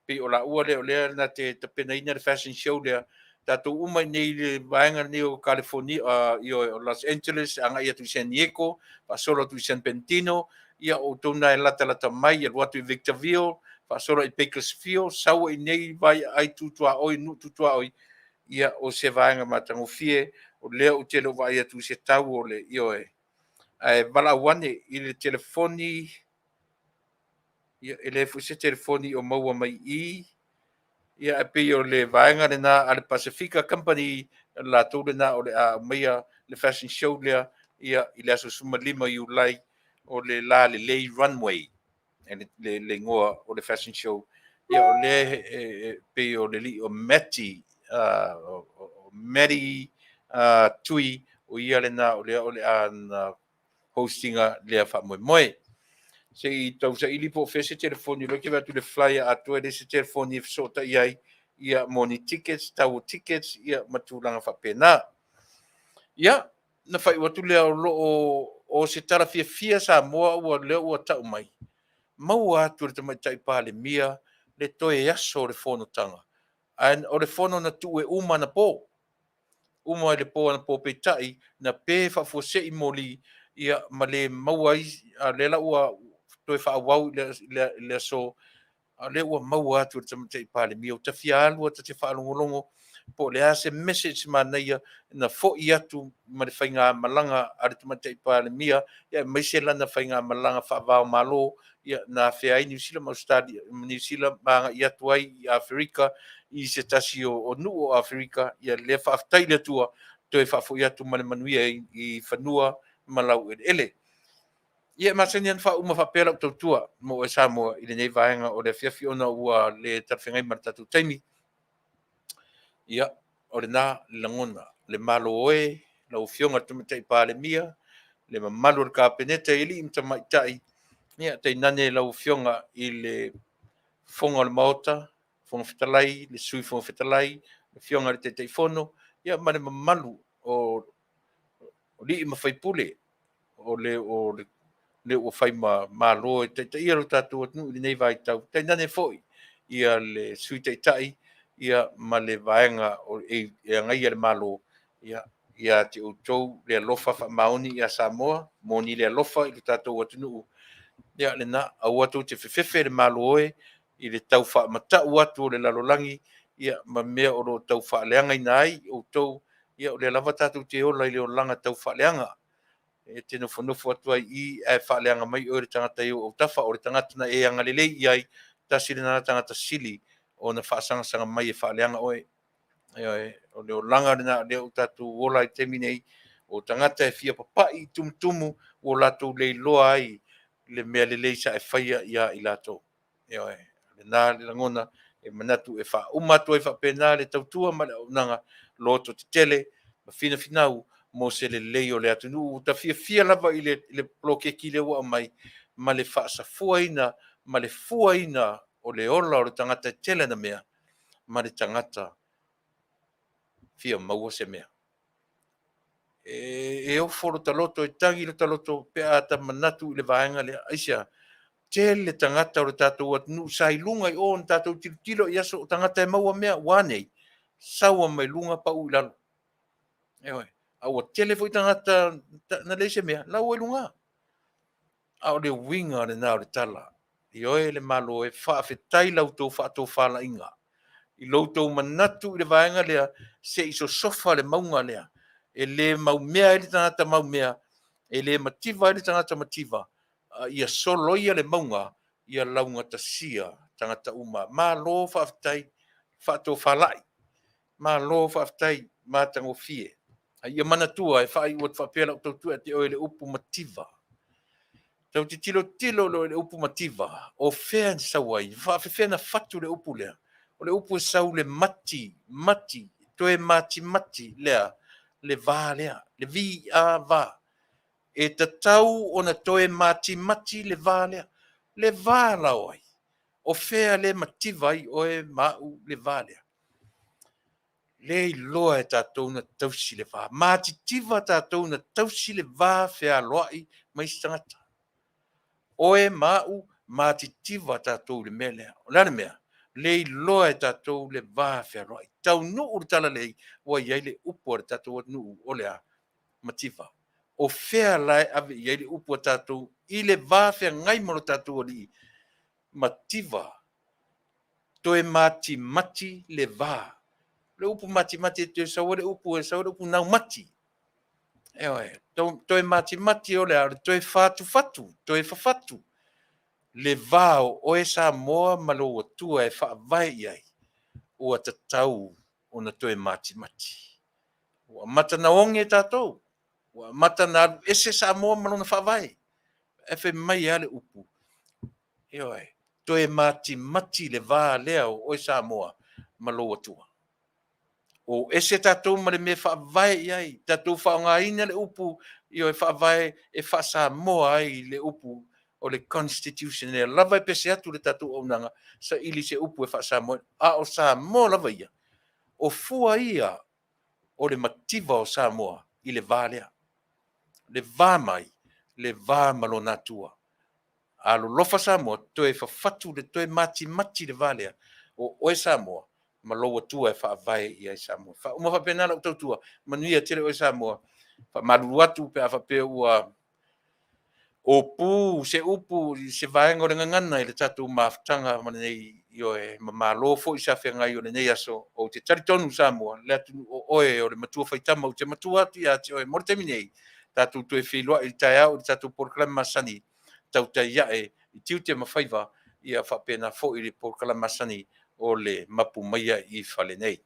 Pei o laua lea o lea na te tapenaina le fashion show lea. Tatou uma i nei le vaega lenei o California, i o Los Angeles, agai atu i San Diego, faasolo atu i San Bernardino, ia o outou na e latalata mai, alu atu i Victorville, faasolo i Bakersfield, sau ai nei vai ai tutuaoi, nuu tutuaoi, ia o se vaega matagofie, o lea ou te le o vaai atu i se tau o le ioe. Ae valaau ane i le telefoni, ia e leai foi se telefoni o maua mai i, ia ae pei o le vaega lena a le Pasifika Company, latou lena o le a aumaia le fashion show lea, ia i le aso 15 Iulai, o le La Lelei Runway, le igoa o le fashion show. Ia o lea e pei o le alii o Matty, o Matty Tui, o ia lena o lea o le a na hostinga lea faamoemoe. Se i tausaili po o fea se telefoni, o lea ou te vaai atu i le flyer atoa e leai se telefoni e fesootai ai, ia mo ni tickets, tau o tickets, ia ma tulaga faapena. Ia, na faaiu atu lea o lo o o se tala fiafia Samoa ua lea ua tau mai. Maua atu e le Tamaitai Palemia le toe aso o le fonotaga. Ae o le fono na tuu e uma anapo. Uma i le po anapo peitai na pe faafuasei moli ia ma le maua ai, a o lea la ua toe faaauau i le aso, a o lea ua maua atu e le Tamaitai Palemia. Ua ta fia alu ta te faalogologo po o le a se message manaia na foi atu ma le faigamalaga a le Tamaitai Palemia, ia aemaise lana faigamalaga faava-o-Malo, ia na afea ai Niu Sila ma Ausetalia, Niu Sila ma agai atu ai i Aferika, i se tasi o nuu o Aferika. Ia lea faafetai i le Atua toe faafoi atu ma le manuia i fanua ma laueleele. Ia e masani ona faauma faapea lau tautua mo oe Samoa i lenei vaega o le afiafi ona ua le talafeagai ma le tatou taimi. Ia, o lena le lagona, le Malo e, lau Afioga i le Tamaitai Palemia, le mamalu o le Kapeneta i alii ma tamaitai, ia tainane lau Afioga i le Fofoga o le Maota, Fofoga Fetalai, le Sui Fofoga Fetalai, le Afioga i le Taitaifono, ia ma le mamalu o alii ma faipule o le o le ua fai ma Malo e taitaia lo tatou atunuu i lenei vaitau, tainane foi ia le Sui Taitai ia ma le vaega o e agaia le Malo, ia ia te outou le alofa faamaoni ia Samoa, moni le alofa i lo tatou atunuu, ia lena, aua tou te fefefe le Malo e i le tau faamatau atu o le lalolagi ia ma mea o lo o tau faaleagaina ai outou, ia o lea lava tatou te ola i le olaga tau faaleaga. E te nofonofo atu ai i ae faaleaga mai oe le tagata i ou autafa, o le tagata na e agalelei i ai, tasi lena tagata sili ona faasagasagamai e faaleaga oe. Ioe, o le olaga lena o lea ua tatou ola ai i le taimi nei, o tagata e fia papai i tumutumu ua latou leiloa ai le mea lelei sa e faia ia i latou. Ioe, lena le lagona e manatu e faauma atu ai faapena le tautua ma le auaunaga loto tetele ma finafinau mo se lelei o le atunuu. Ua ta fiafia lava i le poloketi lea ua aumai ma le faasafuaina ma le fuaina o le ola o le tagata e tele ana mea ma le tagata fia maua se mea. E ofo lo ta loto, e tagi lo ta loto pe a ta manatu i le vaega lea. Aisea? Tele tagata o le tatou atunuu sa i luga i o na tatou tilotilo i aso o tagata e maua mea, ua a nei? Saua mai luga pau i lalo. Ioe. A ua tele foi tagata na leai se mea, la ua i luga. A o le uiga lena o le tala, ioe le Malo e, faafetai la outou faatofalaiga i lo outou manatu i le vaega lea, se i sosofa le mauga lea, e le maumea ai le tagata maumea, e le mativa ai le tagata mativa, ia soloia le mauga, ia laugatasia tagata uma. Malo faafetai faatofalai, malo faafetai matagofie. A ia manatua e faaiu atu faapea lau tautua ia te oe i le upu mativa. Tatou te tilotilo loa i le upu mativa, o fea na sau ai? E faapefea ona fatu le upu lea? O le upu e sau i le mati, mati, toe matimati lea, le va lea, le V-A va. E tatau ona toe matimati le va lea. Le va la o ai? O fea le mativa ai oe ma au le va lea? Le iloa e tatou na tausi le va. Matitiva tatou na tausi le va fealoai ma isi tagata. Oe ma au, matitiva tatou i le mea lea. O le a le mea? Le iloa e tatou le va fealoai. Taunuu le talalelei ua i ai le upu a le tatou atunuu o le a? Mativa. O fea la e ave i ai le upu a tatou i le va feagai ma lo tatou Alii? Mativa. Toe matimati le va. O le upu matimati e toe sau ai le upu, e sau ai le upu naumati. Ioe, toe matimati o le a? O le toe fatufatu, toe fafatu le va o oe Samoa ma lou Atua e faavae i ai, ua tatau ona toe matimati. Ua amata na oge tatou, ua amata na alu ese Samoa ma lona faavae. Ae fai mai lava le upu, ioe, toe matimati le va lea o oe Samoa ma lou Atua. O ese tatou ma le mea e faavae i ai, tatou faaaogaina le upu, ioe, faavae e faa-Samoa ai le upu o le Constitution. Lea lava e pese atu le tatou auaunaga, saili se upu e faa-Samoa ai. A o Samoa lava ia, o fua ia o le mativa o Samoa i le va lea. Le va mai, le va ma lona Atua. Alolofa Samoa, toe fafatu le toe matimati le va lea o oe Samoa ma lou Atua e faavae i ai Samoa. Faauma faapena lau tautua, manuia tele oe Samoa. Faamalulu atu pe a faapea ua opu se upu i se vaega o le gagana i le tatou mafutaga ma lenei, ioe, ma malo foi sa feagai o lenei aso. Ou te talitonu Samoa, le atunuu o oe o le matua faitama, ou te matua atu ia te oe mo le taimi nei, tatou toe feiloai i le taeao i le tatou polokalame masani, tautai ae i tiute ma faiva, ia faapena foi le polokalame masani o le mapu maia i fale nei.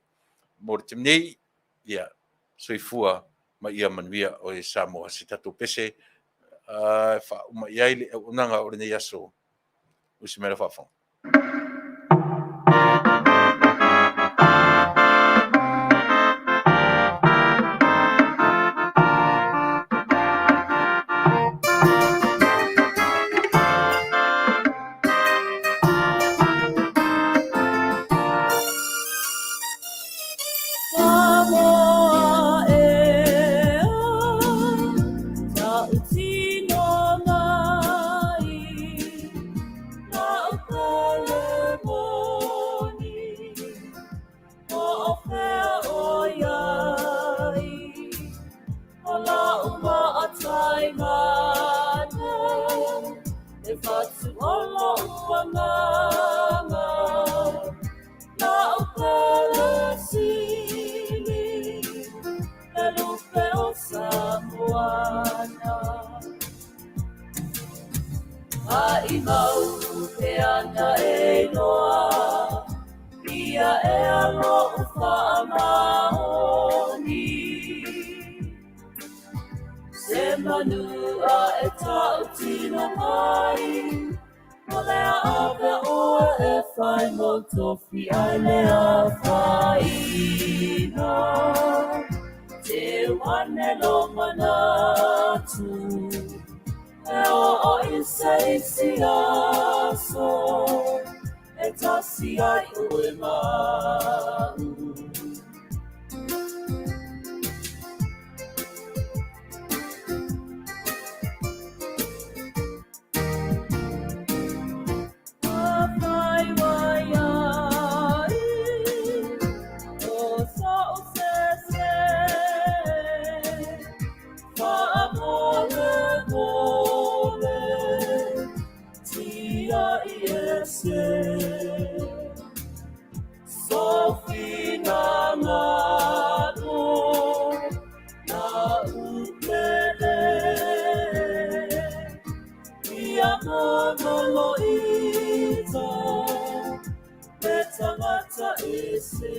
Mo le taimi nei, ia, soifua ma ia manuia oe Samoa. Se tatou pese e faauma i ai le auaunaga o lenei aso. Usi mai lau faafofoga. i ese Sofina ngalo na upele Ia mono ito e tangata ese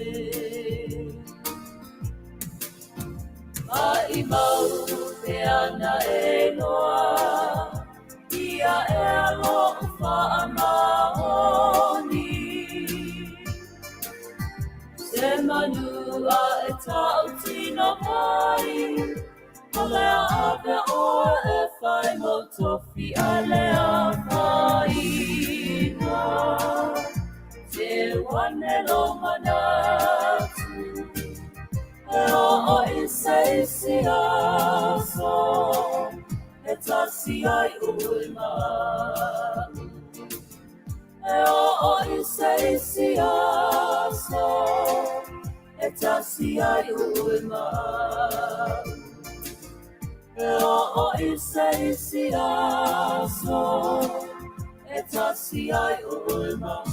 Mai mau te ana e noa Ia e alo whaamaoni Se manu a e tau tino mai O lea ave oe e whai mo tofi a lea whainga Te wane lo manatu E o i se isi aso E tasi ai ue mau E o i se isi aso E tasi ai ue mau E o i se isi aso E tasi ai ue mau